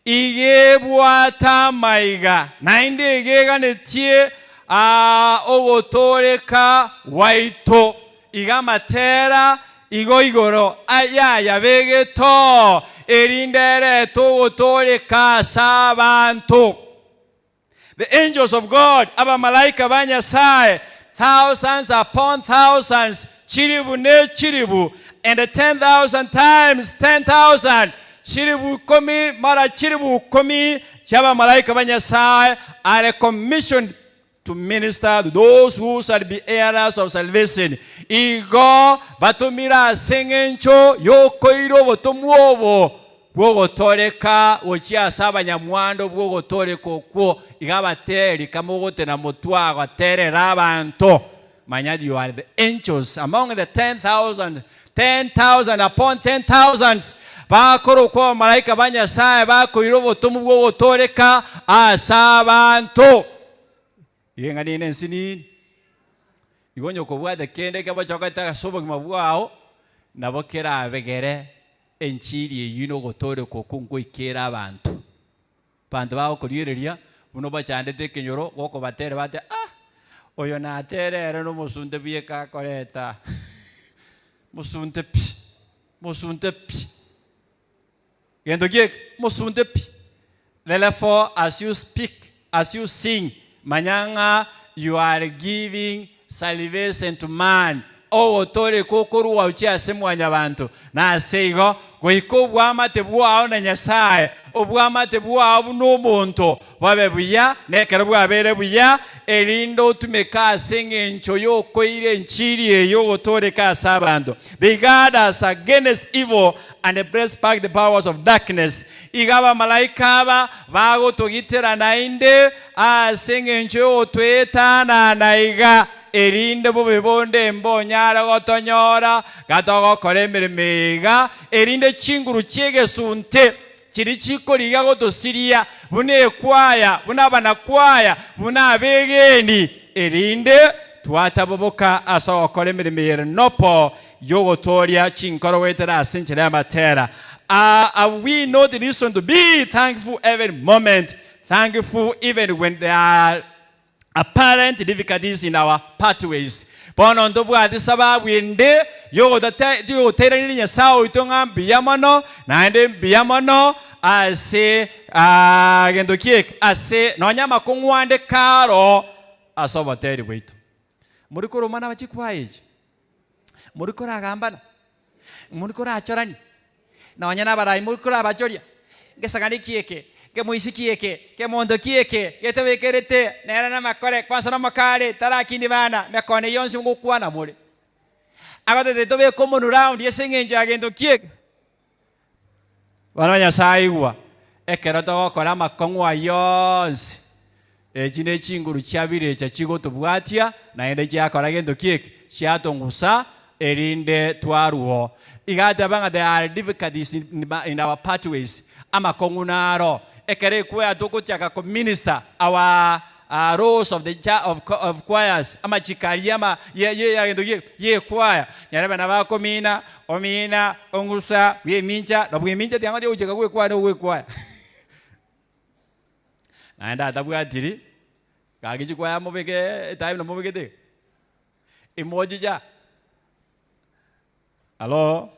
iga ebwate amaiga, naende iga eganetie ogotooreka gwaito. Iga amatera igo igoro yayabegete oo, erinde erete ogotooreka ase abanto. The angels of God, abamalaika ba Nyasae, thousands upon thousands, chilibu ne chilibu, and 10,000 times 10,000, chilibu ikomi mara chilibu ikomi chi'abamalaika ba Nyasae are commissioned to minister to those who shall be heirs of salvation. Igo batomire ase eng'encho y'okoira obotomwa obo bw'ogotooreka gochia ase abanyamwando bw'ogotooreka okwo, iga abateri kamogotena motwe agoterera abanto, manya you are the angels among the 10,000, 10,000 upon ten thousands, bakorokwa abamalaika ba Nyasae bakoira obotomwa bw'ogotooreka ase abanto. Iga eng'ana eye nensinini. Igo onye okobwata kende kebochokete ase obogima bwao, nabo kerabegere Enchiri eyio nogotooreka okwo ngoikere abanto. Abanto bagokorigereria buna obachandete ekenyoro, gokobatera bate, Ah! Oyo natere ere nomosunte bweka akoreta. Mosunte pi! Mosunte pi! Gento ki eke? Mosunte pi! Therefore as you speak, as you sing, manya ng'a you are giving salvation to man, ogotooreka okorua gochia ase mwanyabanto. Na ase igo, goika obwamate bwao na Nyasae, obwamate bwao buna omonto, bobe buya, na ekero bwabeire buya, erinde otumeke ase engencho y'okoira enchiri eye y'ogotooreka ase abanto. They guard us against evil and press back the powers of darkness. Iga abamalaika aba bagotogitera naende ase engencho y'ogotwetanana iga, erinde bobe bonde mbonyare gotonyora gatogokora emeremo eye iga, erinde chinguru chi'egesunte chiria chikorigia gotosiria, buna ekwaya, buna abanakwaya, buna abegeni, erinde twataboboka ase ogokora emeremo eye ere nopo y'ogotooria chinkoro goetera ase enchera y'amatera. A Have we not reason to be thankful every moment, thankful even when there are apparent difficulties in our pathways? Bono ntobwate sababu ende y'ogoteiraneria Nyasae oito ng'a mbuya mono, naende mbuya mono ase gento ki eke, ase nonya amakong'u ande karo ase oboteri bwaito. Mori koromana abachikwaya echi, mori koragambana, mori korachorania, nonya na abarai mori korabachoria, ngesagane ki eke, nkemoisi ki eke, nkemonto ki eke, getabekerete, nere namakore, kwansa nomokare, tarakini bana, mekone yonsi ngokwana more. Agotete tobeke omonwe round ase eng'encho ya gento ki eke. Bono Nyasae aigwa, ekero togokora amakong'u ayio onsi, echi ne chinguru chia birecha chigotobwatia, naende chiakora gento ki eke? Chiatongusa, erinde twarwoo. Iga ateba ng'a there are difficulties in our pathways, amakong'u naro, ekero ekwea togochaka ko minister our roles of the of, of choirs, amachiko aria ama ye ye ya gento ki ye choir, nyarebe nabo akomina, omina, ong'usa, bwemincha, na bwemincha tiang'o tiagochika gwekwaya na ogwekwaya. Naende atabwatiri, gaki chikwaya mobeke etime namobegete iga, imochicha. Alo.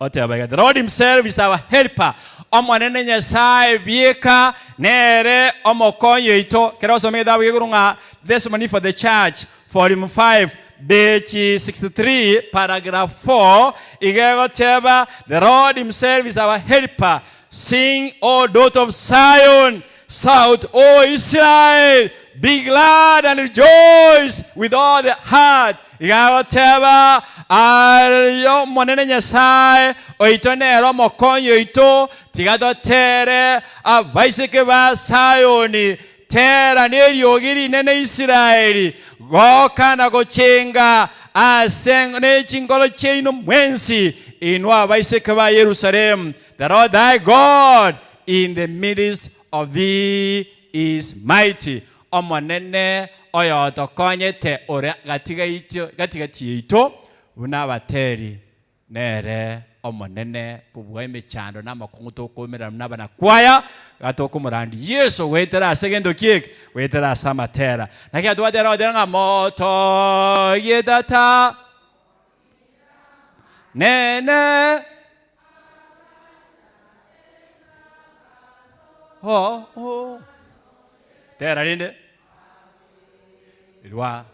Oteba iga, The Lord himself is our helper, Omonene Nyasae bieka nere omokonyi oito. Kera osome egetabu gekorwa ng'a Testimony for the Church, Volume 5, Page 63 paragraph 4 iga egoteba, The Lord himself is our helper, sing, O daughter of Zion, shout, O Israel, be glad and rejoice with all the heart. Iga agoteba, Aye Omonene Nyasae oito nere omokonyi oito, tiga totere abaiseke ba Sayoni, Tera neriogi rinene Israeli, goka na gochenga ase ne chinkoro chiaino mwensi, inwe abaiseke ba Yerusalemu. The Lord thy God in the midst of thee is mighty. Omonene oyotokonyete ore gati gati yaito buna abateri Nere Omonene kobua emechando na amakong'u tokomerera buna abanakwaya, iga tokomorandia Yeso goetera ase egento ki eke? Goetera ase amatera. Naki atwatera gotera ng'a motogie tata nene oh, oh. Tera rende rwa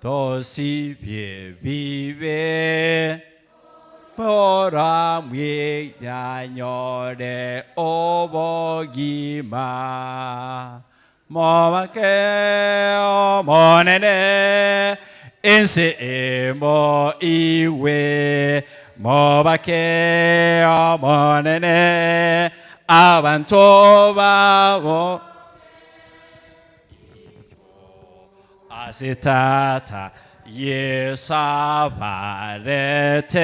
Tosibie bibe, boramwe yanyore obogima. Mobake Omonene, ense emoigwe, mobake Omonene, abanto babo. Ase Tata Yeso abarete,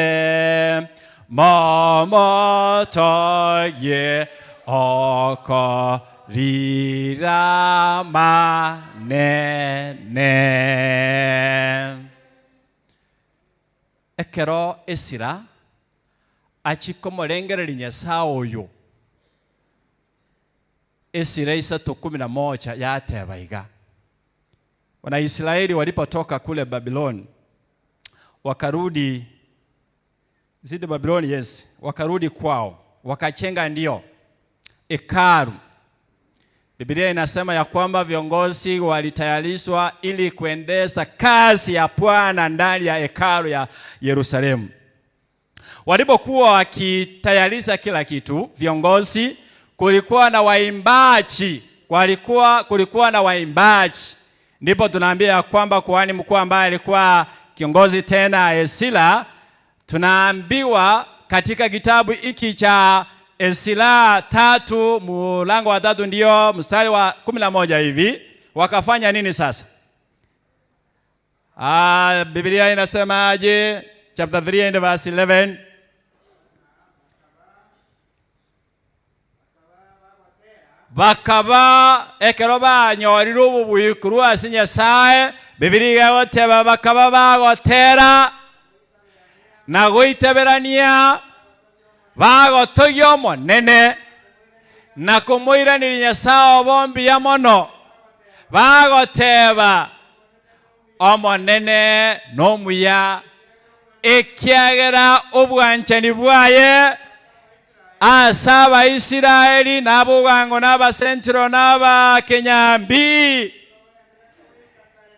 momotogie okoriramanene. Ekero Esira achia komorengereria Nyasae oyo, Esira isato kumi na moja yateba iga, Wanaisraeli walipotoka kule Babiloni wakarudi zidi Babiloni, yes, wakarudi kwao wakachenga ndio hekalu. Biblia inasema ya kwamba viongozi walitayarishwa ili kuendesha kazi ya Bwana ndani ya hekalu ya Yerusalemu. Walipokuwa wakitayarisha kila kitu, viongozi, kulikuwa na waimbaji, walikuwa kulikuwa na waimbaji. Ndipo tunaambia ya kwamba kuhani mkuu ambaye alikuwa kiongozi tena Esila, tunaambiwa katika kitabu hiki cha Esila 3 mlango wa 3 ndio mstari wa 11 hivi, wakafanya nini sasa? Biblia inasemaje? Chapter 3 and verse 11. Bakaba ekero banyorire obobui korwa ase Nyasae, Biblia iga egoteba bakaba bagotera na goiteberania, bagotogia Omonene, na komoiraneria Nyasae obo mbuya mono, bagoteba, Omonene nomuya, ekiagera obwanchani bwaye ase Abaisraeli na abogango na abasentro na abakenyambi.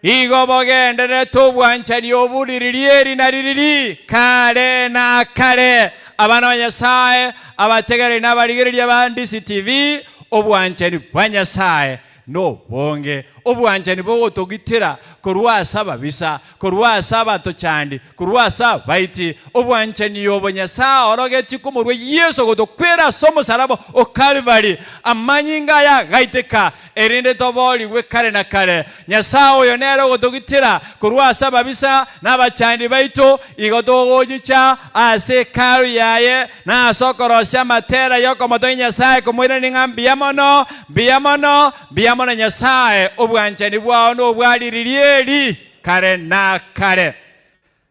Igo bogendererete obwanchani obo ririri eri na ririri, kare na kare. Abana ba Nyasae, abategereri na abarigereria ba DCTV, obwanchani bwa Nyasae nobonge, obwanchani bogotogitera korwa ase ababisa, korwa ase abatochandi, korwa ase abaiti, obwanchani obo Nyasae aorogetie komorua Yeso gotokwera ase omosalaba o Kalvari, amanyinga aye agaiteka, erinde toboorigwe kare na kare. Nyasae oyo nere ogotogitera korwa ase ababisa na abachandi baito, igo togochicha ase Hekalu yaye, na ase okorosia amatera y'okomotogia Nyasae komoiraneria ng'a mbuya mono, mbuya mono, mbuya mono Nyasae, obwanchani bwao nobwa ririri eri kare na kare.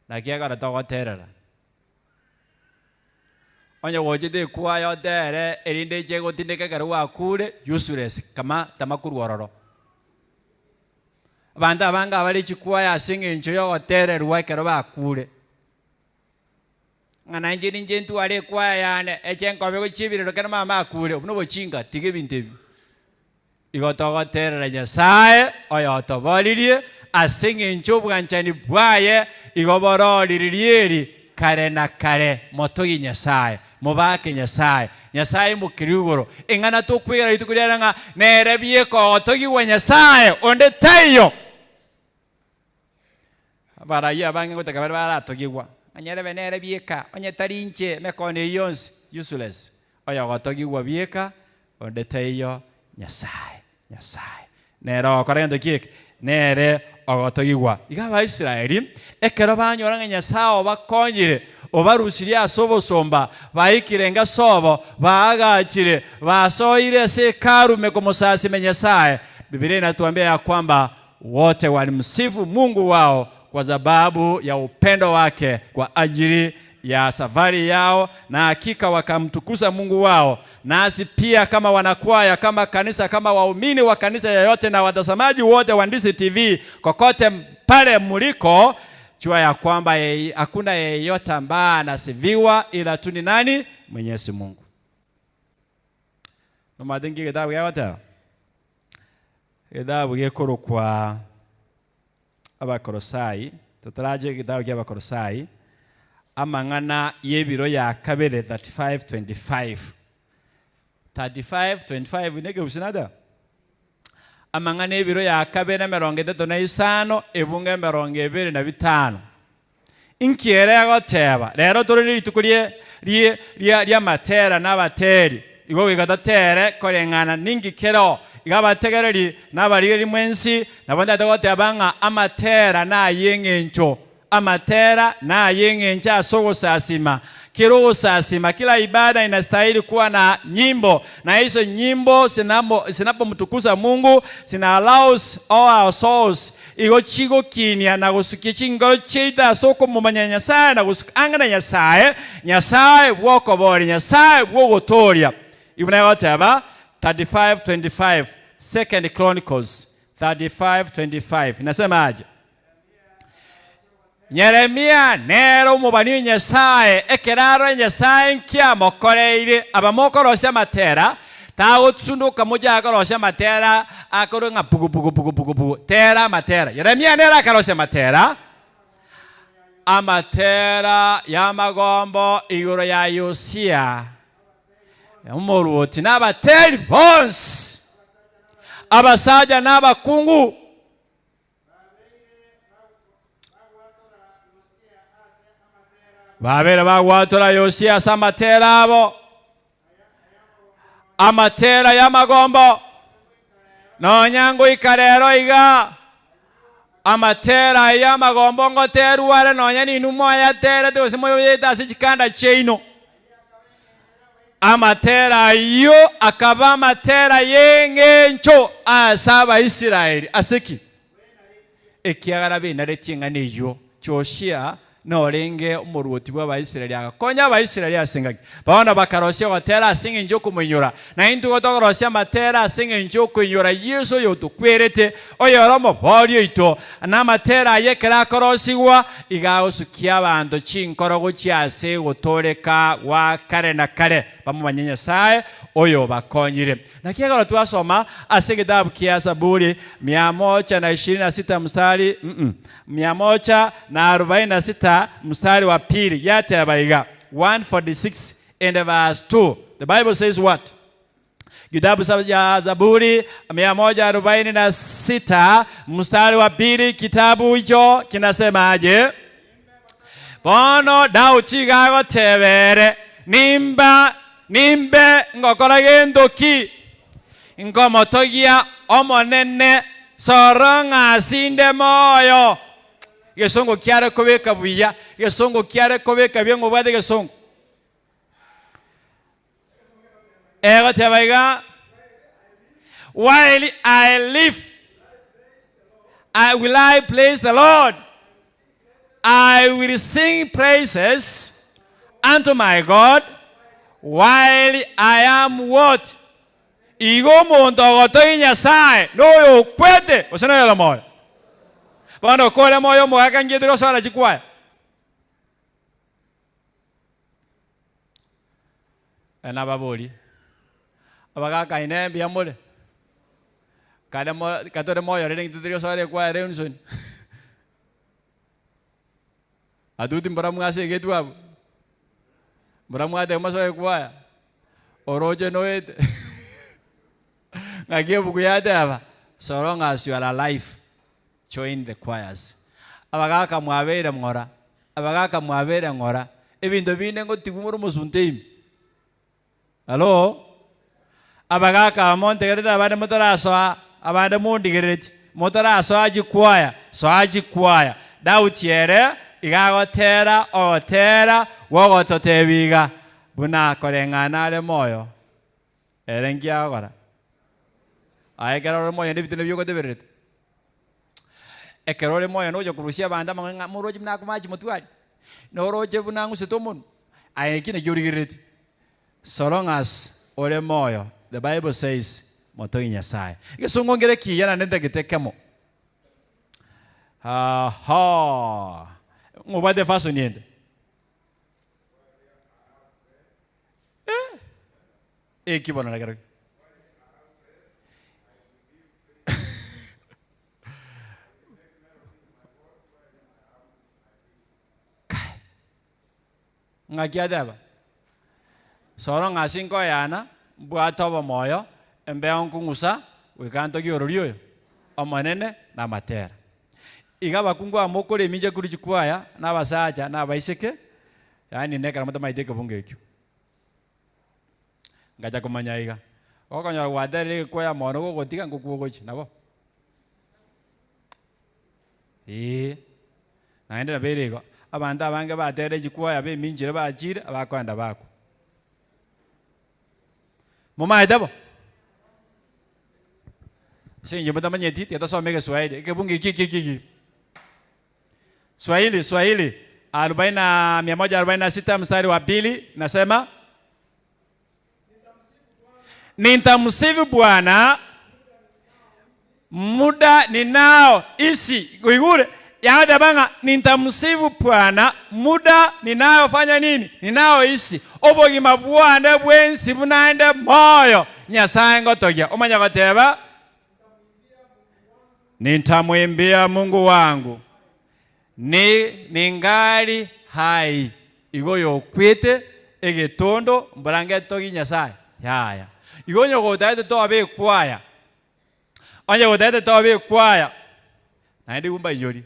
Naki ekero togoterera, onye gochete ekwaya otere erinde eche egotindeka ekero gwakure, useless, kama tama korwa ororo. Abanto abange abare chikwaya ase eng'encho y'ogotererwa ekero bakure. Ng'a nainche ninche ntware ekwaya yane, eche nkobe gochia ebirero ekero mama akure, obwo nobochinga, tiga ebinto ebi. Igo togoterera Nyasae oyotoboririe Ase engencho obwanchani bwaye igo bororiririe eri kare na kare. Motogie Nyasae, mobake Nyasae, Nyasae aimokerwe igoro. Eng'ana tokwegera rituko riare ng'a nere bieka ogotogigwa Nyasae, onde taiyo. Abarai abange ngotaka bare baratogigwa, ng'a nyerebe nere bieka, onye tari inche emekono eyio yonsi, useless. Oyogotogigwa bieka, onde taiyo, Nyasae. Nyasae nere ogokora gento ki eke? Nere ogotogigwa. Iga Abaisraeli ekero banyora ng'a Nyasae obakonyire, obarusirie ase obosomba, baikire engaso obo, baagachire, basoire ase Hekalu ime komosasima Nyasae, Bibilia inatuambia ya kwamba wote walimsifu Mungu wao kwa sababu ya upendo wake kwa ajili ya safari yao, na hakika wakamtukuza Mungu wao. Nasi pia kama wanakwaya, kama kanisa, kama waumini wa kanisa yoyote na watazamaji wote wa Ndizi TV kokote pale mliko, jua ya kwamba hakuna yeyote ambaye anasifiwa ila tu ni nani? Mwenyezi Mungu. Nomanyete nki egetabu gegoteba? Egetabu gekorokwa Abakolosai, totarache egetabu kia Abakolosai, amang'ana y'ebiro ya kabere 35:25. 35:25 nekegusi nateba? Amang'ana y'ebiro ya kabere emerongo etato na isano, ebungo emerongo ebere na bitano. Inki ere egoteba? Rero tore nerituko rie rie ria ri'amatera na abateri, igo goika totere koreng'ana ninki kereo. Iga abategereri na abarigereria mwensi nabo ntagete goteba ng'a amatera nay'eng'encho, amatera nay'eng'encho ase ogosasima. Kera ogosasima, kila ibada inastahili kuwa na nyimbo, na hizo nyimbo zinamo zinapomtukuza Mungu zina arouse all our souls Igo chigokinia na gosukia chinkoro chiaito ase okomomanya Nyasae na gosuka ang'e na Nyasae, Nyasae bw'okoboria, Nyasae bw'ogotooria. Buna egoteba 35:25, Second Chronicles 35:25, inasema aje? Yeremia nere omobani o Nyasae, ekero arora Nyasae nkiamokoreire, aba mokorosia amatera, tagotsunduka mochake korosia amatera akorwe ng'a pugu pugu pugu pugu pugu, tera amatera. Yeremia nere akarosia amatera, amatera y'amagombo igoro ya Yosia omoruoti na abateri bonsi, abasacha na abakungu. Babere bagwatora Yosia ase amatera abo, amatera y'amagombo, nonya ngoika rero iga, amatera ayio y'amagombo ngoterwa are nonya ninwe mwayaterete gose moyoyete ase chikanda chiaino. Amatera ayio akaba amatera y'engencho ase Abaisraeli. Ase ki? Ekiagera benaretie eng'ana eyio. Josia norenge omorwoti bw'Abaisraeli, agakonya Abaisraeli ase engaki. Bono bakarosia ogotera ase engencho y'okomoinyora. Na intwe igo tokorosia amatera ase engencho y'okoinyora Yeso oyotokwerete, oyore Omoboori oito. Na amatera ayio ekero akorosigwa, iga agosukia abanto chinkoro gochia ase ogotooreka gwa kare na kare, bamomanye Nyasae oyobakonyire. Naki ekero twasoma ase egetabu kia Zaburi mia moja na ishirini na sita mstari mm mia moja na arobaini na sita mstari wa pili giateba iga, 146 and verse 2, the Bible says what? Kitabu ya Zaburi 146 mstari wa pili, kitabu hicho kinasema aje? Bono Daudi iga agoteba ere, Nimba nimbe ngokora gento ki? Nkomotogia Omonene soro ng'a asinde moyo. Gesongo kiare kobeka buya, gesongo kiare kobeka buya ng'obwate egesongo. Egoteba iga, While I live, I will I praise the Lord, I will sing praises unto my God while I am what? Igo omonto ogotogia Nyasae noyo okwete gose noyore moyo. Bono okore moyo omogaka ngietire gosora chikwaya. Nababorie, Abagaaka inee mbuya more? Kare mo katore moyo rende intwe tori gosoera ekwaya ere Unison. Atuti mbora mwasegetwe abwo, mbora mwateba mosoe ekwaya, oroche noete ng'aki ebuku yateba, so long as you are alive, join the choirs. Abagaka mwabeire ng'ora, abagaka mwabeire ng'ora, ebinto binde ngotigwa more omosunte ime. Hallo? Abagaka aba montegerete abande motarasoa, abande mondigereretie, motarasoa chikwaya, soa chikwaya. Daudi ere iga agotera ogotera gw'ogototebia iga, buna koreng'ana are moyo, ere nki agokora? Aye ekero ore moyo nebinto nabio ogotebererete. Ekero ore moyo nocha korusia abanto amang'ana ng'a moroche buna akomachi motwe aria, noroche buna ang'usete omonwe, aye eki nakio origereretie. So long as ore moyo, the bible says motogie Nyasaye. Egesongo nkere ekiya naende ntagete ekemo. Ahaa, ng'obwate efasoni ende? Eh, eki bono nakerokio. Kai. Ng'aki ateba, Soro ng'a ase nkoyana, mbwate obomoyo, embeo nkong'usa, goika ntogie orori oyo Omonene namatera. Iga abakungu aba mokore emincha korwa chikwaya, na abasacha, na abaiseke, yaani nekero motamanyeti ekebungo ekio. Ngacha komanya iga, okonyora gwaterire egekwaya mono gogotiga ngokwa ogochia, nabo? Eeh, naende nabo ere igo, abanto abange baterire chikwaya beminchire bachire, abakoenda bakwa. Momaete bo? Ase eng'encho motamanyeti, tiga tosome egeswahili, ekebungo eki eki eki eki. Swahili, Swahili, arobaini na mia moja arobaini na sita mstari wa pili nasema, Nitamsifu Bwana muda ninao isi. Oigure? Yagoteba ng'a nitamsifu Bwana muda ninao fanya nini? Ninao isi. Obogima bwane bwensi buna inde moyo, Nyasae ngotogia. Omanye goteba, Nitamwimbia Mungu wangu ni ningari hai. Igo oyokwete egetondo mbora ngetogie Nyasae? Yaya. Igo onye gotagete tobe ekwaya, onye gotagete tobe ekwaya, naende igo mbainyori,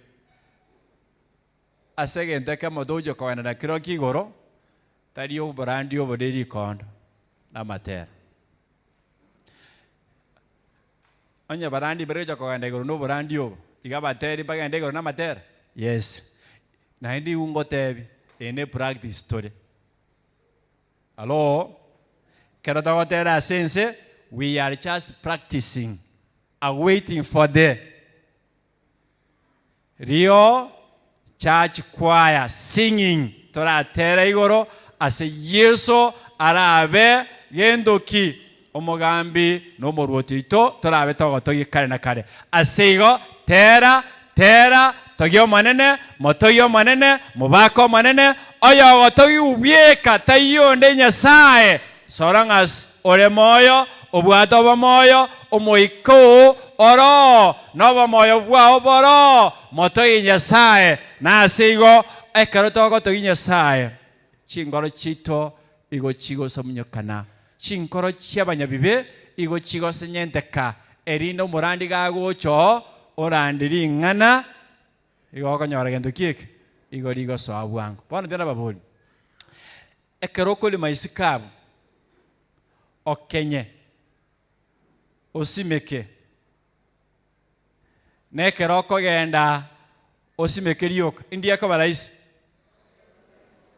ase egento ekemo togochia kogenda nakio igoro, tari oborandi obo ne rikondo na amatera. Onye barandi mbare gocha kogenda igoro noborandi obo, iga abateri mbagende igoro namatera? Yes. Naende igo ngotebi, eye ne practice tore. Hallo? Ekero togotera ase ense, we are just practicing, awaiting for the real church choir singing toratere igoro ase Yeso arabe gento ki? Omogambi na omoruoti oito torabe togotogia kare na kare. Ase igo tera, tera, togia Omonene, motogie Omonene, mobake Omonene, oyogotogiwa bweka taiyo onde Nyasae, so long as ore moyo, obwate obomoyo, omoika oo oroo, na obomoyo bwao boroo, motogie Nyasae. Na ase igo, ekero togotogia Nyasae, chingoro chiaito igo chigosamunyokana, chinkoro chi'abanyabibe igo chigosenyenteka, erinde omorandi gagocha oo, orande ring'ana, igo okonyora gento ki eke? Igo rigosoa bwango. Bono tinde nababorie, Ekero okorema isiko abwo, okenye, osimeke, na ekero okogenda osimeke rioka, indi ekoba rahisi?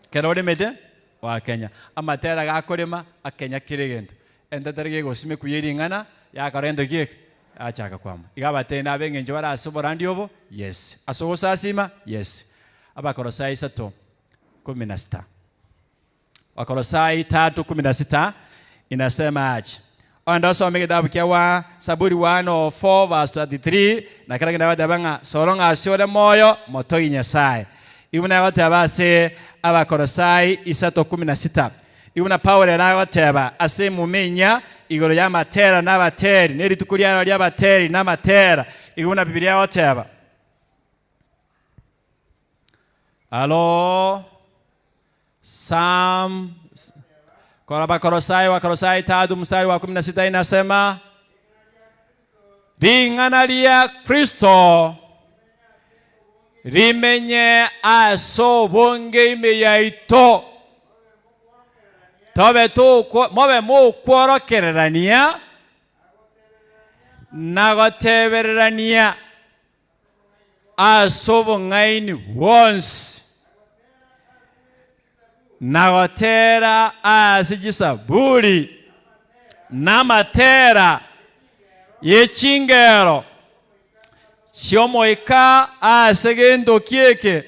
Ekero oremete, gwakenya. Amatera gakorema, akenya kera egento. Entetera gegosimekwa ye ring'ana, yakora gento ki eke? Yachaka kwama. Iga abatene abe eng'encho bare ase oborandi obo? Yes. Ase ogosasima? Yes. Abakolosai isato. kumi na sita. Wakolosai tatu kumi na sita inasema ache. Onde osome egetabu kia wa Saburi 104 verse 23 na kera kende agateba ng'a soro ng'a ase ore moyo motogi Nyasaye. Igo buna agoteba ase Abakolosai isato kumi na sita. Igo buna Paulo ere agoteba ase emuma enyia. igoro y'amatera na abateri, ne rituko riarero ri'abateri na amatera, igo buna Bibilia egoteba. Alo, Psalm, Kora Bakolosai, Wakolosai tatu mstari wa 16 inasema ring'ana ria Kristo rimenye ase obonge ime yaito, tobe tokwo mobe mokworokererania na gotebererania ase obong'aini bwonsi, na gotera ase chisaburi na amatera ye chingero chi'omoika ase gento ki'eke,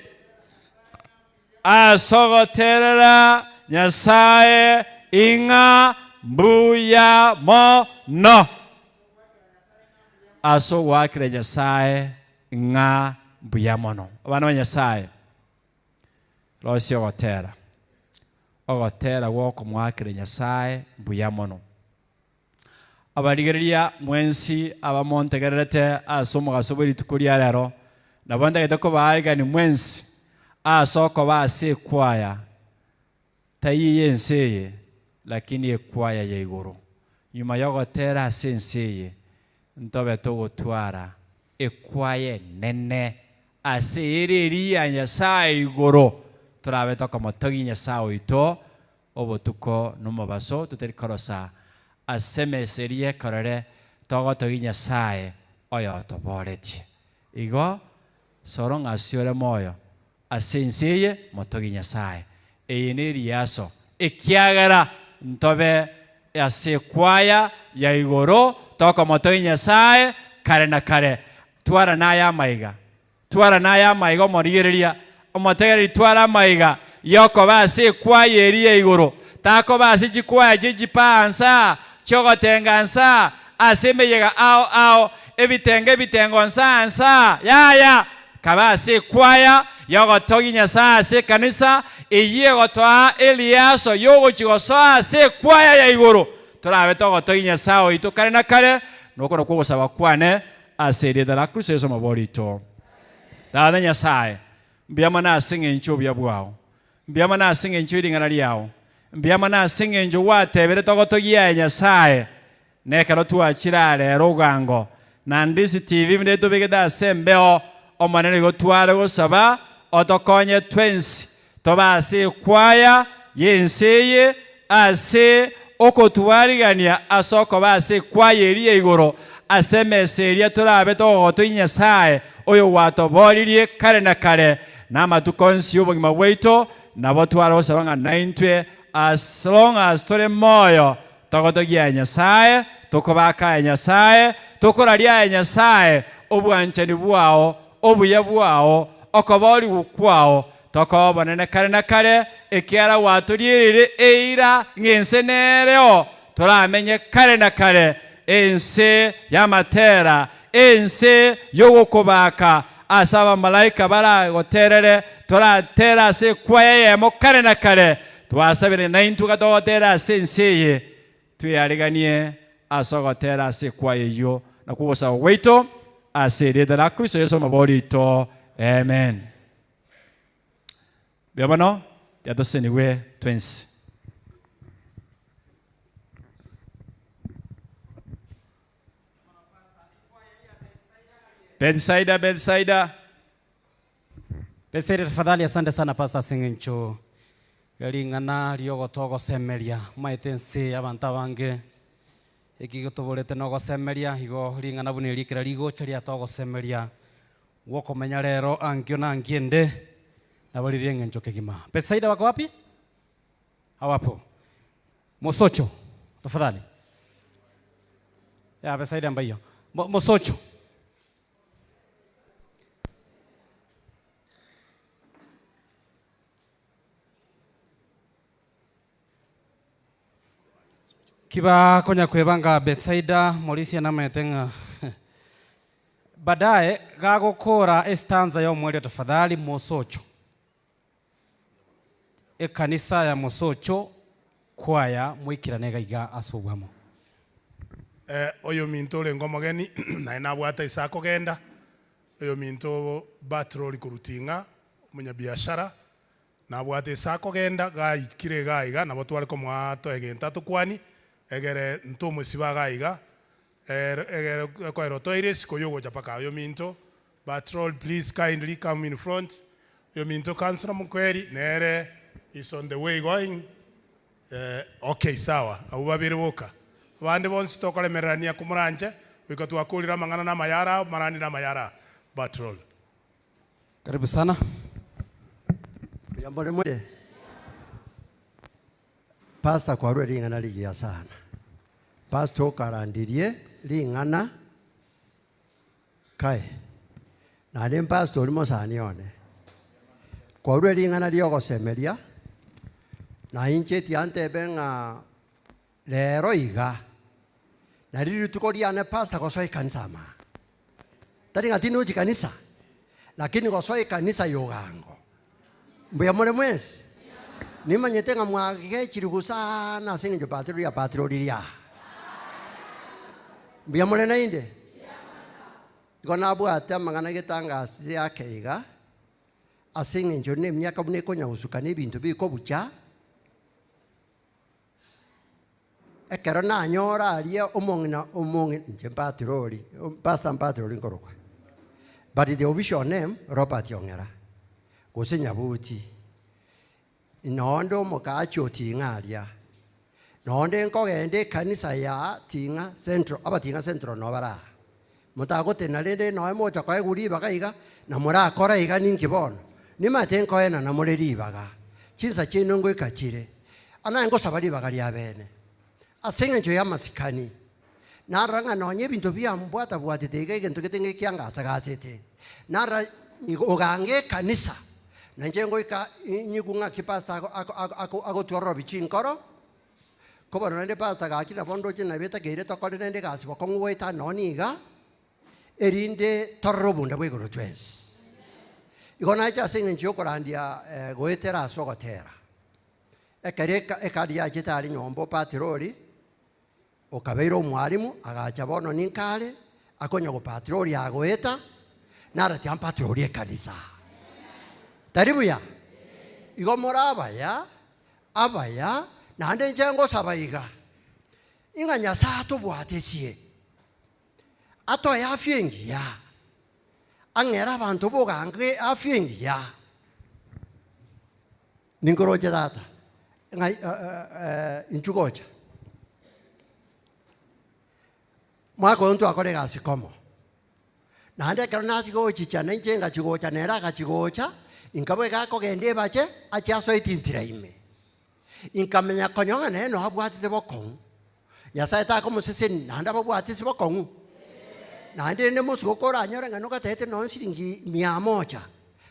ase ogoterera Nyasae ing'a mbuya mono. Ase ogoakera Nyasae ng'a mbuya mono. Abana ba Nyasae, rosia ogotera, ogotera gw'okomoakera Nyasae mbuya mono. Abarigereria mwensi abamontegererete ase omogaso bwe rituko ria rero, nabo ntagete kobaarigania mwensi ase okoba ase ekwaya, taiyo y'ense eye, lakini ekwaya ya igoro. Nyuma y'ogotera ase ense eye, ntobe togotwara ekwaya enene ase ere eria ya Nyasae igoro, torabe tokomotogia Nyasae oito Obotuko nomobaso totari korosa ase emesa eria ekorere togotogia Nyasae oyotoboretie. Igo soro ng'a ase ore moyo ase ense eye motogie Nyasae. Eye neriaso, ekiagera ntobe ase ekwaya ya igoro tokomotogia Nyasae kare na kare. Twara naye amaiga. Twara naye amaiga omorigereria, omotegereri twara amaiga y'okoba ase ekwaya eria ya igoro, takoba ase chikwaya chie chipaa nsa, chi'ogotenga nsa, ase emeyega ao ao, ebitengo ebitengo nsa nsa, yaya, kaba ase ekwaya y'ogotogia Nyasae ase ekanisa, eyio egotoa eliaso y'ogochia gosoa ase ekwaya ya igoro, torabe togotogia Nyasae oito kare na kare, noko nakwo ogosaba kwane Ase erieta ria Kristo Yeso omobori oito. Tata Nyasae, mbuya mono ase eng'encho y'obuya bwao. Mbuya mono ase eng'encho y'ering'ana riao. Mbuya mono ase eng'encho gwatebire togotogie aye Nyasae, na ekero twachire aa rero ogango, na Ndisi TV buna etobegete ase embeo, Omonene igo tware gosaba otokonye twensi tobe ase ekwaya y'ense eye Ase okotwarigania ase okoba ase ekwaya eria ya igoro, ase emesa eria torabe togogotogia Nyasae, oyogwatoboririe kare na kare, na amatuko onsi y'obogima bwaito, nabo tware gosaba ng'a naintwe as long as tore moyo, togotogia aye Nyasae, tokobaka aye Nyasae, tokoraria aye Nyasae, obwanchani bwao, obuya bwao, okoboorigwa kwao, Tokoa obonene kare na kare, ekiagera gwatoriereire eira ng'a ense nereo toramenye kare na kare, ense y'amatera, ense y'ogokobaaka, ase abamalaika baragoterere, toratere ase ekwaya eyemo kare na kare. Twasabire naintwe gatogoterera ase ense eye, tweariganie ase ogotera ase ekwaya eyio, nakwo ogosaba gwaito, ase erieta ria Kristo Yeso Omobori oito. Amen. Mbuya mono, tiatosenigwe twensi. Bethsaida, Bethsaida. Bethsaida tafadhali asante sana pastor ase eng'encho ya ring'ana riogotogosemeria omaete ense abanto abange eki getoborete nogosemeria igo ring'ana buna eri ekero rigocha riatogosemeria Gwokomenya rero ankio na ankio ende, nabo riria eng'encho kegima. Betsaida wako wapi? Hawapo. Mosocho, tafadhali. Ya Betsaida mbaiyo. Mo, mosocho. Kiba konya kwebanga Betsaida, Morisia namaete ng'a Baadaye gagokora estanza y'omoerio tafadhali Mosocho. Ekanisa ya Mosocho kwaya moikerane iga iga ase obwamo. Oyominto orenge omogeni, naye nabwate ase akogenda, oyominto Batrori korwa Ting'a, omonyabiashara, nabwate ase akogenda, gaikire iga iga, nabo tware komoa toe egento atokwanie, egere ntomosiba iga iga, egere ekoera otoire isiko yogocha mpaka oyominto Batrol please kindly come in front, oyominto Councillor Mukweri nere is on the way going. Okay sawa, abwo babere boka. Abande bonsi tokoremererania komoranche goika twakorire amang'ana na amayara amarandi na amayara Batrol. Karibu sana. Mbuya more more. Pastor kwarure ring'ana rigiya sana. Pastor okarandirie ring'ana Kae, naende mpastor oria mosani one, kwarure ring'ana ri'ogosemeria, na inche tiantebe ng'a rero iga, nario rituko riane pastor gosoa ekanisa ama. Tari ng'a tinochi kanisa, lakini gosoa ekanisa ya ogango. Mbuya more mwensi? Nimanyete ng'a mwagechirigwe sana ase eng'encho patroli ya patroli riaa. Mbuya more naende? Igo nabwate amang'ana getangasi ake iga, ase eng'encho nemiaka buna ekonyagosuka na ebinto bikobucha, ekero nanyora aria omong'ina omong'ina inche mpatroli, pastor mpatroli nkorokwa, but the official name Robert Ong'era, gose Nyabuti. Nonde omokaachi o Ting'a aria, nonde nkogenda ekanisa ya Ting'a Central, aba Ting'a Central noo bare aa. Motagotenena rende nonya mogocha koegwa ribaga iga, na morakore iga ninki bono? Nimanyete nkoenana more ribaga, chinsa chiaino ngoika chire. Anaye ngosaba ribaga riabene, ase engencho y'amasikani, narora ng'a nonya ebinto biambwata-bwatete iga egento gete ngekiangasagasete, narora nigo ogange ekanisa, na inche ngoika nyigwe ng'aki pastor ako ako ako ako agotwororobia chinkoro, ko bono naende pastor gaki nabo ndoche nabo etakeire tokore naende egasi bokong'u goeta nonya iga, erinde torore obonda bwa igoro twensi. Igo nache ase eng'encho yokorandia goetera ase ogotera. Ekero eka ekadi yachete aria nyomba opatroli, okabeire omwalimu, agacha bono ninka are, akonya gopatroli agoeta, naro tiampatroli ekanisa. Tari buya? Igo more abaya, abaya, naende inche ngosaba iga, ing'a Nyasae atobwatesie, atoe afya engiya, ang'ere abanto bogange afya engiya. Ninkoroche tata, ng'ai inchuo gocha. Mwaka oyo ntwakora egasi komo, naende ekero nachia gochicha na inche ngachia gocha nere agachia gocha, inkabua iga akogenda ebache, achie asoe etintira ime. Inkamenya konya ng'a nere noo abwatete bokong'u, Nyasaye takomoseseni naende ababwatisi bokong'u. Naende rende mosuboko oranyore ng'a nogatebete nonye siringi mia moja,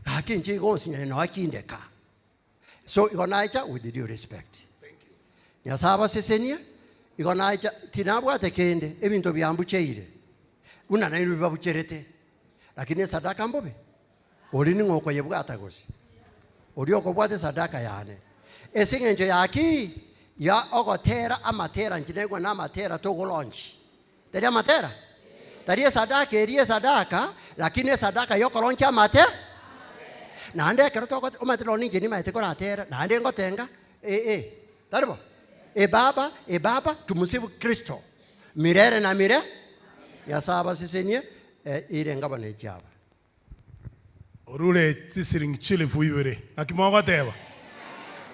gaki inche igo onsinyane noe kindeka. So igo nacha with due respect. Nyasaye abasesenie, igo nacha tinabwate kende, ebinto biambucheire, buna nainwe bibabucherete, lakini esadaka mbobe. Oria ning'o okoyebwata gose? Oria okobwata esadaka yane. Ase eng'encho ya ki? Ya ogotera amatera inche naigwa na amatera togolonchi. Tari amatera? Tari esadaka eria esadaka, lakini esadaka yokoronchia amate. Naende ekero togote omanyete nonye ninche nimaete koratera, naende ngotenga, eh eh, tari bo? E baba, e baba, tumusifu Kristo mirere na mire, Nyasaye abasesenie, ire ngabana echiaba. Orure chisiringi chilifu ibere. Naki mogoteba?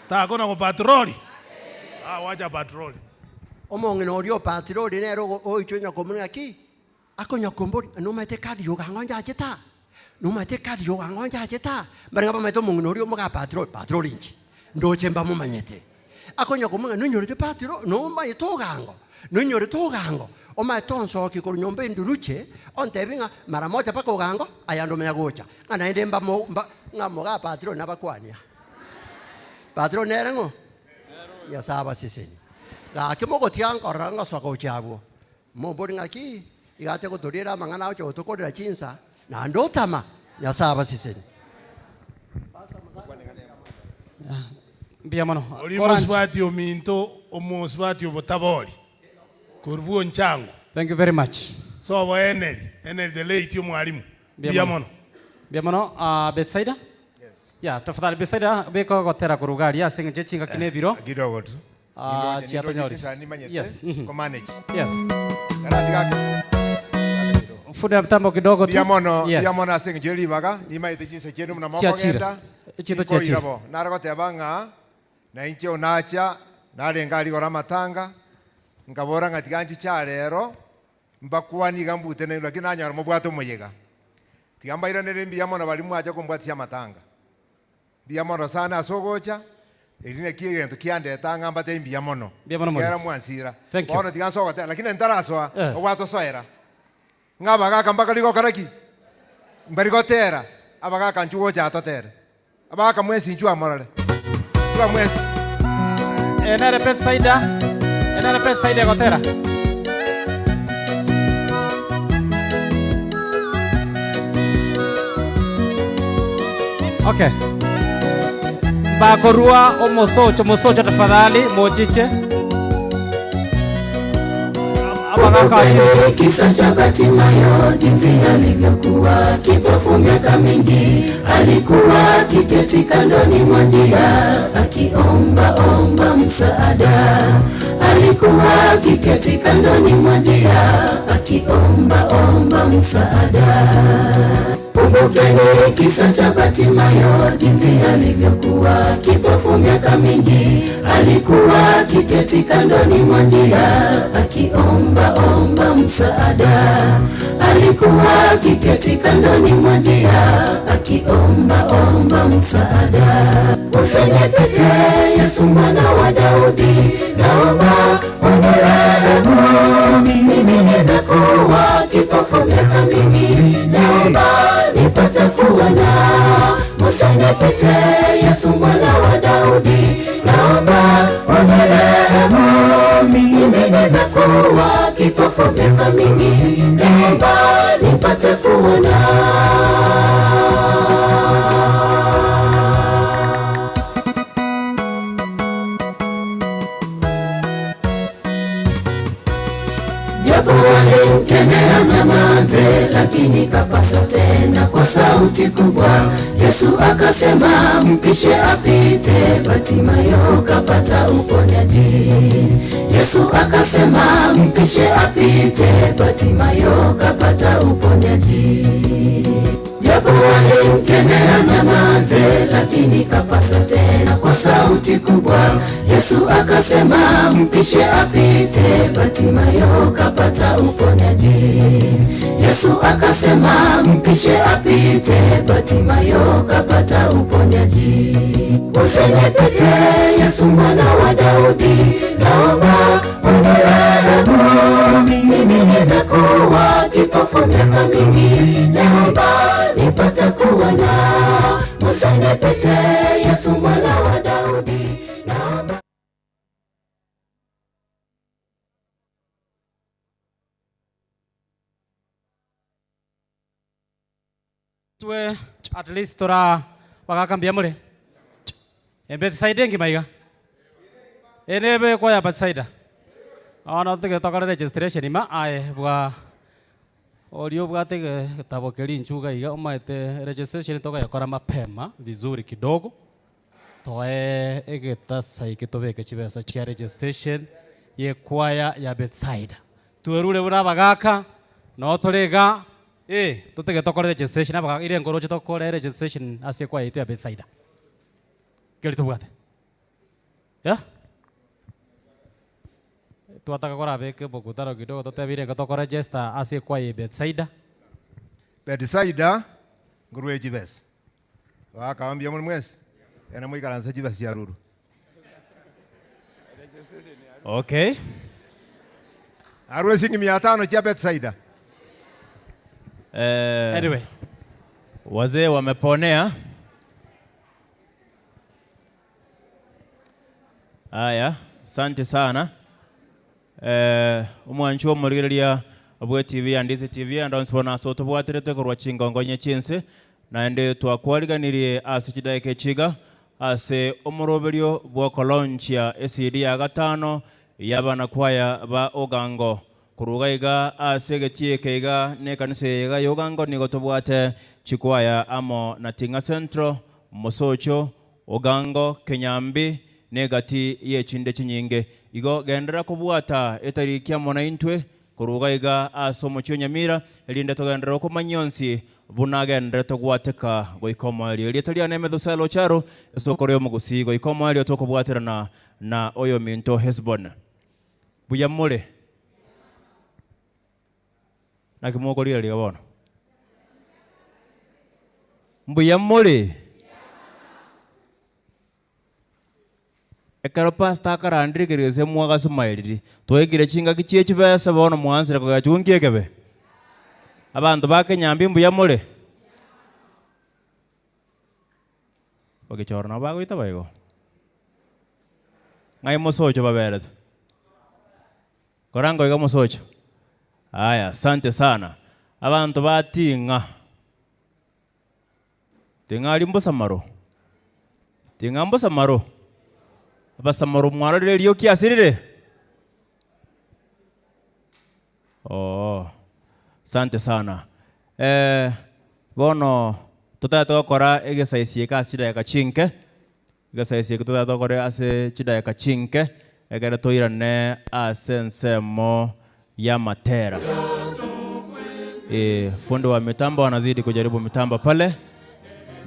Takona gopatroli? Ah, wacha patroli. Omong'ina oria o patroli nere oichwe onye komorora ng'aki? Akonya komboria, nomanyete ekadi ya ogango nchachete aa? Nomanyete ekadi ya ogango nchachete aa? Mbarenge bamaete omong'ina oria omoga patroli, patroli inche ndoche mbamomanyete. Akonya komong'ina nonyorete patroli, nomanyete ogango, nonyorete ogango, omanyete onsokia korwa nyomba enduruche, ontebie ng'a mara moja mpaka ogango, aya ndomanya gocha, ng'a naende mbamo mba ng'a moga patroli nabakwania. Patroli nere ng'o? Nyasae abasesenie. Gaki mogotiga nkorora ngosoka gochia abwo, mombori ng'aki, iga ache gotoriera amang'ana agocha gotokorera chinsa, naende otama, Nyasae abasesenie. Mbuya mono. Oria mosubati ominto, omosubati obotabori, korwa bwonchango. Thank you very much. Sobo Henry, Henry the late omwalimu. Mbuya mono. Mbuya mono. Ah, Betsaida? Yeah, tafadhali Betsaida beka ogotera korwa iga aria ase eng'encho chingaki na ebiro. Kidogo tu. Ah, Nindoche- nindoche chiatonyorire. chisani nimanyete Yes. komanage. Yes. Karatiga ake. Fundi ya mtambo kidogo tu. Mbuya mono, Yes. mbuya mono ase eng'encho ye ribaga, nimaete chinsa chiaino buna Chiachire. mokogenda, Chinto chinkoira chiachire. bo. Nare goteba ng'a nainche onacha, narenge aria igoro amatanga, nkabora ng'a tiga nchiche aa rero, mbakwanie iga mbute nainwe lakini nanyora mobwate omoyega. Tiga mbairanere mbuya mono baria mwacha kombwatisia amatanga. Mbuya mono sana ase ogocha, eri naki egento kiandeta ng'a mbatebie mbuya mono, Mbuya mono ekiagera Maurice. mwansira. Thank you. Bono tiga nsoe goteba, lakini ntarasoa, Eh. ogwatosoera, ng'a abagaka mbakari gokora ki? Mbari gotera, abagaka inchuo gocha aa totere. Abagaka mwensi inchuo amorore. Inchuo mwensi. Eye nere Betsaida, eye nere Betsaida egotera. Okay. Mbakorua omosocho, mosocho tafadhali, mochiche. Kumbukeni kisa cha Batimayo, jinsi alivyokuwa kipofu miaka mingi. Alikuwa akiketi kandoni mwa njia akiomba omba msaada. Alikuwa akiketi kandoni mwa njia akiomba omba msaada. Kumbukeni kisa cha Batimayo, jinsi alivyokuwa kipofu miaka mingi. Alikuwa akiketi kandoni mwa njia akiomba omba msaada. Alikuwa akiketi kandoni mwa njia akiomba omba msaada. Usinipite Yesu mwana wa Daudi, naomba unirehemu. Mimi nimekuwa kipofu miaka mingi, naomba nipate kuona. Usinipite Yesu mwana wa Daudi, naomba unirehemu. Mimi nimekuwa kipofu miaka mingi, naomba nipate kuona. Japo walimkemea nyamaze, lakini kapasa tena kwa sauti kubwa. Yesu akasema mpishe apite, Batimayo kapata uponyaji. Yesu akasema mpishe apite, Batimayo kapata uponyaji. Japo walimkemea nyamaze, lakini kapasa tena kwa sauti kubwa. Yesu akasema mpishe apite, Batimayo kapata uponyaji. Yesu akasema mpishe apite, Batimayo kapata uponyaji. Usinipite Yesu mwana wa Daudi, naomba unirehemu. Mimi nimekuwa kipofu miaka mingi, naomba nipate kuona. Usinipite Yesu mwana wa Daudi, naomba Twe at least tora bagaka mbuya more. Ebetsaida engima iga. Ere ebe kwaya Betsaida. Bono totige tokore registration ima aye bwa oria obwate egetabo keria inchuga iga omanyete registration togoyekora mapema vizuri kidogo toe egetasa eke tobeke chibesa chia registration ye ekwaya ya Betsaida. Twerure buna abagaka noo tore iga eh totige tokore registration abagaka ire nkoroche tokore registration ase ekwaya yaito ya Betsaida. Keri tobwate? Yeah? Twataka korabeke mokutano kidogo totebire iga tokoregister ase ekwaya ya Betsaida. Betsaida, nkorwa chibesa. Bagakaba mbuya more mwensi, ere moikaranse chibesa chia ruru. Okay. Arue shilingi mia tano chia Betsaida. Eh, Anyway. Wazee wameponea. Aya, asante sana. Eh, omwanchi omorigereria bwe TV ya Ndizi TV and onsi bono ase otobwaterete korwa chingongo onye chinse naende twakwariganirie ase chidaeka echi iga ase omoroberio bw'okolonchia ecd ya gatano y'abanakwaya ba Ogango. Korwa iga iga ase egetii eke iga na ekanisa eye iga ya Ogango nigo tobwate chikwaya amo na Ting'a Central, Mosocho, Ogango, Kenyambi, na egati y'echinde chinyinge. Igo genderera kobwata etariki amo naintwe korwa iga iga ase omochie o Nyamira, erinde togenderere okomanyia onsi buna agendererete gwateka goika omoerio. Erieta riane Methusela Ocharo, esokoro y'omogusii, goika omoerio tokobwaterana na oyominto Hesbon. Buya more? Naki mokorigereria iga bono? Mbuya more? Ekero pastor akarandire ekeresia mwagasumaeriri, twaikire chingaki chie chibesa bono mwaansire kogechwa nki ekebe? Abanto ba Kenyambi mbuya more? Bagechora nabo bagoitaba igo. Ng'ai mosocho baberete? Koranga iga mosocho. Aya, asante sana. Abanto ba Ting'a. Ting'a aria mbosamaro. Ting'a mbosamaro. Abasamaro mwarorire erioki ase rire? Oo, asante sana. Eh, bono totagete gokora egesaisi eke ase chidakika chinke, egesaisi eke totagete gokora ase chidakika chinke, ekere toirane ase ensemo y'amatera. Eh, fundi wa mitambo anazidi kujaribu mitambo pale,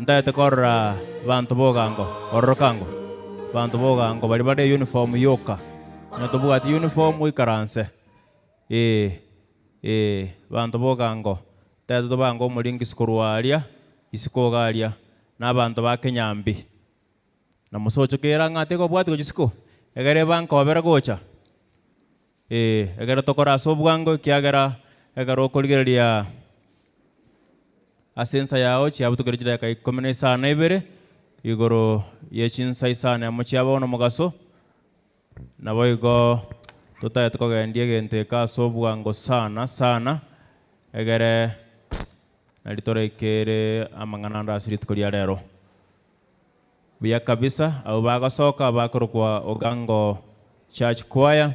ntagete korora banto bogango, ororokango, banto bogango baria bare uniform yoka, onye tobwati uniform oikaranse. Ee, ee, banto bogango, tari tobange omoringisi korwa aria, isiko iga aria, na abanto ba Kenyambi. Na mosocho kera ng'a tekobwatia gochia isiko, egere ebankobere gocha. Ee, egere tokore ase obwango ekiagera ekero okorigereria ase ensa yao chiabutokeire chidakika ikomi na isano na ibere, igoro ye chinsa isano emo chia bono mogaso, Naboigo totagete kogendia egento eke ase obwango sana sana, egere nari toraikere amang'ana ande ase rituko ria rero. Buya kabisa, abwo bagosoka bakorokwa Ogango Church Choir,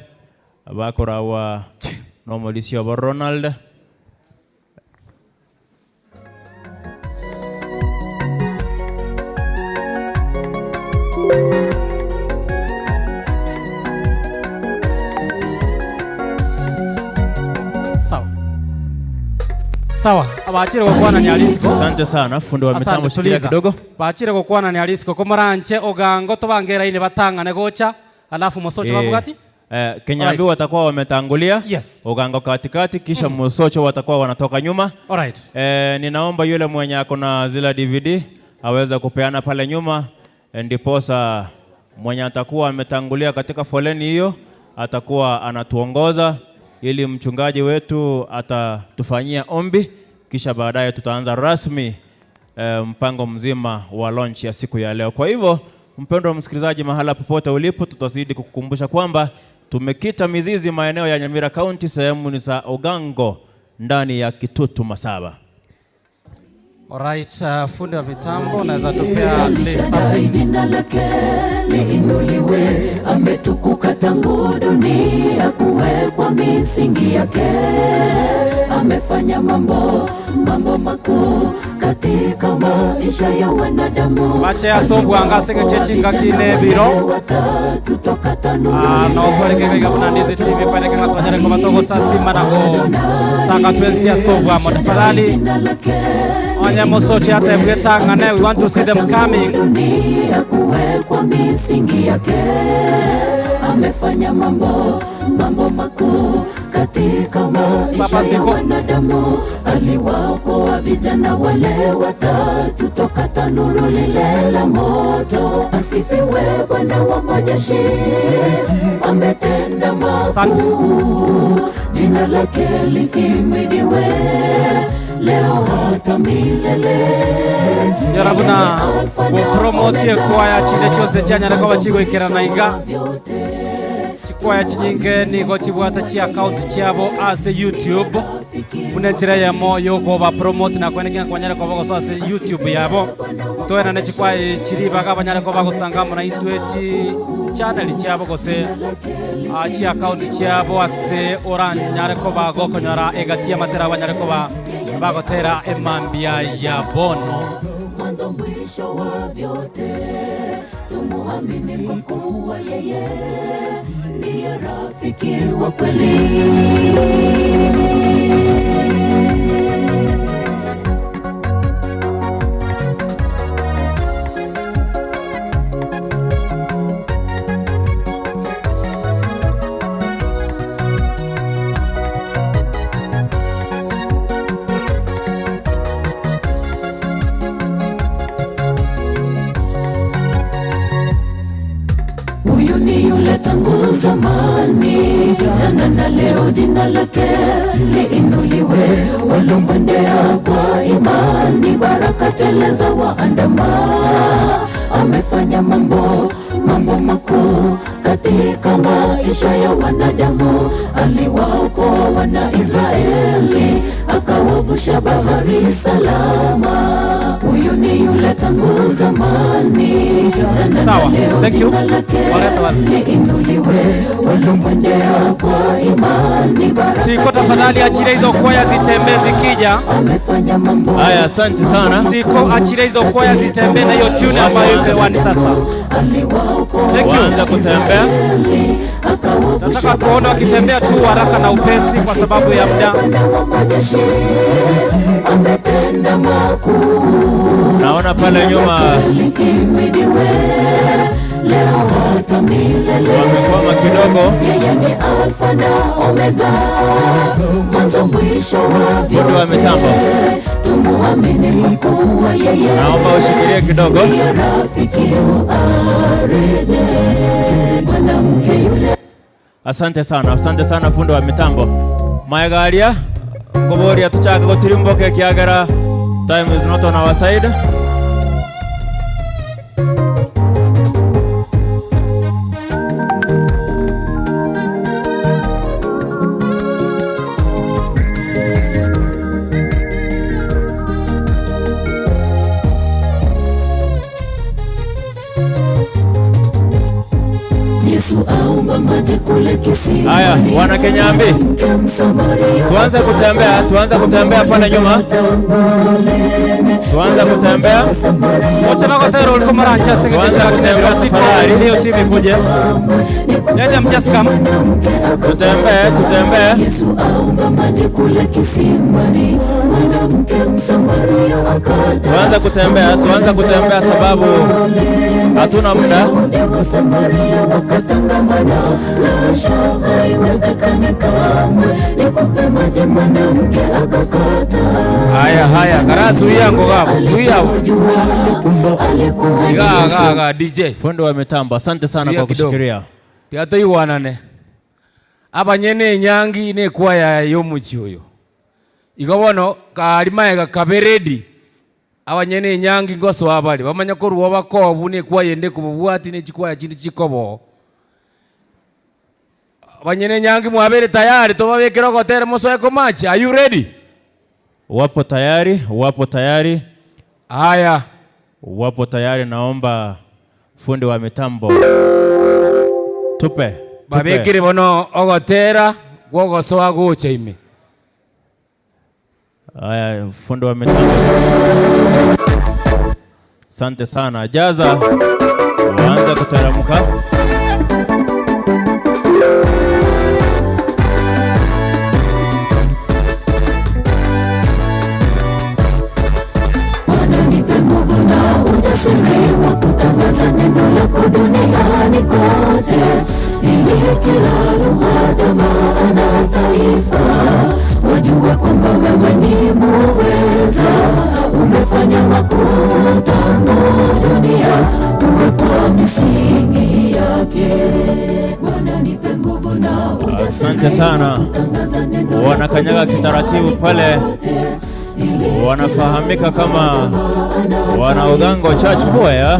bakoragwa nomorisia obo Ronald. Sawa. Sawa, abachire gokwana ni Alisco. Asante sana fundi wa mitambo, Asante, shikilia tuliza. kidogo. Bachire gokwana ni Alisco komoranche ogango tobange eraini batang'ane gocha alafu mosoche Eh, babwati. Eh, Kenyambi Alright. watakuwa wametangulia Yes. Ogango katikati kisha Musocho watakuwa wanatoka nyuma. Alright. Eh, ninaomba yule mwenye ako na zile DVD aweze kupeana pale nyuma, eh, ndiposa mwenye atakuwa ametangulia katika foleni hiyo atakuwa anatuongoza ili mchungaji wetu atatufanyia ombi, kisha baadaye tutaanza rasmi eh, mpango mzima wa launch ya siku ya leo. Kwa hivyo mpendwa msikilizaji, mahala popote ulipo, tutazidi kukukumbusha kwamba tumekita mizizi maeneo ya Nyamira County, sehemu ni za Ogango ndani ya Kitutu Masaba. Alright, fundi wa mitambo unaweza tupea at least Shaddai something. jina lake liinuliwe, ametukuka tangu dunia kuwekwa misingi yake. Amefanya mambo mambo makuu katika maisha ya wanadamu. Bache asogwanga ase egeche chingaki na ebiro. Ah, notwareke iga buna Ndizi TV kwereke ng'a twanyare koba togosasima na gosanga twensi ase obwamo. Tafadhali onye mosoche atebwe etang'ane, we want to see them coming. dunia kuwekwa misingi yake. Amefanya mambo mambo makuu katika maisha Baba ya Siko. wanadamu. Aliwaokoa vijana wale watatu toka tanuru lile la moto. Asifiwe Bwana wa majeshi, ametenda makuu, jina lake lihimidiwe leo hata milele. Nyora buna gopromote ekwaya chinde chionsi chianyare koba chigoikerana iga chikwaya chinyinge nigo chibwate chiaccount chiabo ase YouTube. Buna enchera eyemo yokoba promote na kweneki ng'a kwanyare koba gosoa ase YouTube yabo, toenane chikwaya echi ribaga banyare koba bagosanga amo naintwe chi channel chiabo gose ah, chiaccount chiabo ase oranyare koba gokonyora egati y'amatera banyare koba bagotera emambia ya bono. Mwanzo mwisho wa vyote, tumuamini kwa kuwa yeye ndiye rafiki wa kweli. Huyu ni yule tangu zamani, jana na leo, jina lake liinuliwe. Walomwendea kwa imani, baraka tele za waandama. Amefanya mambo mambo makuu katika maisha ya wanadamu. Aliwaokoa wana Israeli, akawavusha bahari salama. Huyu ni yule tangu zamani, jana na Sawa, leo, thank you. jina lake Waleta wasi. liinuliwe. Walomwendea kwa imani, baraka Siko tele tafadhali za achile hizo kwaya zitembee zikija. Amefanya mambo Haya, asante sana. Siko achile hizo kwaya zitembee na hiyo tune ambayo iko hewani sasa. Thank you. Waanza kutembea. Nataka kuona wakitembea tu haraka na upesi kwa sababu ya muda. majeshi ametenda makuu. Naona pale nyuma Lihimidiwe leo hata milele. wamekwama kidogo. Yeye ni Alfa na Omega, mwanzo mwisho wa Fundi wa vyote. mitambo, Tumuamini kwa kuwa yeye naomba ushikilie kidogo. ndiye rafiki arejee. Mwanamke yule Asante sana, asante sana fundi wa mitambo. Maegaria ngoboria tuchake gotirimboka ekiagera time is not on our side. Yesu aomba maji kule kisimani. Haya, wana Kenyambi, Mwanamke Msamaria tuanze kutembea, tuanze kutembea pale nyuma, tuanze kutembea, Wacha na gotero uliko marancha singete tuanze cha kutembea siko tafadhali, hiyo timu ikuje. Let them just come. tutembee, tutembee. Yesu aomba maji kule kisimani, mwanamke Msamaria akata. Tuanze kutembea, tuanze kutembea sababu hatuna muda. Wayahudi wa Samaria wakatangamana, la haiwezekani kamwe, nikupe maji, mwanamke akakata. Haya haya, kara zuia ngo gabo, zuia. Alikuwa Iga ni aga Yesu aga DJ. Fundi wa mitambo, asante sana Zuia kwa kidogo. kushikilia. Tiga toigwanane abanyene enyangi na ekwaya ya omochie oyo igo bono kari maega kabe ready abanyene enyangi ngosoa bare bamanye korwa bakobu na ekwaya ende ekobobwati na echikwaya chinde chikoboo abanyene enyangi mwabere tayari tobabekere ogotera mosoe komachi are you ready? Wapo tayari, wapo tayari. Haya, wapo tayari. Naomba fundi wa mitambo tupe, tupe. Babekere bono ogotera gwogosoa gocha ime. Haya, fundi wa mitambo, asante sana. Jaza, waanze kuteremka. Nipe nguvu na ujasiri wa kutangaza neno lako duniani kote, ili kila lugha, jamaa na taifa wajue kwamba wewe ni muweza. Umefanya makuu tangu dunia kuwekwa misingi yake. Bwana, nipe nguvu na ujasiri Asante sana, wanakanyaga kitaratibu pale, wanafahamika kama Wanaugango Church Choir,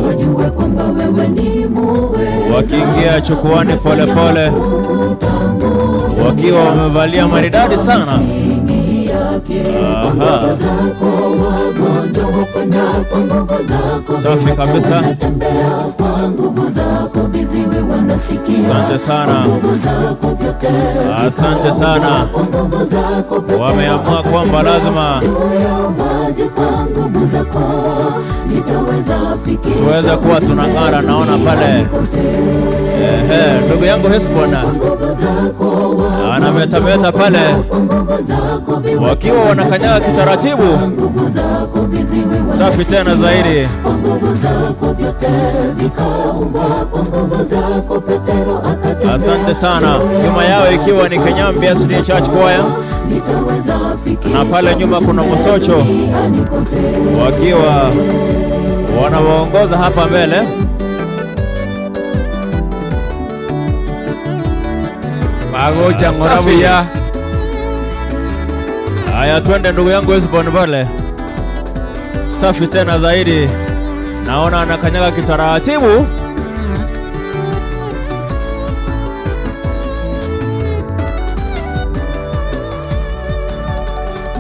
wakiingia chukuani polepole, wakiwa wamevalia maridadi sana. Aha. Safi kabisa. Asante sana. Asante sana. Wameamua kwamba lazima tuweze kuwa tunang'ara, naona pale. Ehe, ndugu yangu Hesbon anametameta pale, wakiwa wanakanyaga kitaratibu. Safi tena zaidi. Asante sana. Nyuma yao ikiwa ni Kenyambi SDA Church Choir, na pale nyuma kuna Musocho wakiwa wanawaongoza hapa mbele. Magocha ng'ora Safi. buya. Haya, twende ndugu yangu Hesbon pale. Safi tena zaidi, naona anakanyaga kitaratibu.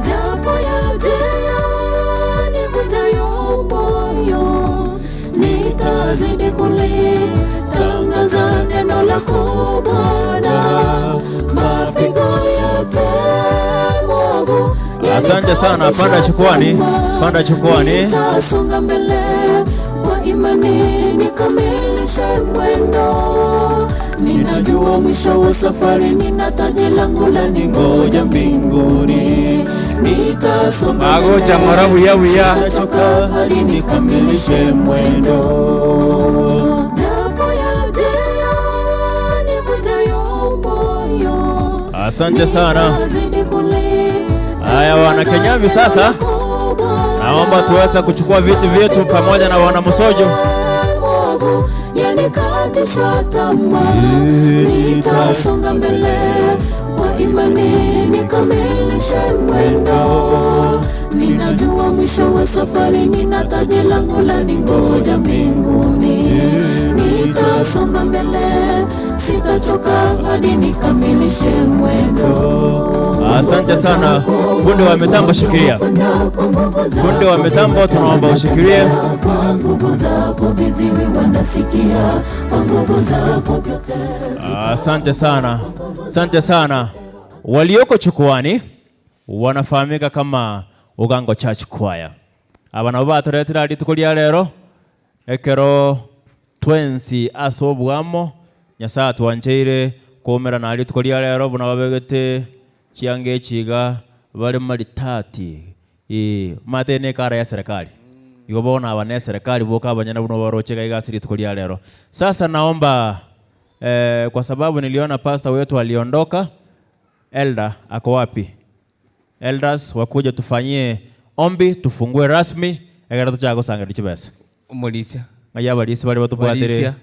Japo yaje yanivunjayo moyo, nitazidi kulitangaza neno lako Bwana. Mapigo yake mwovu Asante sana, panda chukwani, panda chukwani. nitasonga mbele kwa imani nikamilishe mwendo. Ninajua mwisho wa safari, nina taji langu la ningoja mbinguni. Nitasonga Magocha ng'ora buya buya. sitachoka hadi nikamilishe mwendo. Japo yaje yanivunjayo moyo, Asante sana. nitazidi Haya, wana Kenyambi sasa, naomba tuweze kuchukua viti vyetu pamoja na wana Musojo. mwovu yanikatisha tamaa, nitasonga mbele kwa imani nikamilishe mwendo. Ninajua mwisho wa safari, nina taji langu la ningoja mbinguni. Nitasonga mbele, sitachoka hadi nikamilishe mwendo. Asante sana fundi wa mitambo, shikilia. Fundi wa mitambo, tunaomba ushikilie. Kwa nguvu zako viziwi wanasikia, kwa nguvu zako vyote Asante sana, asante sana. Walioko chukwani wanafahamika kama Ugango Church Choir. Aba nabo batoretera rituko ria rero ekero twensi ase obwamo Nyasaye atwancheire kumera na rituko ria rero buna babegete chianga echiga bari maritati eh mate ne kara ya serikali igo bona aba ne serikali boka abanyana buno barochega igasi rituko ria rero. Sasa naomba kwa sababu niliona pastor wetu aliondoka. Elder ako wapi? Elders wakuja tufanyie ombi tufungue rasmi egera tuchagosangira chibesa Omorisia. ng'ai abarisi bari batubwatire Barisia.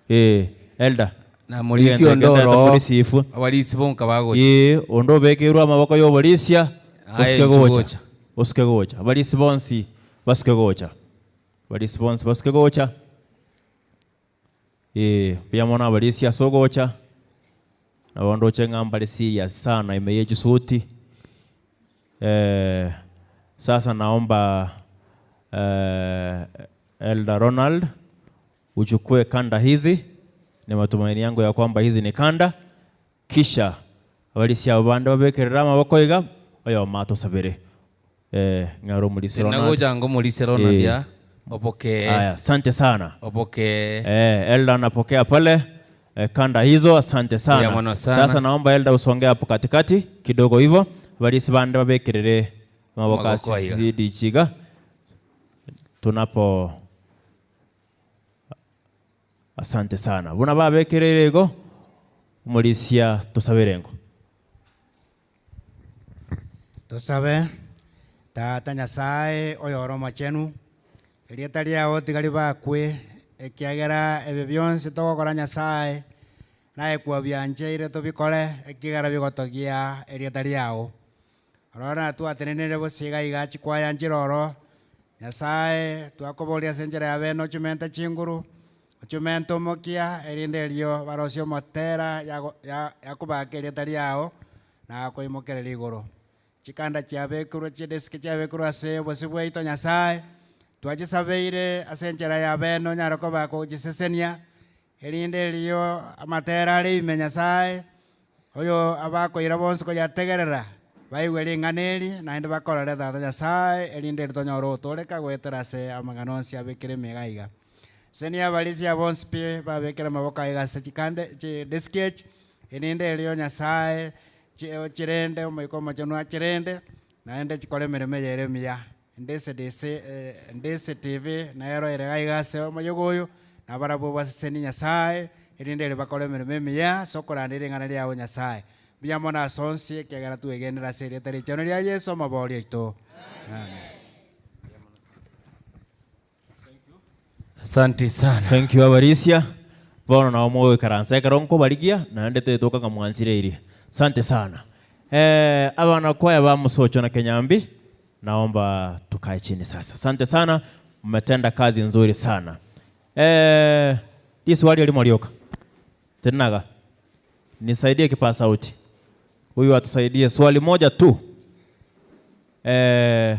eh elder Na morisi ondoro. morisi ifu Abarisi bonka bagocha. eh ondo obekirwe amaboko ya oborisia Aye, osike gocha nchigocha. osike gocha abarisi bonsi basike gocha abarisi bonsi basike gocha eh buya mono abarisi ase ogocha nabo ndoche ng'a mbare serious sana ime ya echisuti sasa naomba Elder Ronald uchukue kanda hizi. Ni matumaini yangu ya kwamba hizi ni kanda, kisha abalisia abo bande babekerera amaboko iga oyo matosabere ng'aro omorisia Ronald. Nagocha ngo omorisia Ronald Eh. ya. Opokee. Aya, asante sana. Opokee. Elda anapokea pale kanda hizo, asante sana. Ya mono sana. Sasa naomba Elda usongee hapo katikati kidogo hivyo, balisi bande babekerere amaboko Amaboko aiga. asidi chiga tunapo. Asante sana buna babekerere igo omorisia tosaberengo. Tusabe tata Nyasaye oyoro omochenu erieta riao tigari bakwe ekiagera ebi bionsi togokora Nyasaye naye kwabiancheire tobikore ekigera bigotogia erieta riao ororo natwatenenere bosiga iga chikwayanchire oro Nyasaye twakoboria ase enchera ya bene ochumente chinguru ochumente omokia erinde erio barosie omotera yago- ya- yakobaka erieta riao na koimokerera igoro. Chikanda chiabekerwe, chidesk chiabekerwe ase obosio bwaito Nyasae, twachisabeire ase enchera ya bene onyare koba kochisesenia, erinde erio amatera are ime Nyasae, oyo abakoira bonsi koyategerera, baigwe ring'ana eri, naende bakorore Tata Nyasae, erinde eri tonyore ogotooreka goetera ase amang'ana onsi abekire ime iga iga. Sesenia abarisia bonsi pi babekire amaboko aiga ase chikande chidesk echi, erinde erio Nyasae Chirende, Omoika Omochenu achirende, naende chikore emeremo eye ere emiya. Ndcdc, NDCTV nero ere iga iga ase omoyega oyo, nabarabwo basesenie Nyasae, erinde ere bakore emeremo emiya ase okorandia ring'ana riao Nyasae. Mbuya mono ase onsi, ekiagera twegenire ase erieta richenu ria Yeso Omobooria oito. Amen. Asante sana. Thank you abarisia. Bono nabo mogoikaransa ekero nkobarigia naende tetoka ng'a mwansireirie. Asante sana. Eh, abana kwaya ba Musocho na Kenyambi naomba tukae chini sasa. Asante sana, mmetenda kazi nzuri sana. Eh, riswali erimo rioka. Tenaga. Nisaidie kipaa sauti. Huyu atusaidie swali moja tu. Eh,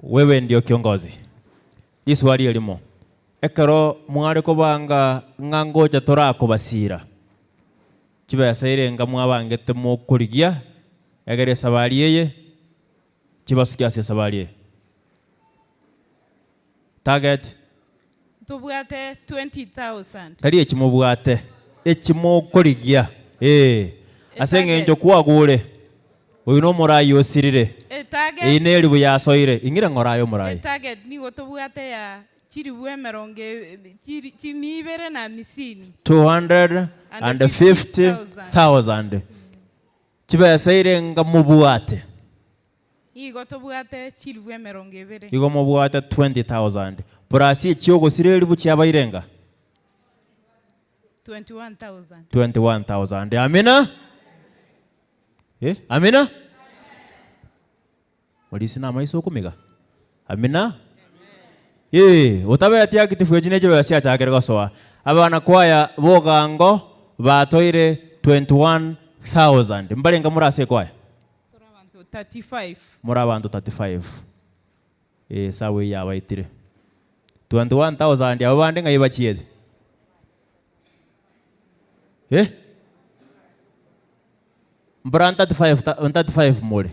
wewe ndio kiongozi. Riswali erimo, ekero mware kobanga ng'a ngocha torakobasira, chibesa erenga mwabangete mokorigia egere esabari eye chibasuke ase esabari eye? Target? Ntobwate 20,000. Tari echi mobwate, echi mokorigia, ee, ase eng'encho kwagure, oyo nomorai osirire, Etarget- eyio neribu yasoire, ing'ire ng'ora aye omorai. Etarget nigo tobwate ya chiribu emerongo chiri chimia ibere na amisini. 250,000. Chibesa irenga mobwate? Igo tobwate chilifu emerongo ebere. Igo mobwate 20,000. Plus echi'ogosira elifu chiabaire enga? 21,000. 21,000. Amina? Eh, amina? Morisi namaiso okomiga? Amina? Ee, otabeti active echi nechibesa chiachakire gosoa. Abana kwaya bogango batoire 21,000. Mbarenge more ase ekwaya? 35. More abanto 35. Ee, esabu eyio yabaitire. 21,000 abwo bande ng'ai bachiete? Eh? Mbora 35 ta 35 more.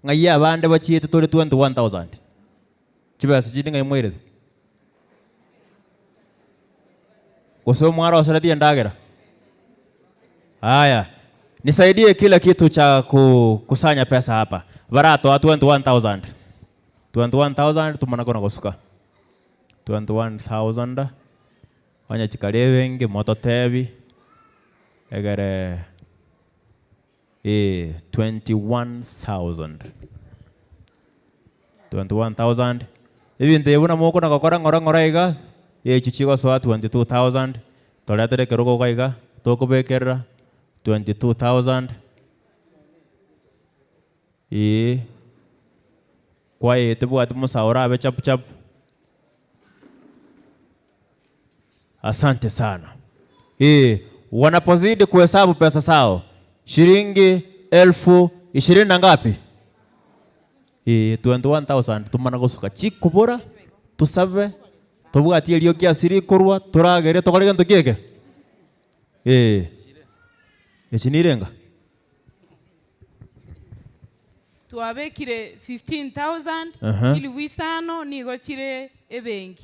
Ng'ai abande bachiete tore 21,000? Chibesa chinde ng'ai mwairete? Gose omwaroseretie endagera? Haya, nisaidie kila kitu cha kukusanya pesa hapa. Baratoa 21,000. 21,000 tumana kona gosuka. 21,000 onye chikari ebenge mototebi egere Ee, 21,000. 21,000. Ebinto ebi buna mokona gokora ng'ora ng'ora iga, echio chigosoa 22,000, toretere ekerogo iga iga, tokobekerera 22,000, eeh, kwaye tebwati musawo orabe chapu chapu. Asante sana. Ee, wanapozidi kuhesabu pesa zao, shilingi elfu ishirini na ngapi? Ee, 21,000 tumana gosuka chikobora, tusabe, tobwatie erioki ase rikorwa, toragere tokore gento ki eke? Ee, echi nirenga? Twabekire 15,000, Aha. chilifu isano nigo chire ebenki.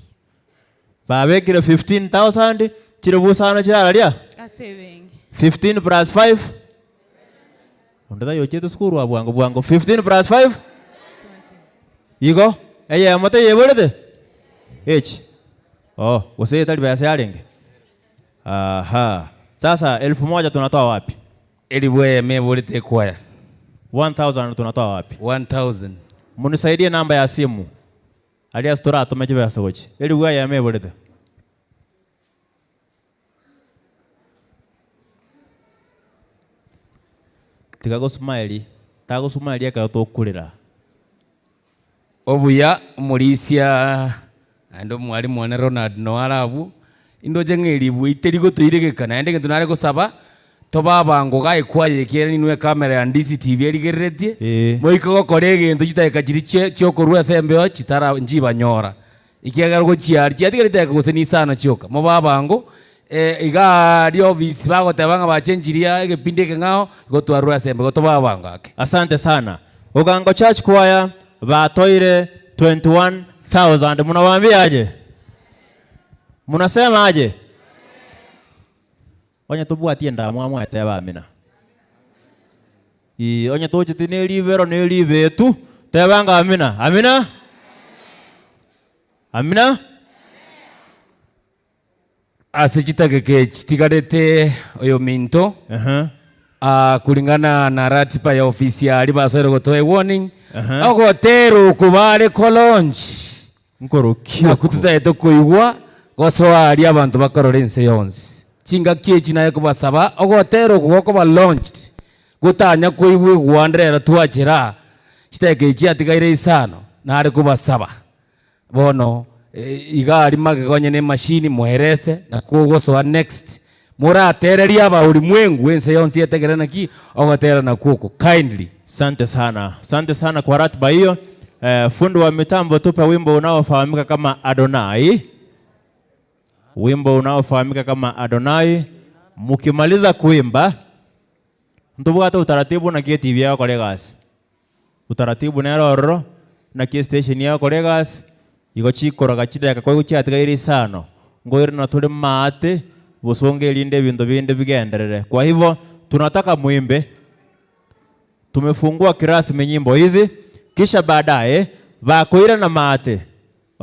Babekire 15,000 chilifu isano chirararia? Ase ebenki. 15 plus 5 onde taiyo ochiete sukuru aa bwango bwango 15 plus 5 igo eyemo teyeborete echi oh gose etari besa yarenge ahaa sasa elfu moja tunatoa wapi? Elifu eyemo eborete ekwaya. 1000 tunatoa wapi? 1000. Munisaidie namba ya simu. Aria ase toratome chibesa gochia. Elifu eyemo eborete. Tiga gosmile, tagosmile ekero tokorera. Obuya omorisia naende omwalimu one Ronald noe are abwo, indoche ng'a eribwe teri gotoiregeka naende egento nare gosaba, Tobe abango iga ekwaya ekiagera ninwe ekamera ya Ndizi TV erigereretie, moike gokora egento chidakika chiria chie chiokorua ase embeo chitara nchibanyora, ekiagera gochia aria chiatigara chidakika gose ni isano chioka. Mobe abango, iga aria office bagoteba ng'a bachenchirie egepindi ekeng'ao, igo twarure ase embeo, igo tobe abango ake. Asante sana. Ogango Church Choir batoire 21,000 munawaambia aje? Munasema aje? Onye tobwati endamwamu aye teba amina. Ee, onye tocheti ne ribero ne ribetu, teba ng'a amina. Amina? Amina? Ase chidakika echi chitigarete oyominto, kulingana na ratiba ya ofisi aria basoire gotoa ewarning, ogotera okwo bare kolaunch nakwo totagete koigwa gosoa aria abanto bakorora ense yonsi. Chingaki echi naye kobasaba ogotera okwo gokoba launched gotanya koigwa egwanda rero twachera aa, chidakika echi chiatigaire isano nare kobasaba. Bono iga aria magega onye ne emachine moerese nakwo ogosoa next moratererie aba ulimwengu ense yonsi etegere naki ogotera nakwo oko kindly. Sante sana. Sante sana kwa ratiba hiyo. Eh, fundi wa mitambo tupe wimbo unaofahamika kama Adonai. Wimbo unaofahamika kama Adonai. Mukimaliza kuimba, ntobwate utaratibu naki etibi yagokora egasi. Utaratibu nere ororo, naki estation yagokora egasi, igo chikoroga chidakika koigwa chiatigaire isano, nkoirana tore maate, bosongo erinde ebinto binde bigenderere. Kwa hivo, tunataka muimbe, tumefungua kirasmi nyimbo hizi, kisha baadaye, bakoirana maate,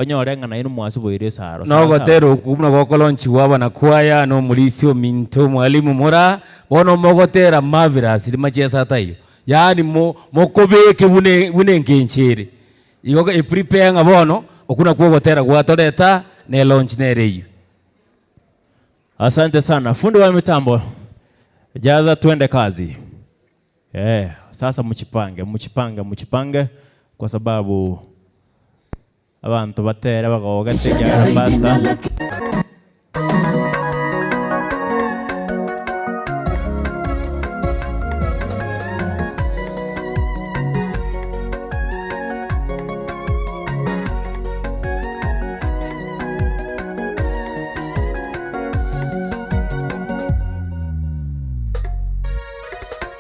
Onyore ng'a nainwe mwasiboire esaro. Na ogotera okwo buna gokolonchigwa abanakwaya na omorisia ominto omwalimu mora, bono mogotera marvelous rimache ase ataiyo, yaani mo mokobeke buna buna engencho ere. Igo eprepare ng'a bono, okwo nakwo ogotera gwatoreta, na elaunch nere eywo. Asante sana fundi wa mitambo, jaza twende kazi. Eh, sasa muchipange muchipange muchipange kwa sababu abanto batere bagogete ekiagera pastor.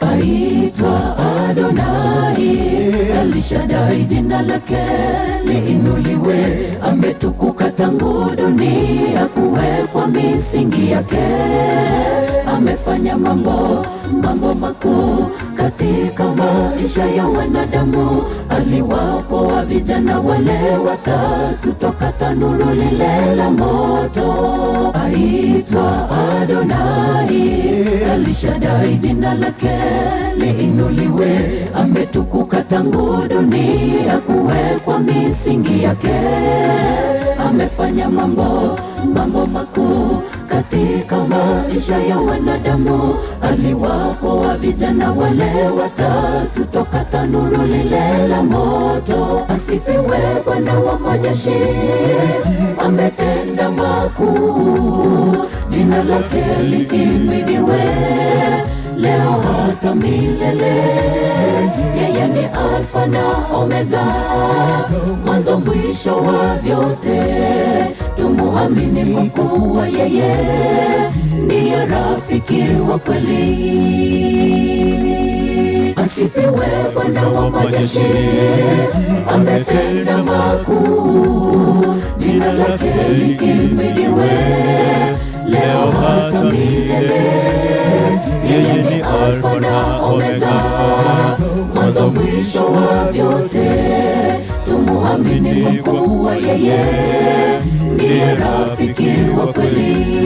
Aitwa Adonai, El Shaddai jina lake liinuliwe. Ametukuka tangu dunia kuwekwa misingi yake. Amefanya mambo mambo makuu katika maisha ya wanadamu. Aliwaokoa vijana wale watatu toka tanuru lile la moto. Aitwa Adonai, El Shaddai jina lake liinuliwe. Ametukuka tangu dunia kuwekwa misingi yake. Amefanya mambo mambo makuu katika maisha ya wanadamu. Aliwaokoa vijana wale watatu toka tanuru lile la moto. Asifiwe Bwana wa majeshi, ametenda makuu, jina lake lihimidiwe leo hata milele. Yeye ni Alfa na Omega, mwanzo mwisho wa vyote. Tumuamini kwa kuwa yeye ndiye rafiki wa kweli. Asifiwe Bwana wa majeshi, ametenda makuu, jina lake lihimidiwe leo hata milele. Yeye ni Alfa na Omega, mwanzo mwisho wa vyote. Tumuamini kwa kuwa yeye ndiye rafiki wa kweli.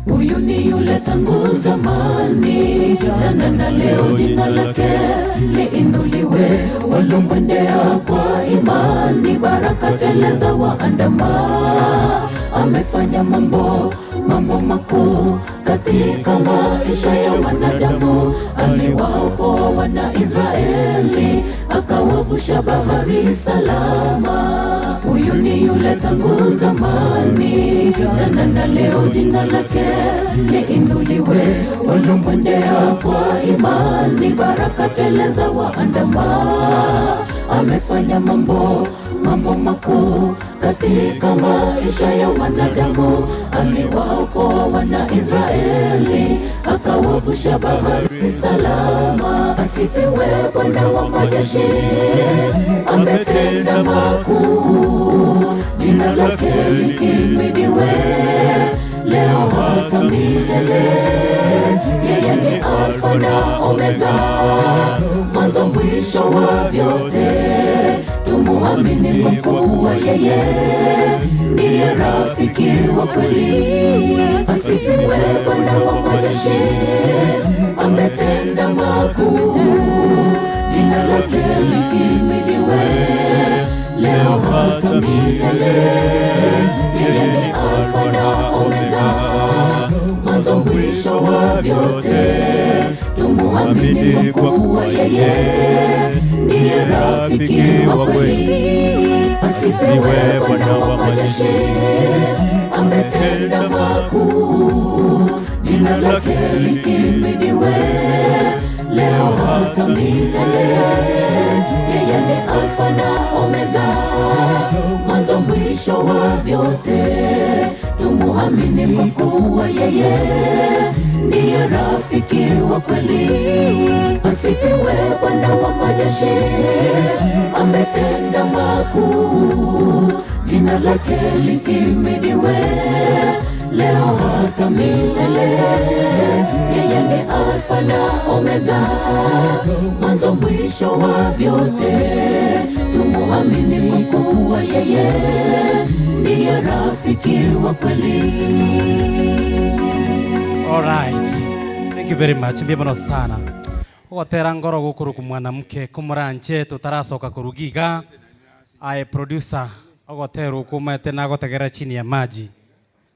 Huyu ni yule tangu zamani, jana na leo, jina lake liinuliwe. Walomwendea kwa imani, baraka tele za waandama. Amefanya mambo mambo makuu katika maisha ya wanadamu. Aliwaokoa wana Israeli, akawavusha bahari salama. Huyu ni yule tangu zamani, jana na leo, jina lake liinuliwe. Walomwendea kwa imani, baraka tele za waandama. Amefanya mambo mambo makuu katika maisha ya wanadamu. Aliwaokoa wana Israeli, akawavusha bahari salama. Asifiwe Bwana wa majeshi, ametenda makuu. Jina lake lihimidiwe leo hata milele. Yeye ni Alfa na Omega, mwanzo mwisho wa vyote. Tumuamini kwa kuwa yeye ndiye rafiki wa kweli. Asifiwe Bwana wa majeshi, ametenda makuu. Jina lake lihimidiwe leo hata milele. Yeye ni Alfa na Omega, mwanzo mwisho wa vyote. Tumuamini kwa kuwa yeye ndiye rafiki wa kweli. Asifiwe Bwana wa majeshi, ametenda makuu. Jina lake lihimidiwe leo hata milele. Yeye ni Alfa na Omega, mwanzo mwisho wa vyote. Tumuamini kwa kuwa yeye ndiye rafiki wa kweli. Asifiwe Bwana wa majeshi, ametenda makuu. Jina lake lihimidiwe leo hata milele. Yeye ni Alfa na Omega, mwanzo mwisho wa vyote. Tumuamini kwa kuwa yeye ndiye rafiki wa kweli. Alright. Thank you very much. Mbiya mono sana. Ogotera ngoro gokoruku mwanamke komoranche totarasoka koruga iga. Aye producer ogotera okwo omanyete nagotegerera chini ya maji.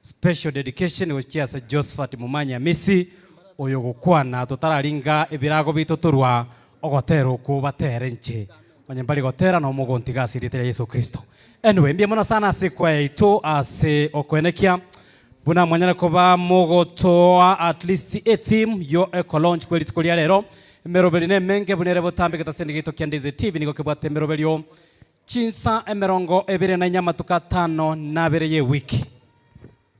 Special dedication gochia ase Josephat Momanyi Amisi oyo ogokwana totararinga ebirago bito torwa ogotera okwo batere inche. Onye mbari gotera no mogontiga ase erieta ria Yeso Kristo. Anyway, mbuya mono sana ase ekwaya yaito ase okoenekia buna mwanyare koba mogotoa at least a theme yo ekolaunch kwe rituko ria rero. Emeroberi nemenge buna ere botambe getaseni giaito kia Ndizi TV nigo kebwate emeroberio chinsa emerongo ebere na inya amatuko atano na abere ye ewiki.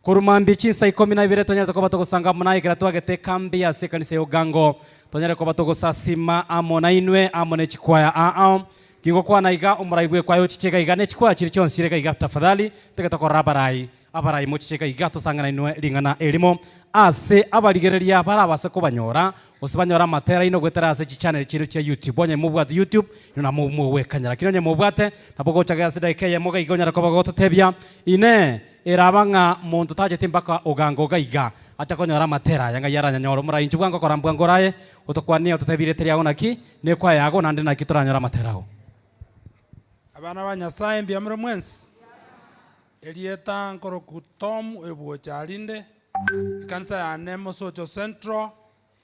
Korwa mambia chinsa ikomi na ibere tonyarete koba togosanga amo naye ekero twagete ekambi ase ekanisa ya Ogango, tonyare koba togosasima amo nainwe amo ne chikwaya aa. Gingokwana iga omorai bw'ekwaya ochiche iga iga ne chikwaya chiria chionsi chire iga iga tafadhali tege tokorora abarai abarai mochiche iga iga tosangane nainwe ring'ana erimo ase abarigereria barabase kobanyora gose banyore amatera aino goetera ase chichannel chiaino chia YouTube. Onye mobwate YouTube inwe nabo mogwekanya lakini onye mobwate nabo gocha ase edageka eyemo iga iga onyare koba gototebia inee Eraba ng'a monto tacheti mpaka ogango iga iga, acha konyora amatera aya ng'ai aranyanyore omorai inche bwango kora mbwango oraye, otokwanie ototebie rieta riago naki, na ekwaya yago, naende naki toranyore amatera ago. Abana ba Nyasae mbuya more mwensi? Erieta nkoroku Tom Ebuocha rinde, ekanisa yane Mosocho Central,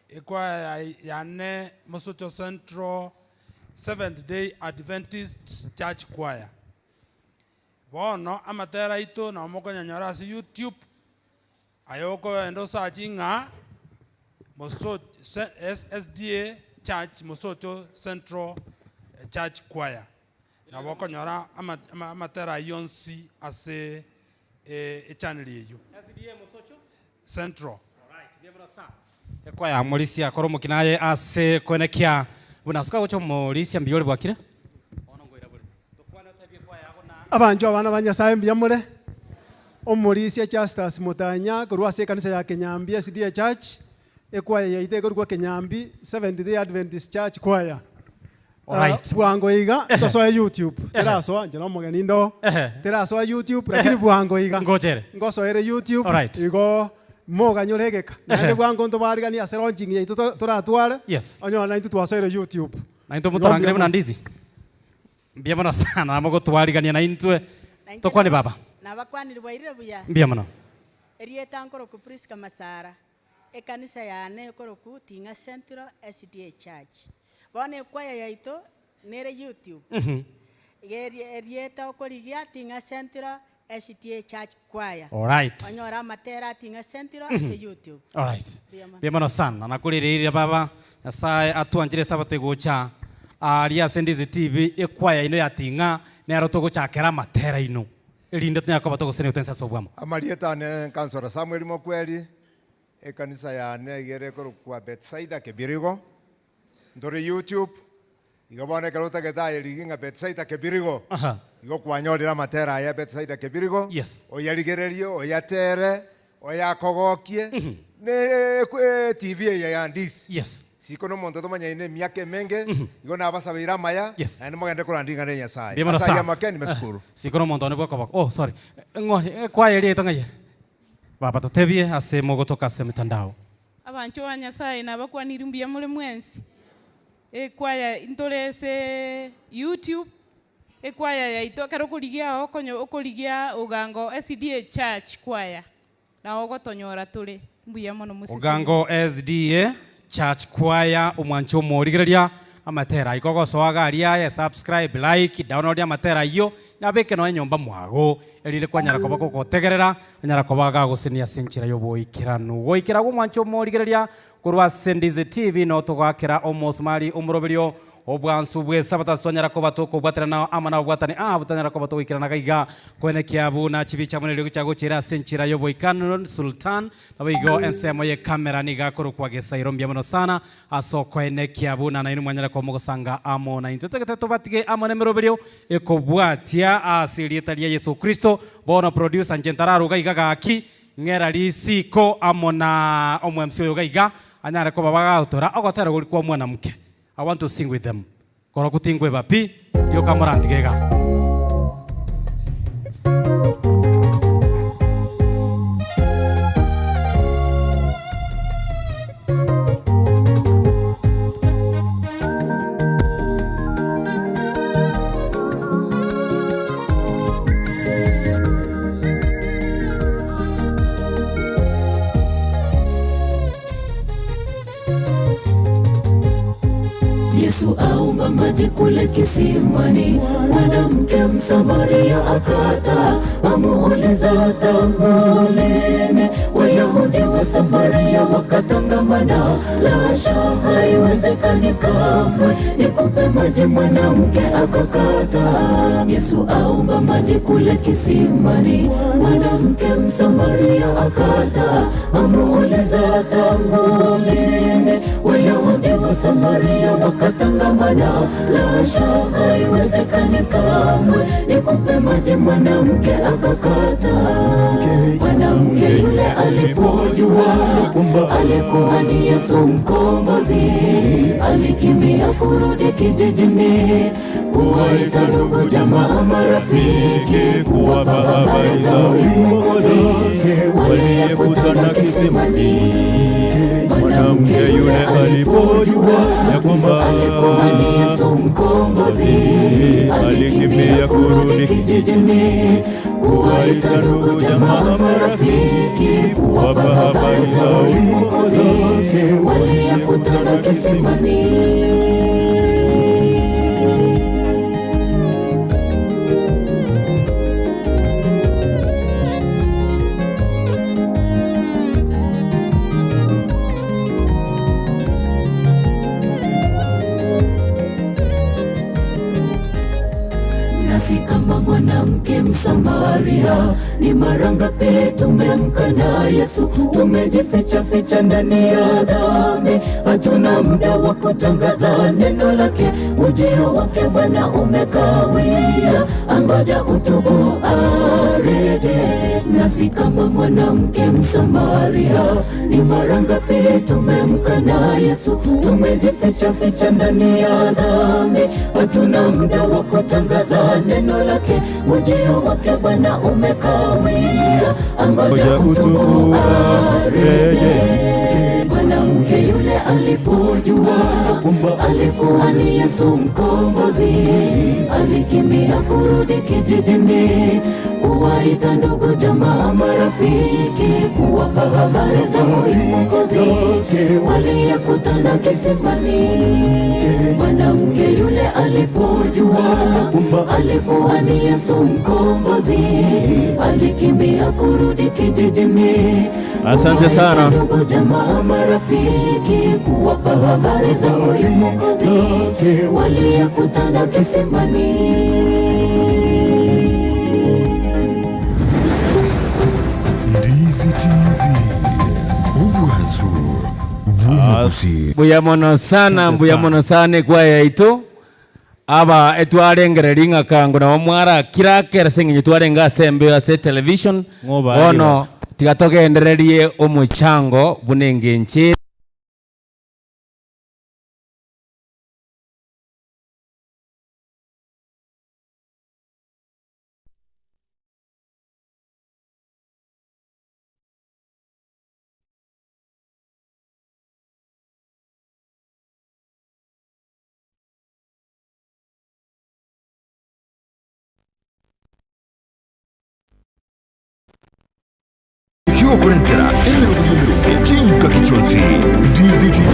ekwaya yane Mosocho Central Seventh Day Adventist Church Choir. Bono amatera aito nao mokonyanyora ase YouTube, aye okoenda osache ng'a SDA Church Mosocho Central Church Choir. Nabo okonyora amatera ayio onsi ase echannel eyio. Central. Ekwaya morisia kore omokina aye ase koenekia buna asuka gocha omorisia mbuya ore bwakire. Abanchwa abana ba Nyasae mbuya more, Omorisia Justus Mutanya korwa ase ekanisa ya Kenyambi SDA Church, ekwaya yaito ekorokwa Kenyambi Seventh Day Adventist Church Choir. Alright. Bwango iga tosoe YouTube, terasoa inche nomogeni inde oo, terasoa YouTube lakini bwango iga Ngochere. ngosoere YouTube Alright. igo. Moganyore egeka, naende bwango ntobaariganie ase launching yaito toratware, Yes. onyore naintwe twasoire YouTube. Naintwe motorangere buna ndizi. Mbuya mono sana namogotwarigania naintwe. Tokwane baba. Nabakwanire bwairire buya. Mbuya mono. Erieta nkorokwa Prisca Masara, ekanisa yane ekorokwa Ting'a Central SDA Church. Bono ekwaya yaito nere YouTube. Iga erieta okorigia Ting'a Central SDA Church Choir. Alright. Onyore amatera a Ting'a Central ase YouTube. Alright. Mbuya mono. Mbuya mono sana. Nakorereire baba, Nyasaye atwanchire esabato egocha aaria ase Ndizi TV, ekwaya ino ya Ting'a nero togochakera amatera aino, erinde tonyare koba togosesenigwa twensi ase obwamo. Amarieta ane Nkansora Samuel Mokweri, ekanisa yane iga ere ekorokwa Bethsaida Kebirigo, ntore YouTube, igo bono ekero otagete aye rigia ng'a Bethsaida Kebirigo, igo kwanyorire amatera aya Bethsaida Kebirigo, oyarigererie, oyatere, oyakogokie, ne TV eye ya Ndizi. Siko nomonto tomanyaine emiaka emenge, igo nabasabeire amaya, naende mogende koranda ring'ana ria Nyasaye. Mbuya mono Ase ayio sana. amake nimesukuru. Siko nomonto one bw'okoboko. Oh sorry. Ng'o ekwaya eria yaito ng'ai ere? Baba totebie ase mogotoka ase emitandao. Abanchwa ba Nyasaye nabakwanirie mbuya more mwensi. Ekwaya ntore ase YouTube, ekwaya yaito ekero okorigia oo okonyo okorigia Ogango SDA Church Choir, nao ogotonyora tore. Mbuya mono moseseniwe. Ogango SDA Church Choir omwancho omorigereria amatera ayio kogosoa iga aria aye subscribe, like, download amatera ayio nyabeke nonya nyomba mwago erinde kwanyara koba gogotegerera onyara koba gagosenia ase enchera yoboikeranu. Goikera agwo omwancho omorigereria Korwa ase Ndizi TV no togoakera omosumari omoroberio obwansu bw'esabato ase twanyara koba tokobwaterana amo nababwatani aa tonyara koba togoikerana gaiga koenekia buna chibicha buna eriogi chiagochera ase enchera y'oboikanero Sultan naboigo ensemo y'ekamera nigo akorokwa Gesairo mbuya mono sana ase okoenekia buna nainwe mwanyare koba mogosanga amo naintwe totagete tobatige amo nemeroberio ekobwatia ase erieta ria Yeso Kristo bono producer inche ntararuga iga gaki Ng'era risiko amo na omwemsi oyo iga iga, anyare koba bagagotora ogotera goria kwa omwanamke. I want to sing with them. Korokwo tinkweba pi, rioka morantige iga. Yesu aomba maji kule kisimani, mwanamke Msamaria akata amuuliza tangu lini Wayahudi wa Samaria wakatangamana? Lasha, haiwezekani kamwe, nikupe maji. Mwanamke akakata. Yesu aomba maji kule kisimani, mwanamke Msamaria akata amuuliza tangu lini Wayahudi wa Samaria wakatangamana? Lasha, haiwezekani kamwe, nikupe maji. Mwanamke akakata. Mwanamke yule alipojua alikuwa ni Yesu mkombozi, alikimbia kurudi kijijini kuwaita ndugu, jamaa, marafiki, kuwapa habari za ukombozi waliyekutana kisimani. Mwanamke yule alipojua ya kwamba alikuwa ni Yesu mkombozi, alikimbia kurudi kijijini kuwaita ndugu, jamaa, marafiki, kuwapa habari za ukombozi waliyekutana kisimani. Nasi kama mwanamke Msamaria, ni mara ngapi tumemkana Yesu? Tumejificha ficha ndani ya dhambi, hatuna muda wa kutangaza neno lake. Ujio wake Bwana umekawia, angoja utubu arejee. Nasi kama mwanamke Msamaria, ni mara ngapi tumemkana Yesu? Tumejificha ficha ndani ya dhambi, hatuna muda wa kutangaza neno lake. Ujio wake Bwana umekawia, angoja utubu arejee. Mwanamke yule alipojua kwamba alikuwa ni Yesu mkombozi, alikimbia kurudi kijijini, kuwaita ndugu, jamaa, marafiki, kuwapa habari za huyu Mwokozi waliyekutana kisimani. Mwanamke yule alipojua kwamba alikuwa ni Yesu mkombozi, alikimbia kurudi kijijini Asante sana. ndugu jamaa marafiki kuwapa habari za huyu Mwokozi waliyekutana kisimani. Ndizi TV obwansu bw'omogusi. Mbuya mono sana, Asante mbuya sana. mono sana ekwaya yaito, aba etwarengereria ng'a kango nabo mwarakira kera ase eng'encho twarenge ase embeo ase etelevision, Ng'oba bono tiga togendererie omochango buna engencho ere. Ekigokorentera emeroberi emeronge chingaki chionsi. Ndizi TV.